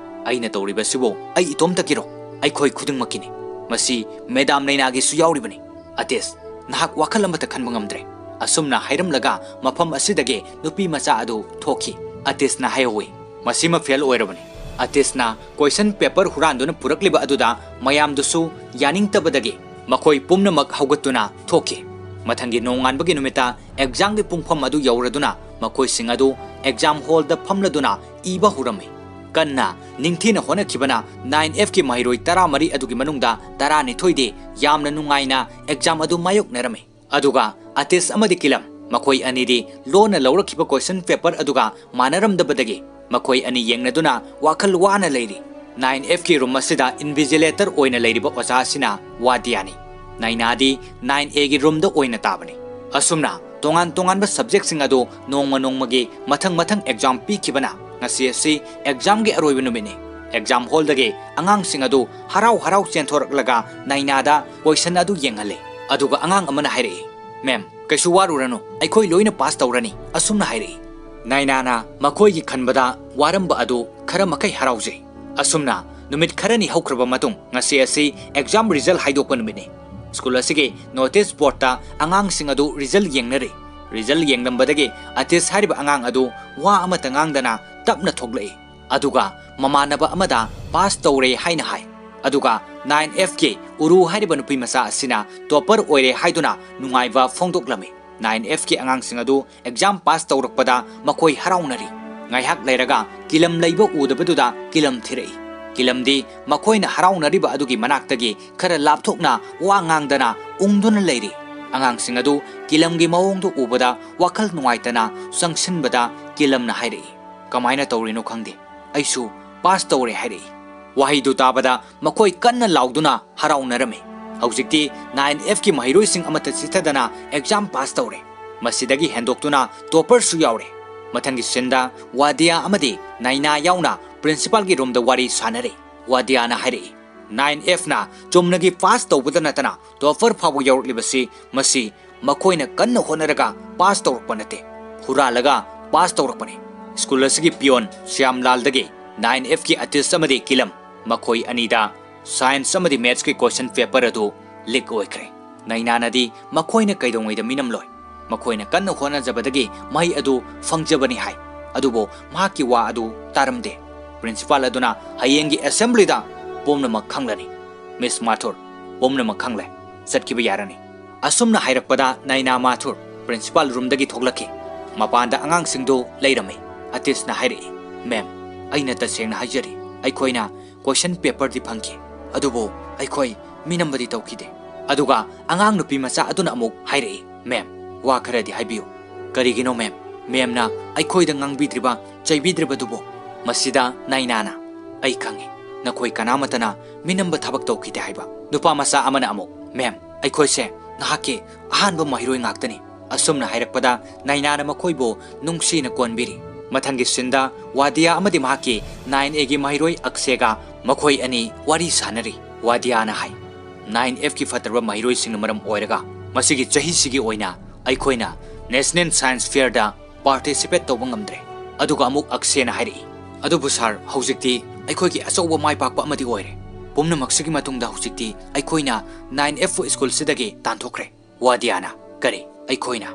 ꯑꯩꯅ ꯇꯧꯔꯤꯕꯁꯤꯕꯨ ꯑꯩ ꯏꯇꯣꯝꯇꯒꯤꯔꯣ? ꯑꯩꯈꯣꯏ ꯈꯨꯗꯤꯡꯃꯛꯀꯤꯅꯤ꯫ ꯃꯁꯤ ꯃꯦꯗꯥꯝ ꯅꯥꯏꯅꯥꯒꯤꯁꯨ ꯌꯥꯎꯔꯤꯕꯅꯤ꯫ ꯑꯇꯤꯁ, ꯅꯍꯥꯛ ꯋꯥꯈꯜ ꯑꯃꯠꯇ ꯈꯟꯕ ꯉꯝꯗ꯭ꯔꯦ꯫" ꯑꯁꯨꯝꯅ ꯍꯥꯏꯔꯝꯂꯒ ꯃꯐꯝ ꯑꯁꯤꯗꯒꯤ ꯅꯨꯄꯤ ꯃꯆꯥ ꯑꯗꯨ ꯊꯣꯛꯈꯤ꯫ ꯑꯇꯤꯁꯅ ꯍꯥꯏꯍꯧꯋꯤ, "ꯃꯁꯤꯃ ꯐꯦꯜ ꯑꯣꯏꯔꯕꯅꯤ꯫" ꯑꯇꯤꯁꯅ ꯀꯣꯏꯁꯟ ꯄꯦꯄꯔ ꯍꯨꯔꯥꯟꯗꯨꯅ ꯄꯨꯔꯛꯂꯤꯕ ꯑꯗꯨꯗ ꯃꯌꯥꯝꯗꯨꯁꯨ ꯌꯥꯅꯤꯡꯗꯕꯗꯒꯤ ꯃꯈꯣꯏ ꯄꯨꯝꯅꯃꯛ ꯍꯧꯒꯠꯇꯨꯅ ꯊꯣꯛꯈꯤ꯫ ꯃꯊꯪꯒꯤ ꯅꯣꯡꯉꯥꯟꯕꯒꯤ ꯅꯨꯃꯤꯠꯇ ꯑꯦꯛꯖꯥꯝꯒꯤ ꯄꯨꯡꯐꯝ ꯑꯗꯨ ꯌꯧꯔꯗꯨꯅ ꯃꯈꯣꯏꯁꯤꯡ ꯑꯗꯨ ꯑꯦꯛꯖꯥꯝ ꯍꯣꯜꯗ ꯐꯝꯂꯗꯨꯅ ꯏꯕ ꯍꯧꯔꯝꯃꯤ꯫ ꯀꯟꯅ ꯅꯤꯡꯊꯤꯅ ꯍꯣꯠꯅꯈꯤꯕꯅ ꯅꯥꯏꯟ ꯑꯦꯐꯀꯤ ꯃꯍꯩꯔꯣꯏ ꯇꯔꯥꯃꯔꯤ ꯑꯗꯨꯒꯤ ꯃꯅꯨꯡꯗ ꯇꯔꯥꯅꯤꯊꯣꯏꯗꯤ ꯌꯥꯝꯅ ꯅꯨꯡꯉꯥꯏꯅ ꯑꯦꯛꯖꯥꯝ ꯑꯗꯨ ꯃꯥꯌꯣꯛꯅꯔꯝꯃꯤ꯫ ꯑꯗꯨꯒ ꯑꯇꯤꯁ ꯑꯃꯗꯤ ꯀꯤꯂꯝ, ꯃꯈꯣꯏ ꯑꯅꯤꯗꯤ ꯂꯣꯟꯅ ꯂꯧꯔꯛꯈꯤꯕ ꯀꯣꯏꯁꯟ ꯄꯦꯄꯔ ꯑꯗꯨꯒ ꯃꯥꯟꯅꯔꯝꯗꯕꯗꯒꯤ ꯃꯈꯣꯏ ꯑꯅꯤ ꯌꯦꯡꯅꯗꯨꯅ ꯋꯥꯈꯜ ꯋꯥꯅ ꯂꯩꯔꯤ꯫ ꯅꯥꯏꯟ ꯑꯦꯐꯀꯤ ꯔꯨꯝ ꯑꯁꯤꯗ ꯏꯟꯚꯤꯖꯤꯂꯦꯇꯔ ꯑꯣꯏꯅ ꯂꯩꯔꯤꯕ ꯑꯣꯖꯥ ꯑꯁꯤꯅ ꯋꯥꯗꯤꯌꯥꯅꯤ꯫ ꯅꯥꯏꯅꯥꯗꯤ ꯅꯥꯏꯟ ꯑꯦꯒꯤ ꯔꯨꯝꯗ ꯑꯣꯏꯅ ꯇꯥꯕꯅꯤ꯫ ꯑꯁꯨꯝꯅ ꯇꯣꯉꯥꯟ ꯇꯣꯉꯥꯟꯕ ꯁꯕꯖꯦꯛꯁꯤꯡ ꯑꯗꯨ ꯅꯣꯡꯃ ꯅꯣꯡꯃꯒꯤ ꯃꯊꯪ ꯃꯊꯪ ꯑꯦꯛꯖꯥꯝ ꯄꯤꯈꯤꯕꯅ ꯉꯁꯤ ꯑꯁꯤ ꯑꯦꯛꯖꯥꯝꯒꯤ ꯑꯔꯣꯏꯕ ꯅꯨꯃꯤꯠꯅꯤ꯫ ꯑꯦꯛꯖꯥꯝ ꯍꯣꯜꯗꯒꯤ ꯑꯉꯥꯡꯁꯤꯡ ꯑꯗꯨ ꯍꯔꯥꯎ ꯍꯔꯥꯎ ꯆꯦꯟꯊꯣꯔꯛꯂꯒ ꯅꯥꯏꯅꯥꯗ ꯀꯣꯏꯁꯟ ꯑꯗꯨ ꯌꯦꯡꯍꯜꯂꯦ꯫ ꯑꯗꯨꯒ ꯑꯉꯥꯡ ꯑꯃꯅ ꯍꯥꯏꯔꯛꯏ, "ꯃꯦꯝ, ꯀꯩꯁꯨ ꯋꯥꯔꯨꯔꯅꯨ, ꯑꯩꯈꯣꯏ ꯂꯣꯏꯅ ꯄꯥꯁ ꯇꯧꯔꯅꯤ꯫" ꯑꯁꯨꯝꯅ ꯍꯥꯏꯔꯛꯏ꯫ ꯅꯥꯏꯅꯥꯅ ꯃꯈꯣꯏꯒꯤ ꯈꯟꯕꯗ ꯋꯥꯔꯝꯕ ꯑꯗꯨ ꯈꯔ ꯃꯈꯩ ꯍꯔꯥꯎꯖꯩ꯫ ꯑꯁꯨꯝꯅ ꯅꯨꯃꯤꯠ ꯈꯔꯅꯤ ꯍꯧꯈ꯭ꯔꯕ ꯃꯇꯨꯡ ꯉꯁꯤ ꯑꯁꯤ ꯑꯦꯛꯖꯥꯝ ꯔꯤꯖꯜ ꯍꯥꯏꯗꯣꯛꯄ ꯅꯨꯃꯤꯠꯅꯤ꯫ ꯁ꯭ꯀꯨꯜ ꯑꯁꯤꯒꯤ ꯅꯣꯇꯤꯁ ꯕꯣꯔꯗꯇ ꯑꯉꯥꯡꯁꯤꯡ ꯑꯗꯨ ꯔꯤꯖꯜ ꯌꯦꯡꯅꯔꯤ꯫ ꯔꯤꯖꯜ ꯌꯦꯡꯂꯝꯕꯗꯒꯤ ꯑꯇꯤꯁ ꯍꯥꯏꯔꯤꯕ ꯑꯉꯥꯡ ꯑꯗꯨ ꯋꯥ ꯑꯃꯠꯇ ꯉꯥꯡꯗꯅ ꯇꯞꯅ ꯊꯣꯛꯂꯛꯏ꯫ ꯑꯗꯨꯒ ꯃꯃꯥꯟꯅꯕ ꯑꯃꯗ ꯄꯥꯁ ꯇꯧꯔꯦ ꯍꯥꯏꯅ ꯍꯥꯏ꯫ ꯑꯗꯨꯒ ꯅꯥꯏꯟ ꯑꯦꯐꯀꯤ ꯎꯔꯨ ꯍꯥꯏꯔꯤꯕ ꯅꯨꯄꯤ ꯃꯆꯥ ꯑꯁꯤꯅ ꯇꯣꯄꯔ ꯑꯣꯏꯔꯦ ꯍꯥꯏꯗꯨꯅ ꯅꯨꯡꯉꯥꯏꯕ ꯐꯣꯡꯗꯣꯛꯂꯝꯃꯤ꯫ ꯅꯥꯏꯟ ꯑꯦꯐꯀꯤ ꯑꯉꯥꯡꯁꯤꯡ ꯑꯗꯨ ꯑꯦꯛꯖꯥꯝ ꯄꯥꯁ ꯇꯧꯔꯛꯄꯗ ꯃꯈꯣꯏ ꯍꯔꯥꯎꯅꯔꯤ꯫ ꯉꯥꯏꯍꯥꯛ ꯂꯩꯔꯒ ꯀꯤꯂꯝ ꯂꯩꯕ ꯎꯗꯕꯗꯨꯗ ꯀꯤꯂꯝ ꯊꯤꯔꯛꯏ꯫ ꯀꯤꯂꯝꯗꯤ ꯃꯈꯣꯏꯅ ꯍꯔꯥꯎꯅꯔꯤꯕ ꯑꯗꯨꯒꯤ ꯃꯅꯥꯛꯇꯒꯤ ꯈꯔ ꯂꯥꯞꯊꯣꯛꯅ ꯋꯥ ꯉꯥꯡꯗꯅ ꯎꯪꯗꯨꯅ ꯂꯩꯔꯤ꯫ ꯑꯉꯥꯡꯁꯤꯡ ꯑꯗꯨ ꯀꯤꯂꯝꯒꯤ ꯃꯑꯣꯡꯗꯨ ꯎꯕꯗ ꯋꯥꯈꯜ ꯅꯨꯡꯉꯥꯏꯇꯅ ꯆꯪꯁꯤꯟꯕꯗ ꯀꯤꯂꯝꯅ ꯍꯥꯏꯔꯛꯏ, "ꯀꯃꯥꯏꯅ ꯇꯧꯔꯤꯅꯣ ꯈꯪꯗꯦ, ꯑꯩꯁꯨ ꯄꯥꯁ ꯇꯧꯔꯦ" ꯍꯥꯏꯔꯛꯏ꯫ ꯋꯥꯍꯩꯗꯨ ꯇꯥꯕꯗ ꯃꯈꯣꯏ ꯀꯟꯅ ꯂꯥꯎꯗꯨꯅ ꯍꯔꯥꯎꯅꯔꯝꯃꯤ꯫ ꯍꯧꯖꯤꯛꯇꯤ ꯅꯥꯏꯟ ꯑꯦꯐꯀꯤ ꯃꯍꯩꯔꯣꯏꯁꯤꯡ ꯑꯃꯠꯇ ꯆꯤꯠꯊꯗꯅ ꯑꯦꯛꯖꯥꯝ ꯄꯥꯁ ꯇꯧꯔꯦ꯫ ꯃꯁꯤꯗꯒꯤ ꯍꯦꯟꯗꯣꯛꯇꯨꯅ ꯇꯣꯄꯔꯁꯨ ꯌꯥꯎꯔꯦ꯫ ꯃꯊꯪꯒꯤ ꯁꯤꯟꯗ ꯋꯥꯗꯤꯌꯥ ꯑꯃꯗꯤ ꯅꯥꯏꯅꯥ ꯌꯥꯎꯅ ꯄ꯭ꯔꯤꯟꯁꯤꯄꯥꯜꯒꯤ ꯔꯨꯝꯗ ꯋꯥꯔꯤ ꯁꯥꯟꯅꯔꯤ꯫ ꯋꯥꯗꯤꯌꯥꯅ ꯍꯥꯏꯔꯛꯏ, "ꯅꯥꯏꯟ ꯑꯦꯐꯅ ꯆꯨꯝꯅꯒꯤ ꯄꯥꯁ ꯇꯧꯕꯗ ꯅꯠꯇꯅ ꯇꯣꯄꯔ ꯐꯥꯎꯕ ꯌꯧꯔꯛꯂꯤꯕꯁꯤ, ꯃꯁꯤ ꯃꯈꯣꯏꯅ ꯀꯟꯅ ꯍꯣꯠꯅꯔꯒ ꯄꯥꯁ ꯇꯧꯔꯛꯄ ꯅꯠꯇꯦ, ꯍꯨꯔꯥꯜꯂꯒ ꯄꯥꯁ ꯇꯧꯔꯛꯄꯅꯤ꯫" ꯁ꯭ꯀꯨꯜ ꯑꯁꯤꯒꯤ ꯄꯤꯌꯣꯟ ꯁ꯭ꯌꯥꯝꯂꯥꯜꯗꯒꯤ ꯅꯥꯏꯟ ꯑꯦꯐꯀꯤ ꯑꯇꯤꯁ ꯑꯃꯗꯤ ꯀꯤꯂꯝ, ꯃꯈꯣꯏ ꯑꯅꯤꯗ ꯁꯥꯏꯟꯁ ꯑꯃꯗꯤ ꯃꯦꯊꯁꯀꯤ ꯀꯣꯏꯁꯟ ꯄꯦꯄꯔ ꯑꯗꯨ ꯂꯤꯛ ꯑꯣꯏꯈ꯭ꯔꯦ꯫ ꯅꯩꯅꯥꯅꯗꯤ ꯃꯈꯣꯏꯅ ꯀꯩꯗꯧꯉꯩꯗ ꯃꯤꯅꯝꯂꯣꯏ? ꯃꯈꯣꯏꯅ ꯀꯟꯅ ꯍꯣꯠꯅꯖꯕꯗꯒꯤ ꯃꯍꯩ ꯑꯗꯨ ꯐꯪꯖꯕꯅꯤ ꯍꯥꯏ꯫ ꯑꯗꯨꯕꯨ ꯃꯍꯥꯛꯀꯤ ꯋꯥ ꯑꯗꯨ ꯇꯥꯔꯝꯗꯦ꯫ ꯄ꯭ꯔꯤꯟꯁꯤꯄꯥꯜ ꯑꯗꯨꯅ ꯍꯌꯦꯡꯒꯤ ꯑꯦꯁꯦꯝꯕ꯭ꯂꯤꯗ ꯄꯨꯝꯅꯃꯛ ꯈꯪꯂꯅꯤ꯫ "ꯃꯤꯁ ꯃꯥꯊꯨꯔ, ꯄꯨꯝꯅꯃꯛ ꯈꯪꯂꯦ꯫ ꯆꯠꯈꯤꯕ ꯌꯥꯔꯅꯤ꯫" ꯑꯁꯨꯝꯅ ꯍꯥꯏꯔꯛꯄꯗ ꯅꯥꯏꯅꯥ ꯃꯥꯊꯨꯔ ꯄ꯭ꯔꯤꯟꯁꯤꯄꯥꯜ ꯔꯨꯝꯗꯒꯤ ꯊꯣꯛꯂꯛꯈꯤ꯫ ꯃꯄꯥꯟꯗ ꯑꯉꯥꯡꯁꯤꯡꯗꯨ ꯂꯩꯔꯝꯃꯤ꯫ ꯑꯇꯤꯁꯅ ꯍꯥꯏꯔꯛꯏ, "ꯃꯦꯝ, ꯑꯩꯅ ꯇꯁꯦꯡꯅ ꯍꯥꯏꯖꯔꯤ, ꯑꯩꯈꯣꯏꯅ ꯀꯣꯏꯁꯟ ꯄꯦꯄꯔꯗꯤ ꯐꯪꯈꯤ, ꯑꯗꯨꯕꯨ ꯑꯩꯈꯣꯏ ꯃꯤꯅꯝꯕꯗꯤ ꯇꯧꯈꯤꯗꯦ꯫" ꯑꯗꯨꯒ ꯑꯉꯥꯡ ꯅꯨꯄꯤ ꯃꯆꯥ ꯑꯗꯨꯅ ꯑꯃꯨꯛ ꯍꯥꯏꯔꯛꯏ, "ꯃꯦꯝ, ꯋꯥ ꯈꯔꯗꯤ ꯍꯥꯏꯕꯤꯌꯨ꯫" "ꯀꯔꯤꯒꯤꯅꯣ ꯃꯦꯝ? ꯃꯦꯝꯅ ꯑꯩꯈꯣꯏꯗ ꯉꯥꯡꯕꯤꯗ꯭ꯔꯤꯕ, ꯆꯩꯕꯤꯗ꯭ꯔꯤꯕꯗꯨꯕꯨ?" ꯃꯁꯤꯗ ꯅꯥꯏꯅꯥꯅ, "ꯑꯩ ꯈꯪꯉꯤ, ꯅꯈꯣꯏ ꯀꯅꯥꯃꯠꯇꯅ ꯃꯤꯅꯝꯕ ꯊꯕꯛ ꯇꯧꯈꯤꯗꯦ ꯍꯥꯏꯕ꯫" ꯅꯨꯄꯥ ꯃꯆꯥ ꯑꯃꯅ ꯑꯃꯨꯛ, "ꯃꯦꯝ, ꯑꯩꯈꯣꯏꯁꯦ ꯅꯍꯥꯛꯀꯤ ꯑꯍꯥꯟꯕ ꯃꯍꯩꯔꯣꯏ ꯉꯥꯛꯇꯅꯤ꯫" ꯑꯁꯨꯝꯅ ꯍꯥꯏꯔꯛꯄꯗ ꯅꯥꯏꯅꯥꯅ ꯃꯈꯣꯏꯕꯨ ꯅꯨꯡꯁꯤꯅ ꯀꯣꯟꯕꯤꯔꯤ꯫ ꯃꯊꯪꯒꯤ ꯁꯤꯟꯗ ꯋꯥꯗꯤꯌꯥ ꯑꯃꯗꯤ ꯃꯍꯥꯛꯀꯤ ꯅꯥꯏꯟ ꯑꯦꯒꯤ ꯃꯍꯩꯔꯣꯏ ꯑꯛꯁꯦꯒ ꯃꯈꯣꯏ ꯑꯅꯤ ꯋꯥꯔꯤ ꯁꯥꯟꯅꯔꯤ꯫ ꯋꯥꯗꯤꯌꯥꯅ ꯍꯥꯏ, "ꯅꯥꯏꯟ ꯑꯦꯐꯀꯤ ꯐꯠꯇ꯭ꯔꯕ ꯃꯍꯩꯔꯣꯏꯁꯤꯡꯅ ꯃꯔꯝ ꯑꯣꯏꯔꯒ ꯃꯁꯤꯒꯤ ꯆꯍꯤꯁꯤꯒꯤ ꯑꯣꯏꯅ ꯑꯩꯈꯣꯏꯅ ꯅꯦꯁꯅꯦꯜ ꯁꯥꯏꯟꯁ ꯐꯤꯌꯔꯗ ꯄꯥꯔꯇꯤꯁꯤꯄꯦꯠ ꯇꯧꯕ ꯉꯝꯗ꯭ꯔꯦ꯫" ꯑꯗꯨꯒ ꯑꯃꯨꯛ ꯑꯛꯁꯦꯅ ꯍꯥꯏꯔꯛꯏ, "ꯑꯗꯨꯕꯨ ꯁꯥꯔ, ꯍꯧꯖꯤꯛꯇꯤ ꯑꯩꯈꯣꯏꯒꯤ ꯑꯆꯧꯕ ꯃꯥꯏ ꯄꯥꯛꯄ ꯑꯃꯗꯤ ꯑꯣꯏꯔꯦ꯫ ꯄꯨꯝꯅꯃꯛꯁꯤꯒꯤ ꯃꯇꯨꯡꯗ ꯍꯧꯖꯤꯛꯇꯤ ꯑꯩꯈꯣꯏꯅ ꯅꯥꯏꯟ ꯑꯦꯐ ꯁ꯭ꯀꯨꯜꯁꯤꯗꯒꯤ ꯇꯥꯟꯊꯣꯛꯈ꯭ꯔꯦ꯫" ꯋꯥꯗꯤꯌꯥꯅ, "ꯀꯔꯤ? ꯑꯩꯈꯣꯏꯅ?"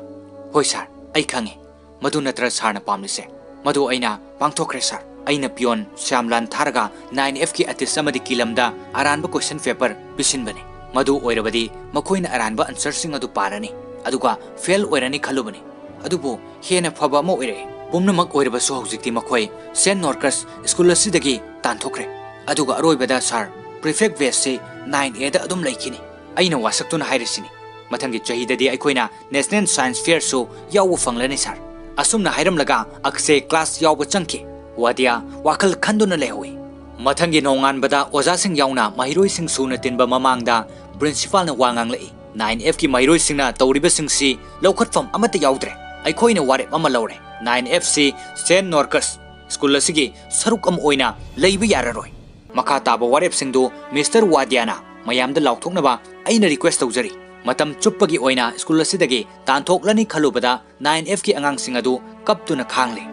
"ꯍꯣꯏ ꯁꯥꯔ, ꯑꯩ ꯈꯪꯉꯤ꯫ ꯃꯗꯨ ꯅꯠꯇ꯭ꯔ ꯁꯥꯔꯅ ꯄꯥꯝꯂꯤꯁꯦ?" "ꯃꯗꯨ ꯑꯩꯅ ꯄꯥꯡꯊꯣꯛꯈ꯭ꯔꯦ ꯁꯥꯔ꯫ ꯑꯩꯅ ꯄꯤꯌꯣꯟ ꯁ꯭ꯌꯥꯝꯂꯥꯟ ꯊꯥꯔꯒ ꯅꯥꯏꯟ ꯑꯦꯐꯀꯤ ꯑꯇꯤꯁ ꯑꯃꯗꯤ ꯀꯤꯂꯝꯗ ꯑꯔꯥꯟꯕ ꯀꯣꯏꯁꯟ ꯄꯦꯄꯔ ꯄꯤꯁꯤꯟꯕꯅꯤ꯫ ꯃꯗꯨ ꯑꯣꯏꯔꯕꯗꯤ ꯃꯈꯣꯏꯅ ꯑꯔꯥꯟꯕ ꯑꯟꯁꯔꯁꯤꯡ ꯑꯗꯨ ꯄꯥꯔꯅꯤ, ꯑꯗꯨꯒ ꯐꯦꯜ ꯑꯣꯏꯔꯅꯤ ꯈꯜꯂꯨꯕꯅꯤ꯫ ꯑꯗꯨꯕꯨ ꯍꯦꯟꯅ ꯐꯕ ꯑꯃ ꯑꯣꯏꯔꯛꯑꯦ꯫ ꯄꯨꯝꯅꯃꯛ ꯑꯣꯏꯔꯕꯁꯨ ꯍꯧꯖꯤꯛꯇꯤ ꯃꯈꯣꯏ ꯁꯦꯟ ꯅꯣꯔꯀꯁ ꯁ꯭ꯀꯨꯜ ꯑꯁꯤꯗꯒꯤ ꯇꯥꯟꯊꯣꯛꯈ꯭ꯔꯦ꯫ ꯑꯗꯨꯒ ꯑꯔꯣꯏꯕꯗ ꯁꯥꯔ, ꯄ꯭ꯔꯤꯐꯦꯛ ꯕꯦꯁꯁꯤ ꯅꯥꯏꯟ ꯑꯦꯗ ꯑꯗꯨꯝ ꯂꯩꯈꯤꯅꯤ꯫" ꯑꯩꯅ ꯋꯥꯁꯛꯇꯨꯅ ꯍꯥꯏꯔꯤꯁꯤꯅꯤ꯫ ꯃꯊꯪꯒꯤ ꯆꯍꯤꯗꯗꯤ ꯑꯩꯈꯣꯏꯅ National Science Fairꯁꯨ ꯌꯥꯎꯕ ꯐꯪꯂꯅꯤ, ꯁꯥꯔ꯫ ꯑꯁꯨꯝꯅ ꯍꯥꯏꯔꯝꯂꯒ ꯑꯛꯁꯦ class ꯌꯥꯎꯕ ꯆꯪꯈꯤ꯫ ꯋꯥꯗꯤꯌꯥ ꯋꯥꯈꯜ ꯈꯟꯗꯨꯅ ꯂꯩꯍꯧꯏ꯫ ꯃꯊꯪꯒꯤ ꯅꯣꯡꯉꯥꯟꯕꯗ ꯑꯣꯖꯥꯁꯤꯡ ꯌꯥꯎꯅ ꯃꯍꯩꯔꯣꯏꯁꯤꯡ ꯁꯨꯅ ꯇꯤꯟꯕ ꯃꯃꯥꯡꯗ principalꯅ ꯋꯥ ꯉꯥꯡꯂꯛꯏ꯫ Nine Fꯀꯤ ꯃꯍꯩꯔꯣꯏꯁꯤꯡꯅ ꯇꯧꯔꯤꯕꯁꯤꯡꯁꯤ ꯂꯧꯈꯠꯐꯝ ꯑꯃꯠꯇ ꯌꯥꯎꯗ꯭ꯔꯦ꯫ ꯑꯩꯈꯣꯏꯅ ꯋꯥꯔꯦꯞ ꯑꯃ ꯂꯧꯔꯦ꯫ Nine Fꯁꯤ Saint Norcus school ꯑꯁꯤꯒꯤ ꯁꯔꯨꯛ ꯑꯃ ꯑꯣꯏꯅ ꯂꯩꯕ ꯌꯥꯔꯔꯣꯏ꯫ ꯃꯈꯥ ꯇꯥꯕ ꯋꯥꯔꯦꯞꯁꯤꯡꯗꯨ ꯃꯤꯁꯇꯔ ꯋꯥꯗꯤꯌꯥꯅ ꯃꯌꯥꯝꯗ ꯂꯥꯎꯊꯣꯛꯅꯕ ꯑꯩꯅ request ꯇꯧꯖꯔꯤ꯫ ꯃꯇꯝ ꯆꯨꯞꯄꯒꯤ ꯑꯣꯏꯅ school ꯑꯁꯤꯗꯒꯤ ꯇꯥꯟꯊꯣꯛꯂꯅꯤ ꯈꯜꯂꯨꯕꯗ Nine Fꯀꯤ ꯑꯉꯥꯡꯁꯤꯡ ꯑꯗꯨ ꯀꯞꯇꯨꯅ ꯈꯥꯡꯂꯦ꯫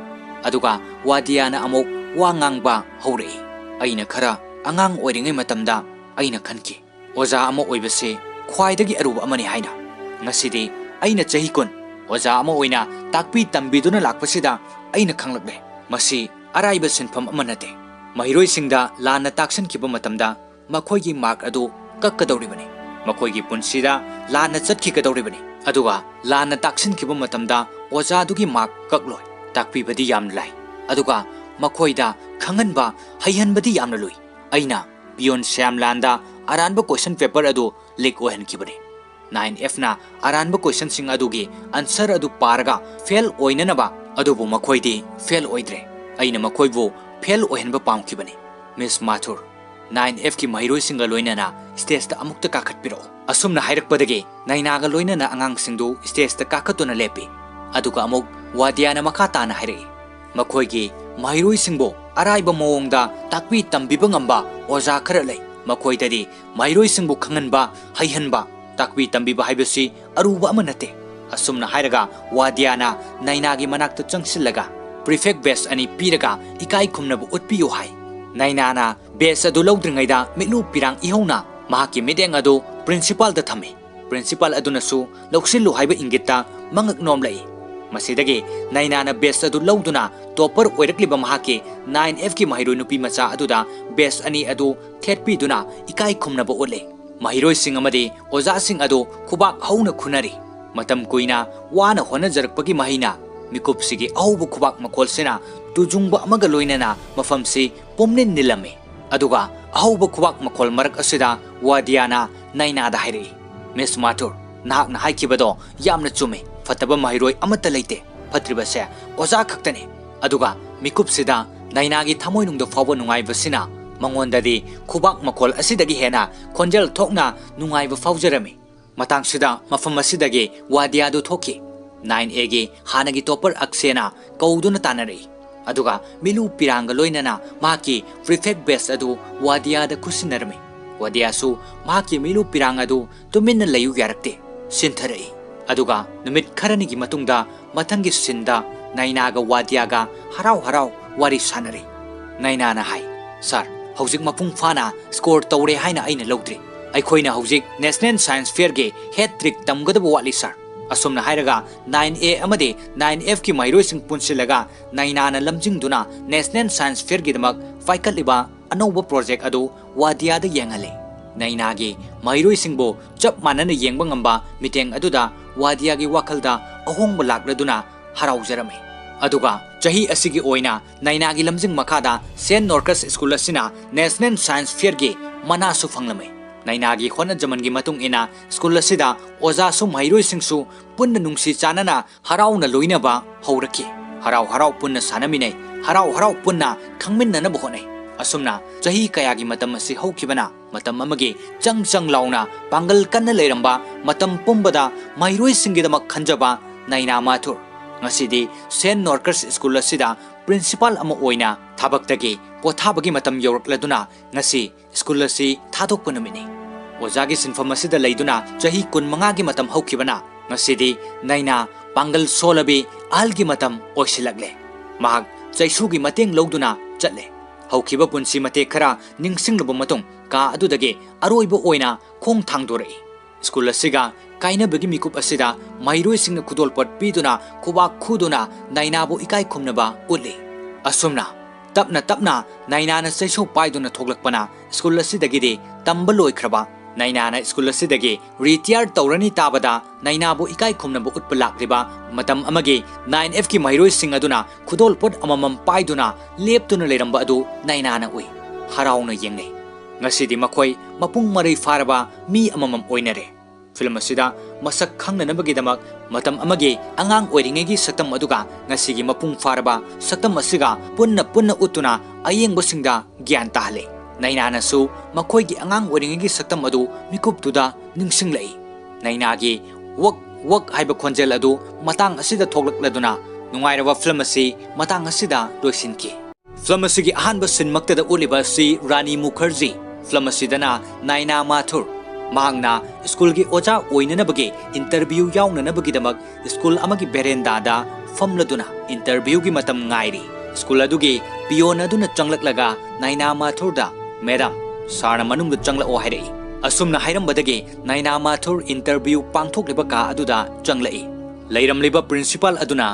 ꯑꯗꯨꯒ ꯋꯥꯗꯤꯌꯥꯅ ꯑꯃꯨꯛ ꯋꯥ ꯉꯥꯡꯕ ꯍꯧꯔꯛꯏ꯫ ꯑꯩꯅ ꯈꯔ ꯑꯉꯥꯡ ꯑꯣꯏꯔꯤꯉꯩ ꯃꯇꯝꯗ ꯑꯩꯅ ꯈꯟꯈꯤ, ꯑꯣꯖꯥ ꯑꯃ ꯑꯣꯏꯕꯁꯤ ꯈ꯭ꯋꯥꯏꯗꯒꯤ ꯑꯔꯨꯕ ꯑꯃꯅꯤ ꯍꯥꯏꯅ꯫ ꯉꯁꯤꯗꯤ ꯑꯩꯅ ꯆꯍꯤ ꯀꯨꯟ ꯑꯣꯖꯥ ꯑꯃ ꯑꯣꯏꯅ ꯇꯥꯛꯄꯤ ꯇꯝꯕꯤꯗꯨꯅ ꯂꯥꯛꯄꯁꯤꯗ ꯑꯩꯅ ꯈꯪꯂꯛꯂꯦ, ꯃꯁꯤ ꯑꯔꯥꯏꯕ ꯁꯤꯟꯐꯝ ꯑꯃ ꯅꯠꯇꯦ꯫ ꯃꯍꯩꯔꯣꯏꯁꯤꯡꯗ ꯂꯥꯟꯅ ꯇꯥꯛꯁꯤꯟꯈꯤꯕ ꯃꯇꯝꯗ ꯃꯈꯣꯏꯒꯤ mark ꯑꯗꯨ ꯀꯛꯀꯗꯧꯔꯤꯕꯅꯤ꯫ ꯃꯈꯣꯏꯒꯤ ꯄꯨꯟꯁꯤꯗ ꯂꯥꯟꯅ ꯆꯠꯈꯤꯒꯗꯧꯔꯤꯕꯅꯤ꯫ ꯑꯗꯨꯒ ꯂꯥꯟꯅ ꯇꯥꯛꯁꯤꯟꯈꯤꯕ ꯃꯇꯝꯗ ꯑꯣꯖꯥꯗꯨꯒꯤ mark ꯀꯛꯂꯣꯏ꯫ ꯇꯥꯛꯄꯤꯕꯗꯤ ꯌꯥꯝꯅ ꯂꯥꯏ, ꯑꯗꯨꯒ ꯃꯈꯣꯏꯗ ꯈꯪꯍꯟꯕ, ꯍꯩꯍꯟꯕꯗꯤ ꯌꯥꯝꯅ ꯂꯨꯏ꯫ ꯑꯩꯅ peon ꯁ꯭ꯌꯥꯝꯂꯥꯟꯗ ꯑꯔꯥꯟꯕ question paper ꯑꯗꯨ leak ꯑꯣꯏꯍꯟꯈꯤꯕꯅꯤ꯫ Nine Fꯅ ꯑꯔꯥꯟꯕ questionꯁꯤꯡ ꯑꯗꯨꯒꯤ answer ꯑꯗꯨ ꯄꯥꯔꯒ fail ꯑꯣꯏꯅꯅꯕ, ꯑꯗꯨꯕꯨ ꯃꯈꯣꯏꯗꯤ fail ꯑꯣꯏꯗ꯭ꯔꯦ꯫ ꯑꯩꯅ ꯃꯈꯣꯏꯕꯨ fail ꯑꯣꯏꯍꯟꯕ ꯄꯥꯝꯈꯤꯕꯅꯤ꯫ ꯃꯤꯁ ꯃꯥꯊꯨꯔ, Nine Fꯀꯤ ꯃꯍꯩꯔꯣꯏꯁꯤꯡꯒ ꯂꯣꯏꯅꯅ stageꯇ ꯑꯃꯨꯛꯇ ꯀꯥꯈꯠꯄꯤꯔꯛꯎ꯫ ꯑꯁꯨꯝꯅ ꯍꯥꯏꯔꯛꯄꯗꯒꯤ ꯅꯥꯏꯅꯥꯒ ꯂꯣꯏꯅꯅ ꯑꯉꯥꯡꯁꯤꯡꯗꯨ stageꯇ ꯀꯥꯈꯠꯇꯨꯅ ꯂꯦꯞꯄꯤ꯫ ꯑꯗꯨꯒ ꯑꯃꯨꯛ ꯋꯥꯗꯤꯌꯥꯅ ꯃꯈꯥ ꯇꯥꯅ ꯍꯥꯏꯔꯛꯏ, ꯃꯈꯣꯏꯒꯤ ꯃꯍꯩꯔꯣꯏꯁꯤꯡꯕꯨ ꯑꯔꯥꯏꯕ ꯃꯑꯣꯡꯗ ꯇꯥꯛꯄꯤ ꯇꯝꯕꯤꯕ ꯉꯝꯕ ꯑꯣꯖꯥ ꯈꯔ ꯂꯩ꯫ ꯃꯈꯣꯏꯗꯗꯤ ꯃꯍꯩꯔꯣꯏꯁꯤꯡꯕꯨ ꯈꯪꯍꯟꯕ, ꯍꯩꯍꯟꯕ, ꯇꯥꯛꯄꯤ ꯇꯝꯕꯤꯕ ꯍꯥꯏꯕꯁꯤ ꯑꯔꯨꯕ ꯑꯃ ꯅꯠꯇꯦ꯫ ꯑꯁꯨꯝꯅ ꯍꯥꯏꯔꯒ ꯋꯥꯗꯤꯌꯥꯅ ꯅꯥꯏꯅꯥꯒꯤ ꯃꯅꯥꯛꯇ ꯆꯪꯁꯤꯜꯂꯒ prefect badge ꯑꯅꯤ ꯄꯤꯔꯒ ꯏꯀꯥꯏ ꯈꯨꯝꯅꯕ ꯎꯠꯄꯤꯌꯨ ꯍꯥꯏ꯫ ꯅꯥꯏꯅꯥꯅ badge ꯑꯗꯨ ꯂꯧꯗ꯭ꯔꯤꯉꯩꯗ ꯃꯤꯠꯂꯨ ꯄꯤꯔꯥꯡ ꯏꯍꯧꯅ ꯃꯍꯥꯛꯀꯤ ꯃꯤꯠꯌꯦꯡ ꯑꯗꯨ principalꯗ ꯊꯝꯃꯤ꯫ Principal ꯑꯗꯨꯅꯁꯨ ꯂꯧꯁꯤꯜꯂꯨ ꯍꯥꯏꯕ ꯏꯪꯒꯤꯠꯇ ꯃꯉꯛ ꯅꯣꯝꯂꯛꯏ꯫ ꯃꯁꯤꯗꯒꯤ ꯅꯥꯏꯅꯥꯅ badge ꯑꯗꯨ ꯂꯧꯗꯨꯅ topper ꯑꯣꯏꯔꯛꯂꯤꯕ ꯃꯍꯥꯛꯀꯤ Nine Fꯀꯤ ꯃꯍꯩꯔꯣꯏ ꯅꯨꯄꯤ ꯃꯆꯥ ꯑꯗꯨꯗ badge ꯑꯅꯤ ꯑꯗꯨ ꯊꯦꯠꯄꯤꯗꯨꯅ ꯏꯀꯥꯏ ꯈꯨꯝꯅꯕ ꯎꯠꯂꯤ꯫ ꯃꯍꯩꯔꯣꯏꯁꯤꯡ ꯑꯃꯗꯤ ꯑꯣꯖꯥꯁꯤꯡ ꯑꯗꯨ ꯈꯨꯕꯥꯛ ꯍꯧꯅ ꯈꯨꯅꯔꯤ꯫ ꯃꯇꯝ ꯀꯨꯏꯅ ꯋꯥꯅ ꯍꯣꯠꯅꯖꯔꯛꯄꯒꯤ ꯃꯍꯩꯅ ꯃꯤꯀꯨꯞꯁꯤꯒꯤ ꯑꯍꯧꯕ ꯈꯨꯕꯥꯛ ꯃꯈꯣꯜꯁꯤꯅ ꯇꯨꯖꯨꯡꯕ ꯑꯃꯒ ꯂꯣꯏꯅꯅ ꯃꯐꯝꯁꯤ ꯄꯨꯝꯅꯤꯜ ꯅꯤꯜꯂꯝꯃꯤ꯫ ꯑꯗꯨꯒ ꯑꯍꯧꯕ ꯈꯨꯕꯥꯛ ꯃꯈꯣꯜ ꯃꯔꯛ ꯑꯁꯤꯗ ꯋꯥꯗꯤꯌꯥꯅ ꯅꯥꯏꯅꯥꯗ ꯍꯥꯏꯔꯛꯏ, "ꯃꯤꯁ ꯃꯥꯊꯨꯔ, ꯅꯍꯥꯛꯅ ꯍꯥꯏꯈꯤꯕꯗꯣ ꯌꯥꯝꯅ ꯆꯨꯝꯃꯤ꯫ ꯐꯠꯇꯕ ꯃꯍꯩꯔꯣꯏ ꯑꯃꯠꯇ ꯂꯩꯇꯦ꯫ ꯐꯠꯇ꯭ꯔꯤꯕꯁꯦ ꯑꯣꯖꯥ ꯈꯛꯇꯅꯤ꯫ ꯑꯗꯨꯒ ꯃꯤꯀꯨꯞꯁꯤꯗ ꯅꯥꯏꯅꯥꯒꯤ ꯊꯃꯣꯏꯅꯨꯡꯗ ꯐꯥꯎꯕ ꯅꯨꯡꯉꯥꯏꯕꯁꯤꯅ ꯃꯉꯣꯟꯗꯗꯤ ꯈꯨꯕꯥꯛ ꯃꯈꯣꯜ ꯑꯁꯤꯗꯒꯤ ꯍꯦꯟꯅ ꯈꯣꯟꯖꯦꯜ ꯊꯣꯛꯅ ꯅꯨꯡꯉꯥꯏꯕ ꯐꯥꯎꯖꯔꯝꯃꯤ꯫ ꯃꯇꯥꯡꯁꯤꯗ ꯃꯐꯝ ꯑꯁꯤꯗꯒꯤ ꯋꯥꯗꯤꯌꯥꯗꯨ ꯊꯣꯛꯈꯤ꯫ ꯅꯥꯏꯟ ꯑꯦꯒꯤ ꯍꯥꯟꯅꯒꯤ ꯇꯣꯄꯔ ꯑꯛꯁꯦꯅ ꯀꯧꯗꯨꯅ ꯇꯥꯟꯅꯔꯛꯏ꯫ ꯑꯗꯨꯒ ꯃꯤꯂꯨ ꯄꯤꯔꯥꯡꯒ ꯂꯣꯏꯅꯅ ꯃꯍꯥꯛꯀꯤ ꯄ꯭ꯔꯤꯐꯦꯛ ꯕꯦꯁ ꯑꯗꯨ ꯋꯥꯗꯤꯌꯥꯗ ꯈꯨꯠꯁꯤꯟꯅꯔꯝꯃꯤ꯫ ꯋꯥꯗꯤꯌꯥꯁꯨ ꯃꯍꯥꯛꯀꯤ ꯃꯤꯂꯨ ꯄꯤꯔꯥꯡ ꯑꯗꯨ ꯇꯨꯃꯤꯟꯅ ꯂꯩꯌꯨ ꯌꯥꯔꯛꯇꯦ, ꯁꯤꯟꯊꯔꯛꯏ꯫ ꯑꯗꯨꯒ ꯅꯨꯃꯤꯠ ꯈꯔꯅꯤꯒꯤ ꯃꯇꯨꯡꯗ ꯃꯊꯪꯒꯤ ꯁꯤꯟꯗ ꯅꯥꯏꯅꯥꯒ ꯋꯥꯗꯤꯌꯥꯒ ꯍꯔꯥꯎ ꯍꯔꯥꯎ ꯋꯥꯔꯤ ꯁꯥꯟꯅꯔꯤ꯫ ꯅꯥꯏꯅꯥꯅ ꯍꯥꯏ, "ꯁꯥꯔ, ꯍꯧꯖꯤꯛ ꯃꯄꯨꯡ ꯐꯥꯅ ꯁ꯭ꯀꯣꯔ ꯇꯧꯔꯦ ꯍꯥꯏꯅ ꯑꯩꯅ ꯂꯧꯗ꯭ꯔꯤ꯫ ꯑꯩꯈꯣꯏꯅ ꯍꯧꯖꯤꯛ ꯅꯦꯁꯅꯦꯜ ꯁꯥꯏꯟꯁ ꯐꯤꯌꯔꯒꯤ ꯍꯦꯠ ꯇ꯭ꯔꯤꯛ ꯇꯝꯒꯗꯕ ꯋꯥꯠꯂꯤ, ꯁꯥꯔ꯫" ꯑꯁꯨꯝꯅ ꯍꯥꯏꯔꯒ ꯅꯥꯏꯟ ꯑꯦ ꯑꯃꯗꯤ ꯅꯥꯏꯟ ꯑꯦꯐꯀꯤ ꯃꯍꯩꯔꯣꯏꯁꯤꯡ ꯄꯨꯟꯁꯤꯜꯂꯒ ꯅꯥꯏꯅꯥꯅ ꯂꯝꯖꯤꯡꯗꯨꯅ ꯅꯦꯁꯅꯦꯜ ꯁꯥꯏꯟꯁ ꯐꯤꯌꯔꯒꯤꯗꯃꯛ ꯄꯥꯏꯈꯠꯂꯤꯕ ꯑꯅꯧꯕ ꯄ꯭ꯔꯣꯖꯦꯛ ꯑꯗꯨ ꯋꯥꯗꯤꯌꯥꯗ ꯌꯦꯡꯍꯜꯂꯤ꯫ ꯅꯥꯏꯅꯥꯒꯤ ꯃꯍꯩꯔꯣꯏꯁꯤꯡꯕꯨ ꯆꯞ ꯃꯥꯟꯅꯅ ꯌꯦꯡꯕ ꯉꯝꯕ ꯃꯤꯠꯌꯦꯡ ꯑꯗꯨꯗ ꯋꯥꯗꯤꯌꯥꯒꯤ ꯋꯥꯈꯜꯗ ꯑꯍꯣꯡꯕ ꯂꯥꯛꯂꯗꯨꯅ ꯍꯔꯥꯎꯖꯔꯝꯃꯤ꯫ ꯑꯗꯨꯒ ꯆꯍꯤ ꯑꯁꯤꯒꯤ ꯑꯣꯏꯅ ꯅꯥꯏꯅꯥꯒꯤ ꯂꯝꯖꯤꯡ ꯃꯈꯥꯗ ꯁꯦꯟ ꯅꯣꯔꯀꯁ ꯁ꯭ꯀꯨꯜ ꯑꯁꯤꯅ ꯅꯦꯁꯅꯦꯜ ꯁꯥꯏꯟꯁ ꯐꯤꯌꯔꯒꯤ ꯃꯅꯥꯁꯨ ꯐꯪꯂꯝꯃꯤ꯫ ꯅꯥꯏꯅꯥꯒꯤ ꯍꯣꯠꯅꯖꯃꯟꯒꯤ ꯃꯇꯨꯡ ꯏꯟꯅ ꯁ꯭ꯀꯨꯜ ꯑꯁꯤꯗ ꯑꯣꯖꯥꯁꯨ ꯃꯍꯩꯔꯣꯏꯁꯤꯡꯁꯨ ꯄꯨꯟꯅ ꯅꯨꯡꯁꯤ ꯆꯥꯟꯅꯅ ꯍꯔꯥꯎꯅ ꯂꯣꯏꯅꯕ ꯍꯧꯔꯛꯈꯤ꯫ ꯍꯔꯥꯎ ꯍꯔꯥꯎ ꯄꯨꯟꯅ ꯁꯥꯟꯅꯃꯤꯟꯅꯩ, ꯍꯔꯥꯎ ꯍꯔꯥꯎ ꯄꯨꯟꯅ ꯈꯪꯃꯤꯟꯅꯅꯕ ꯍꯣꯠꯅꯩ꯫ ꯑꯁꯨꯝꯅ ꯆꯍꯤ ꯀꯌꯥꯒꯤ ꯃꯇꯝ ꯑꯁꯤ ꯍꯧꯈꯤꯕꯅ ꯃꯇꯝ ꯑꯃꯒꯤ ꯆꯪ ꯆꯪ ꯂꯥꯎꯅ ꯄꯥꯡꯒꯜ ꯀꯟꯅ ꯂꯩꯔꯝꯕ ꯃꯇꯝ ꯄꯨꯝꯕꯗ ꯃꯍꯩꯔꯣꯏꯁꯤꯡꯒꯤꯗꯃꯛ ꯈꯟꯖꯕ ꯅꯥꯏꯅꯥ ꯃꯥꯊꯨꯔ ꯉꯁꯤꯗꯤ ꯁꯦꯟ ꯅꯣꯔꯀꯁ ꯁ꯭ꯀꯨꯜ ꯑꯁꯤꯗ ꯄ꯭ꯔꯤꯟꯁꯤꯄꯥꯜ ꯑꯃ ꯑꯣꯏꯅ ꯊꯕꯛꯇꯒꯤ ꯄꯣꯊꯥꯕꯒꯤ ꯃꯇꯝ ꯌꯧꯔꯛꯂꯗꯨꯅ ꯉꯁꯤ ꯁ꯭ꯀꯨꯜ ꯑꯁꯤ ꯊꯥꯗꯣꯛꯄ ꯅꯨꯃꯤꯠꯅꯤ꯫ ꯑꯣꯖꯥꯒꯤ ꯁꯤꯟꯐꯝ ꯑꯁꯤꯗ ꯂꯩꯗꯨꯅ ꯆꯍꯤ ꯀꯨꯟꯃꯉꯥꯒꯤ ꯃꯇꯝ ꯍꯧꯈꯤꯕꯅ ꯉꯁꯤꯗꯤ ꯅꯥꯏꯅꯥ ꯄꯥꯡꯒꯜ ꯁꯣꯜꯂꯕꯤ ꯑꯍꯜꯒꯤ ꯃꯇꯝ ꯑꯣꯏꯁꯤꯜꯂꯛꯂꯦ꯫ ꯃꯍꯥꯛ ꯆꯩꯁꯨꯒꯤ ꯃꯇꯦꯡ ꯂꯧꯗꯨꯅ ꯆꯠꯂꯦ꯫ ꯍꯧꯈꯤꯕ ꯄꯨꯟꯁꯤ ꯃꯇꯦꯛ ꯈꯔ ꯅꯤꯡꯁꯤꯡꯂꯕ ꯃꯇꯨꯡ ꯀꯥ ꯑꯗꯨꯗꯒꯤ ꯑꯔꯣꯏꯕ ꯑꯣꯏꯅ ꯈꯣꯡ ꯊꯥꯡꯗꯣꯔꯛꯏ꯫ ꯁ꯭ꯀꯨꯜ ꯑꯁꯤꯒ ꯀꯥꯏꯅꯕꯒꯤ ꯃꯤꯀꯨꯞ ꯑꯁꯤꯗ ꯃꯍꯩꯔꯣꯏꯁꯤꯡꯅ ꯈꯨꯗꯣꯜꯄꯣꯠ ꯄꯤꯗꯨꯅ ꯈꯨꯕꯥꯛ ꯈꯨꯗꯨꯅ ꯅꯥꯏꯅꯥꯕꯨ ꯏꯀꯥꯏ ꯈꯨꯝꯅꯕ ꯎꯠꯂꯤ꯫ ꯑꯁꯨꯝꯅ ꯇꯞꯅ ꯇꯞꯅ ꯅꯥꯏꯅꯥꯅ ꯆꯩꯁꯨ ꯄꯥꯏꯗꯨꯅ ꯊꯣꯛꯂꯛꯄꯅ ꯁ꯭ꯀꯨꯜ ꯑꯁꯤꯗꯒꯤꯗꯤ ꯇꯝꯕ ꯂꯣꯏꯈ꯭ꯔꯕ ꯅꯥꯏꯅꯥꯅ ꯁ꯭ꯀꯨꯜ ꯑꯁꯤꯗꯒꯤ ꯔꯤꯇꯤꯌꯥꯔ ꯇꯧꯔꯅꯤ ꯇꯥꯕꯗ ꯅꯥꯏꯅꯥꯕꯨ ꯏꯀꯥꯏ ꯈꯨꯝꯅꯕ ꯎꯠꯄ ꯂꯥꯛꯂꯤꯕ ꯃꯇꯝ ꯑꯃꯒꯤ ꯅꯥꯏꯟ ꯑꯦꯐꯀꯤ ꯃꯍꯩꯔꯣꯏꯁꯤꯡ ꯑꯗꯨꯅ ꯈꯨꯗꯣꯜꯄꯣꯠ ꯑꯃꯃꯝ ꯄꯥꯏꯗꯨꯅ ꯂꯦꯞꯇꯨꯅ ꯂꯩꯔꯝꯕ ꯑꯗꯨ ꯅꯥꯏꯅꯥꯅ ꯎꯏ꯫ ꯍꯔꯥꯎꯅ ꯌꯦꯡꯅꯩ꯫ ꯉꯁꯤꯗꯤ ꯃꯈꯣꯏ ꯃꯄꯨꯡ ꯃꯔꯩ ꯐꯥꯔꯕ ꯃꯤ ꯑꯃꯃꯝ ꯑꯣꯏꯅꯔꯦ꯫ ꯐꯤꯂꯝ ꯑꯁꯤꯗ ꯃꯁꯛ ꯈꯪꯅꯅꯕꯒꯤꯗꯃꯛ ꯃꯇꯝ ꯑꯃꯒꯤ ꯑꯉꯥꯡ ꯑꯣꯏꯔꯤꯉꯩꯒꯤ ꯁꯛꯇꯝ ꯑꯗꯨꯒ ꯉꯁꯤꯒꯤ ꯃꯄꯨꯡ ꯐꯥꯔꯕ ꯁꯛꯇꯝ ꯑꯁꯤꯒ ꯄꯨꯟꯅ ꯄꯨꯟꯅ ꯎꯠꯇꯨꯅ ꯑꯌꯦꯡꯕꯁꯤꯡꯗ ꯒ꯭ꯌꯥꯟ ꯇꯥꯍꯜꯂꯤ꯫ ꯅꯩꯅꯥꯅꯁꯨ ꯃꯈꯣꯏꯒꯤ ꯑꯉꯥꯡ ꯑꯣꯏꯔꯤꯉꯩꯒꯤ ꯁꯛꯇꯝ ꯑꯗꯨ ꯃꯤꯀꯨꯞꯇꯨꯗ ꯅꯤꯡꯁꯤꯡꯂꯛꯏ꯫ ꯅꯩꯅꯥꯒꯤ "ꯋꯛ ꯋꯛ" ꯍꯥꯏꯕ ꯈꯣꯟꯖꯦꯜ ꯑꯗꯨ ꯃꯇꯥꯡ ꯑꯁꯤꯗ ꯊꯣꯛꯂꯛꯂꯗꯨꯅ ꯅꯨꯡꯉꯥꯏꯔꯕ ꯐꯤꯂꯝ ꯑꯁꯤ ꯃꯇꯥꯡ ꯑꯁꯤꯗ ꯂꯣꯏꯁꯤꯟꯈꯤ꯫ ꯐꯤꯂꯝ ꯑꯁꯤꯒꯤ ꯑꯍꯥꯟꯕ ꯁꯤꯟꯃꯛꯇꯗ ꯎꯠꯂꯤꯕ ꯑꯁꯤ ꯔꯥꯅꯤ ꯃꯨꯈꯔꯖꯤ꯫ ꯐꯤꯂꯝ ꯑꯁꯤꯗꯅ ꯅꯥꯏꯅꯥ ꯃꯥꯊꯨꯔ, ꯃꯍꯥꯛꯅ ꯁ꯭ꯀꯨꯜꯒꯤ ꯑꯣꯖꯥ ꯑꯣꯏꯅꯅꯕꯒꯤ ꯏꯟꯇꯔꯚ꯭ꯌꯨ ꯌꯥꯎꯅꯅꯕꯒꯤꯗꯃꯛ ꯁ꯭ꯀꯨꯜ ꯑꯃꯒꯤ ꯕꯦꯔꯦꯟꯗꯥꯗ ꯐꯝꯂꯗꯨꯅ ꯏꯟꯇꯔꯚ꯭ꯌꯨꯒꯤ ꯃꯇꯝ ꯉꯥꯏꯔꯤ꯫ ꯁ꯭ꯀꯨꯜ ꯑꯗꯨꯒꯤ ꯄꯤꯌꯣꯟ ꯑꯗꯨꯅ ꯆꯪꯂꯛꯂꯒ ꯅꯥꯏꯅꯥ ꯃꯥꯊꯨꯔꯗ, "ꯃꯦꯗꯥꯝ, ꯁꯥꯔꯅ ꯃꯅꯨꯡꯗ ꯆꯪꯂꯛꯑꯣ" ꯍꯥꯏꯔꯛꯏ꯫ ꯑꯁꯨꯝꯅ ꯍꯥꯏꯔꯝꯕꯗꯒꯤ ꯅꯥꯏꯅꯥ ꯃꯥꯊꯨꯔ ꯏꯟꯇꯔꯚ꯭ꯌꯨ ꯄꯥꯡꯊꯣꯛꯂꯤꯕ ꯀꯥ ꯑꯗꯨꯗ ꯆꯪꯂꯛꯏ꯫ ꯂꯩꯔꯝꯂꯤꯕ ꯄ꯭ꯔꯤꯟꯁꯤꯄꯥꯜ ꯑꯗꯨꯅ,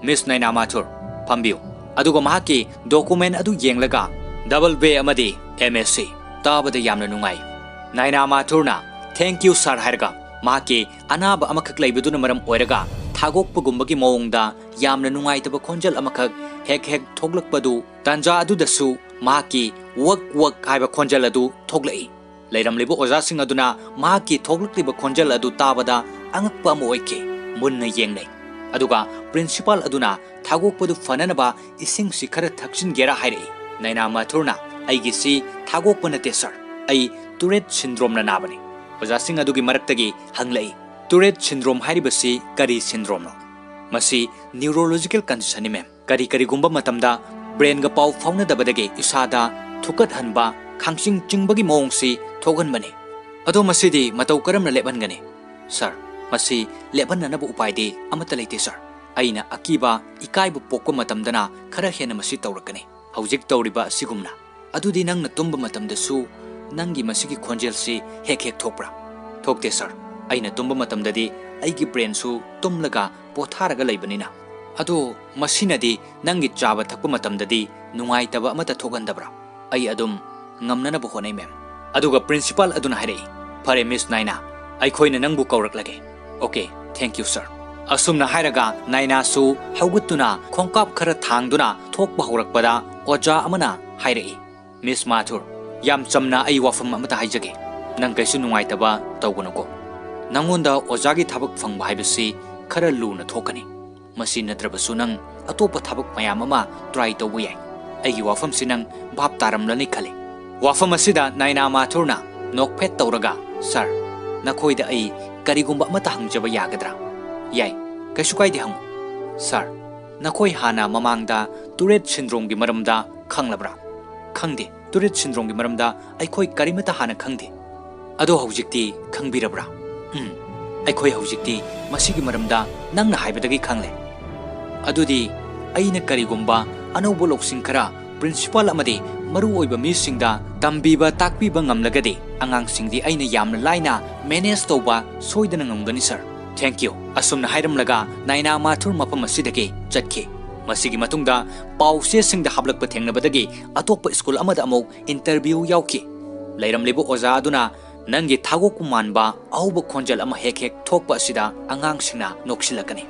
"ꯃꯤꯁ ꯅꯥꯏꯅꯥ ꯃꯥꯊꯨꯔ, ꯐꯝꯕꯤꯌꯨ"꯫ ꯑꯗꯨꯒ ꯃꯍꯥꯛꯀꯤ ꯗꯣꯀꯨꯃꯦꯟ ꯑꯗꯨ ꯌꯦꯡꯂꯒ, "ꯗꯕꯜ ꯕꯦ ꯑꯃꯗꯤ ꯑꯦꯝ ꯑꯦꯁ ꯁꯤ, ꯇꯥꯕꯗ ꯌꯥꯝꯅ ꯅꯨꯡꯉꯥꯏ"꯫ ꯅꯥꯏꯅꯥ ꯃꯥꯊꯨꯔꯅ, "ꯊꯦꯡꯀ꯭ꯌꯨ ꯁꯥꯔ" ꯍꯥꯏꯔꯒ ꯃꯍꯥꯛꯀꯤ ꯑꯅꯥꯕ ꯑꯃꯈꯛ ꯂꯩꯕꯗꯨꯅ ꯃꯔꯝ ꯑꯣꯏꯔꯒ ꯊꯥꯒꯣꯛꯄꯒꯨꯝꯕꯒꯤ ꯃꯑꯣꯡꯗ ꯌꯥꯝꯅ ꯅꯨꯡꯉꯥꯏꯇꯕ ꯈꯣꯟꯖꯦꯜ ꯑꯃꯈꯛ ꯍꯦꯛ ꯍꯦꯛ ꯊꯣꯛꯂꯛꯄꯗꯨ, ꯇꯥꯟꯖꯥ ꯑꯗꯨꯗꯁꯨ ꯃꯍꯥꯛꯀꯤ "ꯋꯛ ꯋꯛ" ꯍꯥꯏꯕ ꯈꯣꯟꯖꯦꯜ ꯑꯗꯨ ꯊꯣꯛꯂꯛꯏ꯫ ꯂꯩꯔꯝꯂꯤꯕ ꯑꯣꯖꯥꯁꯤꯡ ꯑꯗꯨꯅ ꯃꯍꯥꯛꯀꯤ ꯊꯣꯛꯂꯛꯂꯤꯕ ꯈꯣꯟꯖꯦꯜ ꯑꯗꯨ ꯇꯥꯕꯗ ꯑꯉꯛꯄ ꯑꯃ ꯑꯣꯏꯈꯤ꯫ ꯃꯨꯟꯅ ꯌꯦꯡꯂꯦ꯫ ꯑꯗꯨꯒ ꯄ꯭ꯔꯤꯟꯁꯤꯄꯥꯜ ꯑꯗꯨꯅ ꯊꯥꯒꯣꯛꯄꯗꯨ ꯐꯅꯅꯕ ꯏꯁꯤꯡꯁꯤ ꯈꯔ ꯊꯛꯆꯤꯟꯒꯦꯔꯥ ꯍꯥꯏꯔꯛꯏ꯫ ꯅꯥꯏꯅꯥ ꯃꯥꯊꯨꯔꯅ, "ꯑꯩꯒꯤꯁꯤ ꯊꯥꯒꯣꯛꯄ ꯅꯠꯇꯦ ꯁꯥꯔ, ꯑꯩ ꯇꯨꯔꯦꯠ ꯁꯤꯟꯗ꯭ꯔꯣꯝꯅ ꯅꯥꯕꯅꯤ"꯫ ꯑꯣꯖꯥꯁꯤꯡ ꯑꯗꯨꯒꯤ ꯃꯔꯛꯇꯒꯤ ꯍꯪꯂꯛꯏ, "ꯇꯨꯔꯦꯠ ꯁꯤꯟꯗ꯭ꯔꯣꯝ ꯍꯥꯏꯔꯤꯕꯁꯤ ꯀꯔꯤ ꯁꯤꯟꯗ꯭ꯔꯣꯝꯅꯣ?" "ꯃꯁꯤ ꯅ꯭ꯌꯨꯔꯣꯂꯣꯖꯤꯀꯦꯜ ꯀꯟꯗꯤꯁꯟꯅꯤ ꯃꯦꯝ꯫ ꯀꯔꯤ ꯀꯔꯤꯒꯨꯝꯕ ꯃꯇꯝꯗ ꯕ꯭ꯔꯦꯟꯒ ꯄꯥꯎ ꯐꯥꯎꯅꯗꯕꯗꯒꯤ ꯏꯁꯥꯗ ꯊꯨꯛꯀꯠꯍꯟꯕ, ꯈꯥꯡꯆꯤꯡ ꯆꯤꯡꯕꯒꯤ ꯃꯑꯣꯡꯁꯤ ꯊꯣꯛꯍꯟꯕꯅꯤ꯫ ꯑꯗꯣ ꯃꯁꯤꯗꯤ ꯃꯇꯧ ꯀꯔꯝꯅ ꯂꯦꯞꯍꯟꯒꯅꯤ?" "ꯁꯥꯔ, ꯃꯁꯤ ꯂꯦꯞꯍꯟꯅꯅꯕ ꯎꯄꯥꯏꯗꯤ ꯑꯃꯠꯇ ꯂꯩꯇꯦ ꯁꯥꯔ꯫ ꯑꯩꯅ ꯑꯀꯤꯕ, ꯏꯀꯥꯏꯕ ꯄꯣꯛꯄ ꯃꯇꯝꯗꯅ ꯈꯔ ꯍꯦꯟꯅ ꯃꯁꯤ ꯇꯧꯔꯛꯀꯅꯤ, ꯍꯧꯖꯤꯛ ꯇꯧꯔꯤꯕ ꯑꯁꯤꯒꯨꯝꯅ"꯫ "ꯑꯗꯨꯗꯤ ꯅꯪꯅ ꯇꯨꯝꯕ ꯃꯇꯝꯗꯁꯨ ꯅꯪꯒꯤ ꯃꯁꯤꯒꯤ ꯈꯣꯟꯖꯦꯜꯁꯤ ꯍꯦꯛ ꯍꯦꯛ ꯊꯣꯛꯄ꯭ꯔꯥ?" "ꯊꯣꯛꯇꯦ ꯁꯥꯔ, ꯑꯩꯅ ꯇꯨꯝꯕ ꯃꯇꯝꯗꯗꯤ ꯑꯩꯒꯤ ꯕ꯭ꯔꯦꯟꯁꯨ ꯇꯨꯝꯂꯒ ꯄꯣꯊꯥꯔꯒ ꯂꯩꯕꯅꯤꯅ"꯫ "ꯑꯗꯣ ꯃꯁꯤꯅꯗꯤ ꯅꯪꯒꯤ ꯆꯥꯕ ꯊꯛꯄ ꯃꯇꯝꯗꯗꯤ ꯅꯨꯡꯉꯥꯏꯇꯕ ꯑꯃꯠꯇ ꯊꯣꯛꯍꯟꯗꯕ꯭ꯔꯥ?" "ꯑꯩ ꯑꯗꯨꯝ ꯉꯝꯅꯅꯕ ꯍꯣꯠꯅꯩ ꯃꯦꯝ"꯫ ꯑꯗꯨꯒ ꯄ꯭ꯔꯤꯟꯁꯤꯄꯥꯜ ꯑꯗꯨꯅ ꯍꯥꯏꯔꯛꯏ, "ꯐꯔꯦ ꯃꯤꯁ ꯅꯥꯏꯅꯥ, ꯑꯩꯈꯣꯏꯅ ꯅꯪꯕꯨ ꯀꯧꯔꯛꯂꯒꯦ"꯫ "ꯑꯣꯀꯦ, ꯊꯦꯡꯀ꯭ꯌꯨ ꯁꯥꯔ"꯫ ꯑꯁꯨꯝꯅ ꯍꯥꯏꯔꯒ ꯅꯥꯏꯅꯥꯁꯨ ꯍꯧꯒꯠꯇꯨꯅ ꯈꯣꯡꯀꯥꯞ ꯈꯔ ꯊꯥꯡꯗꯨꯅ ꯊꯣꯛꯄ ꯍꯧꯔꯛꯄꯗ ꯑꯣꯖꯥ ꯑꯃꯅ ꯍꯥꯏꯔꯛꯏ, "ꯃꯤꯁ ꯃꯥꯊꯨꯔ, ꯌꯥꯝ ꯆꯝꯅ ꯑꯩ ꯋꯥꯐꯝ ꯑꯃꯇ ꯍꯥꯏꯖꯒꯦ꯫ ꯅꯪ ꯀꯩꯁꯨ ꯅꯨꯡꯉꯥꯏꯇꯕ ꯇꯧꯒꯅꯨꯀꯣ꯫ ꯅꯪꯉꯣꯟꯗ ꯑꯣꯖꯥꯒꯤ ꯊꯕꯛ ꯐꯪꯕ ꯍꯥꯏꯕꯁꯤ ꯈꯔ ꯂꯨꯅ ꯊꯣꯛꯀꯅꯤ꯫ ꯃꯁꯤ ꯅꯠꯇ꯭ꯔꯕꯁꯨ ꯅꯪ ꯑꯇꯣꯞꯄ ꯊꯕꯛ ꯃꯌꯥꯝ ꯑꯃ try ꯇꯧꯕ ꯌꯥꯏ꯫ ꯑꯩꯒꯤ ꯋꯥꯐꯝꯁꯤ ꯅꯪ ꯚꯥꯞ ꯇꯥꯔꯝꯂꯅꯤ ꯈꯜꯂꯤ꯫ ꯋꯥꯐꯝ ꯑꯁꯤꯗ ꯅꯥꯏꯅꯥ ꯃꯥꯊꯨꯔꯅ ꯅꯣꯛꯐꯦꯠ ꯇꯧꯔꯒ, "ꯁꯥꯔ, ꯅꯈꯣꯏꯗ ꯑꯩ ꯀꯔꯤꯒꯨꯝꯕ ꯑꯃꯠꯇ ꯍꯪꯖꯕ ꯌꯥꯒꯗ꯭ꯔꯥ?" "ꯌꯥꯏ, ꯀꯩꯁꯨ ꯀꯥꯏꯗꯦ, ꯍꯪꯉꯨ꯫" "ꯁꯥꯔ, ꯅꯈꯣꯏ ꯍꯥꯟꯅ ꯃꯃꯥꯡꯗ ꯇꯨꯔꯦꯠ ꯁꯤꯟꯗ꯭ꯔꯣꯝꯒꯤ ꯃꯔꯝꯗ ꯈꯪꯂꯕ꯭ꯔꯥ?" "ꯈꯪꯗꯦ, ꯇꯨꯔꯦꯠ ꯁꯤꯟꯗ꯭ꯔꯣꯝꯒꯤ ꯃꯔꯝꯗ ꯑꯩꯈꯣꯏ ꯀꯔꯤꯃꯠꯇ ꯍꯥꯟꯅ ꯈꯪꯗꯦ꯫" "ꯑꯗꯣ ꯍꯧꯖꯤꯛꯇꯤ ꯈꯪꯕꯤꯔꯕ꯭ꯔꯥ?" "ꯎꯝ, ꯑꯩꯈꯣꯏ ꯍꯧꯖꯤꯛꯇꯤ ꯃꯁꯤꯒꯤ ꯃꯔꯝꯗ ꯅꯪꯅ ꯍꯥꯏꯕꯗꯒꯤ ꯈꯪꯂꯦ꯫" "ꯑꯗꯨꯗꯤ ꯑꯩꯅ ꯀꯔꯤꯒꯨꯝꯕ ꯑꯅꯧꯕ ꯂꯧꯁꯤꯡ ꯈꯔ ꯄ꯭ꯔꯤꯟꯁꯤꯄꯥꯜ ꯑꯃꯗꯤ ꯃꯔꯨꯑꯣꯏꯕ ꯃꯤꯁꯤꯡꯗ ꯇꯝꯕꯤꯕ ꯇꯥꯛꯄꯤꯕ ꯉꯝꯂꯒꯗꯤ ꯑꯉꯥꯡꯁꯤꯡꯗꯤ ꯑꯩꯅ ꯌꯥꯝꯅ ꯂꯥꯏꯅ ꯃꯦꯅꯦꯖ ꯇꯧꯕ ꯁꯣꯏꯗꯅ ꯉꯝꯒꯅꯤ, ꯁꯥꯔ꯫ Thank you꯫" ꯑꯁꯨꯝꯅ ꯍꯥꯏꯔꯝꯂꯒ ꯅꯥꯏꯅꯥ ꯃꯥꯊꯨꯔ ꯃꯐꯝ ꯑꯁꯤꯗꯒꯤ ꯆꯠꯈꯤ꯫ ꯃꯁꯤꯒꯤ ꯃꯇꯨꯡꯗ ꯄꯥꯎ ꯆꯦꯁꯤꯡꯗ ꯍꯥꯞꯂꯛꯄ ꯊꯦꯡꯅꯕꯗꯒꯤ ꯑꯇꯣꯞꯄ ꯁ꯭ꯀꯨꯜ ꯑꯃꯗ ꯑꯃꯨꯛ ꯏꯟꯇꯔꯚ꯭ꯌꯨ ꯌꯥꯎꯈꯤ꯫ ꯂꯩꯔꯝꯂꯤꯕ ꯑꯣꯖꯥ ꯑꯗꯨꯅ ꯅꯪꯒꯤ ꯊꯥꯒꯣꯛꯄ ꯃꯥꯟꯕ ꯑꯍꯧꯕ ꯈꯣꯟꯖꯦꯜ ꯑꯃ ꯍꯦꯛ ꯍꯦꯛ ꯊꯣꯛꯄ ꯑꯁꯤꯗ ꯑꯉꯥꯡꯁꯤꯡꯅ ꯅꯣꯛꯁꯤꯜꯂꯛꯀꯅꯤ꯫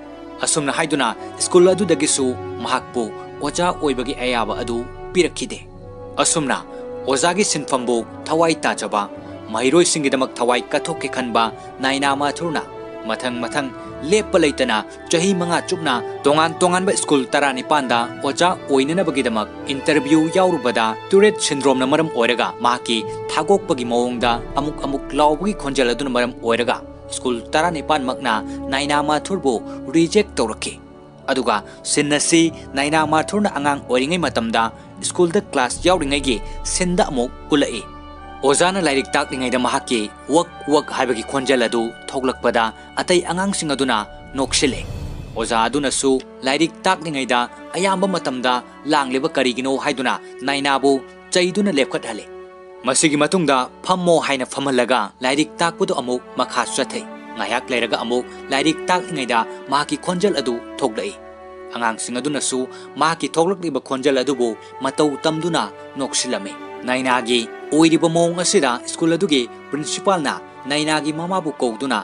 ꯑꯁꯨꯝꯅ ꯍꯥꯏꯗꯨꯅ ꯁ꯭ꯀꯨꯜ ꯑꯗꯨꯗꯒꯤꯁꯨ ꯃꯍꯥꯛꯄꯨ ꯑꯣꯖꯥ ꯑꯣꯏꯕꯒꯤ ꯑꯌꯥꯕ ꯑꯗꯨ ꯄꯤꯔꯛꯈꯤꯗꯦ꯫ ꯑꯁꯨꯝꯅ ꯑꯣꯖꯥꯒꯤ ꯁꯤꯟꯐꯝꯕꯨ ꯊꯋꯥꯏ ꯇꯥꯖꯕ, ꯃꯍꯩꯔꯣꯏꯁꯤꯡꯒꯤꯗꯃꯛ ꯊꯋꯥꯏ ꯀꯠꯊꯣꯛꯀꯦ ꯈꯟꯕ ꯅꯥꯏꯅꯥ ꯃꯥꯊꯨꯔꯅ ꯃꯊꯪ ꯃꯊꯪ ꯂꯦꯞꯄ ꯂꯩꯇꯅ ꯆꯍꯤ ꯃꯉꯥ ꯆꯨꯞꯅ ꯇꯣꯉꯥꯟ ꯇꯣꯉꯥꯟꯕ ꯁ꯭ꯀꯨꯜ ꯇꯔꯥꯅꯤꯄꯥꯟꯗ ꯑꯣꯖꯥ ꯑꯣꯏꯅꯅꯕꯒꯤꯗꯃꯛ ꯏꯟꯇꯔꯚ꯭ꯌꯨ ꯌꯥꯎꯔꯨꯕꯗ ꯇꯨꯔꯦꯠ ꯁꯤꯟꯗ꯭ꯔꯣꯝꯅ ꯃꯔꯝ ꯑꯣꯏꯔꯒ ꯃꯍꯥꯛꯀꯤ ꯊꯥꯒꯣꯛꯄꯒꯤ ꯃꯑꯣꯡꯗ ꯑꯃꯨꯛ ꯑꯃꯨꯛ ꯂꯥꯎꯕꯒꯤ ꯈꯣꯟꯖꯦꯜ ꯑꯗꯨꯅ ꯃꯔꯝ ꯑꯣꯏꯔꯒ ꯁ꯭ꯀꯨꯜ ꯇꯔꯥꯅꯤꯄꯥꯟꯃꯛꯅ ꯅꯥꯏꯅꯥ ꯃꯥꯊꯨꯔꯕꯨ ꯔꯤꯖꯦꯛ ꯇꯧꯔꯛꯈꯤ꯫ ꯑꯗꯨꯒ ꯁꯤꯟ ꯑꯁꯤ ꯅꯥꯏꯅꯥ ꯃꯥꯊꯨꯔꯅ ꯑꯉꯥꯡ ꯑꯣꯏꯔꯤꯉꯩ ꯃꯇꯝꯗ ꯁ꯭ꯀꯨꯜꯗ ꯀ꯭ꯂꯥꯁ ꯌꯥꯎꯔꯤꯉꯩꯒꯤ ꯁꯤꯟꯗ ꯑꯃꯨꯛ ꯎꯠꯂꯛꯏ꯫ ꯑꯣꯖꯥꯅ ꯂꯥꯏꯔꯤꯛ ꯇꯥꯛꯂꯤꯉꯩꯗ ꯃꯍꯥꯛꯀꯤ "ꯋꯛ ꯋꯛ" ꯍꯥꯏꯕꯒꯤ ꯈꯣꯟꯖꯦꯜ ꯑꯗꯨ ꯊꯣꯛꯂꯛꯄꯗ ꯑꯇꯩ ꯑꯉꯥꯡꯁꯤꯡ ꯑꯗꯨꯅ ꯅꯣꯛꯁꯤꯜꯂꯤ꯫ ꯑꯣꯖꯥ ꯑꯗꯨꯅꯁꯨ ꯂꯥꯏꯔꯤꯛ ꯇꯥꯛꯂꯤꯉꯩꯗ ꯑꯌꯥꯝꯕ ꯃꯇꯝꯗ ꯂꯥꯡꯂꯤꯕ ꯀꯔꯤꯒꯤꯅꯣ ꯍꯥꯏꯗꯨꯅ ꯅꯥꯏꯅꯥꯕꯨ ꯆꯩꯗꯨꯅ ꯂꯦꯞꯈꯠꯍꯜꯂꯤ꯫ ꯃꯁꯤꯒꯤ ꯃꯇꯨꯡꯗ "ꯐꯝꯃꯣ" ꯍꯥꯏꯅ ꯐꯝꯍꯜꯂꯒ ꯂꯥꯏꯔꯤꯛ ꯇꯥꯛꯄꯗꯨ ꯑꯃꯨꯛ ꯃꯈꯥ ꯆꯠꯊꯩ꯫ ꯉꯥꯏꯍꯥꯛ ꯂꯩꯔꯒ ꯑꯃꯨꯛ ꯂꯥꯏꯔꯤꯛ ꯇꯥꯛꯂꯤꯉꯩꯗ ꯃꯍꯥꯛꯀꯤ ꯈꯣꯟꯖꯦꯜ ꯑꯗꯨ ꯊꯣꯛꯂꯛꯏ꯫ ꯑꯉꯥꯡꯁꯤꯡ ꯑꯗꯨꯅꯁꯨ ꯃꯍꯥꯛꯀꯤ ꯊꯣꯛꯂꯛꯂꯤꯕ ꯈꯣꯟꯖꯦꯜ ꯑꯗꯨꯕꯨ ꯃꯇꯧ ꯇꯝꯗꯨꯅ ꯅꯣꯛꯁꯤꯜꯂꯝꯃꯤ꯫ ꯅꯥꯏꯅꯥꯒꯤ ꯑꯣꯏꯔꯤꯕ ꯃꯑꯣꯡ ꯑꯁꯤꯗ ꯁ꯭ꯀꯨꯜ ꯑꯗꯨꯒꯤ ꯄ꯭ꯔꯤꯟꯁꯤꯄꯥꯜꯅ ꯅꯥꯏꯅꯥꯒꯤ ꯃꯃꯥꯕꯨ ꯀꯧꯗꯨꯅ,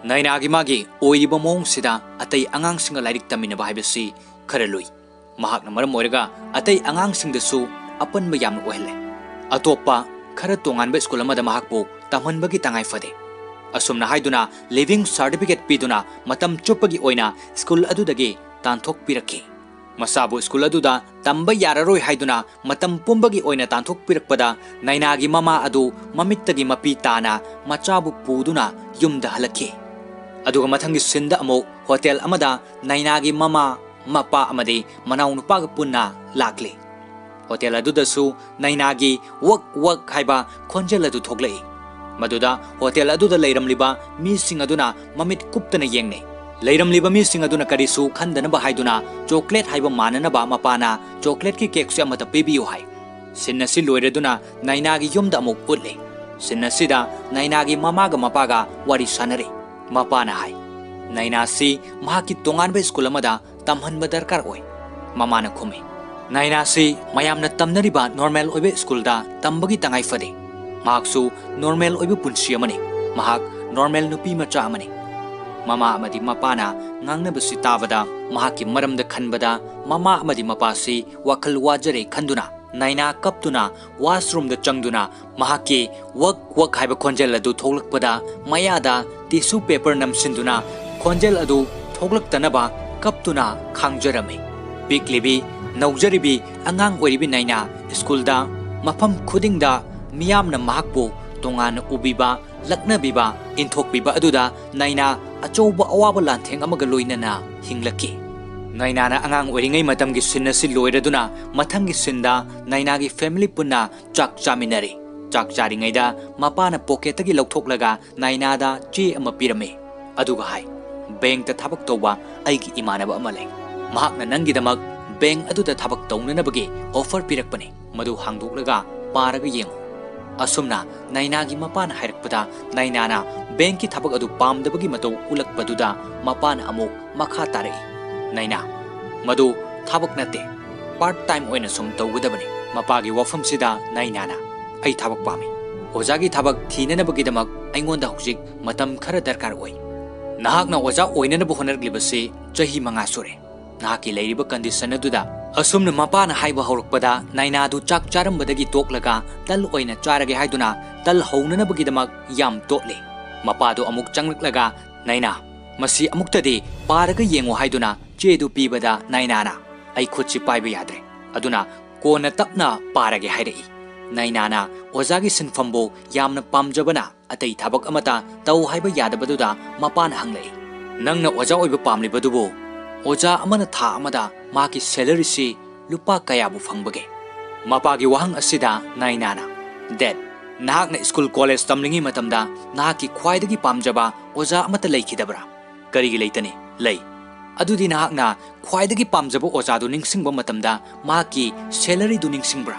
"ꯅꯥꯏꯅꯥꯒꯤ ꯃꯥꯒꯤ ꯑꯣꯏꯔꯤꯕ ꯃꯑꯣꯡꯁꯤꯗ ꯑꯇꯩ ꯑꯉꯥꯡꯁꯤꯡꯒ ꯂꯥꯏꯔꯤꯛ ꯇꯝꯃꯤꯟꯅꯕ ꯍꯥꯏꯕꯁꯤ ꯈꯔ ꯂꯨꯏ꯫ ꯃꯍꯥꯛꯅ ꯃꯔꯝ ꯑꯣꯏꯔꯒ ꯑꯇꯩ ꯑꯉꯥꯡꯁꯤꯡꯗꯁꯨ ꯑꯄꯟꯕ ꯌꯥꯝꯅ ꯑꯣꯏꯍꯜꯂꯦ꯫ ꯑꯇꯣꯞꯄ ꯈꯔ ꯇꯣꯉꯥꯟꯕ ꯁ꯭ꯀꯨꯜ ꯑꯃꯗ ꯃꯍꯥꯛꯄꯨ ꯇꯝꯍꯟꯕꯒꯤ ꯇꯉꯥꯏ ꯐꯗꯦ꯫" ꯑꯁꯨꯝꯅ ꯍꯥꯏꯗꯨꯅ living certificate ꯄꯤꯗꯨꯅ ꯃꯇꯝ ꯆꯨꯞꯄꯒꯤ ꯑꯣꯏꯅ ꯁ꯭ꯀꯨꯜ ꯑꯗꯨꯗꯒꯤ ꯇꯥꯟꯊꯣꯛꯄꯤꯔꯛꯈꯤ꯫ ꯃꯆꯥꯕꯨ ꯁ꯭ꯀꯨꯜ ꯑꯗꯨꯗ ꯇꯝꯕ ꯌꯥꯔꯔꯣꯏ ꯍꯥꯏꯗꯨꯅ ꯃꯇꯝ ꯄꯨꯝꯕꯒꯤ ꯑꯣꯏꯅ ꯇꯥꯟꯊꯣꯛꯄꯤꯔꯛꯄꯗ ꯅꯥꯏꯅꯥꯒꯤ ꯃꯃꯥ ꯑꯗꯨ ꯃꯃꯤꯠꯇꯒꯤ ꯃꯄꯤ ꯇꯥꯅ ꯃꯆꯥꯕꯨ ꯄꯨꯗꯨꯅ ꯌꯨꯝꯗ ꯍꯜꯂꯛꯈꯤ꯫ ꯑꯗꯨꯒ ꯃꯊꯪꯒꯤ ꯁꯤꯟꯗ ꯑꯃꯨꯛ ꯍꯣꯇꯦꯜ ꯑꯃꯗ ꯅꯥꯏꯅꯥꯒꯤ ꯃꯃꯥ, ꯃꯄꯥ ꯑꯃꯗꯤ ꯃꯅꯥꯎꯅꯨꯄꯥꯒ ꯄꯨꯟꯅ ꯂꯥꯛꯂꯤ꯫ ꯍꯣꯇꯦꯜ ꯑꯗꯨꯗꯁꯨ ꯅꯥꯏꯅꯥꯒꯤ "ꯋꯛ ꯋꯛ" ꯍꯥꯏꯕ ꯈꯣꯟꯖꯦꯜ ꯑꯗꯨ ꯊꯣꯛꯂꯛꯏ꯫ ꯃꯗꯨꯗ ꯍꯣꯇꯦꯜ ꯑꯗꯨꯗ ꯂꯩꯔꯝꯂꯤꯕ ꯃꯤꯁꯤꯡ ꯑꯗꯨꯅ ꯃꯃꯤꯠ ꯀꯨꯞꯇꯅ ꯌꯦꯡꯅꯩ꯫ ꯂꯩꯔꯝꯂꯤꯕ ꯃꯤꯁꯤꯡ ꯑꯗꯨꯅ ꯀꯔꯤꯁꯨ ꯈꯟꯗꯅꯕ ꯍꯥꯏꯗꯨꯅ ꯆꯣꯀ꯭ꯂꯦꯠ ꯍꯥꯏꯕ ꯃꯥꯟꯅꯅꯕ ꯃꯄꯥꯅ ꯆꯣꯀ꯭ꯂꯦꯠꯀꯤ ꯀꯦꯛꯁꯦ ꯑꯃꯠꯇ ꯄꯤꯕꯤꯌꯨ ꯍꯥꯏ꯫ ꯁꯤꯟ ꯑꯁꯤ ꯂꯣꯏꯔꯗꯨꯅ ꯅꯥꯏꯅꯥꯒꯤ ꯌꯨꯝꯗ ꯑꯃꯨꯛ ꯎꯠꯂꯤ꯫ ꯁꯤꯟ ꯑꯁꯤꯗ ꯅꯥꯏꯅꯥꯒꯤ ꯃꯃꯥꯒ ꯃꯄꯥꯒ ꯋꯥꯔꯤ ꯁꯥꯟꯅꯔꯤ꯫ ꯃꯄꯥꯅ ꯍꯥꯏ, ꯅꯥꯏꯅꯥꯁꯤ ꯃꯍꯥꯛꯀꯤ ꯇꯣꯉꯥꯟꯕ ꯁ꯭ꯀꯨꯜ ꯑꯃꯗ ꯇꯝꯍꯟꯕ ꯗꯔꯀꯥꯔ ꯑꯣꯏ꯫ ꯃꯃꯥꯅ ꯈꯨꯝꯃꯤ, ꯅꯥꯏꯅꯥꯁꯤ ꯃꯌꯥꯝꯅ ꯇꯝꯅꯔꯤꯕ ꯅꯣꯔꯃꯦꯜ ꯑꯣꯏꯕ ꯁ꯭ꯀꯨꯜꯗ ꯇꯝꯕꯒꯤ ꯇꯉꯥꯏ ꯐꯗꯦ꯫ ꯃꯍꯥꯛꯁꯨ ꯅꯣꯔꯃꯦꯜ ꯑꯣꯏꯕ ꯄꯨꯟꯁꯤ ꯑꯃꯅꯤ꯫ ꯃꯍꯥꯛ ꯅꯣꯔꯃꯦꯜ ꯅꯨꯄꯤ ꯃꯆꯥ ꯑꯃꯅꯤ꯫ ꯃꯃꯥ ꯑꯃꯗꯤ ꯃꯄꯥꯅ ꯉꯥꯡꯅꯕꯁꯤ ꯇꯥꯕꯗ ꯃꯍꯥꯛꯀꯤ ꯃꯔꯝꯗ ꯈꯟꯕꯗ ꯃꯃꯥ ꯑꯃꯗꯤ ꯃꯄꯥꯁꯤ ꯋꯥꯈꯜ ꯋꯥꯖꯔꯦ ꯈꯟꯗꯨꯅ ꯅꯥꯏꯅꯥ ꯀꯞꯇꯨꯅ ꯋꯥꯁꯔꯨꯝꯗ ꯆꯪꯗꯨꯅ ꯃꯍꯥꯛꯀꯤ "ꯋꯛ ꯋꯛ" ꯍꯥꯏꯕ ꯈꯣꯟꯖꯦꯜ ꯑꯗꯨ ꯊꯣꯛꯂꯛꯄꯗ ꯃꯌꯥꯗ ꯇꯤꯁꯨ ꯄꯦꯄꯔ ꯅꯝꯁꯤꯟꯗꯨꯅ ꯈꯣꯟꯖꯦꯜ ꯑꯗꯨ ꯊꯣꯛꯂꯛꯇꯅꯕ ꯀꯞꯇꯨꯅ ꯈꯥꯡꯖꯔꯝꯃꯤ꯫ ꯄꯤꯛꯂꯤꯕꯤ, ꯅꯧꯖꯔꯤꯕꯤ, ꯑꯉꯥꯡ ꯑꯣꯏꯔꯤꯕꯤ ꯅꯥꯏꯅꯥ ꯁ꯭ꯀꯨꯜꯗ ꯃꯐꯝ ꯈꯨꯗꯤꯡꯗ ꯃꯤꯌꯥꯝꯅ ꯃꯍꯥꯛꯄꯨ ꯇꯣꯉꯥꯟꯅ ꯎꯕꯤꯕ, ꯂꯛꯅꯕꯤꯕ, ꯏꯟꯊꯣꯛꯄꯤꯕ ꯑꯗꯨꯗ ꯅꯥꯏꯅꯥ ꯑꯆꯧꯕ ꯑꯋꯥꯕ ꯂꯥꯟꯊꯦꯡ ꯑꯃꯒ ꯂꯣꯏꯅꯅ ꯍꯤꯡꯂꯛꯈꯤ꯫ ꯅꯥꯏꯅꯥꯅ ꯑꯉꯥꯡ ꯑꯣꯏꯔꯤꯉꯩ ꯃꯇꯝꯒꯤ ꯁꯤꯟ ꯑꯁꯤ ꯂꯣꯏꯔꯗꯨꯅ ꯃꯊꯪꯒꯤ ꯁꯤꯟꯗ ꯅꯥꯏꯅꯥꯒꯤ ꯐꯦꯃꯤꯂꯤ ꯄꯨꯟꯅ ꯆꯥꯛ ꯆꯥꯃꯤꯟꯅꯔꯤ꯫ ꯆꯥꯛ ꯆꯥꯔꯤꯉꯩꯗ ꯃꯄꯥꯅ ꯄꯣꯀꯦꯠꯇꯒꯤ ꯂꯧꯊꯣꯛꯂꯒ ꯅꯥꯏꯅꯥꯗ ꯆꯦ ꯑꯃ ꯄꯤꯔꯝꯃꯤ꯫ ꯑꯗꯨꯒ ꯍꯥꯏ, "ꯕꯦꯡꯛꯇ ꯊꯕꯛ ꯇꯧꯕ ꯑꯩꯒꯤ ꯏꯃꯥꯟꯅꯕ ꯑꯃ ꯂꯩ꯫ ꯃꯍꯥꯛꯅ ꯅꯪꯒꯤꯗꯃꯛ ꯕꯦꯡꯛ ꯑꯗꯨꯗ ꯊꯕꯛ ꯇꯧꯅꯅꯕꯒꯤ ꯑꯣꯐꯔ ꯄꯤꯔꯛꯄꯅꯤ꯫ ꯃꯗꯨ ꯍꯥꯡꯗꯣꯛꯂꯒ ꯄꯥꯔꯒ ꯌꯦꯡꯉꯨ꯫" ꯑꯁꯨꯝꯅ ꯅꯥꯏꯅꯥꯒꯤ ꯃꯄꯥꯅ ꯍꯥꯏꯔꯛꯄꯗ ꯅꯥꯏꯅꯥꯅ ꯕꯦꯡꯛꯀꯤ ꯊꯕꯛ ꯑꯗꯨ ꯄꯥꯝꯗꯕꯒꯤ ꯃꯇꯧ ꯎꯠꯂꯛꯄꯗꯨꯗ ꯃꯄꯥꯅ ꯑꯃꯨꯛ ꯃꯈꯥ ꯇꯥꯔꯛꯏ, "ꯅꯥꯏꯅꯥ, ꯃꯗꯨ ꯊꯕꯛ ꯅꯠꯇꯦ, ꯄꯥꯔꯠ ꯇꯥꯏꯝ ꯑꯣꯏꯅ ꯁꯨꯝ ꯇꯧꯒꯗꯕꯅꯤ꯫" ꯃꯄꯥꯒꯤ ꯋꯥꯐꯝꯁꯤꯗ ꯅꯥꯏꯅꯥꯅ, "ꯑꯩ ꯊꯕꯛ ꯄꯥꯝꯃꯤ꯫ ꯑꯣꯖꯥꯒꯤ ꯊꯕꯛ ꯊꯤꯅꯅꯕꯒꯤꯗꯃꯛ ꯑꯩꯉꯣꯟꯗ ꯍꯧꯖꯤꯛ ꯃꯇꯝ ꯈꯔ ꯗꯔꯀꯥꯔ ꯑꯣꯏ꯫ ꯅꯍꯥꯛꯅ ꯑꯣꯖꯥ ꯑꯣꯏꯅꯅꯕ ꯍꯣꯠꯅꯔꯛꯂꯤꯕꯁꯤ ꯆꯍꯤ ꯃꯉꯥ ꯁꯨꯔꯦ꯫ ꯅꯍꯥꯛꯀꯤ ꯂꯩꯔꯤꯕ ꯀꯟꯗꯤꯁꯟ ꯑꯗꯨꯗ꯫" ꯑꯁꯨꯝꯅ ꯃꯄꯥꯅ ꯍꯥꯏꯕ ꯍꯧꯔꯛꯄꯗ ꯅꯥꯏꯅꯥꯗꯨ ꯆꯥꯛ ꯆꯥꯔꯝꯕꯗꯒꯤ ꯇꯣꯛꯂꯒ ꯇꯜ ꯑꯣꯏꯅ ꯆꯥꯔꯒꯦ ꯍꯥꯏꯗꯨꯅ ꯇꯜ ꯍꯧꯅꯅꯕꯒꯤꯗꯃꯛ ꯌꯥꯝ ꯇꯣꯠꯂꯤ꯫ ꯃꯄꯥꯗꯨ ꯑꯃꯨꯛ ꯆꯪꯂꯛꯂꯒ, "ꯅꯥꯏꯅꯥ, ꯃꯁꯤ ꯑꯃꯨꯛꯇꯗꯤ ꯄꯥꯔꯒ ꯌꯦꯡꯉꯨ" ꯍꯥꯏꯗꯨꯅ ꯆꯦꯗꯨ ꯄꯤꯕꯗ ꯅꯥꯏꯅꯥꯅ, "ꯑꯩ ꯈꯨꯠꯁꯤ ꯄꯥꯏꯕ ꯌꯥꯗ꯭ꯔꯦ, ꯑꯗꯨꯅ ꯀꯣꯟꯅ ꯇꯞꯅ ꯄꯥꯔꯒꯦ" ꯍꯥꯏꯔꯛꯏ꯫ ꯅꯥꯏꯅꯥꯅ ꯑꯣꯖꯥꯒꯤ ꯁꯤꯟꯐꯝꯕꯨ ꯌꯥꯝꯅ ꯄꯥꯝꯖꯕꯅ ꯑꯇꯩ ꯊꯕꯛ ꯑꯃꯠꯇ ꯇꯧ ꯍꯥꯏꯕ ꯌꯥꯗꯕꯗꯨꯗ ꯃꯄꯥꯅ ꯍꯪꯂꯛꯏ, "ꯅꯪꯅ ꯑꯣꯖꯥ ꯑꯣꯏꯕ ꯄꯥꯝꯂꯤꯕꯗꯨꯕꯨ ꯑꯣꯖꯥ ꯑꯃꯅ ꯊꯥ ꯑꯃꯗ ꯃꯍꯥꯛꯀꯤ salaryꯁꯤ ꯂꯨꯄꯥ ꯀꯌꯥꯕꯨ ꯐꯪꯕꯒꯦ?" ꯃꯄꯥꯒꯤ ꯋꯥꯍꯪ ꯑꯁꯤꯗ ꯅꯥꯏꯅꯥꯅ, "Dad, ꯅꯍꯥꯛꯅ ꯁ꯭ꯀꯨꯜ ꯀꯣꯂꯦꯖ ꯇꯝꯂꯤꯉꯩ ꯃꯇꯝꯗ ꯅꯍꯥꯛꯀꯤ ꯈ꯭ꯋꯥꯏꯗꯒꯤ ꯄꯥꯝꯖꯕ ꯑꯣꯖꯥ ꯑꯃꯠꯇ ꯂꯩꯈꯤꯗꯕ꯭ꯔꯥ?" "ꯀꯔꯤꯒꯤ ꯂꯩꯇꯅꯤ? ꯂꯩ꯫ ꯑꯗꯨꯗꯤ ꯅꯍꯥꯛꯅ ꯈ꯭ꯋꯥꯏꯗꯒꯤ ꯄꯥꯝꯖꯕ ꯑꯣꯖꯥꯗꯨ ꯅꯤꯡꯁꯤꯡꯕ ꯃꯇꯝꯗ ꯃꯍꯥꯛꯀꯤ salaryꯗꯨ ꯅꯤꯡꯁꯤꯡꯕ꯭ꯔꯥ?"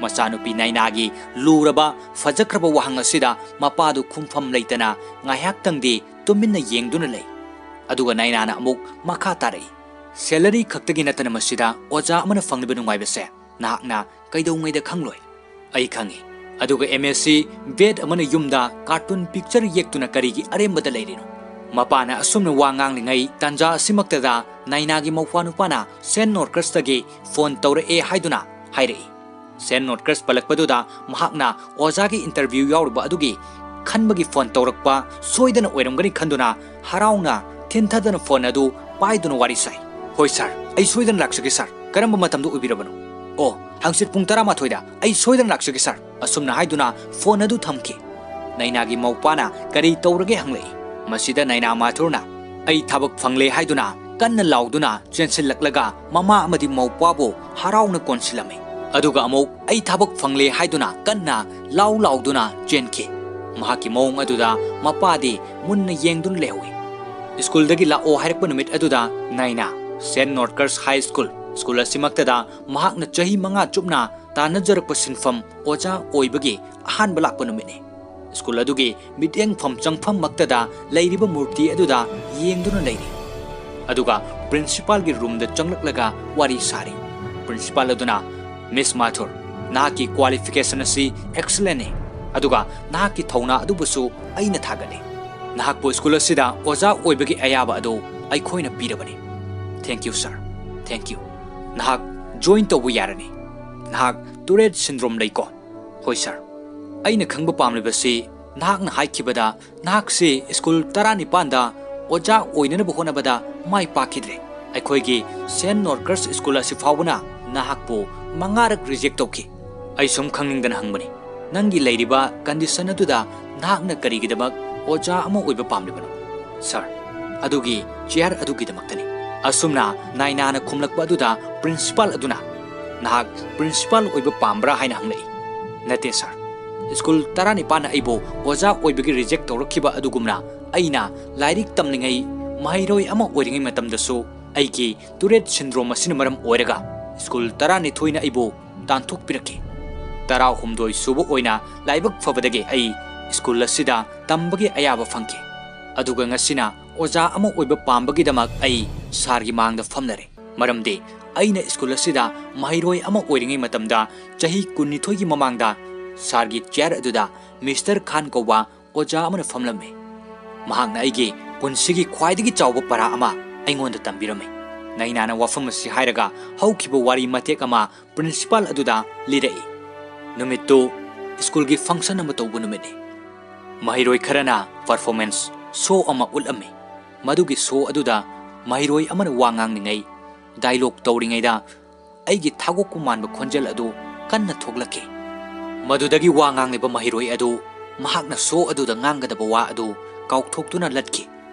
ꯃꯆꯥꯅꯨꯄꯤ ꯅꯥꯏꯅꯥꯒꯤ ꯂꯨꯔꯕ, ꯐꯖꯈ꯭ꯔꯕ ꯋꯥꯍꯪ ꯑꯁꯤꯗ ꯃꯄꯥꯗꯨ ꯈꯨꯝꯐꯝ ꯂꯩꯇꯅ ꯉꯥꯏꯍꯥꯛꯇꯪꯗꯤ ꯇꯨꯃꯤꯟꯅ ꯌꯦꯡꯗꯨꯅ ꯂꯩ꯫ ꯑꯗꯨꯒ ꯅꯥꯏꯅꯥꯅ ꯑꯃꯨꯛ ꯃꯈꯥ ꯇꯥꯔꯛꯏ, "Salary ꯈꯛꯇꯒꯤ ꯅꯠꯇꯅ ꯃꯁꯤꯗ ꯑꯣꯖꯥ ꯑꯃꯅ ꯐꯪꯂꯤꯕ ꯅꯨꯡꯉꯥꯏꯕꯁꯦ ꯅꯍꯥꯛꯅ ꯀꯩꯗꯧꯉꯩꯗ ꯈꯪꯂꯣꯏ?" "ꯑꯩ ꯈꯪꯏ꯫ ꯑꯗꯨꯒ M S C Ved ꯑꯃꯅ ꯌꯨꯝꯗ cartoon picture ꯌꯦꯛꯇꯨꯅ ꯀꯔꯤꯒꯤ ꯑꯔꯦꯝꯕꯗ ꯂꯩꯔꯤꯅꯣ?" ꯃꯄꯥꯅ ꯑꯁꯨꯝꯅ ꯋꯥ ꯉꯥꯡꯂꯤꯉꯩ ꯇꯥꯟꯖꯥ ꯑꯁꯤꯃꯛꯇꯗ ꯅꯥꯏꯅꯥꯒꯤ ꯃꯧꯄ꯭ꯋꯥꯅꯨꯄꯥꯅ Saint Northcuttꯀꯤ phone ꯇꯧꯔꯛꯑꯦ ꯍꯥꯏꯗꯨꯅ ꯍꯥꯏꯔꯛꯏ꯫ Saint Northcutt ꯄꯜꯂꯛꯄꯗꯨꯗ ꯃꯍꯥꯛꯅ ꯑꯣꯖꯥꯒꯤ interview ꯌꯥꯎꯔꯨꯕ ꯑꯗꯨꯒꯤ ꯈꯟꯕꯒꯤ phone ꯇꯧꯔꯛꯄ ꯁꯣꯏꯗꯅ ꯑꯣꯏꯔꯝꯒꯅꯤ ꯈꯟꯗꯨꯅ ꯍꯔꯥꯎꯅ ꯊꯤꯟꯊꯗꯅ phone ꯑꯗꯨ ꯄꯥꯏꯗꯨꯅ ꯋꯥꯔꯤ ꯁꯥꯏ꯫ "ꯍꯣꯏ sir, ꯑꯩ ꯁꯣꯏꯗꯅ ꯂꯥꯛꯆꯒꯦ sir꯫ ꯀꯔꯝꯕ ꯃꯇꯝꯗ ꯑꯣꯏꯕꯤꯔꯕꯅꯣ?" "ꯑꯣ, ꯍꯪꯆꯤꯠ ꯄꯨꯡ ꯇꯔꯥꯃꯥꯊꯣꯏꯗ ꯑꯩ ꯁꯣꯏꯗꯅ ꯂꯥꯛꯆꯒꯦ sir"꯫ ꯑꯁꯨꯝꯅ ꯍꯥꯏꯗꯨꯅ phone ꯑꯗꯨ ꯊꯝꯈꯤ꯫ ꯅꯥꯏꯅꯥꯒꯤ ꯃꯧꯄ꯭ꯋꯥꯅ "ꯀꯔꯤ ꯇꯧꯔꯒꯦ?" ꯍꯪꯂꯛꯏ꯫ ꯃꯁꯤꯗ ꯅꯥꯏꯅꯥ ꯃꯥꯊꯨꯔꯅ "ꯑꯩ ꯊꯕꯛ ꯐꯪꯂꯦ" ꯍꯥꯏꯗꯨꯅ ꯀꯟꯅ ꯂꯥꯎꯗꯨꯅ ꯆꯦꯟꯁꯤꯜꯂꯛꯂꯒ ꯃꯃꯥ ꯑꯃꯗꯤ ꯃꯧꯄ꯭ꯋꯥꯕꯨ ꯍꯔꯥꯎꯅ ꯀꯣꯟꯁꯤꯜꯂꯝꯃꯤ꯫ ꯑꯗꯨꯒ ꯑꯃꯨꯛ "ꯑꯩ ꯊꯕꯛ ꯐꯪꯂꯦ" ꯍꯥꯏꯗꯨꯅ ꯀꯟꯅ ꯂꯥꯎ ꯂꯥꯎꯗꯨꯅ ꯆꯦꯟꯈꯤ꯫ ꯃꯍꯥꯛꯀꯤ ꯃꯑꯣꯡ ꯑꯗꯨꯗ ꯃꯄꯥꯗꯤ ꯃꯨꯟꯅ ꯌꯦꯡꯗꯨꯅ ꯂꯩꯍꯧꯏ꯫ ꯁ꯭ꯀꯨꯜꯗꯒꯤ ꯂꯥꯛꯑꯣ ꯍꯥꯏꯔꯛꯄ ꯅꯨꯃꯤꯠ ꯑꯗꯨꯗ ꯅꯥꯏꯅꯥ Saint Northcutt High School, school ꯑꯁꯤꯃꯛꯇꯗ ꯃꯍꯥꯛꯅ ꯆꯍꯤ ꯃꯉꯥ ꯆꯨꯞꯅ ꯇꯥꯟꯅꯖꯔꯛꯄ ꯁꯤꯟꯐꯝ ꯑꯣꯖꯥ ꯑꯣꯏꯕꯒꯤ ꯑꯍꯥꯟꯕ ꯂꯥꯛꯄ ꯅꯨꯃꯤꯠꯅꯤ꯫ ꯁ꯭ꯀꯨꯜ ꯑꯗꯨꯒꯤ ꯃꯤꯠꯌꯦꯡꯐꯝ ꯆꯪꯐꯝꯃꯛꯇꯗ ꯂꯩꯔꯤꯕ ꯃꯨꯔꯇꯤ ꯑꯗꯨꯗ ꯌꯦꯡꯗꯨꯅ ꯂꯩꯔꯤ꯫ ꯑꯗꯨꯒ principalꯒꯤ roomꯗ ꯆꯪꯂꯛꯂꯒ ꯋꯥꯔꯤ ꯁꯥꯔꯤ꯫ Principal ꯑꯗꯨꯅ, "Miss Mathur, ꯅꯍꯥꯛꯀꯤ qualification ꯑꯁꯤ excellentꯅꯤ, ꯑꯗꯨꯒ ꯅꯍꯥꯛꯀꯤ ꯊꯧꯅꯥ ꯑꯗꯨꯕꯨꯁꯨ ꯑꯩꯅ ꯊꯥꯒꯠꯂꯤ꯫ ꯅꯍꯥꯛꯄꯨ ꯁ꯭ꯀꯨꯜ ꯑꯁꯤꯗ ꯑꯣꯖꯥ ꯑꯣꯏꯕꯒꯤ ꯑꯌꯥꯕ ꯑꯗꯨ ꯑꯩꯈꯣꯏꯅ ꯄꯤꯔꯕꯅꯤ꯫ Thank you, sir꯫ Thank you꯫ ꯅꯍꯥꯛ join ꯇꯧꯕ ꯌꯥꯔꯅꯤ꯫ ꯅꯍꯥꯛ Tourette syndrome ꯂꯩꯀꯣ?" "ꯍꯣꯏ, sir꯫ ꯑꯩꯅ ꯈꯪꯕ ꯄꯥꯝꯂꯤꯕꯁꯤ ꯅꯍꯥꯛꯅ ꯍꯥꯏꯈꯤꯕꯗ ꯅꯍꯥꯛꯁꯤ ꯁ꯭ꯀꯨꯜ ꯇꯔꯥꯅꯤꯄꯥꯟꯗ ꯑꯣꯖꯥ ꯑꯣꯏꯅꯅꯕ ꯍꯣꯠꯅꯕꯗ ꯃꯥꯏ ꯄꯥꯛꯈꯤꯗ꯭ꯔꯦ꯫ ꯑꯩꯈꯣꯏꯒꯤ ꯁꯦꯟꯠ ꯅꯣꯔꯀꯁ ꯁ꯭ꯀꯨꯜ ꯑꯁꯤ ꯐꯥꯎꯕꯅ ꯅꯍꯥꯛꯄꯨ ꯃꯉꯥꯔꯛ ꯔꯤꯖꯦꯛ ꯇꯧꯈꯤ꯫ ꯑꯩ ꯁꯨꯝ ꯈꯪꯅꯤꯡꯗꯅ ꯍꯪꯕꯅꯤ, ꯅꯪꯒꯤ ꯂꯩꯔꯤꯕ ꯀꯟꯗꯤꯁꯟ ꯑꯗꯨꯗ ꯅꯍꯥꯛꯅ ꯀꯔꯤꯒꯤꯗꯃꯛ ꯑꯣꯖꯥ ꯑꯃ ꯑꯣꯏꯕ ꯄꯥꯝꯂꯤꯕꯅꯣ? ꯁꯥꯔ, ꯑꯗꯨꯒꯤ ꯆꯤꯌꯥꯔ ꯑꯗꯨꯒꯤꯗꯃꯛꯇꯅꯤ꯫ ꯑꯁꯨꯝꯅ ꯅꯥꯏꯅꯥꯅ ꯈꯨꯝꯂꯛꯄ ꯑꯗꯨꯗ ꯄ꯭ꯔꯤꯟꯁꯤꯄꯥꯜ ꯑꯗꯨꯅ, "ꯅꯍꯥꯛ ꯄ꯭ꯔꯤꯟꯁꯤꯄꯥꯜ ꯑꯣꯏꯕ ꯄꯥꯝꯕ꯭ꯔꯥ?" ꯍꯥꯏꯅ ꯍꯪꯂꯛꯏ꯫ "ꯅꯠꯇꯦ ꯁꯥꯔ, ꯁ꯭ꯀꯨꯜ ꯇꯔꯥꯅꯤꯄꯥꯟꯅ ꯑꯩꯕꯨ ꯑꯣꯖꯥ ꯑꯣꯏꯕꯒꯤ ꯔꯤꯖꯦꯛ ꯇꯧꯔꯛꯈꯤꯕ ꯑꯗꯨꯒꯨꯝꯅ ꯑꯩꯅ ꯂꯥꯏꯔꯤꯛ ꯇꯝꯂꯤꯉꯩ, ꯃꯍꯩꯔꯣꯏ ꯑꯃ ꯑꯣꯏꯔꯤꯉꯩ ꯃꯇꯝꯗꯁꯨ ꯑꯩꯒꯤ ꯇꯨꯔꯦꯠ ꯁꯤꯟꯗ꯭ꯔꯣꯝ ꯑꯁꯤꯅ ꯃꯔꯝ ꯑꯣꯏꯔꯒ ꯁ꯭ꯀꯨꯜ ꯇꯔꯥꯅꯤꯊꯣꯏꯅ ꯑꯩꯕꯨ ꯇꯥꯟꯊꯣꯛꯄꯤꯔꯛꯈꯤ꯫ ꯇꯔꯥꯍꯨꯝꯗꯣꯏ ꯁꯨꯕ ꯑꯣꯏꯅ ꯂꯥꯏꯕꯛ ꯐꯕꯗꯒꯤ ꯑꯩ ꯁ꯭ꯀꯨꯜ ꯑꯁꯤꯗ ꯇꯝꯕꯒꯤ ꯑꯌꯥꯕ ꯐꯪꯈꯤ꯫ ꯑꯗꯨꯒ ꯉꯁꯤꯅ ꯑꯣꯖꯥ ꯑꯃ ꯑꯣꯏꯕ ꯄꯥꯝꯕꯒꯤꯗꯃꯛ ꯑꯩ ꯁꯥꯔꯒꯤ ꯃꯥꯡꯗ ꯐꯝꯂꯔꯦ꯫ ꯃꯔꯝꯗꯤ ꯑꯩꯅ ꯁ꯭ꯀꯨꯜ ꯑꯁꯤꯗ ꯃꯍꯩꯔꯣꯏ ꯑꯃ ꯑꯣꯏꯔꯤꯉꯩ ꯃꯇꯝꯗ ꯆꯍꯤ ꯀꯨꯟꯅꯤꯊꯣꯏꯒꯤ ꯃꯃꯥꯡꯗ ꯁꯥꯔꯒꯤ ꯆꯤꯌꯥꯔ ꯑꯗꯨꯗ ꯃꯤꯁꯇꯔ ꯈꯥꯟ ꯀꯧꯕ ꯑꯣꯖꯥ ꯑꯃꯅ ꯐꯝꯂꯝꯃꯤ꯫ ꯃꯍꯥꯛꯅ ꯑꯩꯒꯤ ꯄꯨꯟꯁꯤꯒꯤ ꯈ꯭ꯋꯥꯏꯗꯒꯤ ꯆꯥꯎꯕ ꯄꯔꯥ ꯑꯃ ꯑꯩꯉꯣꯟꯗ ꯇꯝꯕꯤꯔꯝꯃꯤ꯫" ꯅꯩꯅꯥꯅ ꯋꯥꯐꯝ ꯑꯁꯤ ꯍꯥꯏꯔꯒ ꯍꯧꯈꯤꯕ ꯋꯥꯔꯤ ꯃꯇꯦꯛ ꯑꯃ ꯄ꯭ꯔꯤꯟꯁꯤꯄꯥꯜ ꯑꯗꯨꯗ ꯂꯤꯔꯛꯏ꯫ ꯅꯨꯃꯤꯠꯇꯨ ꯁ꯭ꯀꯨꯜꯒꯤ ꯐꯪꯁꯟ ꯑꯃ ꯇꯧꯕ ꯅꯨꯃꯤꯠꯅꯤ꯫ ꯃꯍꯩꯔꯣꯏ ꯈꯔꯅ ꯄꯔꯐꯣꯔꯃꯦꯟꯁ ꯁꯣ ꯑꯃ ꯎꯠꯂꯝꯃꯤ꯫ ꯃꯗꯨꯒꯤ ꯁꯣ ꯑꯗꯨꯗ ꯃꯍꯩꯔꯣꯏ ꯑꯃꯅ ꯋꯥ ꯉꯥꯡꯂꯤꯉꯩ, ꯗꯥꯏꯂꯣꯒ ꯇꯧꯔꯤꯉꯩꯗ ꯑꯩꯒꯤ ꯊꯥꯒꯣꯛꯄ ꯃꯥꯟꯕ ꯈꯣꯟꯖꯦꯜ ꯑꯗꯨ ꯀꯟꯅ ꯊꯣꯛꯂꯛꯈꯤ꯫ ꯃꯗꯨꯗꯒꯤ ꯋꯥ ꯉꯥꯡꯂꯤꯕ ꯃꯍꯩꯔꯣꯏ ꯑꯗꯨ ꯃꯍꯥꯛꯅ ꯁꯣ ꯑꯗꯨꯗ ꯉꯥꯡꯒꯗꯕ ꯋꯥ ꯑꯗꯨ ꯀꯥꯎꯊꯣꯛꯇꯨꯅ ꯂꯠꯈꯤ꯫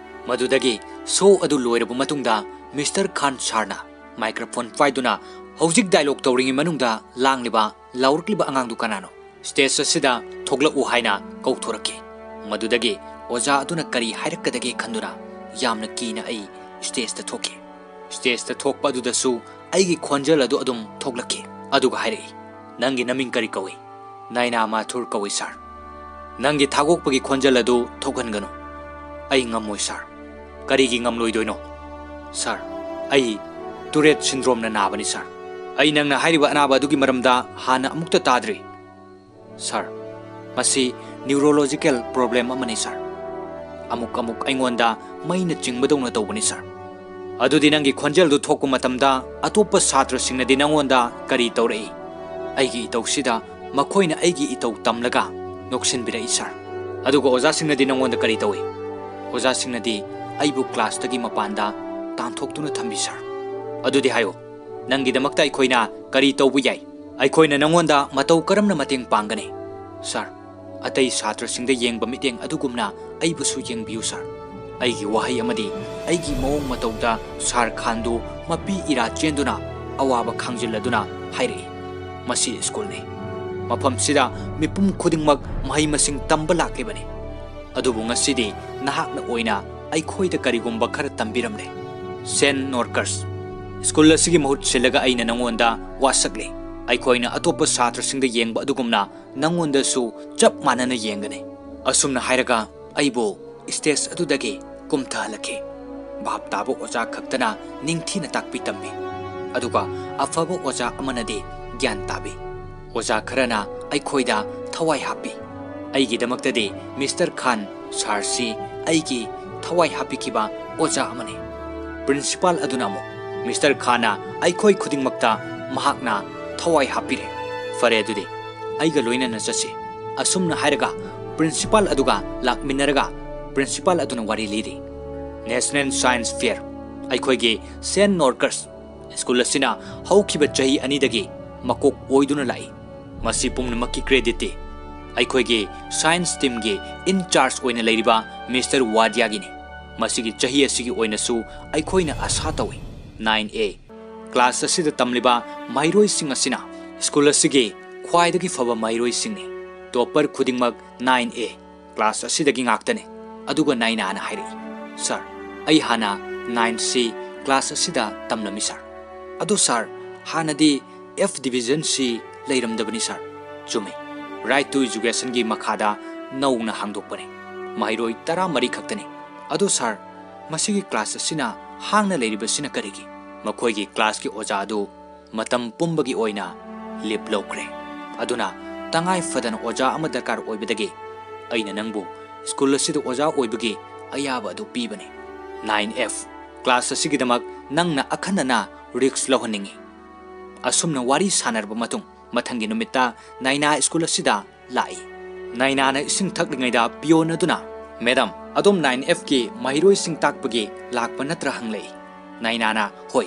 ꯃꯗꯨꯗꯒꯤ ꯁꯣ ꯑꯗꯨ ꯂꯣꯏꯔꯕ ꯃꯇꯨꯡꯗ ꯃꯤꯁꯇꯔ ꯈꯥꯟ ꯁꯥꯔꯅ ꯃꯥꯏꯀ꯭ꯔꯣꯐꯣꯟ ꯄꯥꯏꯗꯨꯅ ꯍꯧꯖꯤꯛ ꯗꯥꯏꯂꯣꯒ ꯇꯧꯔꯤꯉꯩ ꯃꯅꯨꯡꯗ ꯂꯥꯡꯂꯤꯕ, ꯂꯥꯎꯔꯛꯂꯤꯕ ꯑꯉꯥꯡꯗꯨ ꯀꯅꯥꯅꯣ? "ꯁ꯭ꯇꯦꯖ ꯑꯁꯤꯗ ꯊꯣꯛꯂꯛꯎ" ꯍꯥꯏꯅ ꯀꯧꯊꯣꯔꯛꯈꯤ꯫ ꯃꯗꯨꯗꯒꯤ ꯑꯣꯖꯥ ꯑꯗꯨꯅ ꯀꯔꯤ ꯍꯥꯏꯔꯛꯀꯗꯒꯦ ꯈꯟꯗꯨꯅ ꯌꯥꯝꯅ ꯀꯤꯅ ꯑꯩ ꯁ꯭ꯇꯦꯖꯇ ꯊꯣꯛꯈꯤ꯫ ꯁ꯭ꯇꯦꯖꯇ ꯊꯣꯛꯄ ꯑꯗꯨꯗꯁꯨ ꯑꯩꯒꯤ ꯈꯣꯟꯖꯦꯜ ꯑꯗꯨ ꯑꯗꯨꯝ ꯊꯣꯛꯂꯛꯈꯤ꯫ ꯑꯗꯨꯒ ꯍꯥꯏꯔꯛꯏ, "ꯅꯪꯒꯤ ꯅꯃꯤꯡ ꯀꯔꯤ ꯀꯧꯏ?" "ꯅꯥꯏꯅꯥ ꯃꯥꯊꯨꯔ ꯀꯧꯏ, ꯁꯥꯔ꯫" "ꯅꯪꯒꯤ ꯊꯥꯒꯣꯛꯄꯒꯤ ꯈꯣꯟꯖꯦꯜ ꯑꯗꯨ ꯊꯣꯛꯍꯟꯒꯅꯨ꯫" "ꯑꯩ ꯉꯝꯃꯣꯏ, ꯁꯥꯔ꯫" "ꯀꯔꯤꯒꯤ ꯉꯝꯂꯣꯏꯗꯣꯏꯅꯣ?" "ꯁꯥꯔ, ꯑꯩ ꯇꯨꯔꯦꯠ ꯁꯤꯟꯗ꯭ꯔꯣꯝꯅ ꯅꯥꯕꯅꯤ, ꯁꯥꯔ꯫ ꯑꯩ ꯅꯪꯅ ꯍꯥꯏꯔꯤꯕ ꯑꯅꯥꯕ ꯑꯗꯨꯒꯤ ꯃꯔꯝꯗ ꯍꯥꯟꯅ ꯑꯃꯨꯛꯇ ꯇꯥꯗ꯭ꯔꯤ꯫" "ꯁꯥꯔ, ꯃꯁꯤ ꯅ꯭ꯌꯨꯔꯣꯂꯣꯖꯤꯀꯦꯜ ꯄ꯭ꯔꯣꯕ꯭ꯂꯦꯝ ꯑꯃꯅꯤ, ꯁꯥꯔ꯫ ꯑꯃꯨꯛ ꯑꯃꯨꯛ ꯑꯩꯉꯣꯟꯗ ꯃꯩꯅ ꯆꯤꯡꯕꯗꯧꯅ ꯇꯧꯕꯅꯤ, ꯁꯥꯔ꯫" "ꯑꯗꯨꯗꯤ ꯅꯪꯒꯤ ꯈꯣꯟꯖꯦꯜꯗꯨ ꯊꯣꯛꯄ ꯃꯇꯝꯗ ꯑꯇꯣꯞꯄ ꯁꯥꯇ꯭ꯔꯁꯤꯡꯅꯗꯤ ꯅꯪꯉꯣꯟꯗ ꯀꯔꯤ ꯇꯧꯔꯛꯏ?" ꯑꯩꯒꯤ ꯏꯇꯧꯁꯤꯗ ꯃꯈꯣꯏꯅ ꯑꯩꯒꯤ ꯏꯇꯧ ꯇꯝꯂꯒ ꯅꯣꯛꯁꯤꯟꯕꯤꯔꯛꯏ, ꯁꯥꯔ꯫ ꯑꯗꯨꯒ ꯑꯣꯖꯥꯁꯤꯡꯅꯗꯤ ꯅꯪꯉꯣꯟꯗ ꯀꯔꯤ ꯇꯧꯏ? ꯑꯣꯖꯥꯁꯤꯡꯅꯗꯤ ꯑꯩꯕꯨ classꯇꯒꯤ ꯃꯄꯥꯟꯗ ꯇꯥꯟꯊꯣꯛꯇꯨꯅ ꯊꯝꯕꯤ, sir꯫ ꯑꯗꯨꯗꯤ ꯍꯥꯏꯌꯨ, ꯅꯪꯒꯤꯗꯃꯛꯇ ꯑꯩꯈꯣꯏꯅ ꯀꯔꯤ ꯇꯧꯕ ꯌꯥꯏ? ꯑꯩꯈꯣꯏꯅ ꯅꯪꯉꯣꯟꯗ ꯃꯇꯧ ꯀꯔꯝꯅ ꯃꯇꯦꯡ ꯄꯥꯡꯒꯅꯤ? Sir, ꯑꯇꯩ ꯁꯥꯇ꯭ꯔꯁꯤꯡꯗ ꯌꯦꯡꯕ ꯃꯤꯠꯌꯦꯡ ꯑꯗꯨꯒꯨꯝꯅ ꯑꯩꯕꯨꯁꯨ ꯌꯦꯡꯕꯤꯌꯨ, sir꯫ ꯑꯩꯒꯤ ꯋꯥꯍꯩ ꯑꯃꯗꯤ ꯑꯩꯒꯤ ꯃꯑꯣꯡ ꯃꯇꯧꯗ sir ꯈꯥꯟꯗꯨ ꯃꯄꯤ ꯏꯔꯥ ꯆꯦꯟꯗꯨꯅ ꯑꯋꯥꯕ ꯈꯥꯡꯖꯤꯜꯂꯗꯨꯅ ꯍꯥꯏꯔꯛꯏ, "ꯃꯁꯤ ꯁ꯭ꯀꯨꯜꯅꯤ꯫ ꯃꯐꯝꯁꯤꯗ ꯃꯤꯄꯨꯝ ꯈꯨꯗꯤꯡꯃꯛ ꯃꯍꯩ ꯃꯁꯤꯡ ꯇꯝꯕ ꯂꯥꯛꯂꯤꯕꯅꯤ꯫ ꯑꯗꯨꯕꯨ ꯉꯁꯤꯗꯤ ꯅꯍꯥꯛꯅ ꯑꯣꯏꯅ ꯑꯩꯈꯣꯏꯗ ꯀꯔꯤꯒꯨꯝꯕ ꯈꯔ ꯇꯝꯕꯤꯔꯝꯂꯦ꯫ ꯁꯦꯟ ꯅꯣꯔꯀꯁ, ꯁ꯭ꯀꯨꯜ ꯑꯁꯤꯒꯤ ꯃꯍꯨꯠ ꯁꯤꯜꯂꯒ ꯑꯩꯅ ꯅꯉꯣꯟꯗ ꯋꯥꯁꯛꯂꯤ꯫ ꯑꯩꯈꯣꯏꯅ ꯑꯇꯣꯞꯄ ꯁꯥꯇ꯭ꯔꯁꯤꯡꯗ ꯌꯦꯡꯕ ꯑꯗꯨꯒꯨꯝꯅ ꯅꯉꯣꯟꯗꯁꯨ ꯆꯞ ꯃꯥꯟꯅꯅ ꯌꯦꯡꯒꯅꯤ꯫" ꯑꯁꯨꯝꯅ ꯍꯥꯏꯔꯒ ꯑꯩꯕꯨ stage ꯑꯗꯨꯗꯒꯤ ꯀꯨꯝꯊꯍꯜꯂꯛꯈꯤ꯫ ꯚꯥꯞ ꯇꯥꯕ ꯑꯣꯖꯥ ꯈꯛꯇꯅ ꯅꯤꯡꯊꯤꯅ ꯇꯥꯛꯄꯤ ꯇꯝꯕꯤ, ꯑꯗꯨꯒ ꯑꯐꯕ ꯑꯣꯖꯥ ꯑꯃꯅꯗꯤ ꯒ꯭ꯌꯥꯟ ꯇꯥꯕꯤ꯫ ꯑꯣꯖꯥ ꯈꯔꯅ ꯑꯩꯈꯣꯏꯗ ꯊꯋꯥꯏ ꯍꯥꯞꯄꯤ꯫ ꯑꯩꯒꯤꯗꯃꯛꯇꯗꯤ Mister ꯈꯥꯟ sirꯁꯤ ꯑꯩꯒꯤ ꯊꯋꯥꯏ ꯍꯥꯞꯄꯤꯈꯤꯕ ꯑꯣꯖꯥ ꯑꯃꯅꯤ꯫ Principal ꯑꯗꯨꯅ ꯑꯃꯨꯛ, "Mister ꯈꯥꯟꯅ ꯑꯩꯈꯣꯏ ꯈꯨꯗꯤꯡꯃꯛꯇ ꯃꯍꯥꯛꯅ ꯊꯋꯥꯏ ꯍꯥꯞꯄꯤꯔꯦ꯫ ꯐꯔꯦ, ꯑꯗꯨꯗꯤ ꯑꯩꯒ ꯂꯣꯏꯅꯅ ꯆꯠꯁꯤ꯫" ꯑꯁꯨꯝꯅ ꯍꯥꯏꯔꯒ Principal ꯑꯗꯨꯒ ꯂꯥꯛꯃꯤꯟꯅꯔꯒ Principal ꯑꯗꯨꯅ ꯋꯥꯔꯤ ꯂꯤꯔꯤ꯫ National Science Fair, ꯑꯩꯈꯣꯏꯒꯤ ꯁꯦꯟ ꯅꯣꯔꯀꯁ ꯁ꯭ꯀꯨꯜ ꯑꯁꯤꯅ ꯍꯧꯈꯤꯕ ꯆꯍꯤ ꯑꯅꯤꯗꯒꯤ ꯃꯀꯣꯛ ꯑꯣꯏꯗꯨꯅ ꯂꯥꯛꯏ꯫ ꯃꯁꯤ ꯄꯨꯝꯅꯃꯛꯀꯤ creditꯇꯤ ꯑꯩꯈꯣꯏꯒꯤ science teamꯒꯤ in charge ꯑꯣꯏꯅ ꯂꯩꯔꯤꯕ Mister ꯋꯥꯗꯤꯌꯥꯒꯤꯅꯤ꯫ ꯃꯁꯤꯒꯤ ꯆꯍꯤ ꯑꯁꯤꯒꯤ ꯑꯣꯏꯅꯁꯨ ꯑꯩꯈꯣꯏꯅ ꯑꯁꯥ ꯇꯧꯏ꯫ Nine A class ꯑꯁꯤꯗ ꯇꯝꯂꯤꯕ ꯃꯍꯩꯔꯣꯏꯁꯤꯡ ꯑꯁꯤꯅ ꯁ꯭ꯀꯨꯜ ꯑꯁꯤꯒꯤ ꯈ꯭ꯋꯥꯏꯗꯒꯤ ꯐꯕ ꯃꯍꯩꯔꯣꯏꯁꯤꯡꯅꯤ꯫ Topper ꯈꯨꯗꯤꯡꯃꯛ nine A class ꯑꯁꯤꯗꯒꯤ ꯉꯥꯛꯇꯅꯤ꯫ ꯑꯗꯨꯒ ꯅꯥꯏꯅꯥꯅ ꯍꯥꯏꯔꯛꯏ, "Sir, ꯑꯩ ꯍꯥꯟꯅ nine C class ꯑꯁꯤꯗ ꯇꯝꯂꯝꯃꯤ, sir꯫ ꯑꯗꯨ sir, ꯍꯥꯟꯅꯗꯤ F division C ꯂꯩꯔꯝꯗꯕꯅꯤ, sir꯫" "ꯆꯨꯝꯃꯤ, Right to Educationꯒꯤ ꯃꯈꯥꯗ ꯅꯧꯅ ꯍꯥꯡꯗꯣꯛꯄꯅꯤ꯫ ꯃꯍꯩꯔꯣꯏ ꯇꯔꯥꯃꯔꯤ ꯈꯛꯇꯅꯤ꯫ ꯑꯗꯨ sir, ꯃꯁꯤꯒꯤ class ꯑꯁꯤꯅ ꯍꯥꯡꯅ ꯂꯩꯔꯤꯕꯁꯤꯅ ꯀꯔꯤꯒꯤ?" "ꯃꯈꯣꯏꯒꯤ classꯀꯤ ꯑꯣꯖꯥ ꯑꯗꯨ ꯃꯇꯝ ꯄꯨꯝꯕꯒꯤ ꯑꯣꯏꯅ leave ꯂꯧꯈ꯭ꯔꯦ꯫ ꯑꯗꯨꯅ ꯇꯉꯥꯏ ꯐꯗꯅ ꯑꯣꯖꯥ ꯑꯃ ꯗꯔꯀꯥꯔ ꯑꯣꯏꯕꯗꯒꯤ ꯑꯩꯅ ꯅꯪꯕꯨ ꯁ꯭ꯀꯨꯜ ꯑꯁꯤꯗ ꯑꯣꯖꯥ ꯑꯣꯏꯕꯒꯤ ꯑꯌꯥꯕ ꯑꯗꯨ ꯄꯤꯕꯅꯤ꯫ Nine F class ꯑꯁꯤꯒꯤꯗꯃꯛ ꯅꯪꯅ ꯑꯈꯟꯅꯅ risk ꯂꯧꯍꯟꯅꯤꯡꯏ꯫" ꯑꯁꯨꯝꯅ ꯋꯥꯔꯤ ꯁꯥꯟꯅꯔꯕ ꯃꯇꯨꯡ, ꯃꯊꯪꯒꯤ ꯅꯨꯃꯤꯠꯇ ꯅꯥꯏꯅꯥ ꯁ꯭ꯀꯨꯜ ꯑꯁꯤꯗ ꯂꯥꯛꯏ꯫ ꯅꯥꯏꯅꯥꯅ ꯏꯁꯤꯡ ꯊꯛꯂꯤꯉꯩꯗ ꯄꯤꯌꯣꯟ ꯑꯗꯨꯅ, "ꯃꯦꯗꯥꯝ, ꯑꯗꯣꯝ ꯅꯥꯏꯟ ꯑꯦꯐꯀꯤ ꯃꯍꯩꯔꯣꯏꯁꯤꯡ ꯇꯥꯛꯄꯒꯤ ꯂꯥꯛꯄ ꯅꯠꯇ꯭ꯔꯥ?" ꯍꯪꯂꯛꯏ꯫ ꯅꯥꯏꯅꯥꯅ, "ꯍꯣꯏ,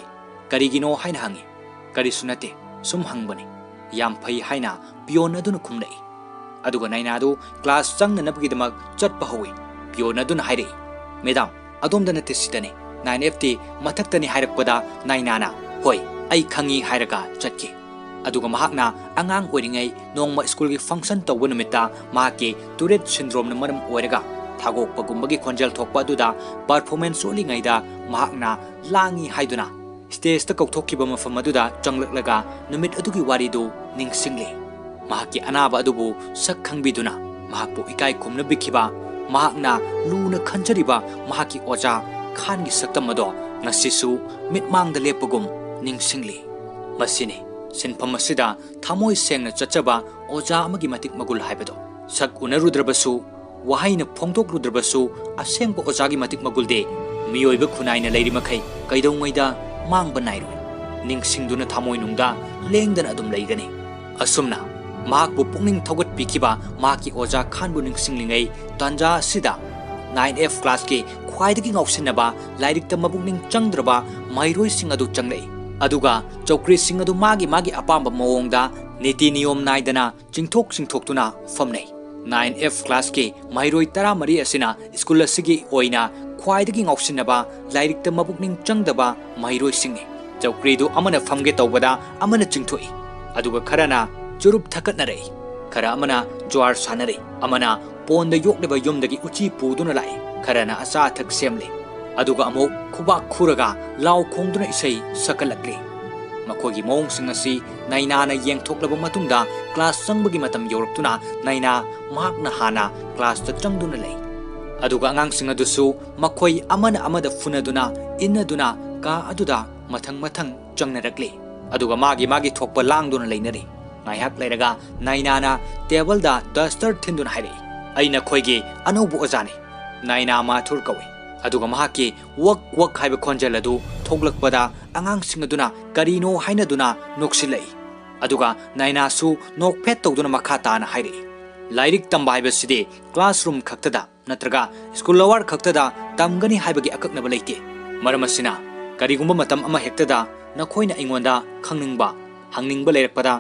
ꯀꯔꯤꯒꯤꯅꯣ?" ꯍꯥꯏꯅ ꯍꯪꯉꯤ꯫ "ꯀꯔꯤꯁꯨ ꯅꯠꯇꯦ, ꯁꯨꯝ ꯍꯪꯕꯅꯤ꯫" "ꯌꯥꯝ ꯐꯩ," ꯍꯥꯏꯅ ꯄꯤꯌꯣꯟ ꯑꯗꯨꯅ ꯈꯨꯝꯂꯛꯏ꯫ ꯑꯗꯨꯒ ꯅꯥꯏꯅꯥꯗꯨ ꯀ꯭ꯂꯥꯁ ꯆꯪꯅꯅꯕꯒꯤꯗꯃꯛ ꯆꯠꯄ ꯍꯧꯏ꯫ ꯄꯤꯌꯣꯟ ꯑꯗꯨꯅ ꯍꯥꯏꯔꯛꯏ, "ꯃꯦꯗꯥꯝ, ꯑꯗꯣꯝꯗ ꯅꯠꯇꯦ, ꯁꯤꯗꯅꯤ꯫ ꯅꯥꯏꯟ ꯑꯦꯐꯇꯤ ꯃꯊꯛꯇꯅꯤ" ꯍꯥꯏꯔꯛꯄꯗ ꯅꯥꯏꯅꯥꯅ, "ꯍꯣꯏ, ꯑꯩ ꯈꯪꯏ" ꯍꯥꯏꯔꯒ ꯆꯠꯈꯤ꯫ ꯑꯗꯨꯒ ꯃꯍꯥꯛꯅ ꯑꯉꯥꯡ ꯑꯣꯏꯔꯤꯉꯩ ꯅꯣꯡꯃ ꯁ꯭ꯀꯨꯜꯒꯤ ꯐꯪꯁꯟ ꯇꯧꯕ ꯅꯨꯃꯤꯠꯇ ꯃꯍꯥꯛꯀꯤ ꯇꯨꯔꯦꯠ ꯁꯤꯟꯗ꯭ꯔꯣꯝꯅ ꯃꯔꯝ ꯑꯣꯏꯔꯒ ꯊꯥꯒꯣꯛꯄꯒꯨꯝꯕꯒꯤ ꯈꯣꯟꯖꯦꯜ ꯊꯣꯛꯄ ꯑꯗꯨꯗ ꯄꯔꯐꯣꯔꯃꯦꯟꯁ ꯎꯠꯂꯤꯉꯩꯗ ꯃꯍꯥꯛꯅ ꯂꯥꯡꯏ ꯍꯥꯏꯗꯨꯅ ꯁ꯭ꯇꯦꯖꯇ ꯀꯧꯊꯣꯛꯈꯤꯕ ꯃꯐꯝ ꯑꯗꯨꯗ ꯆꯪꯂꯛꯂꯒ ꯅꯨꯃꯤꯠ ꯑꯗꯨꯒꯤ ꯋꯥꯔꯤꯗꯨ ꯅꯤꯡꯁꯤꯡꯂꯤ꯫ ꯃꯍꯥꯛꯀꯤ ꯑꯅꯥꯕ ꯑꯗꯨꯕꯨ ꯁꯛ ꯈꯪꯕꯤꯗꯨꯅ ꯃꯍꯥꯛꯄꯨ ꯏꯀꯥꯏ ꯈꯨꯝꯅꯕꯤꯈꯤꯕ, ꯃꯍꯥꯛꯅ ꯂꯨꯅ ꯈꯟꯖꯔꯤꯕ ꯃꯍꯥꯛꯀꯤ ꯑꯣꯖꯥ ꯈꯥꯟꯒꯤ ꯁꯛꯇꯝ ꯑꯗꯣ ꯉꯁꯤꯁꯨ ꯃꯤꯠꯃꯥꯡꯗ ꯂꯦꯞꯄꯒꯨꯝ ꯅꯤꯡꯁꯤꯡꯂꯤ꯫ ꯃꯁꯤꯅꯤ ꯁꯤꯟꯐꯝ ꯑꯁꯤꯗ ꯊꯃꯣꯏ ꯁꯦꯡꯅ ꯆꯠꯆꯕ ꯑꯣꯖꯥ ꯑꯃꯒꯤ ꯃꯇꯤꯛ ꯃꯒꯨꯜ ꯍꯥꯏꯕꯗꯣ꯫ ꯁꯛ ꯎꯅꯔꯨꯗ꯭ꯔꯕꯁꯨ, ꯋꯥꯍꯩꯅ ꯐꯣꯡꯗꯣꯛꯂꯨꯗ꯭ꯔꯕꯁꯨ, ꯑꯁꯦꯡꯕ ꯑꯣꯖꯥꯒꯤ ꯃꯇꯤꯛ ꯃꯒꯨꯜꯗꯤ ꯃꯤꯑꯣꯏꯕ ꯈꯨꯟꯅꯥꯏꯅ ꯂꯩꯔꯤꯃꯈꯩ ꯀꯩꯗꯧꯉꯩꯗ ꯃꯥꯡꯕ ꯅꯥꯏꯔꯣꯏ꯫ ꯅꯤꯡꯁꯤꯡꯗꯨꯅ ꯊꯃꯣꯏꯅꯨꯡꯗ ꯂꯦꯡꯗꯅ ꯑꯗꯨꯝ ꯂꯩꯒꯅꯤ꯫ ꯑꯁꯨꯝꯅ ꯃꯍꯥꯛꯄꯨ ꯄꯨꯛꯅꯤꯡ ꯊꯧꯒꯠꯄꯤꯈꯤꯕ ꯃꯍꯥꯛꯀꯤ ꯑꯣꯖꯥ ꯈꯥꯟꯕꯨ ꯅꯤꯡꯁꯤꯡꯂꯤꯉꯩ ꯇꯥꯟꯖꯥ ꯑꯁꯤꯗ ꯅꯥꯏꯟ ꯑꯦꯐ ꯀ꯭ꯂꯥꯁꯀꯤ ꯈ꯭ꯋꯥꯏꯗꯒꯤ ꯉꯥꯎꯁꯤꯟꯅꯕ, ꯂꯥꯏꯔꯤꯛꯇ ꯃꯄꯨꯛꯅꯤꯡ ꯆꯪꯗ꯭ꯔꯕ ꯃꯍꯩꯔꯣꯏꯁꯤꯡ ꯑꯗꯨ ꯆꯪꯂꯛꯏ꯫ ꯑꯗꯨꯒ ꯆꯧꯀ꯭ꯔꯤꯁꯤꯡ ꯑꯗꯨ ꯃꯥꯒꯤ ꯃꯥꯒꯤ ꯑꯄꯥꯝꯕ ꯃꯑꯣꯡꯗ ꯅꯤꯇꯤ ꯅꯤꯌꯣꯝ ꯅꯥꯏꯗꯅ ꯆꯤꯡꯊꯣꯛ ꯆꯤꯡꯊꯣꯛꯇꯨꯅ ꯐꯝꯅꯩ꯫ ꯅꯥꯏꯟ ꯑꯦꯐ ꯀ꯭ꯂꯥꯁꯀꯤ ꯃꯍꯩꯔꯣꯏ ꯇꯔꯥꯃꯔꯤ ꯑꯁꯤꯅ ꯁ꯭ꯀꯨꯜ ꯑꯁꯤꯒꯤ ꯑꯣꯏꯅ ꯈ꯭ꯋꯥꯏꯗꯒꯤ ꯉꯥꯎꯁꯤꯟꯅꯕ, ꯂꯥꯏꯔꯤꯛꯇ ꯃꯄꯨꯛꯅꯤꯡ ꯆꯪꯗꯕ ꯃꯍꯩꯔꯣꯏꯁꯤꯡꯅꯤ꯫ ꯆꯧꯀ꯭ꯔꯤꯗꯨ ꯑꯃꯅ ꯐꯝꯒꯦ ꯇꯧꯕꯗ ꯑꯃꯅ ꯆꯤꯡꯊꯣꯛꯏ꯫ ꯑꯗꯨꯒ ꯈꯔꯅ ꯆꯨꯔꯨꯞ ꯊꯛꯀꯠꯅꯔꯛꯏ꯫ ꯈꯔ ꯑꯃꯅ ꯖ꯭ꯋꯥꯔ ꯁꯥꯟꯅꯔꯛꯏ꯫ ꯑꯃꯅ ꯄꯣꯟꯗ ꯌꯣꯛꯂꯤꯕ ꯌꯨꯝꯗꯒꯤ ꯎꯆꯤ ꯄꯨꯗꯨꯅ ꯂꯥꯛꯏ꯫ ꯈꯔꯅ ꯑꯆꯥ ꯑꯊꯛ ꯁꯦꯝꯂꯤ꯫ ꯑꯗꯨꯒ ꯑꯃꯨꯛ ꯈꯨꯕꯥꯛ ꯈꯨꯔꯒ ꯂꯥꯎ ꯈꯣꯡꯗꯨꯅ ꯏꯁꯩ ꯁꯛꯀꯠꯂꯛꯂꯤ꯫ ꯃꯈꯣꯏꯒꯤ ꯃꯑꯣꯡꯁꯤꯡ ꯑꯁꯤ ꯅꯥꯏꯅꯥꯅ ꯌꯦꯡꯊꯣꯛꯂꯕ ꯃꯇꯨꯡꯗ ꯀ꯭ꯂꯥꯁ ꯆꯪꯕꯒꯤ ꯃꯇꯝ ꯌꯧꯔꯛꯇꯨꯅ ꯅꯥꯏꯅꯥ ꯃꯍꯥꯛꯅ ꯍꯥꯟꯅ ꯀ꯭ꯂꯥꯁꯇ ꯆꯪꯗꯨꯅ ꯂꯩ꯫ ꯑꯗꯨꯒ ꯑꯉꯥꯡꯁꯤꯡ ꯑꯗꯨꯁꯨ ꯃꯈꯣꯏ ꯑꯃꯅ ꯑꯃꯗ ꯐꯨꯅꯗꯨꯅ, ꯏꯟꯅꯗꯨꯅ ꯀꯥ ꯑꯗꯨꯗ ꯃꯊꯪ ꯃꯊꯪ ꯆꯪꯅꯔꯛꯂꯤ꯫ ꯑꯗꯨꯒ ꯃꯥꯒꯤ ꯃꯥꯒꯤ ꯊꯣꯛꯄ ꯂꯥꯡꯗꯨꯅ ꯂꯩꯅꯔꯤ꯫ ꯉꯥꯏꯍꯥꯛ ꯂꯩꯔꯒ ꯅꯥꯏꯅꯥꯅ ꯇꯦꯕꯜꯗ ꯗꯁꯇꯔ ꯊꯤꯟꯗꯨꯅ ꯍꯥꯏꯔꯛꯏ, "ꯑꯩ ꯅꯈꯣꯏꯒꯤ ꯑꯅꯧꯕ ꯑꯣꯖꯥꯅꯤ꯫" ꯅꯥꯏꯅꯥ ꯃꯥꯊꯨꯔ ꯀꯧꯏ꯫ ꯑꯗꯨꯒ ꯃꯍꯥꯛꯀꯤ "ꯋꯛ ꯋꯛ" ꯍꯥꯏꯕ ꯈꯣꯟꯖꯦꯜ ꯑꯗꯨ ꯊꯣꯛꯂꯛꯄꯗ ꯑꯉꯥꯡꯁꯤꯡ ꯑꯗꯨꯅ ꯀꯔꯤꯅꯣ ꯍꯥꯏꯅꯗꯨꯅ ꯅꯣꯛꯁꯤꯜꯂꯛꯏ꯫ ꯑꯗꯨꯒ ꯅꯥꯏꯅꯥꯁꯨ ꯅꯣꯛꯐꯦꯠ ꯇꯧꯗꯨꯅ ꯃꯈꯥ ꯇꯥꯅ ꯍꯥꯏꯔꯛꯏ, ꯂꯥꯏꯔꯤꯛ ꯇꯝꯕ ꯍꯥꯏꯕꯁꯤꯗꯤ classroom ꯈꯛꯇꯗ ꯅꯠꯇ꯭ꯔꯒ school hour ꯈꯛꯇꯗ ꯇꯝꯒꯅꯤ ꯍꯥꯏꯕꯒꯤ ꯑꯀꯛꯅꯕ ꯂꯩꯇꯦ꯫ ꯃꯔꯝ ꯑꯁꯤꯅ, ꯀꯔꯤꯒꯨꯝꯕ ꯃꯇꯝ ꯑꯃ ꯍꯦꯛꯇꯗ ꯅꯈꯣꯏꯅ ꯑꯩꯉꯣꯟꯗ ꯈꯪꯅꯤꯡꯕ, ꯍꯪꯅꯤꯡꯕ ꯂꯩꯔꯛꯄꯗ,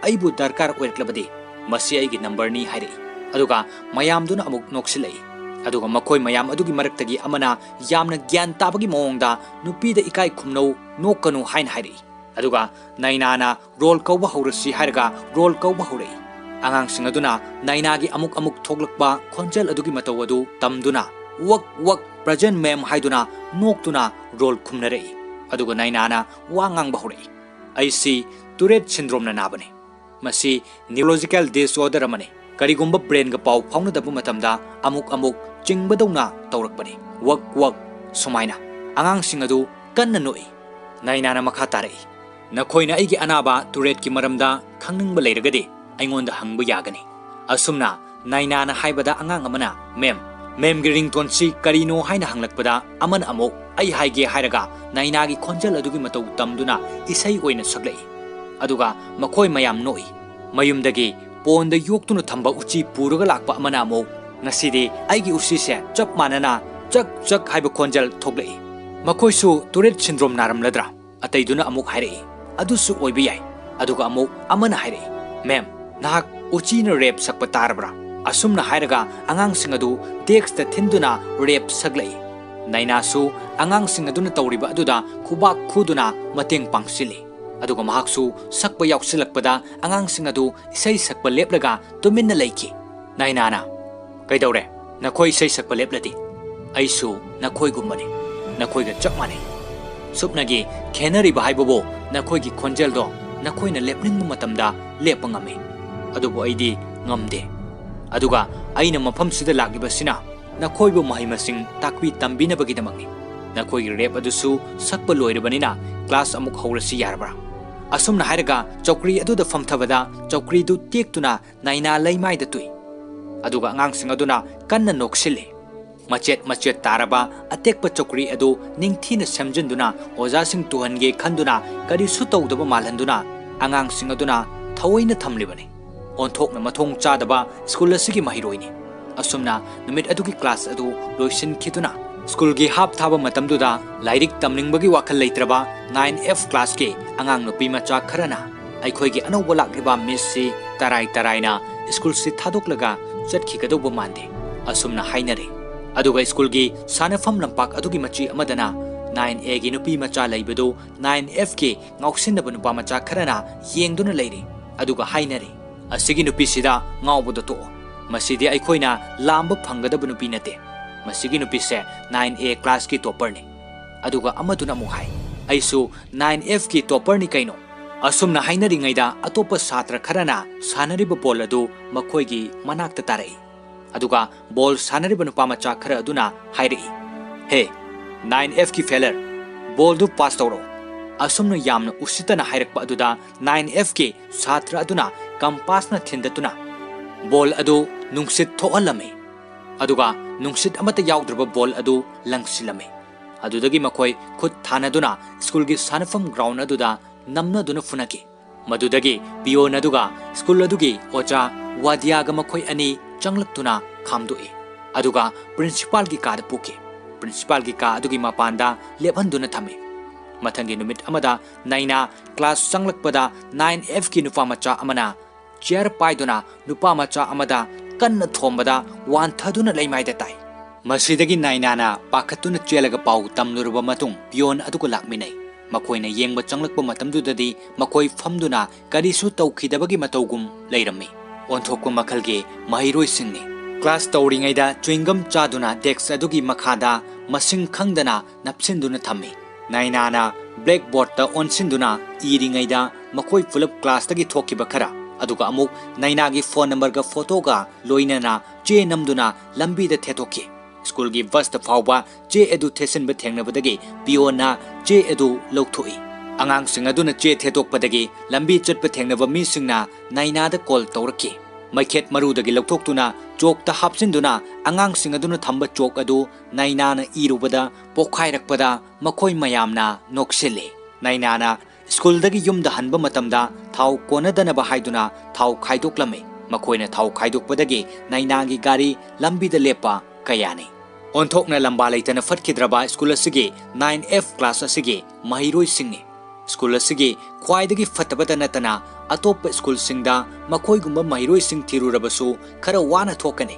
"ꯑꯩꯕꯨ ꯗꯔꯀꯥꯔ ꯑꯣꯏꯔꯛꯂꯕꯗꯤ, ꯃꯁꯤ ꯑꯩꯒꯤ numberꯅꯤ" ꯍꯥꯏꯔꯛꯏ꯫ ꯑꯗꯨꯒ ꯃꯌꯥꯝꯗꯨꯅ ꯑꯃꯨꯛ ꯅꯣꯛꯁꯤꯜꯂꯛꯏ꯫ ꯑꯗꯨꯒ ꯃꯈꯣꯏ ꯃꯌꯥꯝ ꯑꯗꯨꯒꯤ ꯃꯔꯛꯇꯒꯤ ꯑꯃꯅ ꯌꯥꯝꯅ ꯒ꯭ꯌꯥꯟ ꯇꯥꯕꯒꯤ ꯃꯑꯣꯡꯗ, "ꯅꯨꯄꯤꯗ ꯏꯀꯥꯏ ꯈꯨꯝꯅꯧ, ꯅꯣꯛꯀꯅꯨ" ꯍꯥꯏꯅ ꯍꯥꯏꯔꯛꯏ꯫ ꯑꯗꯨꯒ ꯅꯥꯏꯅꯥꯅ "ꯔꯣꯜ ꯀꯧꯕ ꯍꯧꯔꯁꯤ" ꯍꯥꯏꯔꯒ ꯔꯣꯜ ꯀꯧꯕ ꯍꯧꯔꯛꯏ꯫ ꯑꯉꯥꯡꯁꯤꯡ ꯑꯗꯨꯅ ꯅꯥꯏꯅꯥꯒꯤ ꯑꯃꯨꯛ ꯑꯃꯨꯛ ꯊꯣꯛꯂꯛꯄ ꯈꯣꯟꯖꯦꯜ ꯑꯗꯨꯒꯤ ꯃꯇꯧ ꯑꯗꯨ ꯇꯝꯗꯨꯅ, "ꯋꯛ, ꯋꯛ, present ma'am" ꯍꯥꯏꯗꯨꯅ ꯅꯣꯛꯇꯨꯅ ꯔꯣꯜ ꯈꯨꯝꯅꯔꯛꯏ꯫ ꯑꯗꯨꯒ ꯅꯥꯏꯅꯥꯅ ꯋꯥ ꯉꯥꯡꯕ ꯍꯧꯔꯛꯏ, "ꯑꯩꯁꯤ Tourette syndromeꯅ ꯅꯥꯕꯅꯤ꯫ ꯃꯁꯤ neurological disorder ꯑꯃꯅꯤ꯫ ꯀꯔꯤꯒꯨꯝꯕ brainꯒ ꯄꯥꯎ ꯐꯥꯎꯅꯗꯕ ꯃꯇꯝꯗ ꯑꯃꯨꯛ ꯑꯃꯨꯛ ꯆꯤꯡꯕꯗꯧꯅ ꯇꯧꯔꯛꯄꯅꯤ꯫ ꯋꯛ, ꯋꯛ" ꯁꯨꯃꯥꯏꯅ꯫ ꯑꯉꯥꯡꯁꯤꯡ ꯑꯗꯨ ꯀꯟꯅ ꯅꯣꯛꯏ꯫ ꯅꯥꯏꯅꯥꯅ ꯃꯈꯥ ꯇꯥꯔꯛꯏ, "ꯅꯈꯣꯏꯅ ꯑꯩꯒꯤ ꯑꯅꯥꯕ Touretteꯀꯤ ꯃꯔꯝꯗ ꯈꯪꯅꯤꯡꯕ ꯂꯩꯔꯒꯗꯤ ꯑꯩꯉꯣꯟꯗ ꯍꯪꯕ ꯌꯥꯒꯅꯤ"꯫ ꯑꯁꯨꯝꯅ ꯅꯥꯏꯅꯥꯅ ꯍꯥꯏꯕꯗ ꯑꯉꯥꯡ ꯑꯃꯅ, "Ma'am, ma'amꯒꯤ ringtoneꯁꯤ ꯀꯔꯤꯅꯣ?" ꯍꯥꯏꯅ ꯍꯪꯂꯛꯄꯗ, ꯑꯃꯅ ꯑꯃꯨꯛ, "ꯑꯩ ꯍꯥꯏꯒꯦ" ꯍꯥꯏꯔꯒ ꯅꯥꯏꯅꯥꯒꯤ ꯈꯣꯟꯖꯦꯜ ꯑꯗꯨꯒꯤ ꯃꯇꯧ ꯇꯝꯗꯨꯅ ꯏꯁꯩ ꯑꯣꯏꯅ ꯁꯛꯂꯛꯏ꯫ ꯑꯗꯨꯒ ꯃꯈꯣꯏ ꯃꯌꯥꯝ ꯅꯣꯛꯏ꯫ ꯃꯌꯨꯝꯗꯒꯤ ꯄꯣꯟꯗ ꯌꯣꯛꯇꯨꯅ ꯊꯝꯕ ꯎꯆꯤ ꯄꯨꯔꯒ ꯂꯥꯛꯄ ꯑꯃꯅ ꯑꯃꯨꯛ, "ꯉꯁꯤꯗꯤ ꯑꯩꯒꯤ ꯎꯆꯤꯁꯦ ꯆꯞ ꯃꯥꯟꯅꯅ ꯆꯛ ꯆꯛ ꯍꯥꯏꯕ ꯈꯣꯟꯖꯦꯜ ꯊꯣꯛꯂꯛꯏ꯫ ꯃꯈꯣꯏꯁꯨ Tourette syndrome ꯅꯥꯔꯝꯂꯗ꯭ꯔꯥ?" ꯑꯇꯩꯗꯨꯅ ꯑꯃꯨꯛ ꯍꯥꯏꯔꯛꯏ, "ꯑꯗꯨꯁꯨ ꯑꯣꯏꯕ ꯌꯥꯏ"꯫ ꯑꯗꯨꯒ ꯑꯃꯨꯛ ꯑꯃꯅ ꯍꯥꯏꯔꯛꯏ, "Ma'am, ꯅꯍꯥꯛ ꯎꯆꯤꯅ rap ꯁꯛꯄ ꯇꯥꯔꯕ꯭ꯔꯥ?" ꯑꯁꯨꯝꯅ ꯍꯥꯏꯔꯒ ꯑꯉꯥꯡꯁꯤꯡ ꯑꯗꯨ deskꯇ ꯊꯤꯟꯗꯨꯅ rap ꯁꯛꯂꯛꯏ꯫ ꯅꯥꯏꯅꯥꯁꯨ ꯑꯉꯥꯡꯁꯤꯡ ꯑꯗꯨꯅ ꯇꯧꯔꯤꯕ ꯑꯗꯨꯗ ꯈꯨꯕꯥꯛ ꯈꯨꯗꯨꯅ ꯃꯇꯦꯡ ꯄꯥꯡꯁꯤꯜꯂꯤ꯫ ꯑꯗꯨꯒ ꯃꯍꯥꯛꯁꯨ ꯁꯛꯄ ꯌꯥꯎꯁꯤꯜꯂꯛꯄꯗ ꯑꯉꯥꯡꯁꯤꯡ ꯑꯗꯨ ꯏꯁꯩ ꯁꯛꯄ ꯂꯦꯞꯂꯒ ꯇꯨꯃꯤꯟꯅ ꯂꯩꯈꯤ꯫ ꯅꯥꯏꯅꯥꯅ, "ꯀꯩꯗꯧꯔꯦ? ꯅꯈꯣꯏ ꯏꯁꯩ ꯁꯛꯄ ꯂꯦꯞꯂꯗꯤ? ꯑꯩꯁꯨ ꯅꯈꯣꯏꯒꯨꯝꯕꯅꯤ꯫ ꯅꯈꯣꯏꯒ ꯆꯞ ꯃꯥꯟꯅꯩ꯫ ꯁꯨꯞꯅꯒꯤ ꯈꯦꯠꯅꯔꯤꯕ ꯍꯥꯏꯕꯕꯨ ꯅꯈꯣꯏꯒꯤ ꯈꯣꯟꯖꯦꯜꯗꯣ ꯅꯈꯣꯏꯅ ꯂꯦꯞꯅꯤꯡꯕ ꯃꯇꯝꯗ ꯂꯦꯞꯄ ꯉꯝꯃꯤ꯫ ꯑꯗꯨꯕꯨ ꯑꯩꯗꯤ ꯉꯝꯗꯦ꯫ ꯑꯗꯨꯒ ꯑꯩꯅ ꯃꯐꯝꯁꯤꯗ ꯂꯥꯛꯂꯤꯕꯁꯤꯅ ꯅꯈꯣꯏꯕꯨ ꯃꯍꯩ ꯃꯁꯤꯡ ꯇꯥꯛꯄꯤ ꯇꯝꯕꯤꯅꯕꯒꯤꯗꯃꯛꯅꯤ꯫ ꯅꯈꯣꯏꯒꯤ rap ꯑꯗꯨꯁꯨ ꯁꯛꯄ ꯂꯣꯏꯔꯕꯅꯤꯅ class ꯑꯃꯨꯛ ꯍꯧꯔꯁꯤ ꯌꯥꯔꯕ꯭ꯔꯥ?" ꯑꯁꯨꯝꯅ ꯍꯥꯏꯔꯒ ꯆꯧꯀ꯭ꯔꯤ ꯑꯗꯨꯗ ꯐꯝꯊꯕꯗ ꯆꯧꯀ꯭ꯔꯤꯗꯨ ꯇꯦꯛꯇꯨꯅ ꯅꯥꯏꯅꯥ ꯂꯩꯃꯥꯏꯗ ꯇꯨꯏ꯫ ꯑꯗꯨꯒ ꯑꯉꯥꯡꯁꯤꯡ ꯑꯗꯨꯅ ꯀꯟꯅ ꯅꯣꯛꯁꯤꯜꯂꯤ꯫ ꯃꯆꯦꯠ ꯃꯆꯦꯠ ꯇꯥꯔꯕ ꯑꯇꯦꯛꯄ ꯆꯧꯀ꯭ꯔꯤ ꯑꯗꯨ ꯅꯤꯡꯊꯤꯅ ꯁꯦꯝꯖꯤꯟꯗꯨꯅ ꯑꯣꯖꯥꯁꯤꯡ ꯇꯨꯍꯟꯒꯦ ꯈꯟꯗꯨꯅ ꯀꯔꯤꯁꯨ ꯇꯧꯗꯕ ꯃꯥꯜꯍꯟꯗꯨꯅ ꯑꯉꯥꯡꯁꯤꯡ ꯑꯗꯨꯅ ꯊꯑꯣꯏꯅ ꯊꯝꯂꯤꯕꯅꯤ꯫ ꯑꯣꯟꯊꯣꯛꯅ ꯃꯊꯣꯡ ꯆꯥꯗꯕ ꯁ꯭ꯀꯨꯜ ꯑꯁꯤꯒꯤ ꯃꯍꯩꯔꯣꯏꯅꯤ꯫ ꯑꯁꯨꯝꯅ ꯅꯨꯃꯤꯠ ꯑꯗꯨꯒꯤ ꯀ꯭ꯂꯥꯁ ꯑꯗꯨ ꯂꯣꯏꯁꯤꯟꯈꯤꯗꯨꯅ, ꯁ꯭ꯀꯨꯜꯒꯤ ꯍꯥꯞ ꯊꯥꯕ ꯃꯇꯝꯗꯨꯗ ꯂꯥꯏꯔꯤꯛ ꯇꯝꯅꯤꯡꯕꯒꯤ ꯋꯥꯈꯜ ꯂꯩꯇ꯭ꯔꯕ ꯅꯥꯏꯟ ꯑꯦꯐ ꯀ꯭ꯂꯥꯁꯀꯤ ꯑꯉꯥꯡ ꯅꯨꯄꯤ ꯃꯆꯥ ꯈꯔꯅ ꯑꯩꯈꯣꯏꯒꯤ ꯑꯅꯧꯕ ꯂꯥꯛꯂꯤꯕ ꯃꯤꯁꯁꯤ ꯇꯔꯥꯏ ꯇꯔꯥꯏꯅ ꯁ꯭ꯀꯨꯜꯁꯤ ꯊꯥꯗꯣꯛꯂꯒ ꯆꯠꯈꯤꯒꯗꯧꯕ ꯃꯥꯟꯗꯦ, ꯑꯁꯨꯝꯅ ꯍꯥꯏꯅꯔꯦ꯫ ꯑꯗꯨꯒ ꯁ꯭ꯀꯨꯜꯒꯤ ꯁꯥꯟꯅꯐꯝ ꯂꯝꯄꯥꯛ ꯑꯗꯨꯒꯤ ꯃꯆꯤ ꯑꯃꯗꯅ ꯅꯥꯏꯟ ꯑꯦꯒꯤ ꯅꯨꯄꯤ ꯃꯆꯥ ꯂꯩꯕꯗꯨ ꯅꯥꯏꯟ ꯑꯦꯐꯀꯤ ꯉꯥꯎꯁꯤꯟꯅꯕ ꯅꯨꯄꯥ ꯃꯆꯥ ꯈꯔꯅ ꯌꯦꯡꯗꯨꯅ ꯂꯩꯔꯤ꯫ ꯑꯗꯨꯒ ꯍꯥꯏꯅꯔꯤ, "ꯑꯁꯤꯒꯤ ꯅꯨꯄꯤꯁꯤꯗ ꯉꯥꯎꯕꯗꯣ ꯇꯣꯛꯑꯣ꯫ ꯃꯁꯤꯗꯤ ꯑꯩꯈꯣꯏꯅ ꯂꯥꯝꯕ ꯐꯪꯒꯗꯕ ꯅꯨꯄꯤ ꯅꯠꯇꯦ꯫ ꯃꯁꯤꯒꯤ ꯅꯨꯄꯤꯁꯦ ꯅꯥꯏꯟ ꯑꯦ ꯀ꯭ꯂꯥꯁꯀꯤ ꯇꯣꯞꯄꯔꯅꯤ"꯫ ꯑꯗꯨꯒ ꯑꯃꯗꯨꯅ ꯑꯃꯨꯛ ꯍꯥꯏ, "ꯑꯩꯁꯨ ꯅꯥꯏꯟ ꯑꯦꯐꯀꯤ ꯇꯣꯞꯄꯔꯅꯤ ꯀꯩꯅꯣ"꯫ ꯑꯁꯨꯝꯅ ꯍꯥꯏꯅꯔꯤꯉꯩꯗ ꯑꯇꯣꯞꯄ ꯁꯥꯇ꯭ꯔ ꯈꯔꯅ ꯁꯥꯟꯅꯔꯤꯕ ꯕꯣꯜ ꯑꯗꯨ ꯃꯈꯣꯏꯒꯤ ꯃꯅꯥꯛꯇ ꯇꯥꯔꯛꯏ꯫ ꯑꯗꯨꯒ ꯕꯣꯜ ꯁꯥꯟꯅꯔꯤꯕ ꯅꯨꯄꯥ ꯃꯆꯥ ꯈꯔ ꯑꯗꯨꯅ ꯍꯥꯏꯔꯛꯏ, "ꯍꯦ, ꯅꯥꯏꯟ ꯑꯦꯐꯀꯤ ꯐꯦꯂꯔ, ꯕꯣꯜꯗꯨ ꯄꯥꯁ ꯇꯧꯔꯣ"꯫ ꯑꯁꯨꯝꯅ ꯌꯥꯝꯅ ꯎꯁꯤꯠꯇꯅ ꯍꯥꯏꯔꯛꯄ ꯑꯗꯨꯗ ꯅꯥꯏꯟ ꯑꯦꯐꯀꯤ ꯁꯥꯇ꯭ꯔ ꯑꯗꯨꯅ ꯀꯝꯄꯥꯁꯅ ꯊꯤꯟꯗꯠꯇꯨꯅ ꯕꯣꯜ ꯑꯗꯨ ꯅꯨꯡꯁꯤꯠ ꯊꯣꯛꯍꯜꯂꯝꯃꯤ꯫ ꯑꯗꯨꯒ ꯅꯨꯡꯁꯤꯠ ꯑꯃꯠꯇ ꯌꯥꯎꯗ꯭ꯔꯕ ꯕꯣꯜ ꯑꯗꯨ ꯂꯪꯁꯤꯜꯂꯝꯃꯤ꯫ ꯑꯗꯨꯗꯒꯤ ꯃꯈꯣꯏ ꯈꯨꯠ ꯊꯥꯅꯗꯨꯅ ꯁ꯭ꯀꯨꯜꯒꯤ ꯁꯥꯟꯅꯐꯝ ꯒ꯭ꯔꯥꯎꯟ ꯑꯗꯨꯗ ꯅꯝꯅꯗꯨꯅ ꯐꯨꯅꯈꯤ꯫ ꯃꯗꯨꯗꯒꯤ ꯄꯤꯌꯣꯟ ꯑꯗꯨꯒ ꯁ꯭ꯀꯨꯜ ꯑꯗꯨꯒꯤ ꯑꯣꯖꯥ ꯋꯥꯗꯤꯌꯥꯒ ꯃꯈꯣꯏ ꯑꯅꯤ ꯆꯪꯂꯛꯇꯨꯅ ꯈꯥꯝꯗꯣꯛꯏ꯫ ꯑꯗꯨꯒ ꯄ꯭ꯔꯤꯟꯁꯤꯄꯥꯜꯒꯤ ꯀꯥꯗ ꯄꯨꯈꯤ꯫ ꯄ꯭ꯔꯤꯟꯁꯤꯄꯥꯜꯒꯤ ꯀꯥ ꯑꯗꯨꯒꯤ ꯃꯄꯥꯟꯗ ꯂꯦꯞꯍꯟꯗꯨꯅ ꯊꯝꯃꯤ꯫ ꯃꯊꯪꯒꯤ ꯅꯨꯃꯤꯠ ꯑꯃꯗ ꯅꯥꯏꯅꯥ ꯀ꯭ꯂꯥꯁ ꯆꯪꯂꯛꯄꯗ ꯅꯥꯏꯟ ꯑꯦꯐꯀꯤ ꯅꯨꯄꯥ ꯃꯆꯥ ꯑꯃꯅ ꯆꯤꯌꯔ ꯄꯥꯏꯗꯨꯅ ꯅꯨꯄꯥ ꯃꯆꯥ ꯑꯃꯗ ꯀꯟꯅ ꯊꯣꯝꯕꯗ ꯋꯥꯟꯊꯗꯨꯅ ꯂꯩꯃꯥꯏꯗ ꯇꯥꯏ꯫ ꯃꯁꯤꯗꯒꯤ ꯅꯥꯏꯅꯥꯅ ꯄꯥꯈꯠꯇꯨꯅ ꯆꯦꯜꯂꯒ ꯄꯥꯎ ꯇꯝꯂꯨꯔꯕ ꯃꯇꯨꯡ ꯄꯤꯌꯣꯟ ꯑꯗꯨꯒ ꯂꯥꯛꯃꯤꯟꯅꯩ꯫ ꯃꯈꯣꯏꯅ ꯌꯦꯡꯕ ꯆꯪꯂꯛꯄ ꯃꯇꯝꯗꯨꯗꯗꯤ ꯃꯈꯣꯏ ꯐꯝꯗꯨꯅ ꯀꯔꯤꯁꯨ ꯇꯧꯈꯤꯗꯕꯒꯤ ꯃꯇꯧꯒꯨꯝ ꯂꯩꯔꯝꯃꯤ꯫ ꯑꯣꯟꯊꯣꯛꯄ ꯃꯈꯜꯒꯤ ꯃꯍꯩꯔꯣꯏꯁꯤꯡꯅꯤ꯫ ꯀ꯭ꯂꯥꯁ ꯇꯧꯔꯤꯉꯩꯗ ꯆ꯭ꯋꯤꯡꯒꯝ ꯆꯥꯗꯨꯅ ꯗꯦꯛꯁ ꯑꯗꯨꯒꯤ ꯃꯈꯥꯗ ꯃꯁꯤꯡ ꯈꯪꯗꯅ ꯅꯞꯁꯤꯟꯗꯨꯅ ꯊꯝꯃꯤ꯫ ꯅꯥꯏꯅꯥꯅ ꯕ꯭ꯂꯦꯛꯕꯣꯔꯗꯇ ꯑꯣꯟꯁꯤꯟꯗꯨꯅ ꯏꯔꯤꯉꯩꯗ ꯃꯈꯣꯏ ꯄꯨꯂꯞ ꯀ꯭ꯂꯥꯁꯇꯒꯤ ꯊꯣꯛꯈꯤꯕ ꯈꯔ, ꯑꯗꯨꯒ ꯑꯃꯨꯛ ꯅꯥꯏꯅꯥꯒꯤ ꯐꯣꯟ ꯅꯝꯕꯔꯒ ꯐꯣꯇꯣꯒ ꯂꯣꯏꯅꯅ ꯆꯦ ꯅꯝꯗꯨꯅ ꯂꯝꯕꯤꯗ ꯊꯦꯠꯇꯣꯛꯈꯤ꯫ ꯁ꯭ꯀꯨꯜꯒꯤ ꯕꯁꯇ ꯐꯥꯎꯕ ꯆꯦ ꯑꯗꯨ ꯊꯦꯠꯆꯤꯟꯕ ꯊꯦꯡꯅꯕꯗꯒꯤ ꯄꯤꯌꯣꯟꯅ ꯆꯦ ꯑꯗꯨ ꯂꯧꯊꯣꯛꯏ꯫ ꯑꯉꯥꯡꯁꯤꯡ ꯑꯗꯨꯅ ꯆꯦ ꯊꯦꯠꯇꯣꯛꯄꯗꯒꯤ ꯂꯝꯕꯤ ꯆꯠꯄ ꯊꯦꯡꯅꯕ ꯃꯤꯁꯤꯡꯅ ꯅꯥꯏꯅꯥꯗ ꯀꯣꯜ ꯇꯧꯔꯛꯈꯤ꯫ ꯃꯩꯈꯦꯠ ꯃꯔꯨꯗꯒꯤ ꯂꯧꯊꯣꯛꯇꯨꯅ ꯆꯣꯛꯇ ꯍꯥꯞꯆꯤꯟꯗꯨꯅ ꯑꯉꯥꯡꯁꯤꯡ ꯑꯗꯨꯅ ꯊꯝꯕ ꯆꯣꯛ ꯑꯗꯨ ꯅꯥꯏꯅꯥꯅ ꯏꯔꯨꯕꯗ ꯄꯣꯛꯈꯥꯏꯔꯛꯄꯗ ꯃꯈꯣꯏ ꯃꯌꯥꯝꯅ ꯅꯣꯛꯁꯤꯜꯂꯤ꯫ ꯅꯥꯏꯅꯥꯅ ꯁ꯭ꯀꯨꯜꯗꯒꯤ ꯌꯨꯝꯗ ꯍꯟꯕ ꯃꯇꯝꯗ ꯊꯥꯎ ꯀꯣꯟꯅꯗꯅꯕ ꯍꯥꯏꯗꯨꯅ ꯊꯥꯎ ꯈꯥꯏꯗꯣꯛꯂꯝꯃꯤ꯫ ꯃꯈꯣꯏꯅ ꯊꯥꯎ ꯈꯥꯏꯗꯣꯛꯄꯗꯒꯤ ꯅꯥꯏꯅꯥꯒꯤ ꯒꯥꯔꯤ ꯂꯝꯕꯤꯗ ꯂꯦꯞꯄ ꯀꯌꯥꯅꯤ꯫ ꯑꯣꯟꯊꯣꯛꯅ ꯂꯝꯕꯥ ꯂꯩꯇꯅ ꯐꯠꯈꯤꯗ꯭ꯔꯕ ꯁ꯭ꯀꯨꯜ ꯑꯁꯤꯒꯤ ꯅꯥꯏꯟ ꯑꯦꯐ ꯀ꯭ꯂꯥꯁ ꯑꯁꯤꯒꯤ ꯃꯍꯩꯔꯣꯏꯁꯤꯡꯅꯤ꯫ ꯁ꯭ꯀꯨꯜ ꯑꯁꯤꯒꯤ ꯈ꯭ꯋꯥꯏꯗꯒꯤ ꯐꯠꯇꯕꯇ ꯅꯠꯇꯅ ꯑꯇꯣꯞꯄ ꯁ꯭ꯀꯨꯜꯁꯤꯡꯗ ꯃꯈꯣꯏꯒꯨꯝꯕ ꯃꯍꯩꯔꯣꯏꯁꯤꯡ ꯊꯤꯔꯨꯔꯕꯁꯨ ꯈꯔ ꯋꯥꯅ ꯊꯣꯛꯀꯅꯤ꯫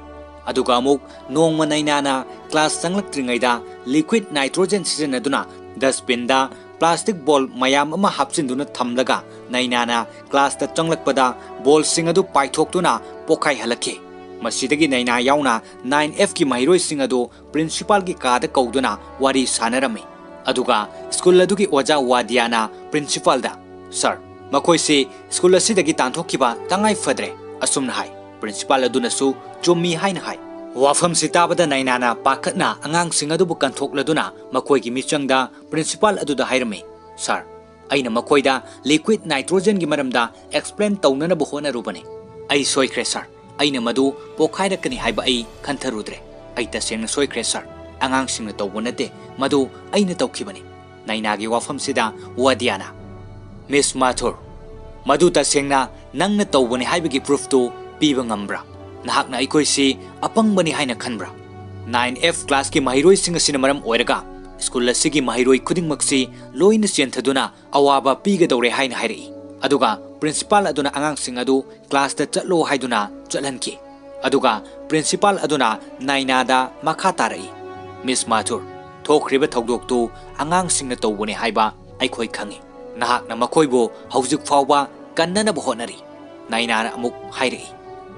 ꯑꯗꯨꯒ ꯑꯃꯨꯛ ꯅꯣꯡꯃ ꯅꯥꯏꯅꯥꯅ ꯀ꯭ꯂꯥꯁ ꯆꯪꯂꯛꯇ꯭ꯔꯤꯉꯩꯗ ꯂꯤꯀ꯭ꯋꯤꯠ ꯅꯥꯏꯇ꯭ꯔꯣꯖꯦꯟ ꯁꯤꯖꯤꯟꯅꯗꯨꯅ ꯗꯁꯕꯤꯟꯗ ꯄ꯭ꯂꯥꯁꯇꯤꯛ ꯕꯣꯜ ꯃꯌꯥꯝ ꯑꯃ ꯍꯥꯞꯆꯤꯟꯗꯨꯅ ꯊꯝꯂꯒ ꯅꯥꯏꯅꯥꯅ ꯀ꯭ꯂꯥꯁꯇ ꯆꯪꯂꯛꯄꯗ ꯕꯣꯜꯁꯤꯡ ꯑꯗꯨ ꯄꯥꯏꯊꯣꯛꯇꯨꯅ ꯄꯣꯈꯥꯏꯍꯜꯂꯛꯈꯤ꯫ ꯃꯁꯤꯗꯒꯤ ꯅꯥꯏꯅꯥ ꯌꯥꯎꯅ ꯅꯥꯏꯟ ꯑꯦꯐꯀꯤ ꯃꯍꯩꯔꯣꯏꯁꯤꯡ ꯑꯗꯨ ꯄ꯭ꯔꯤꯟꯁꯤꯄꯥꯜꯒꯤ ꯀꯥꯗ ꯀꯧꯗꯨꯅ ꯋꯥꯔꯤ ꯁꯥꯟꯅꯔꯝꯃꯤ꯫ ꯑꯗꯨꯒ ꯁ꯭ꯀꯨꯜ ꯑꯗꯨꯒꯤ ꯑꯣꯖꯥ ꯋꯥꯗꯤꯌꯥꯅ ꯄ꯭ꯔꯤꯟꯁꯤꯄꯥꯜꯗ, "ꯁꯥꯔ, ꯃꯈꯣꯏꯁꯤ ꯁ꯭ꯀꯨꯜ ꯑꯁꯤꯗꯒꯤ ꯇꯥꯟꯊꯣꯛꯈꯤꯕ ꯇꯉꯥꯏ ꯐꯗ꯭ꯔꯦ," ꯑꯁꯨꯝꯅ ꯍꯥꯏ꯫ ꯄ꯭ꯔꯤꯟꯁꯤꯄꯥꯜ ꯑꯗꯨꯅꯁꯨ ꯆꯨꯝꯃꯤ ꯍꯥꯏꯅ ꯍꯥꯏ꯫ ꯋꯥꯐꯝꯁꯤ ꯇꯥꯕꯗ ꯅꯥꯏꯅꯥꯅ ꯄꯥꯈꯠꯅ ꯑꯉꯥꯡꯁꯤꯡ ꯑꯗꯨꯕꯨ ꯀꯟꯊꯣꯛꯂꯗꯨꯅ ꯃꯈꯣꯏꯒꯤ ꯃꯤꯆꯪꯗ ꯄ꯭ꯔꯤꯟꯁꯤꯄꯥꯜ ꯑꯗꯨꯗ ꯍꯥꯏꯔꯝꯃꯤ, "ꯁꯥꯔ, ꯑꯩꯅ ꯃꯈꯣꯏꯗ ꯂꯤꯀ꯭ꯋꯤꯠ ꯅꯥꯏꯇ꯭ꯔꯣꯖꯦꯟꯒꯤ ꯃꯔꯝꯗ ꯑꯦꯛꯁꯄ꯭ꯂꯦꯟ ꯇꯧꯅꯅꯕ ꯍꯣꯠꯅꯔꯨꯕꯅꯤ꯫ ꯑꯩ ꯁꯣꯏꯈ꯭ꯔꯦ ꯁꯥꯔ꯫ ꯑꯩꯅ ꯃꯗꯨ ꯄꯣꯈꯥꯏꯔꯛꯀꯅꯤ ꯍꯥꯏꯕ ꯑꯩ ꯈꯟꯊꯔꯨꯗ꯭ꯔꯦ꯫ ꯑꯩ ꯇꯁꯦꯡꯅ ꯁꯣꯏꯈ꯭ꯔꯦ ꯁꯥꯔ꯫ ꯑꯉꯥꯡꯁꯤꯡꯅ ꯇꯧꯕ ꯅꯠꯇꯦ, ꯃꯗꯨ ꯑꯩꯅ ꯇꯧꯈꯤꯕꯅꯤ"꯫ ꯅꯥꯏꯅꯥꯒꯤ ꯋꯥꯐꯝꯁꯤꯗ ꯋꯥꯗꯤꯌꯥꯅ, "ꯃꯤꯁ ꯃꯥꯊꯨꯔ, ꯃꯗꯨ ꯇꯁꯦꯡꯅ ꯅꯪꯅ ꯇꯧꯕꯅꯤ ꯍꯥꯏꯕꯒꯤ ꯄ꯭ꯔꯨꯐꯇꯨ ꯄꯤꯕ ꯉꯝꯕ꯭ꯔꯥ? ꯅꯍꯥꯛꯅ ꯑꯩꯈꯣꯏꯁꯤ ꯑꯄꯪꯕꯅꯤ ꯍꯥꯏꯅ ꯈꯟꯕ꯭ꯔꯥ? ꯅꯥꯏꯟ ꯑꯦꯐ ꯀ꯭ꯂꯥꯁꯀꯤ ꯃꯍꯩꯔꯣꯏꯁꯤꯡ ꯑꯁꯤꯅ ꯃꯔꯝ ꯑꯣꯏꯔꯒ ꯁ꯭ꯀꯨꯜ ꯑꯁꯤꯒꯤ ꯃꯍꯩꯔꯣꯏ ꯈꯨꯗꯤꯡꯃꯛꯁꯤ ꯂꯣꯏꯅ ꯆꯦꯟꯊꯗꯨꯅ ꯑꯋꯥꯕ ꯄꯤꯒꯗꯧꯔꯦ" ꯍꯥꯏꯅ ꯍꯥꯏꯔꯛꯏ꯫ ꯑꯗꯨꯒ ꯄ꯭ꯔꯤꯟꯁꯤꯄꯥꯜ ꯑꯗꯨꯅ ꯑꯉꯥꯡꯁꯤꯡ ꯑꯗꯨ ꯀ꯭ꯂꯥꯁꯇ ꯆꯠꯂꯣ ꯍꯥꯏꯗꯨꯅ ꯆꯠꯍꯟꯈꯤ꯫ ꯑꯗꯨꯒ ꯄ꯭ꯔꯤꯟꯁꯤꯄꯥꯜ ꯑꯗꯨꯅ ꯅꯥꯏꯅꯥꯗ ꯃꯈꯥ ꯇꯥꯔꯛꯏ, "ꯃꯤꯁ ꯃꯥꯊꯨꯔ, ꯊꯣꯛꯈ꯭ꯔꯤꯕ ꯊꯧꯗꯣꯛꯇꯨ ꯑꯉꯥꯡꯁꯤꯡꯅ ꯇꯧꯕꯅꯤ ꯍꯥꯏꯕ ꯑꯩꯈꯣꯏ ꯈꯪꯏ꯫ ꯅꯍꯥꯛꯅ ꯃꯈꯣꯏꯕꯨ ꯍꯧꯖꯤꯛ ꯐꯥꯎꯕ ꯀꯟꯅꯅꯕ ꯍꯣꯠꯅꯔꯤ"꯫ ꯅꯥꯏꯅꯥꯅ ꯑꯃꯨꯛ ꯍꯥꯏꯔꯛꯏ,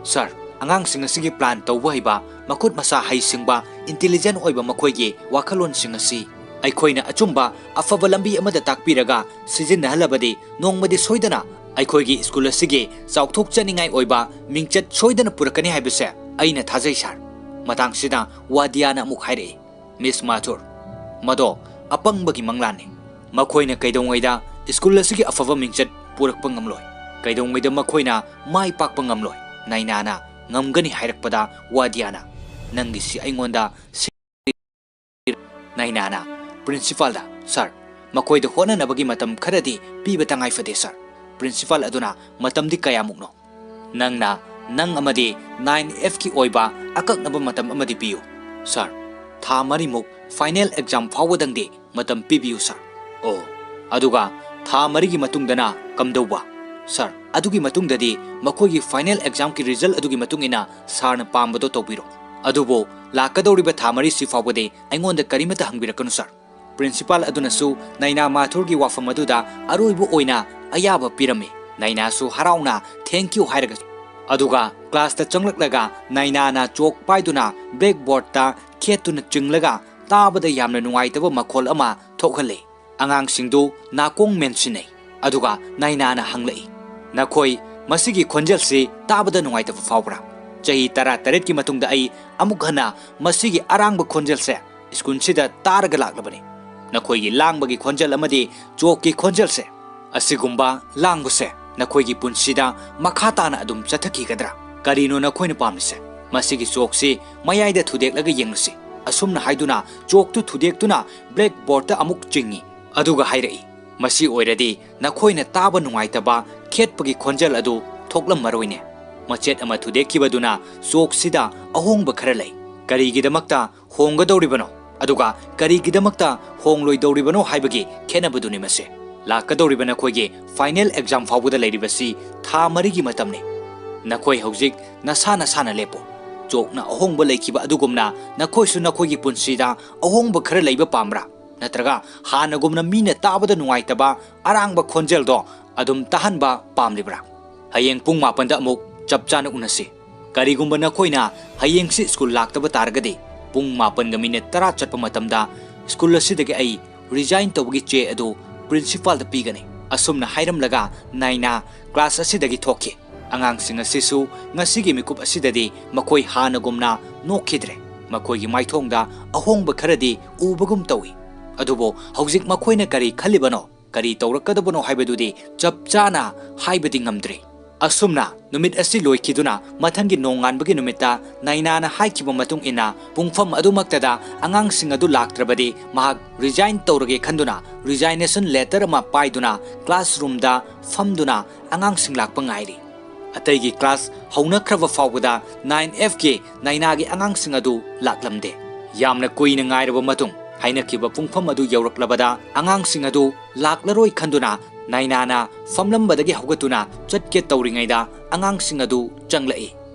"ꯁꯥꯔ, ꯑꯉꯥꯡꯁꯤꯡ ꯑꯁꯤꯒꯤ ꯄ꯭ꯂꯥꯟ ꯇꯧꯕ ꯍꯩꯕ, ꯃꯈꯨꯠ ꯃꯁꯥ ꯍꯩꯁꯤꯡꯕ, ꯏꯟꯇꯦꯂꯤꯖꯦꯟ ꯑꯣꯏꯕ ꯃꯈꯣꯏꯒꯤ ꯋꯥꯈꯜꯂꯣꯟꯁꯤꯡ ꯑꯁꯤ ꯑꯩꯈꯣꯏꯅ ꯑꯆꯨꯝꯕ ꯑꯐꯕ ꯂꯝꯕꯤ ꯑꯃꯗ ꯇꯥꯛꯄꯤꯔꯒ ꯁꯤꯖꯤꯟꯅꯍꯜꯂꯕꯗꯤ ꯅꯣꯡꯃꯗꯤ ꯁꯣꯏꯗꯅ ꯑꯩꯈꯣꯏꯒꯤ ꯁ꯭ꯀꯨꯜ ꯑꯁꯤꯒꯤ ꯆꯥꯎꯊꯣꯛꯆꯅꯤꯡꯉꯥꯏ ꯑꯣꯏꯕ ꯃꯤꯡꯆꯠ ꯁꯣꯏꯗꯅ ꯄꯨꯔꯛꯀꯅꯤ ꯍꯥꯏꯕꯁꯦ ꯑꯩꯅ ꯊꯥꯖꯩ ꯁꯥꯔ"꯫ ꯃꯇꯥꯡꯁꯤꯗ ꯋꯥꯗꯤꯌꯥꯅ ꯑꯃꯨꯛ ꯍꯥꯏꯔꯛꯏ, "ꯃꯤꯁ ꯃꯥꯊꯨꯔ, ꯃꯗꯣ ꯑꯄꯪꯕꯒꯤ ꯃꯪꯂꯥꯟꯅꯤ꯫ ꯃꯈꯣꯏꯅ ꯀꯩꯗꯧꯉꯩꯗ ꯁ꯭ꯀꯨꯜ ꯑꯁꯤꯒꯤ ꯑꯐꯕ ꯃꯤꯡꯆꯠ ꯄꯨꯔꯛꯄ ꯉꯝꯂꯣꯏ꯫ ꯀꯩꯗꯧꯉꯩꯗ ꯃꯈꯣꯏꯅ ꯃꯥꯏ ꯄꯥꯛꯄ ꯉꯝꯂꯣꯏ"꯫ ꯅꯥꯏꯅꯥꯅ ꯉꯝꯒꯅꯤ ꯍꯥꯏꯔꯛꯄꯗ ꯋꯥꯗꯤꯌꯥꯅ, "ꯅꯪꯒꯤꯁꯤ ꯑꯩꯉꯣꯟꯗ ꯁꯤ-" ꯅꯥꯏꯅꯥꯅ ꯄ꯭ꯔꯤꯟꯁꯤꯄꯥꯜꯗ, "ꯁꯥꯔ, ꯃꯈꯣꯏꯗ ꯍꯣꯠꯅꯅꯕꯒꯤ ꯃꯇꯝ ꯈꯔꯗꯤ ꯄꯤꯕ ꯇꯉꯥꯏ ꯐꯗꯦ ꯁꯥꯔ"꯫ Principal ꯑꯗꯨꯅ, "ꯃꯇꯝꯗꯤ ꯀꯌꯥꯃꯨꯛꯅꯣ?" "ꯅꯪꯅ ꯅꯪ ꯑꯃꯗꯤ nine F ꯀꯤ ꯑꯣꯏꯕ ꯑꯀꯛꯅꯕ ꯃꯇꯝ ꯑꯃꯗꯤ ꯄꯤꯌꯨ, ꯁꯥꯔ꯫ ꯊꯥ ꯃꯔꯤꯃꯨꯛ, final exam ꯐꯥꯎꯕꯗꯪꯗꯤ ꯃꯇꯝ ꯄꯤꯕꯤꯌꯨ, ꯁꯥꯔ꯫" "ꯑꯣ, ꯑꯗꯨꯒ ꯊꯥ ꯃꯔꯤꯒꯤ ꯃꯇꯨꯡꯗꯅ ꯀꯝꯗꯧꯕ?" "ꯁꯥꯔ, ꯑꯗꯨꯒꯤ ꯃꯇꯨꯡꯗꯗꯤ ꯃꯈꯣꯏꯒꯤ final exam ꯀꯤ result ꯑꯗꯨꯒꯤ ꯃꯇꯨꯡ ꯏꯟꯅ ꯁꯥꯔꯅ ꯄꯥꯝꯕꯗꯣ ꯇꯧꯕꯤꯔꯣ꯫ ꯑꯗꯨꯕꯨ ꯂꯥꯛꯀꯗꯧꯔꯤꯕ ꯊꯥ ꯃꯔꯤꯁꯤ ꯐꯥꯎꯕꯗꯤ ꯑꯩꯉꯣꯟꯗ ꯀꯔꯤꯃꯠꯇ ꯍꯪꯕꯤꯔꯛꯀꯅꯨ, ꯁꯥꯔ꯫" Principal ꯑꯗꯨꯅꯁꯨ ꯅꯥꯏꯅꯥ ꯃꯥꯊꯨꯔꯒꯤ ꯋꯥꯐꯝ ꯑꯗꯨꯗ ꯑꯔꯣꯏꯕ ꯑꯣꯏꯅ ꯑꯌꯥꯕ ꯄꯤꯔꯝꯃꯤ꯫ ꯅꯥꯏꯅꯥꯁꯨ ꯍꯔꯥꯎꯅ "Thank you" ꯍꯥꯏꯔꯒ, ꯑꯗꯨꯒ class ꯇ ꯆꯪꯂꯛꯂꯒ ꯅꯥꯏꯅꯥꯅ chalk ꯄꯥꯏꯗꯨꯅ blackboard ꯇ ꯈꯦꯠꯇꯨꯅ ꯆꯤꯡꯂꯒ ꯇꯥꯕꯗ ꯌꯥꯝꯅ ꯅꯨꯡꯉꯥꯏꯇꯕ ꯃꯈꯣꯜ ꯑꯃ ꯊꯣꯛꯍꯜꯂꯤ꯫ ꯑꯉꯥꯡꯁꯤꯡꯗꯨ ꯅꯥꯀꯣꯡ ꯃꯦꯟꯁꯤꯟꯅꯩ꯫ ꯑꯗꯨꯒ ꯅꯥꯏꯅꯥꯅ ꯍꯪꯂꯛꯏ, "ꯅꯈꯣꯏ ꯃꯁꯤꯒꯤ ꯈꯣꯟꯖꯦꯜꯁꯤ ꯇꯥꯕꯗ ꯅꯨꯡꯉꯥꯏꯇꯕ ꯐꯥꯎꯕ꯭ꯔꯥ? ꯆꯍꯤ ꯇꯔꯥꯇꯔꯦꯠꯀꯤ ꯃꯇꯨꯡꯗ ꯑꯩ ꯑꯃꯨꯛ ꯍꯟꯅ ꯃꯁꯤꯒꯤ ꯑꯔꯥꯡꯕ ꯈꯣꯟꯖꯦꯜꯁꯦ ꯁ꯭ꯀꯨꯜꯁꯤꯗ ꯇꯥꯔꯒ ꯂꯥꯛꯂꯕꯅꯤ꯫ ꯅꯈꯣꯏꯒꯤ ꯂꯥꯡꯕꯒꯤ ꯈꯣꯟꯖꯦꯜ ꯑꯃꯗꯤ chalk ꯀꯤ ꯈꯣꯟꯖꯦꯜꯁꯦ, ꯑꯁꯤꯒꯨꯝꯕ ꯂꯥꯡꯕꯁꯦ ꯅꯈꯣꯏꯒꯤ ꯄꯨꯟꯁꯤꯗ ꯃꯈꯥ ꯇꯥꯅ ꯑꯗꯨꯝ ꯆꯠꯊꯈꯤꯒꯗ꯭ꯔꯥ? ꯀꯔꯤꯅꯣ ꯅꯈꯣꯏꯅ ꯄꯥꯝꯂꯤꯁꯦ? ꯃꯁꯤꯒꯤ chalk ꯁꯤ ꯃꯌꯥꯏꯗ ꯊꯨꯗꯦꯛꯂꯒ ꯌꯦꯡꯂꯁꯤ꯫" ꯑꯁꯨꯝꯅ ꯍꯥꯏꯗꯨꯅ chalk ꯇꯨ ꯊꯨꯗꯦꯛꯇꯨꯅ blackboard ꯇ ꯑꯃꯨꯛ ꯆꯤꯡꯏ꯫ ꯑꯗꯨꯒ ꯍꯥꯏꯔꯛꯏ, "ꯃꯁꯤ ꯑꯣꯏꯔꯗꯤ ꯅꯈꯣꯏꯅ ꯇꯥꯕ ꯅꯨꯡꯉꯥꯏꯇꯕ ꯈꯦꯠꯄꯒꯤ ꯈꯣꯟꯖꯦꯜ ꯑꯗꯨ ꯊꯣꯛꯂꯝꯃꯔꯣꯏꯅꯦ꯫ ꯃꯆꯦꯠ ꯑꯃ ꯊꯨꯗꯦꯛꯈꯤꯕꯗꯨꯅ chalk ꯁꯤꯗ ꯑꯍꯣꯡꯕ ꯈꯔ ꯂꯩ꯫ ꯀꯔꯤꯒꯤꯗꯃꯛꯇ ꯍꯣꯡꯒꯗꯧꯔꯤꯕꯅꯣ, ꯑꯗꯨꯒ ꯀꯔꯤꯒꯤꯗꯃꯛꯇ ꯍꯣꯡꯂꯣꯏꯗꯧꯔꯤꯕꯅꯣ ꯍꯥꯏꯕꯒꯤ ꯈꯦꯠꯅꯕꯗꯨꯅꯤ ꯃꯁꯦ꯫ ꯂꯥꯛꯀꯗꯧꯔꯤꯕ ꯅꯈꯣꯏꯒꯤ final exam ꯐꯥꯎꯕꯗ ꯂꯩꯔꯤꯕꯁꯤ ꯊꯥ ꯃꯔꯤꯒꯤ ꯃꯇꯝꯅꯤ꯫ ꯅꯈꯣꯏ ꯍꯧꯖꯤꯛ ꯅꯁꯥ ꯅꯁꯥꯅ ꯂꯦꯞꯄꯨ꯫ Chalk ꯅ ꯑꯍꯣꯡꯕ ꯂꯩꯈꯤꯕ ꯑꯗꯨꯒꯨꯝꯅ ꯅꯈꯣꯏꯁꯨ ꯅꯈꯣꯏꯒꯤ ꯄꯨꯟꯁꯤꯗ ꯑꯍꯣꯡꯕ ꯈꯔ ꯂꯩꯕ ꯄꯥꯝꯕ꯭ꯔꯥ? ꯅꯠꯇ꯭ꯔꯒ ꯍꯥꯟꯅꯒꯨꯝꯅ ꯃꯤꯅ ꯇꯥꯕꯗ ꯅꯨꯡꯉꯥꯏꯇꯕ ꯑꯔꯥꯡꯕ ꯈꯣꯟꯖꯦꯜꯗꯣ ꯑꯗꯨꯝ ꯇꯥꯍꯟꯕ ꯄꯥꯝꯂꯤꯕ꯭ꯔꯥ? ꯍꯌꯦꯡ ꯄꯨꯡ ꯃꯥꯄꯟꯗ ꯑꯃꯨꯛ ꯆꯞ ꯆꯥꯅ ꯎꯅꯁꯤ꯫ ꯀꯔꯤꯒꯨꯝꯕ ꯅꯈꯣꯏꯅ ꯍꯌꯦꯡꯁꯤ ꯁ꯭ꯀꯨꯜ ꯂꯥꯛꯇꯕ ꯇꯥꯔꯒꯗꯤ, ꯄꯨꯡ ꯃꯥꯄꯟꯒ ꯃꯤꯅꯤꯠ ꯇꯔꯥ ꯆꯠꯄ ꯃꯇꯝꯗ ꯁ꯭ꯀꯨꯜ ꯑꯁꯤꯗꯒꯤ ꯑꯩ resign ꯇꯧꯕꯒꯤ ꯆꯦ ꯑꯗꯨ principal ꯗ ꯄꯤꯒꯅꯤ꯫" ꯑꯁꯨꯝꯅ ꯍꯥꯏꯔꯝꯂꯒ ꯅꯥꯏꯅꯥ class ꯑꯁꯤꯗꯒꯤ ꯊꯣꯛꯈꯤ꯫ ꯑꯉꯥꯡꯁꯤꯡ ꯑꯁꯤꯁꯨ ꯉꯁꯤꯒꯤ ꯃꯤꯀꯨꯞ ꯑꯁꯤꯗꯗꯤ ꯃꯈꯣꯏ ꯍꯥꯟꯅꯒꯨꯝꯅ ꯅꯣꯛꯈꯤꯗ꯭ꯔꯦ꯫ ꯃꯈꯣꯏꯒꯤ ꯃꯥꯏꯊꯣꯡꯗ ꯑꯍꯣꯡꯕ ꯈꯔꯗꯤ ꯎꯕꯒꯨꯝ ꯇꯧꯏ꯫ ꯑꯗꯨꯕꯨ ꯍꯧꯖꯤꯛ ꯃꯈꯣꯏꯅ ꯀꯔꯤ ꯈꯜꯂꯤꯕꯅꯣ, ꯀꯔꯤ ꯇꯧꯔꯛꯀꯗꯕꯅꯣ ꯍꯥꯏꯕꯗꯨꯗꯤ ꯆꯞ ꯆꯥꯅ ꯍꯥꯏꯕꯗꯤ ꯉꯝꯗ꯭ꯔꯤ꯫ ꯑꯁꯨꯝꯅ ꯅꯨꯃꯤꯠ ꯑꯁꯤ ꯂꯣꯏꯈꯤꯗꯨꯅ ꯃꯊꯪꯒꯤ ꯅꯣꯡꯉꯥꯟꯕꯒꯤ ꯅꯨꯃꯤꯠꯇ ꯅꯥꯏꯅꯥꯅ ꯍꯥꯏꯈꯤꯕ ꯃꯇꯨꯡ ꯏꯟꯅ ꯄꯨꯡꯐꯝ ꯑꯗꯨꯃꯛꯇꯗ ꯑꯉꯥꯡꯁꯤꯡ ꯑꯗꯨ ꯂꯥꯛꯇ꯭ꯔꯕꯗꯤ ꯃꯍꯥꯛ resign ꯇꯧꯔꯒꯦ ꯈꯟꯗꯨꯅ resignation letter ꯑꯃ ꯄꯥꯏꯗꯨꯅ classroomꯗ ꯐꯝꯗꯨꯅ ꯑꯉꯥꯡꯁꯤꯡ ꯂꯥꯛꯄ ꯉꯥꯏꯔꯤ꯫ ꯑꯇꯩꯒꯤ class ꯍꯧꯅꯈ꯭ꯔꯕ ꯐꯥꯎꯕꯗ nine Fꯀꯤ ꯅꯥꯏꯅꯥꯒꯤ ꯑꯉꯥꯡꯁꯤꯡ ꯑꯗꯨ ꯂꯥꯛꯂꯝꯗꯦ꯫ ꯌꯥꯝꯅ ꯀꯨꯏꯅ ꯉꯥꯏꯔꯕ ꯃꯇꯨꯡ ꯍꯥꯏꯅꯈꯤꯕ ꯄꯨꯡꯐꯝ ꯑꯗꯨ ꯌꯧꯔꯛꯂꯕꯗ ꯑꯉꯥꯡꯁꯤꯡ ꯑꯗꯨ ꯂꯥꯛꯂꯔꯣꯏ ꯈꯟꯗꯨꯅ ꯅꯥꯏꯅꯥꯅ ꯐꯝꯂꯝꯕꯗꯒꯤ ꯍꯧꯒꯠꯇꯨꯅ ꯆꯠꯀꯦ ꯇꯧꯔꯤꯉꯩꯗ ꯑꯉꯥꯡꯁꯤꯡ ꯑꯗꯨ ꯆꯪꯂꯛꯏ꯫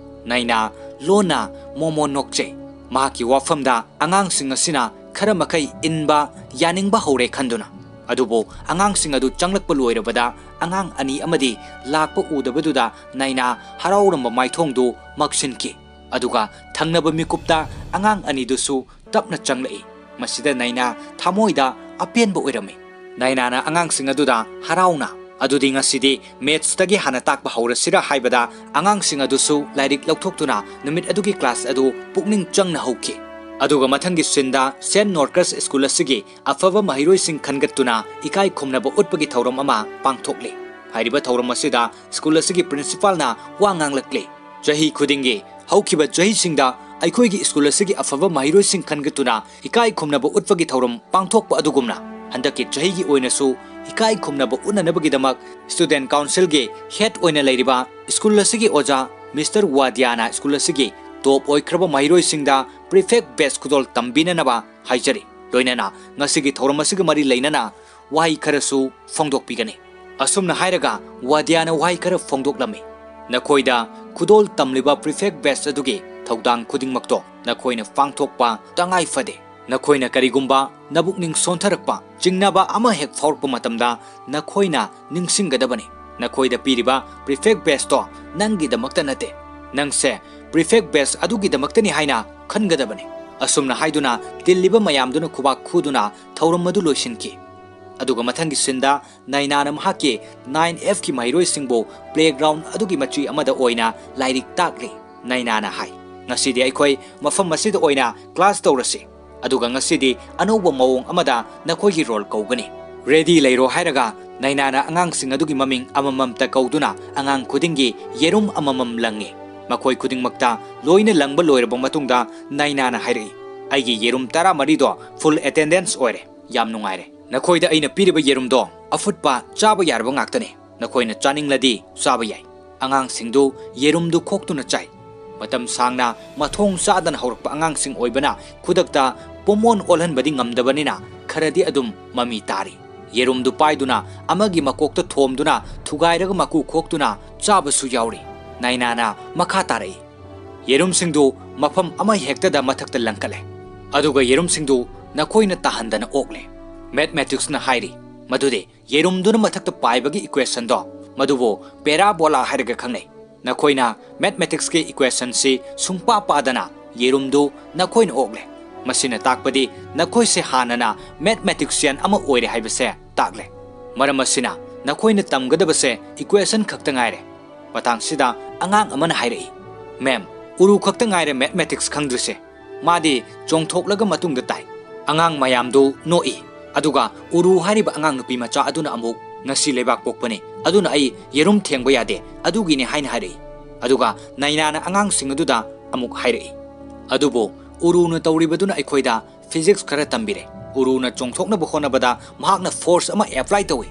ꯅꯥꯏꯅꯥ ꯂꯣꯟꯅ ꯃꯣꯃꯣ ꯅꯣꯛꯆꯩ꯫ ꯃꯍꯥꯛꯀꯤ ꯋꯥꯐꯝꯗ ꯑꯉꯥꯡꯁꯤꯡ ꯑꯁꯤꯅ ꯈꯔ ꯃꯈꯩ ꯏꯟꯕ ꯌꯥꯅꯤꯡꯕ ꯍꯧꯔꯦ ꯈꯟꯗꯨꯅ꯫ ꯑꯗꯨꯕꯨ ꯑꯉꯥꯡꯁꯤꯡ ꯑꯗꯨ ꯆꯪꯂꯛꯄ ꯂꯣꯏꯔꯕꯗ ꯑꯉꯥꯡ ꯑꯅꯤ ꯑꯃꯗꯤ ꯂꯥꯛꯄ ꯎꯗꯕꯗꯨꯗ ꯅꯥꯏꯅꯥ ꯍꯔꯥꯎꯔꯝꯕ ꯃꯥꯏꯊꯣꯡꯗꯨ ꯃꯛꯁꯤꯟꯈꯤ꯫ ꯑꯗꯨꯒ ꯊꯪꯅꯕ ꯃꯤꯀꯨꯞꯇ ꯑꯉꯥꯡ ꯑꯅꯤꯗꯨꯁꯨ ꯇꯞꯅ ꯆꯪꯂꯛꯏ꯫ ꯃꯁꯤꯗ ꯅꯥꯏꯅꯥ ꯊꯃꯣꯏꯗ ꯑꯄꯦꯟꯕ ꯑꯣꯏꯔꯝꯃꯤ꯫ ꯅꯥꯏꯅꯥꯅ ꯑꯉꯥꯡꯁꯤꯡ ꯑꯗꯨꯗ ꯍꯔꯥꯎꯅ, "ꯑꯗꯨꯗꯤ ꯉꯁꯤꯗꯤ mathsꯇꯒꯤ ꯍꯥꯟꯅ ꯇꯥꯛꯄ ꯍꯧꯔꯁꯤꯔ?" ꯍꯥꯏꯕꯗ ꯑꯉꯥꯡꯁꯤꯡ ꯑꯗꯨꯁꯨ ꯂꯥꯏꯔꯤꯛ ꯂꯧꯊꯣꯛꯇꯨꯅ ꯅꯨꯃꯤꯠ ꯑꯗꯨꯒꯤ class ꯑꯗꯨ ꯄꯨꯛꯅꯤꯡ ꯆꯪꯅ ꯍꯧꯈꯤ꯫ ꯑꯗꯨꯒ ꯃꯊꯪꯒꯤ sceneꯗ Saint Norcus School ꯑꯁꯤꯒꯤ ꯑꯐꯕ ꯃꯍꯩꯔꯣꯏꯁꯤꯡ ꯈꯟꯒꯠꯇꯨꯅ ꯏꯀꯥꯏ ꯈꯨꯝꯅꯕ ꯎꯠꯄꯒꯤ ꯊꯧꯔꯝ ꯑꯃ ꯄꯥꯡꯊꯣꯛꯂꯤ꯫ ꯍꯥꯏꯔꯤꯕ ꯊꯧꯔꯝ ꯑꯁꯤꯗ school ꯑꯁꯤꯒꯤ principalꯅ ꯋꯥ ꯉꯥꯡꯂꯛꯂꯤ꯫ ꯆꯍꯤ ꯈꯨꯗꯤꯡꯒꯤ ꯍꯧꯈꯤꯕ ꯆꯍꯤꯁꯤꯡꯗ ꯑꯩꯈꯣꯏꯒꯤ school ꯑꯁꯤꯒꯤ ꯑꯐꯕ ꯃꯍꯩꯔꯣꯏꯁꯤꯡ ꯈꯟꯒꯠꯇꯨꯅ ꯏꯀꯥꯏ ꯈꯨꯝꯅꯕ ꯎꯠꯄꯒꯤ ꯊꯧꯔꯝ ꯄꯥꯡꯊꯣꯛꯄ ꯑꯗꯨꯒꯨꯝꯅ ꯍꯟꯗꯛꯀꯤ ꯆꯍꯤꯒꯤ ꯑꯣꯏꯅꯁꯨ ꯏꯀꯥꯏ ꯈꯨꯝꯅꯕ ꯎꯠꯅꯅꯕꯒꯤꯗꯃꯛ student councilꯒꯤ head ꯑꯣꯏꯅ ꯂꯩꯔꯤꯕ school ꯑꯁꯤꯒꯤ ꯑꯣꯖꯥ Mister ꯋꯥꯗꯤꯌꯥꯅ school ꯑꯁꯤꯒꯤ top ꯑꯣꯏꯈ꯭ꯔꯕ ꯃꯍꯩꯔꯣꯏꯁꯤꯡꯗ prefect batch ꯈꯨꯗꯣꯜ ꯇꯝꯕꯤꯅꯅꯕ ꯍꯥꯏꯖꯔꯤ꯫ ꯂꯣꯏꯅꯅ ꯉꯁꯤꯒꯤ ꯊꯧꯔꯝ ꯑꯁꯤꯒ ꯃꯔꯤ ꯂꯩꯅꯅ ꯋꯥꯍꯩ ꯈꯔꯁꯨ ꯐꯣꯡꯗꯣꯛꯄꯤꯒꯅꯤ꯫ ꯑꯁꯨꯝꯅ ꯍꯥꯏꯔꯒ ꯋꯥꯗꯤꯌꯥꯅ ꯋꯥꯍꯩ ꯈꯔ ꯐꯣꯡꯗꯣꯛꯂꯝꯃꯤ꯫ ꯅꯈꯣꯏꯗ ꯈꯨꯗꯣꯜ ꯇꯝꯂꯤꯕ prefect batch ꯑꯗꯨꯒꯤ ꯊꯧꯗꯥꯡ ꯈꯨꯗꯤꯡꯃꯛꯇꯣ ꯅꯈꯣꯏꯅ ꯄꯥꯡꯊꯣꯛꯄ ꯇꯉꯥꯏ ꯐꯗꯦ꯫ ꯅꯈꯣꯏꯅ ꯀꯔꯤꯒꯨꯝꯕ ꯅꯕꯨꯛꯅꯤꯡ ꯁꯣꯟꯊꯔꯛꯄ, ꯆꯤꯡꯅꯕ ꯑꯃ ꯍꯦꯛ ꯐꯥꯎꯔꯛꯄ ꯃꯇꯝꯗ ꯅꯈꯣꯏꯅ ꯅꯤꯡꯁꯤꯡꯒꯗꯕꯅꯤ꯫ ꯅꯈꯣꯏꯗ ꯄꯤꯔꯤꯕ prefect batchꯇꯣ ꯅꯪꯒꯤꯗꯃꯛꯇ ꯅꯠꯇꯦ꯫ ꯅꯪꯁꯦ prefect batch ꯑꯗꯨꯒꯤꯗꯃꯛꯇꯅꯤ ꯍꯥꯏꯅ ꯈꯟꯒꯗꯕꯅꯤ꯫ ꯑꯁꯨꯝꯅ ꯍꯥꯏꯗꯨꯅ ꯇꯤꯜꯂꯤꯕ ꯃꯌꯥꯝꯗꯨꯅ ꯈꯨꯕꯥꯛ ꯈꯨꯗꯨꯅ ꯊꯧꯔꯝ ꯑꯗꯨ ꯂꯣꯏꯁꯤꯟꯈꯤ꯫ ꯑꯗꯨꯒ ꯃꯊꯪꯒꯤ sceneꯗ ꯅꯥꯏꯅꯥꯅ ꯃꯍꯥꯛꯀꯤ nine Fꯀꯤ ꯃꯍꯩꯔꯣꯏꯁꯤꯡꯕꯨ playground ꯑꯗꯨꯒꯤ ꯃꯆꯤ ꯑꯃꯗ ꯑꯣꯏꯅ ꯂꯥꯏꯔꯤꯛ ꯇꯥꯛꯂꯤ꯫ ꯅꯥꯏꯅꯥꯅ ꯍꯥꯏ, "ꯉꯁꯤꯗꯤ ꯑꯩꯈꯣꯏ ꯃꯐꯝ ꯑꯁꯤꯗ ꯑꯣꯏꯅ class ꯇꯧꯔꯁꯤ꯫ ꯑꯗꯨꯒ ꯉꯁꯤꯗꯤ ꯑꯅꯧꯕ ꯃꯑꯣꯡ ꯑꯃꯗ ꯅꯈꯣꯏꯒꯤ roll ꯀꯧꯒꯅꯤ꯫ Ready ꯂꯩꯔꯣ ꯍꯥꯏꯔꯒ ꯅꯥꯏꯅꯥꯅ ꯑꯉꯥꯡꯁꯤꯡ ꯑꯗꯨꯒꯤ ꯃꯃꯤꯡ ꯑꯃꯃꯝꯇ ꯀꯧꯗꯨꯅ ꯑꯉꯥꯡ ꯈꯨꯗꯤꯡꯒꯤ ꯌꯦꯔꯨꯝ ꯑꯃꯃꯝ ꯂꯪꯉꯤ꯫ ꯃꯈꯣꯏ ꯈꯨꯗꯤꯡꯃꯛꯇ ꯂꯣꯏꯅ ꯂꯪꯕ ꯂꯣꯏꯔꯕ ꯃꯇꯨꯡꯗ ꯅꯥꯏꯅꯥꯅ ꯍꯥꯏꯔꯛꯏ, "ꯑꯩꯒꯤ ꯌꯦꯔꯨꯝ ꯇꯔꯥꯃꯔꯤꯗꯣ full attendance ꯑꯣꯏꯔꯦ꯫ ꯌꯥꯝ ꯅꯨꯡꯉꯥꯏꯔꯦ꯫ ꯅꯈꯣꯏꯗ ꯑꯩꯅ ꯄꯤꯔꯤꯕ ꯌꯦꯔꯨꯝꯗꯣ ꯑꯐꯨꯠꯄ ꯆꯥꯕ ꯌꯥꯔꯕ ꯉꯥꯛꯇꯅꯤ꯫ ꯅꯈꯣꯏꯅ ꯆꯥꯅꯤꯡꯂꯗꯤ ꯆꯥꯕ ꯌꯥꯏ꯫" ꯑꯉꯥꯡꯁꯤꯡꯗꯨ ꯌꯦꯔꯨꯝꯗꯨ ꯈꯣꯛꯇꯨꯅ ꯆꯥꯏ꯫ ꯃꯇꯝ ꯁꯥꯡꯅ ꯃꯊꯣꯡ ꯆꯥꯗꯅ ꯍꯧꯔꯛꯄ ꯑꯉꯥꯡꯁꯤꯡ ꯑꯣꯏꯕꯅ ꯈꯨꯗꯛꯇ ꯄꯨꯝꯑꯣꯟ ꯑꯣꯜꯍꯟꯕꯗꯤ ꯉꯝꯗꯕꯅꯤꯅ ꯈꯔꯗꯤ ꯑꯗꯨꯝ ꯃꯃꯤ ꯇꯥꯔꯤ꯫ ꯌꯦꯔꯨꯝꯗꯨ ꯄꯥꯏꯗꯨꯅ ꯑꯃꯒꯤ ꯃꯀꯣꯛꯇ ꯊꯣꯝꯗꯨꯅ ꯊꯨꯒꯥꯏꯔꯒ ꯃꯀꯨ ꯈꯣꯛꯇꯨꯅ ꯆꯥꯕꯁꯨ ꯌꯥꯎꯔꯤ꯫ ꯅꯥꯏꯅꯥꯅ ꯃꯈꯥ ꯇꯥꯔꯛꯏ, "ꯌꯦꯔꯨꯝꯁꯤꯡꯗꯨ ꯃꯐꯝ ꯑꯃꯍꯦꯛꯇꯗ ꯃꯊꯛꯇ ꯂꯪꯈꯠꯂꯦ꯫ ꯑꯗꯨꯒ ꯌꯦꯔꯨꯝꯁꯤꯡꯗꯨ ꯅꯈꯣꯏꯅ ꯇꯥꯍꯟꯗꯅ ꯑꯣꯛꯂꯦ꯫" Mathematicsꯅ ꯍꯥꯏꯔꯤ ꯃꯗꯨꯗꯤ ꯌꯦꯔꯨꯝꯗꯨꯅ ꯃꯊꯛꯇ ꯄꯥꯏꯕꯒꯤ equationꯗꯣ, ꯃꯗꯨꯕꯨ parabola ꯍꯥꯏꯔꯒ ꯈꯪꯅꯩ꯫ ꯅꯈꯣꯏꯅ Mathematicsꯀꯤ equationꯁꯤ ꯁꯨꯡꯄꯥ ꯄꯥꯗꯅ ꯌꯦꯔꯨꯝꯗꯨ ꯅꯈꯣꯏꯅ ꯑꯣꯛꯂꯦ꯫ ꯃꯁꯤꯅ ꯇꯥꯛꯄꯗꯤ ꯅꯈꯣꯏꯁꯦ ꯍꯥꯟꯅꯅ mathematician ꯑꯃ ꯑꯣꯏꯔꯦ ꯍꯥꯏꯕꯁꯦ ꯇꯥꯛꯂꯦ꯫ ꯃꯔꯝ ꯑꯁꯤꯅ ꯅꯈꯣꯏꯅ ꯇꯝꯒꯗꯕꯁꯦ equation ꯈꯛꯇ ꯉꯥꯏꯔꯦ꯫ ꯃꯇꯥꯡꯁꯤꯗ ꯑꯉꯥꯡ ꯑꯃꯅ ꯍꯥꯏꯔꯛꯏ, "Ma'am, ꯎꯔꯨ ꯈꯛꯇ ꯉꯥꯏꯔꯦ mathematics ꯈꯪꯗ꯭ꯔꯤꯁꯦ꯫" ꯃꯥꯗꯤ ꯆꯣꯡꯊꯣꯛꯂꯒ ꯃꯇꯨꯡꯗ ꯇꯥꯏ꯫ ꯑꯉꯥꯡ ꯃꯌꯥꯝꯗꯨ ꯅꯣꯛꯏ꯫ ꯑꯗꯨꯒ ꯎꯔꯨ ꯍꯥꯏꯔꯤꯕ ꯑꯉꯥꯡ ꯅꯨꯄꯤ ꯃꯆꯥ ꯑꯗꯨꯅ ꯑꯃꯨꯛ, "ꯉꯁꯤ ꯂꯩꯕꯥꯛ ꯄꯣꯛꯄꯅꯤ, ꯑꯗꯨꯅ ꯑꯩ ꯌꯦꯔꯨꯝ ꯊꯦꯡꯕ ꯌꯥꯗꯦ, ꯑꯗꯨꯒꯤꯅꯤ" ꯍꯥꯏꯅ ꯍꯥꯏꯔꯛꯏ꯫ ꯑꯗꯨꯒ ꯅꯥꯏꯅꯥꯅ ꯑꯉꯥꯡꯁꯤꯡ ꯑꯗꯨꯗ ꯑꯃꯨꯛ ꯍꯥꯏꯔꯛꯏ, "ꯑꯗꯨꯕꯨ ꯎꯔꯨꯅ ꯇꯧꯔꯤꯕꯗꯨꯅ ꯑꯩꯈꯣꯏꯗ physics ꯈꯔ ꯇꯝꯕꯤꯔꯦ꯫" ꯎꯔꯨꯅ ꯆꯣꯡꯊꯣꯛꯅꯕ ꯍꯣꯠꯅꯕꯗ ꯃꯍꯥꯛꯅ force ꯑꯃ apply ꯇꯧꯏ꯫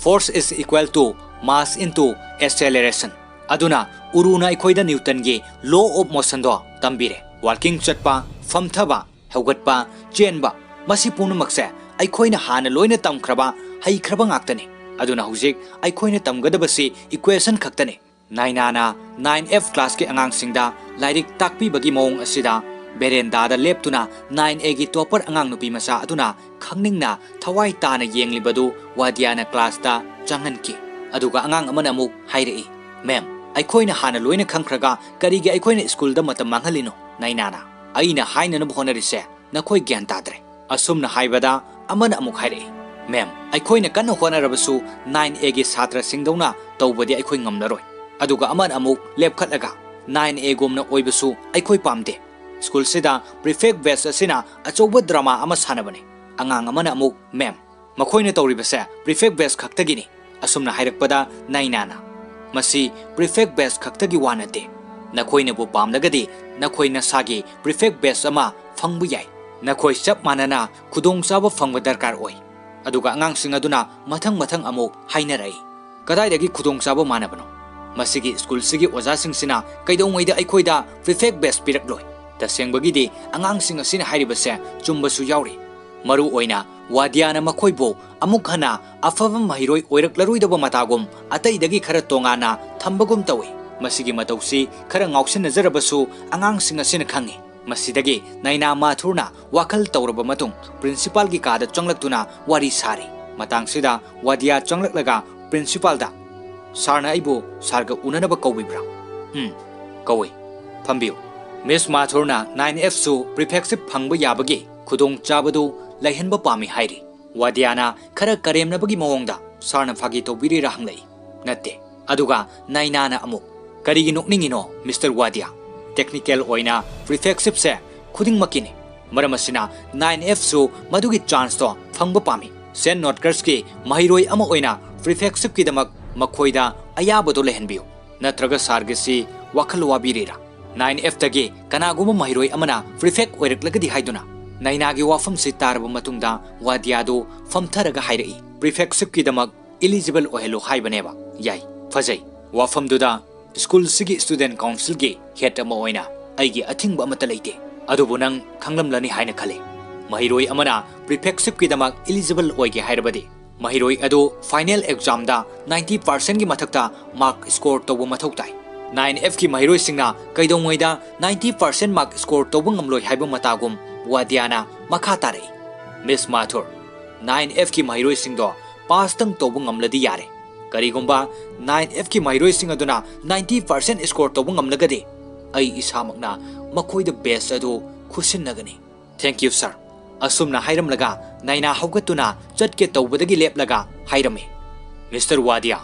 "Force is equal to mass into acceleration꯫" ꯑꯗꯨꯅ ꯎꯔꯨꯅ ꯑꯩꯈꯣꯏꯗ ꯅ꯭ꯌꯨꯇꯟꯒꯤ law of motionꯗꯣ ꯇꯝꯕꯤꯔꯦ꯫ Walking ꯆꯠꯄ, ꯐꯝꯊꯕ, ꯍꯧꯒꯠꯄ, ꯆꯦꯟꯕ, ꯃꯁꯤ ꯄꯨꯝꯅꯃꯛꯁꯦ ꯑꯩꯈꯣꯏꯅ ꯍꯥꯟꯅ ꯂꯣꯏꯅ ꯇꯝꯈ꯭ꯔꯕ, ꯍꯩꯈ꯭ꯔꯕ ꯉꯥꯛꯇꯅꯤ꯫ ꯑꯗꯨꯅ ꯍꯧꯖꯤꯛ ꯑꯩꯈꯣꯏꯅ ꯇꯝꯒꯗꯕꯁꯤ equation ꯈꯛꯇꯅꯤ꯫ ꯅꯥꯏꯅꯥꯅ nine F classꯀꯤ ꯑꯉꯥꯡꯁꯤꯡꯗ ꯂꯥꯏꯔꯤꯛ ꯇꯥꯛꯄꯤꯕꯒꯤ ꯃꯑꯣꯡ ꯑꯁꯤꯗ verandaꯗ ꯂꯦꯞꯇꯨꯅ nine Aꯒꯤ topper ꯑꯉꯥꯡ ꯅꯨꯄꯤ ꯃꯆꯥ ꯑꯗꯨꯅ ꯈꯪꯅꯤꯡꯅ ꯊꯋꯥꯏ ꯇꯥꯅ ꯌꯦꯡꯂꯤꯕꯗꯨ ꯋꯥꯗꯤꯌꯥꯅ classꯇ ꯆꯪꯍꯟꯈꯤ꯫ ꯑꯗꯨꯒ ꯑꯉꯥꯡ ꯑꯃꯅ ꯑꯃꯨꯛ ꯍꯥꯏꯔꯛꯏ, "Ma'am, ꯑꯩꯈꯣꯏꯅ ꯍꯥꯟꯅ ꯂꯣꯏꯅ ꯈꯪꯈ꯭ꯔꯒ ꯀꯔꯤꯒꯤ ꯑꯩꯈꯣꯏꯅ ꯁ꯭ꯀꯨꯜꯗ ꯃꯇꯝ ꯃꯥꯡꯍꯜꯂꯤꯅꯣ?" ꯅꯥꯏꯅꯥꯅ, "ꯑꯩꯅ ꯍꯥꯏꯅꯅꯕ ꯍꯣꯠꯅꯔꯤꯁꯦ ꯅꯈꯣꯏ ꯒ꯭ꯌꯥꯟ ꯇꯥꯗ꯭ꯔꯦ꯫" ꯑꯁꯨꯝꯅ ꯍꯥꯏꯕꯗ ꯑꯃꯅ ꯑꯃꯨꯛ ꯍꯥꯏꯔꯛꯏ, "Ma'am, ꯑꯩꯈꯣꯏꯅ ꯀꯟꯅ ꯍꯣꯠꯅꯔꯕꯁꯨ nine Aꯒꯤ ꯁꯥꯇ꯭ꯔꯁꯤꯡꯗꯧꯅ ꯇꯧꯕꯗꯤ ꯑꯩꯈꯣꯏ ꯉꯝꯂꯔꯣꯏ꯫" ꯑꯗꯨꯒ ꯑꯃꯅ ꯑꯃꯨꯛ ꯂꯦꯞꯈꯠꯂꯒ, "nine Aꯒꯨꯝꯅ ꯑꯣꯏꯕꯁꯨ ꯑꯩꯈꯣꯏ ꯄꯥꯝꯗꯦ꯫ ꯁ꯭ꯀꯨꯜꯁꯤꯗ prefect batch ꯑꯁꯤꯅ ꯑꯆꯧꯕ drama ꯑꯃ ꯁꯥꯟꯅꯕꯅꯤ꯫" ꯑꯉꯥꯡ ꯑꯃꯅ ꯑꯃꯨꯛ, "Ma'am, "ꯃꯈꯣꯏꯅ ꯇꯧꯔꯤꯕꯁꯦ prefect batch ꯈꯛꯇꯒꯤꯅꯤ," ꯑꯁꯨꯝꯅ ꯍꯥꯏꯔꯛꯄꯗ ꯅꯥꯏꯅꯥꯅ, "ꯃꯁꯤ prefect batch ꯈꯛꯇꯒꯤ ꯋꯥ ꯅꯠꯇꯦ꯫ ꯅꯈꯣꯏꯅꯕꯨ ꯄꯥꯝꯂꯒꯗꯤ ꯅꯈꯣꯏ ꯅꯁꯥꯒꯤ prefect batch ꯑꯃ ꯐꯪꯕ ꯌꯥꯏ꯫ ꯅꯈꯣꯏ ꯆꯞ ꯃꯥꯟꯅꯅ ꯈꯨꯗꯣꯡꯆꯥꯕ ꯐꯪꯕ ꯗꯔꯀꯥꯔ ꯑꯣꯏ꯫" ꯑꯗꯨꯒ ꯑꯉꯥꯡꯁꯤꯡ ꯑꯗꯨꯅ ꯃꯊꯪ ꯃꯊꯪ ꯑꯃꯨꯛ ꯍꯥꯏꯅꯔꯛꯏ, "ꯀꯗꯥꯏꯗꯒꯤ ꯈꯨꯗꯣꯡꯆꯥꯕ ꯃꯥꯟꯅꯕꯅꯣ? ꯃꯁꯤꯒꯤ ꯁ꯭ꯀꯨꯜꯁꯤꯒꯤ ꯑꯣꯖꯥꯁꯤꯡꯁꯤꯅ ꯀꯩꯗꯧꯉꯩꯗ ꯑꯩꯈꯣꯏꯗ prefect batch ꯄꯤꯔꯛꯂꯣꯏ꯫" ꯇꯁꯦꯡꯕꯒꯤꯗꯤ ꯑꯉꯥꯡꯁꯤꯡ ꯑꯁꯤꯅ ꯍꯥꯏꯔꯤꯕꯁꯦ ꯆꯨꯝꯕꯁꯨ ꯌꯥꯎꯔꯤ꯫ ꯃꯔꯨ ꯑꯣꯏꯅ ꯋꯥꯗꯤꯌꯥꯅ ꯃꯈꯣꯏꯕꯨ ꯑꯃꯨꯛ ꯍꯟꯅ ꯑꯐꯕ ꯃꯍꯩꯔꯣꯏ ꯑꯣꯏꯔꯛꯂꯔꯣꯏꯗꯕ ꯃꯇꯥꯒꯨꯝ ꯑꯇꯩꯗꯒꯤ ꯈꯔ ꯇꯣꯉꯥꯟꯅ ꯊꯝꯕꯒꯨꯝ ꯇꯧꯏ꯫ ꯃꯁꯤꯒꯤ ꯃꯇꯧꯁꯤ ꯈꯔ ꯉꯥꯎꯁꯤꯟꯅꯖꯔꯕꯁꯨ ꯑꯉꯥꯡꯁꯤꯡ ꯑꯁꯤꯅ ꯈꯪꯏ꯫ ꯃꯁꯤꯗꯒꯤ ꯅꯥꯏꯅꯥ ꯃꯥꯊꯨꯔꯅ ꯋꯥꯈꯜ ꯇꯧꯔꯕ ꯃꯇꯨꯡ principalꯒꯤ ꯀꯥꯗ ꯆꯪꯂꯛꯇꯨꯅ ꯋꯥꯔꯤ ꯁꯥꯔꯤ꯫ ꯃꯇꯥꯡꯁꯤꯗ ꯋꯥꯗꯤꯌꯥ ꯆꯪꯂꯛꯂꯒ principalꯗ, "Sirꯅ ꯑꯩꯕꯨ sirꯒ ꯎꯅꯅꯕ ꯀꯧꯕꯤꯕ꯭ꯔꯥ?" "ꯎꯝ, ꯀꯧꯏ꯫ ꯐꯝꯕꯤꯌꯨ꯫" Miss ꯃꯥꯊꯨꯔꯅ nine Fꯁꯨ prefectship ꯐꯪꯕ ꯌꯥꯕꯒꯤ ꯈꯨꯗꯣꯡꯆꯥꯕꯗꯨ ꯂꯩꯍꯟꯕ ꯄꯥꯝꯃꯤ ꯍꯥꯏꯔꯤ꯫ ꯋꯥꯗꯤꯌꯥꯅ ꯈꯔ ꯀꯔꯦꯝꯅꯕꯒꯤ ꯃꯑꯣꯡꯗ, "Sirꯅ ꯐꯥꯒꯤ ꯇꯧꯕꯤꯔꯤꯔꯥ?" ꯍꯪꯂꯛꯏ꯫ "ꯅꯠꯇꯦ꯫" ꯑꯗꯨꯒ ꯅꯥꯏꯅꯥꯅ ꯑꯃꯨꯛ, "ꯀꯔꯤꯒꯤ ꯅꯣꯛꯅꯤꯡꯉꯤꯅꯣ, Mister ꯋꯥꯗꯤꯌꯥ? Technical ꯑꯣꯏꯅ prefectshipꯁꯦ ꯈꯨꯗꯤꯡꯃꯛꯀꯤꯅꯤ꯫ ꯃꯔꯝ ꯑꯁꯤꯅ nine Fꯁꯨ ꯃꯗꯨꯒꯤ chanceꯇꯣ ꯐꯪꯕ ꯄꯥꯝꯃꯤ꯫ Saint Notcursꯀꯤ ꯃꯍꯩꯔꯣꯏ ꯑꯃ ꯑꯣꯏꯅ prefectshipꯀꯤꯗꯃꯛ ꯃꯈꯣꯏꯗ ꯑꯌꯥꯕꯗꯣ ꯂꯩꯍꯟꯕꯤꯌꯨ꯫ ꯅꯠꯇ꯭ꯔꯒ sirꯒꯤꯁꯤ ꯋꯥꯈꯜ ꯋꯥꯕꯤꯔꯤꯔꯥ? Nine Fꯇꯒꯤ ꯀꯅꯥꯒꯨꯝꯕ ꯃꯍꯩꯔꯣꯏ ꯑꯃꯅ prefect ꯑꯣꯏꯔꯛꯂꯒꯗꯤ ꯍꯥꯏꯗꯨꯅ?" ꯅꯥꯏꯅꯥꯒꯤ ꯋꯥꯐꯝꯁꯤ ꯇꯥꯔꯕ ꯃꯇꯨꯡꯗ ꯋꯥꯗꯤꯌꯥꯗꯨ ꯐꯝꯊꯔꯒ ꯍꯥꯏꯔꯛꯏ, "Prefectshipꯀꯤꯗꯃꯛ eligible ꯑꯣꯏꯍꯜꯂꯨ ꯍꯥꯏꯕꯅꯦꯕ꯫ ꯌꯥꯏ, ꯐꯖꯩ꯫ ꯋꯥꯐꯝꯗꯨꯗ ꯁ꯭ꯀꯨꯜꯁꯤꯒꯤ student councilꯒꯤ head ꯑꯃ ꯑꯣꯏꯅ ꯑꯩꯒꯤ ꯑꯊꯤꯡꯕ ꯑꯃꯠꯇ ꯂꯩꯇꯦ꯫ ꯑꯗꯨꯕꯨ ꯅꯪ ꯈꯪꯂꯝꯂꯅꯤ ꯍꯥꯏꯅ ꯈꯜꯂꯤ꯫ ꯃꯍꯩꯔꯣꯏ ꯑꯃꯅ prefectshipꯀꯤꯗꯃꯛ eligible ꯑꯣꯏꯒꯦ ꯍꯥꯏꯔꯕꯗꯤ ꯃꯍꯩꯔꯣꯏ ꯑꯗꯨ final examꯗ ninety percentꯀꯤ ꯃꯊꯛꯇ mark score ꯇꯧꯕ ꯃꯊꯧ ꯇꯥꯏ꯫ Nine Fꯀꯤ ꯃꯍꯩꯔꯣꯏꯁꯤꯡꯅ ꯀꯩꯗꯧꯉꯩꯗ ninety percent mark score ꯇꯧꯕ ꯉꯝꯂꯣꯏ ꯍꯥꯏꯕ ꯃꯇꯥꯒꯨꯝ ꯋꯥꯗꯤꯌꯥꯅ ꯃꯈꯥ ꯇꯥꯔꯛꯏ, "Miss ꯃꯥꯊꯨꯔ, nine Fꯀꯤ ꯃꯍꯩꯔꯣꯏꯁꯤꯡꯗꯣ passꯇꯪ ꯇꯧꯕ ꯉꯝꯂꯗꯤ ꯌꯥꯔꯦ꯫ ꯀꯔꯤꯒꯨꯝꯕ nine Fꯀꯤ ꯃꯍꯩꯔꯣꯏꯁꯤꯡ ꯑꯗꯨꯅ ninety percent score ꯇꯧꯕ ꯉꯝꯂꯒꯗꯤ ꯑꯩ ꯏꯁꯥꯃꯛꯅ ꯃꯈꯣꯏꯗ batch ꯑꯗꯨ ꯈꯨꯠꯁꯤꯟꯅꯒꯅꯤ꯫" "Thank you, sir꯫" ꯑꯁꯨꯝꯅ ꯍꯥꯏꯔꯝꯂꯒ ꯅꯥꯏꯅꯥ ꯍꯧꯒꯠꯇꯨꯅ ꯆꯠꯀꯦ ꯇꯧꯕꯗꯒꯤ ꯂꯦꯞꯂꯒ ꯍꯥꯏꯔꯝꯃꯤ, "Mister ꯋꯥꯗꯤꯌꯥ,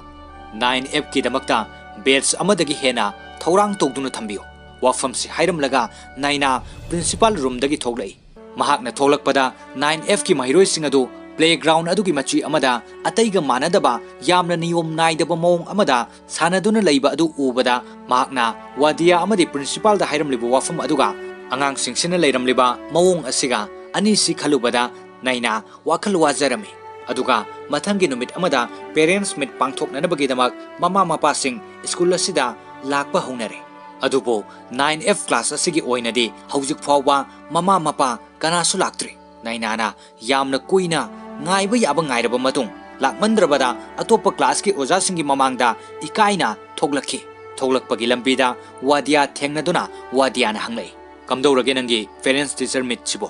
nine Fꯀꯤꯗꯃꯛꯇ batch ꯑꯃꯗꯒꯤ ꯍꯦꯟꯅ ꯊꯧꯔꯥꯡ ꯇꯧꯗꯨꯅ ꯊꯝꯕꯤꯌꯨ꯫" ꯋꯥꯐꯝꯁꯤ ꯍꯥꯏꯔꯝꯂꯒ ꯅꯥꯏꯅꯥ principal roomꯗꯒꯤ ꯊꯣꯛꯂꯛꯏ꯫ ꯃꯍꯥꯛꯅ ꯊꯣꯛꯂꯛꯄꯗ nine Fꯀꯤ ꯃꯍꯩꯔꯣꯏꯁꯤꯡ ꯑꯗꯨ Playground ꯑꯗꯨꯒꯤ ꯃꯆꯤ ꯑꯃꯗ ꯑꯇꯩꯒ ꯃꯥꯟꯅꯗꯕ ꯌꯥꯝꯅ ꯅꯤꯌꯣꯝ ꯅꯥꯏꯗꯕ ꯃꯑꯣꯡ ꯑꯃꯗ ꯁꯥꯟꯅꯗꯨꯅ ꯂꯩꯕ ꯑꯗꯨ ꯎꯕꯗ ꯃꯍꯥꯛꯅ ꯋꯥꯗꯤꯌꯥ ꯑꯃꯗꯤ principalꯗ ꯍꯥꯏꯔꯝꯂꯤꯕ ꯋꯥꯐꯝ ꯑꯗꯨꯒ ꯑꯉꯥꯡꯁꯤꯡꯁꯤꯅ ꯂꯩꯔꯝꯂꯤꯕ ꯃꯑꯣꯡ ꯑꯁꯤꯒ ꯑꯅꯤꯁꯤ ꯈꯜꯂꯨꯕꯗ ꯅꯥꯏꯅꯥ ꯋꯥꯈꯜ ꯋꯥꯖꯔꯝꯃꯤ꯫ ꯑꯗꯨꯒ ꯃꯊꯪꯒꯤ ꯅꯨꯃꯤꯠ ꯑꯃꯗ parents meet ꯄꯥꯡꯊꯣꯛꯅꯅꯕꯒꯤꯗꯃꯛ ꯃꯃꯥ ꯃꯄꯥꯁꯤꯡ ꯁ꯭ꯀꯨꯜ ꯑꯁꯤꯗ ꯂꯥꯛꯄ ꯍꯧꯅꯔꯦ꯫ ꯑꯗꯨꯕꯨ nine F class ꯑꯁꯤꯒꯤ ꯑꯣꯏꯅꯗꯤ ꯍꯧꯖꯤꯛ ꯐꯥꯎꯕ ꯃꯃꯥ ꯃꯄꯥ ꯀꯅꯥꯁꯨ ꯂꯥꯛꯇ꯭ꯔꯤ꯫ ꯅꯥꯏꯅꯥꯅ ꯌꯥꯝꯅ ꯀꯨꯏꯅ ꯉꯥꯏꯕ ꯌꯥꯕ ꯉꯥꯏꯔꯕ ꯃꯇꯨꯡ ꯂꯥꯛꯃꯟꯗ꯭ꯔꯕꯗ ꯑꯇꯣꯞꯄ classꯀꯤ ꯑꯣꯖꯥꯁꯤꯡꯒꯤ ꯃꯃꯥꯡꯗ ꯏꯀꯥꯏꯅ ꯊꯣꯛꯂꯛꯈꯤ꯫ ꯊꯣꯛꯂꯛꯄꯒꯤ ꯂꯝꯕꯤꯗ ꯋꯥꯗꯤꯌꯥ ꯊꯦꯡꯅꯗꯨꯅ ꯋꯥꯗꯤꯌꯥꯅ ꯍꯪꯂꯛꯏ, "ꯀꯝꯗꯧꯔꯒꯦ ꯅꯪꯒꯤ parents teacher meetꯁꯤꯕꯣ?"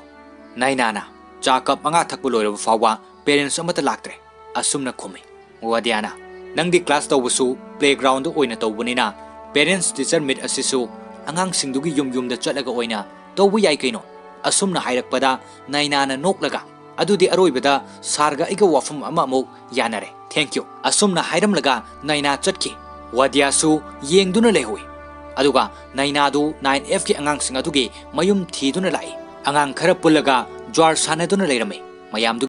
ꯅꯥꯏꯅꯥꯅ, "ꯆꯥ cup ꯃꯉꯥ ꯊꯛꯄ ꯂꯣꯏꯔꯕ ꯐꯥꯎꯕ parents ꯑꯃꯠꯇ ꯂꯥꯛꯇ꯭ꯔꯦ," ꯑꯁꯨꯝꯅ ꯈꯨꯝꯃꯤ꯫ ꯋꯥꯗꯤꯌꯥꯅ, "ꯅꯪꯗꯤ class ꯇꯧꯕꯁꯨ playgroundꯗ ꯑꯣꯏꯅ ꯇꯧꯕꯅꯤꯅ parents teacher meet ꯑꯁꯤꯁꯨ ꯑꯉꯥꯡꯁꯤꯡꯗꯨꯒꯤ ꯌꯨꯝ ꯌꯨꯝꯗ ꯆꯠꯂꯒ ꯑꯣꯏꯅ ꯇꯧꯕ ꯌꯥꯏ ꯀꯩꯅꯣ?" ꯑꯁꯨꯝꯅ ꯍꯥꯏꯔꯛꯄꯗ ꯅꯥꯏꯅꯥꯅ ꯅꯣꯛꯂꯒ, "ꯑꯗꯨꯗꯤ ꯑꯔꯣꯏꯕꯗ sirꯒ ꯑꯩꯒ ꯋꯥꯐꯝ ꯑꯃ ꯑꯃꯨꯛ ꯌꯥꯅꯔꯦ꯫ Thank you," ꯑꯁꯨꯝꯅ ꯍꯥꯏꯔꯝꯂꯒ ꯅꯥꯏꯅꯥ ꯆꯠꯈꯤ꯫ ꯋꯥꯗꯤꯌꯥꯁꯨ ꯌꯦꯡꯗꯨꯅ ꯂꯩꯍꯧꯏ꯫ ꯑꯗꯨꯒ ꯅꯥꯏꯅꯥꯗꯨ nine Fꯀꯤ ꯑꯉꯥꯡꯁꯤꯡ ꯑꯗꯨꯒꯤ ꯃꯌꯨꯝ ꯊꯤꯗꯨꯅ ꯂꯥꯛꯏ꯫ ꯑꯉꯥꯡ ꯈꯔ ꯄꯨꯜꯂꯒ ꯖ꯭ꯋꯥꯔ ꯁꯥꯟꯅꯗꯨꯅ ꯂꯩꯔꯝꯃꯤ꯫ ꯃꯌꯥꯝꯗꯨ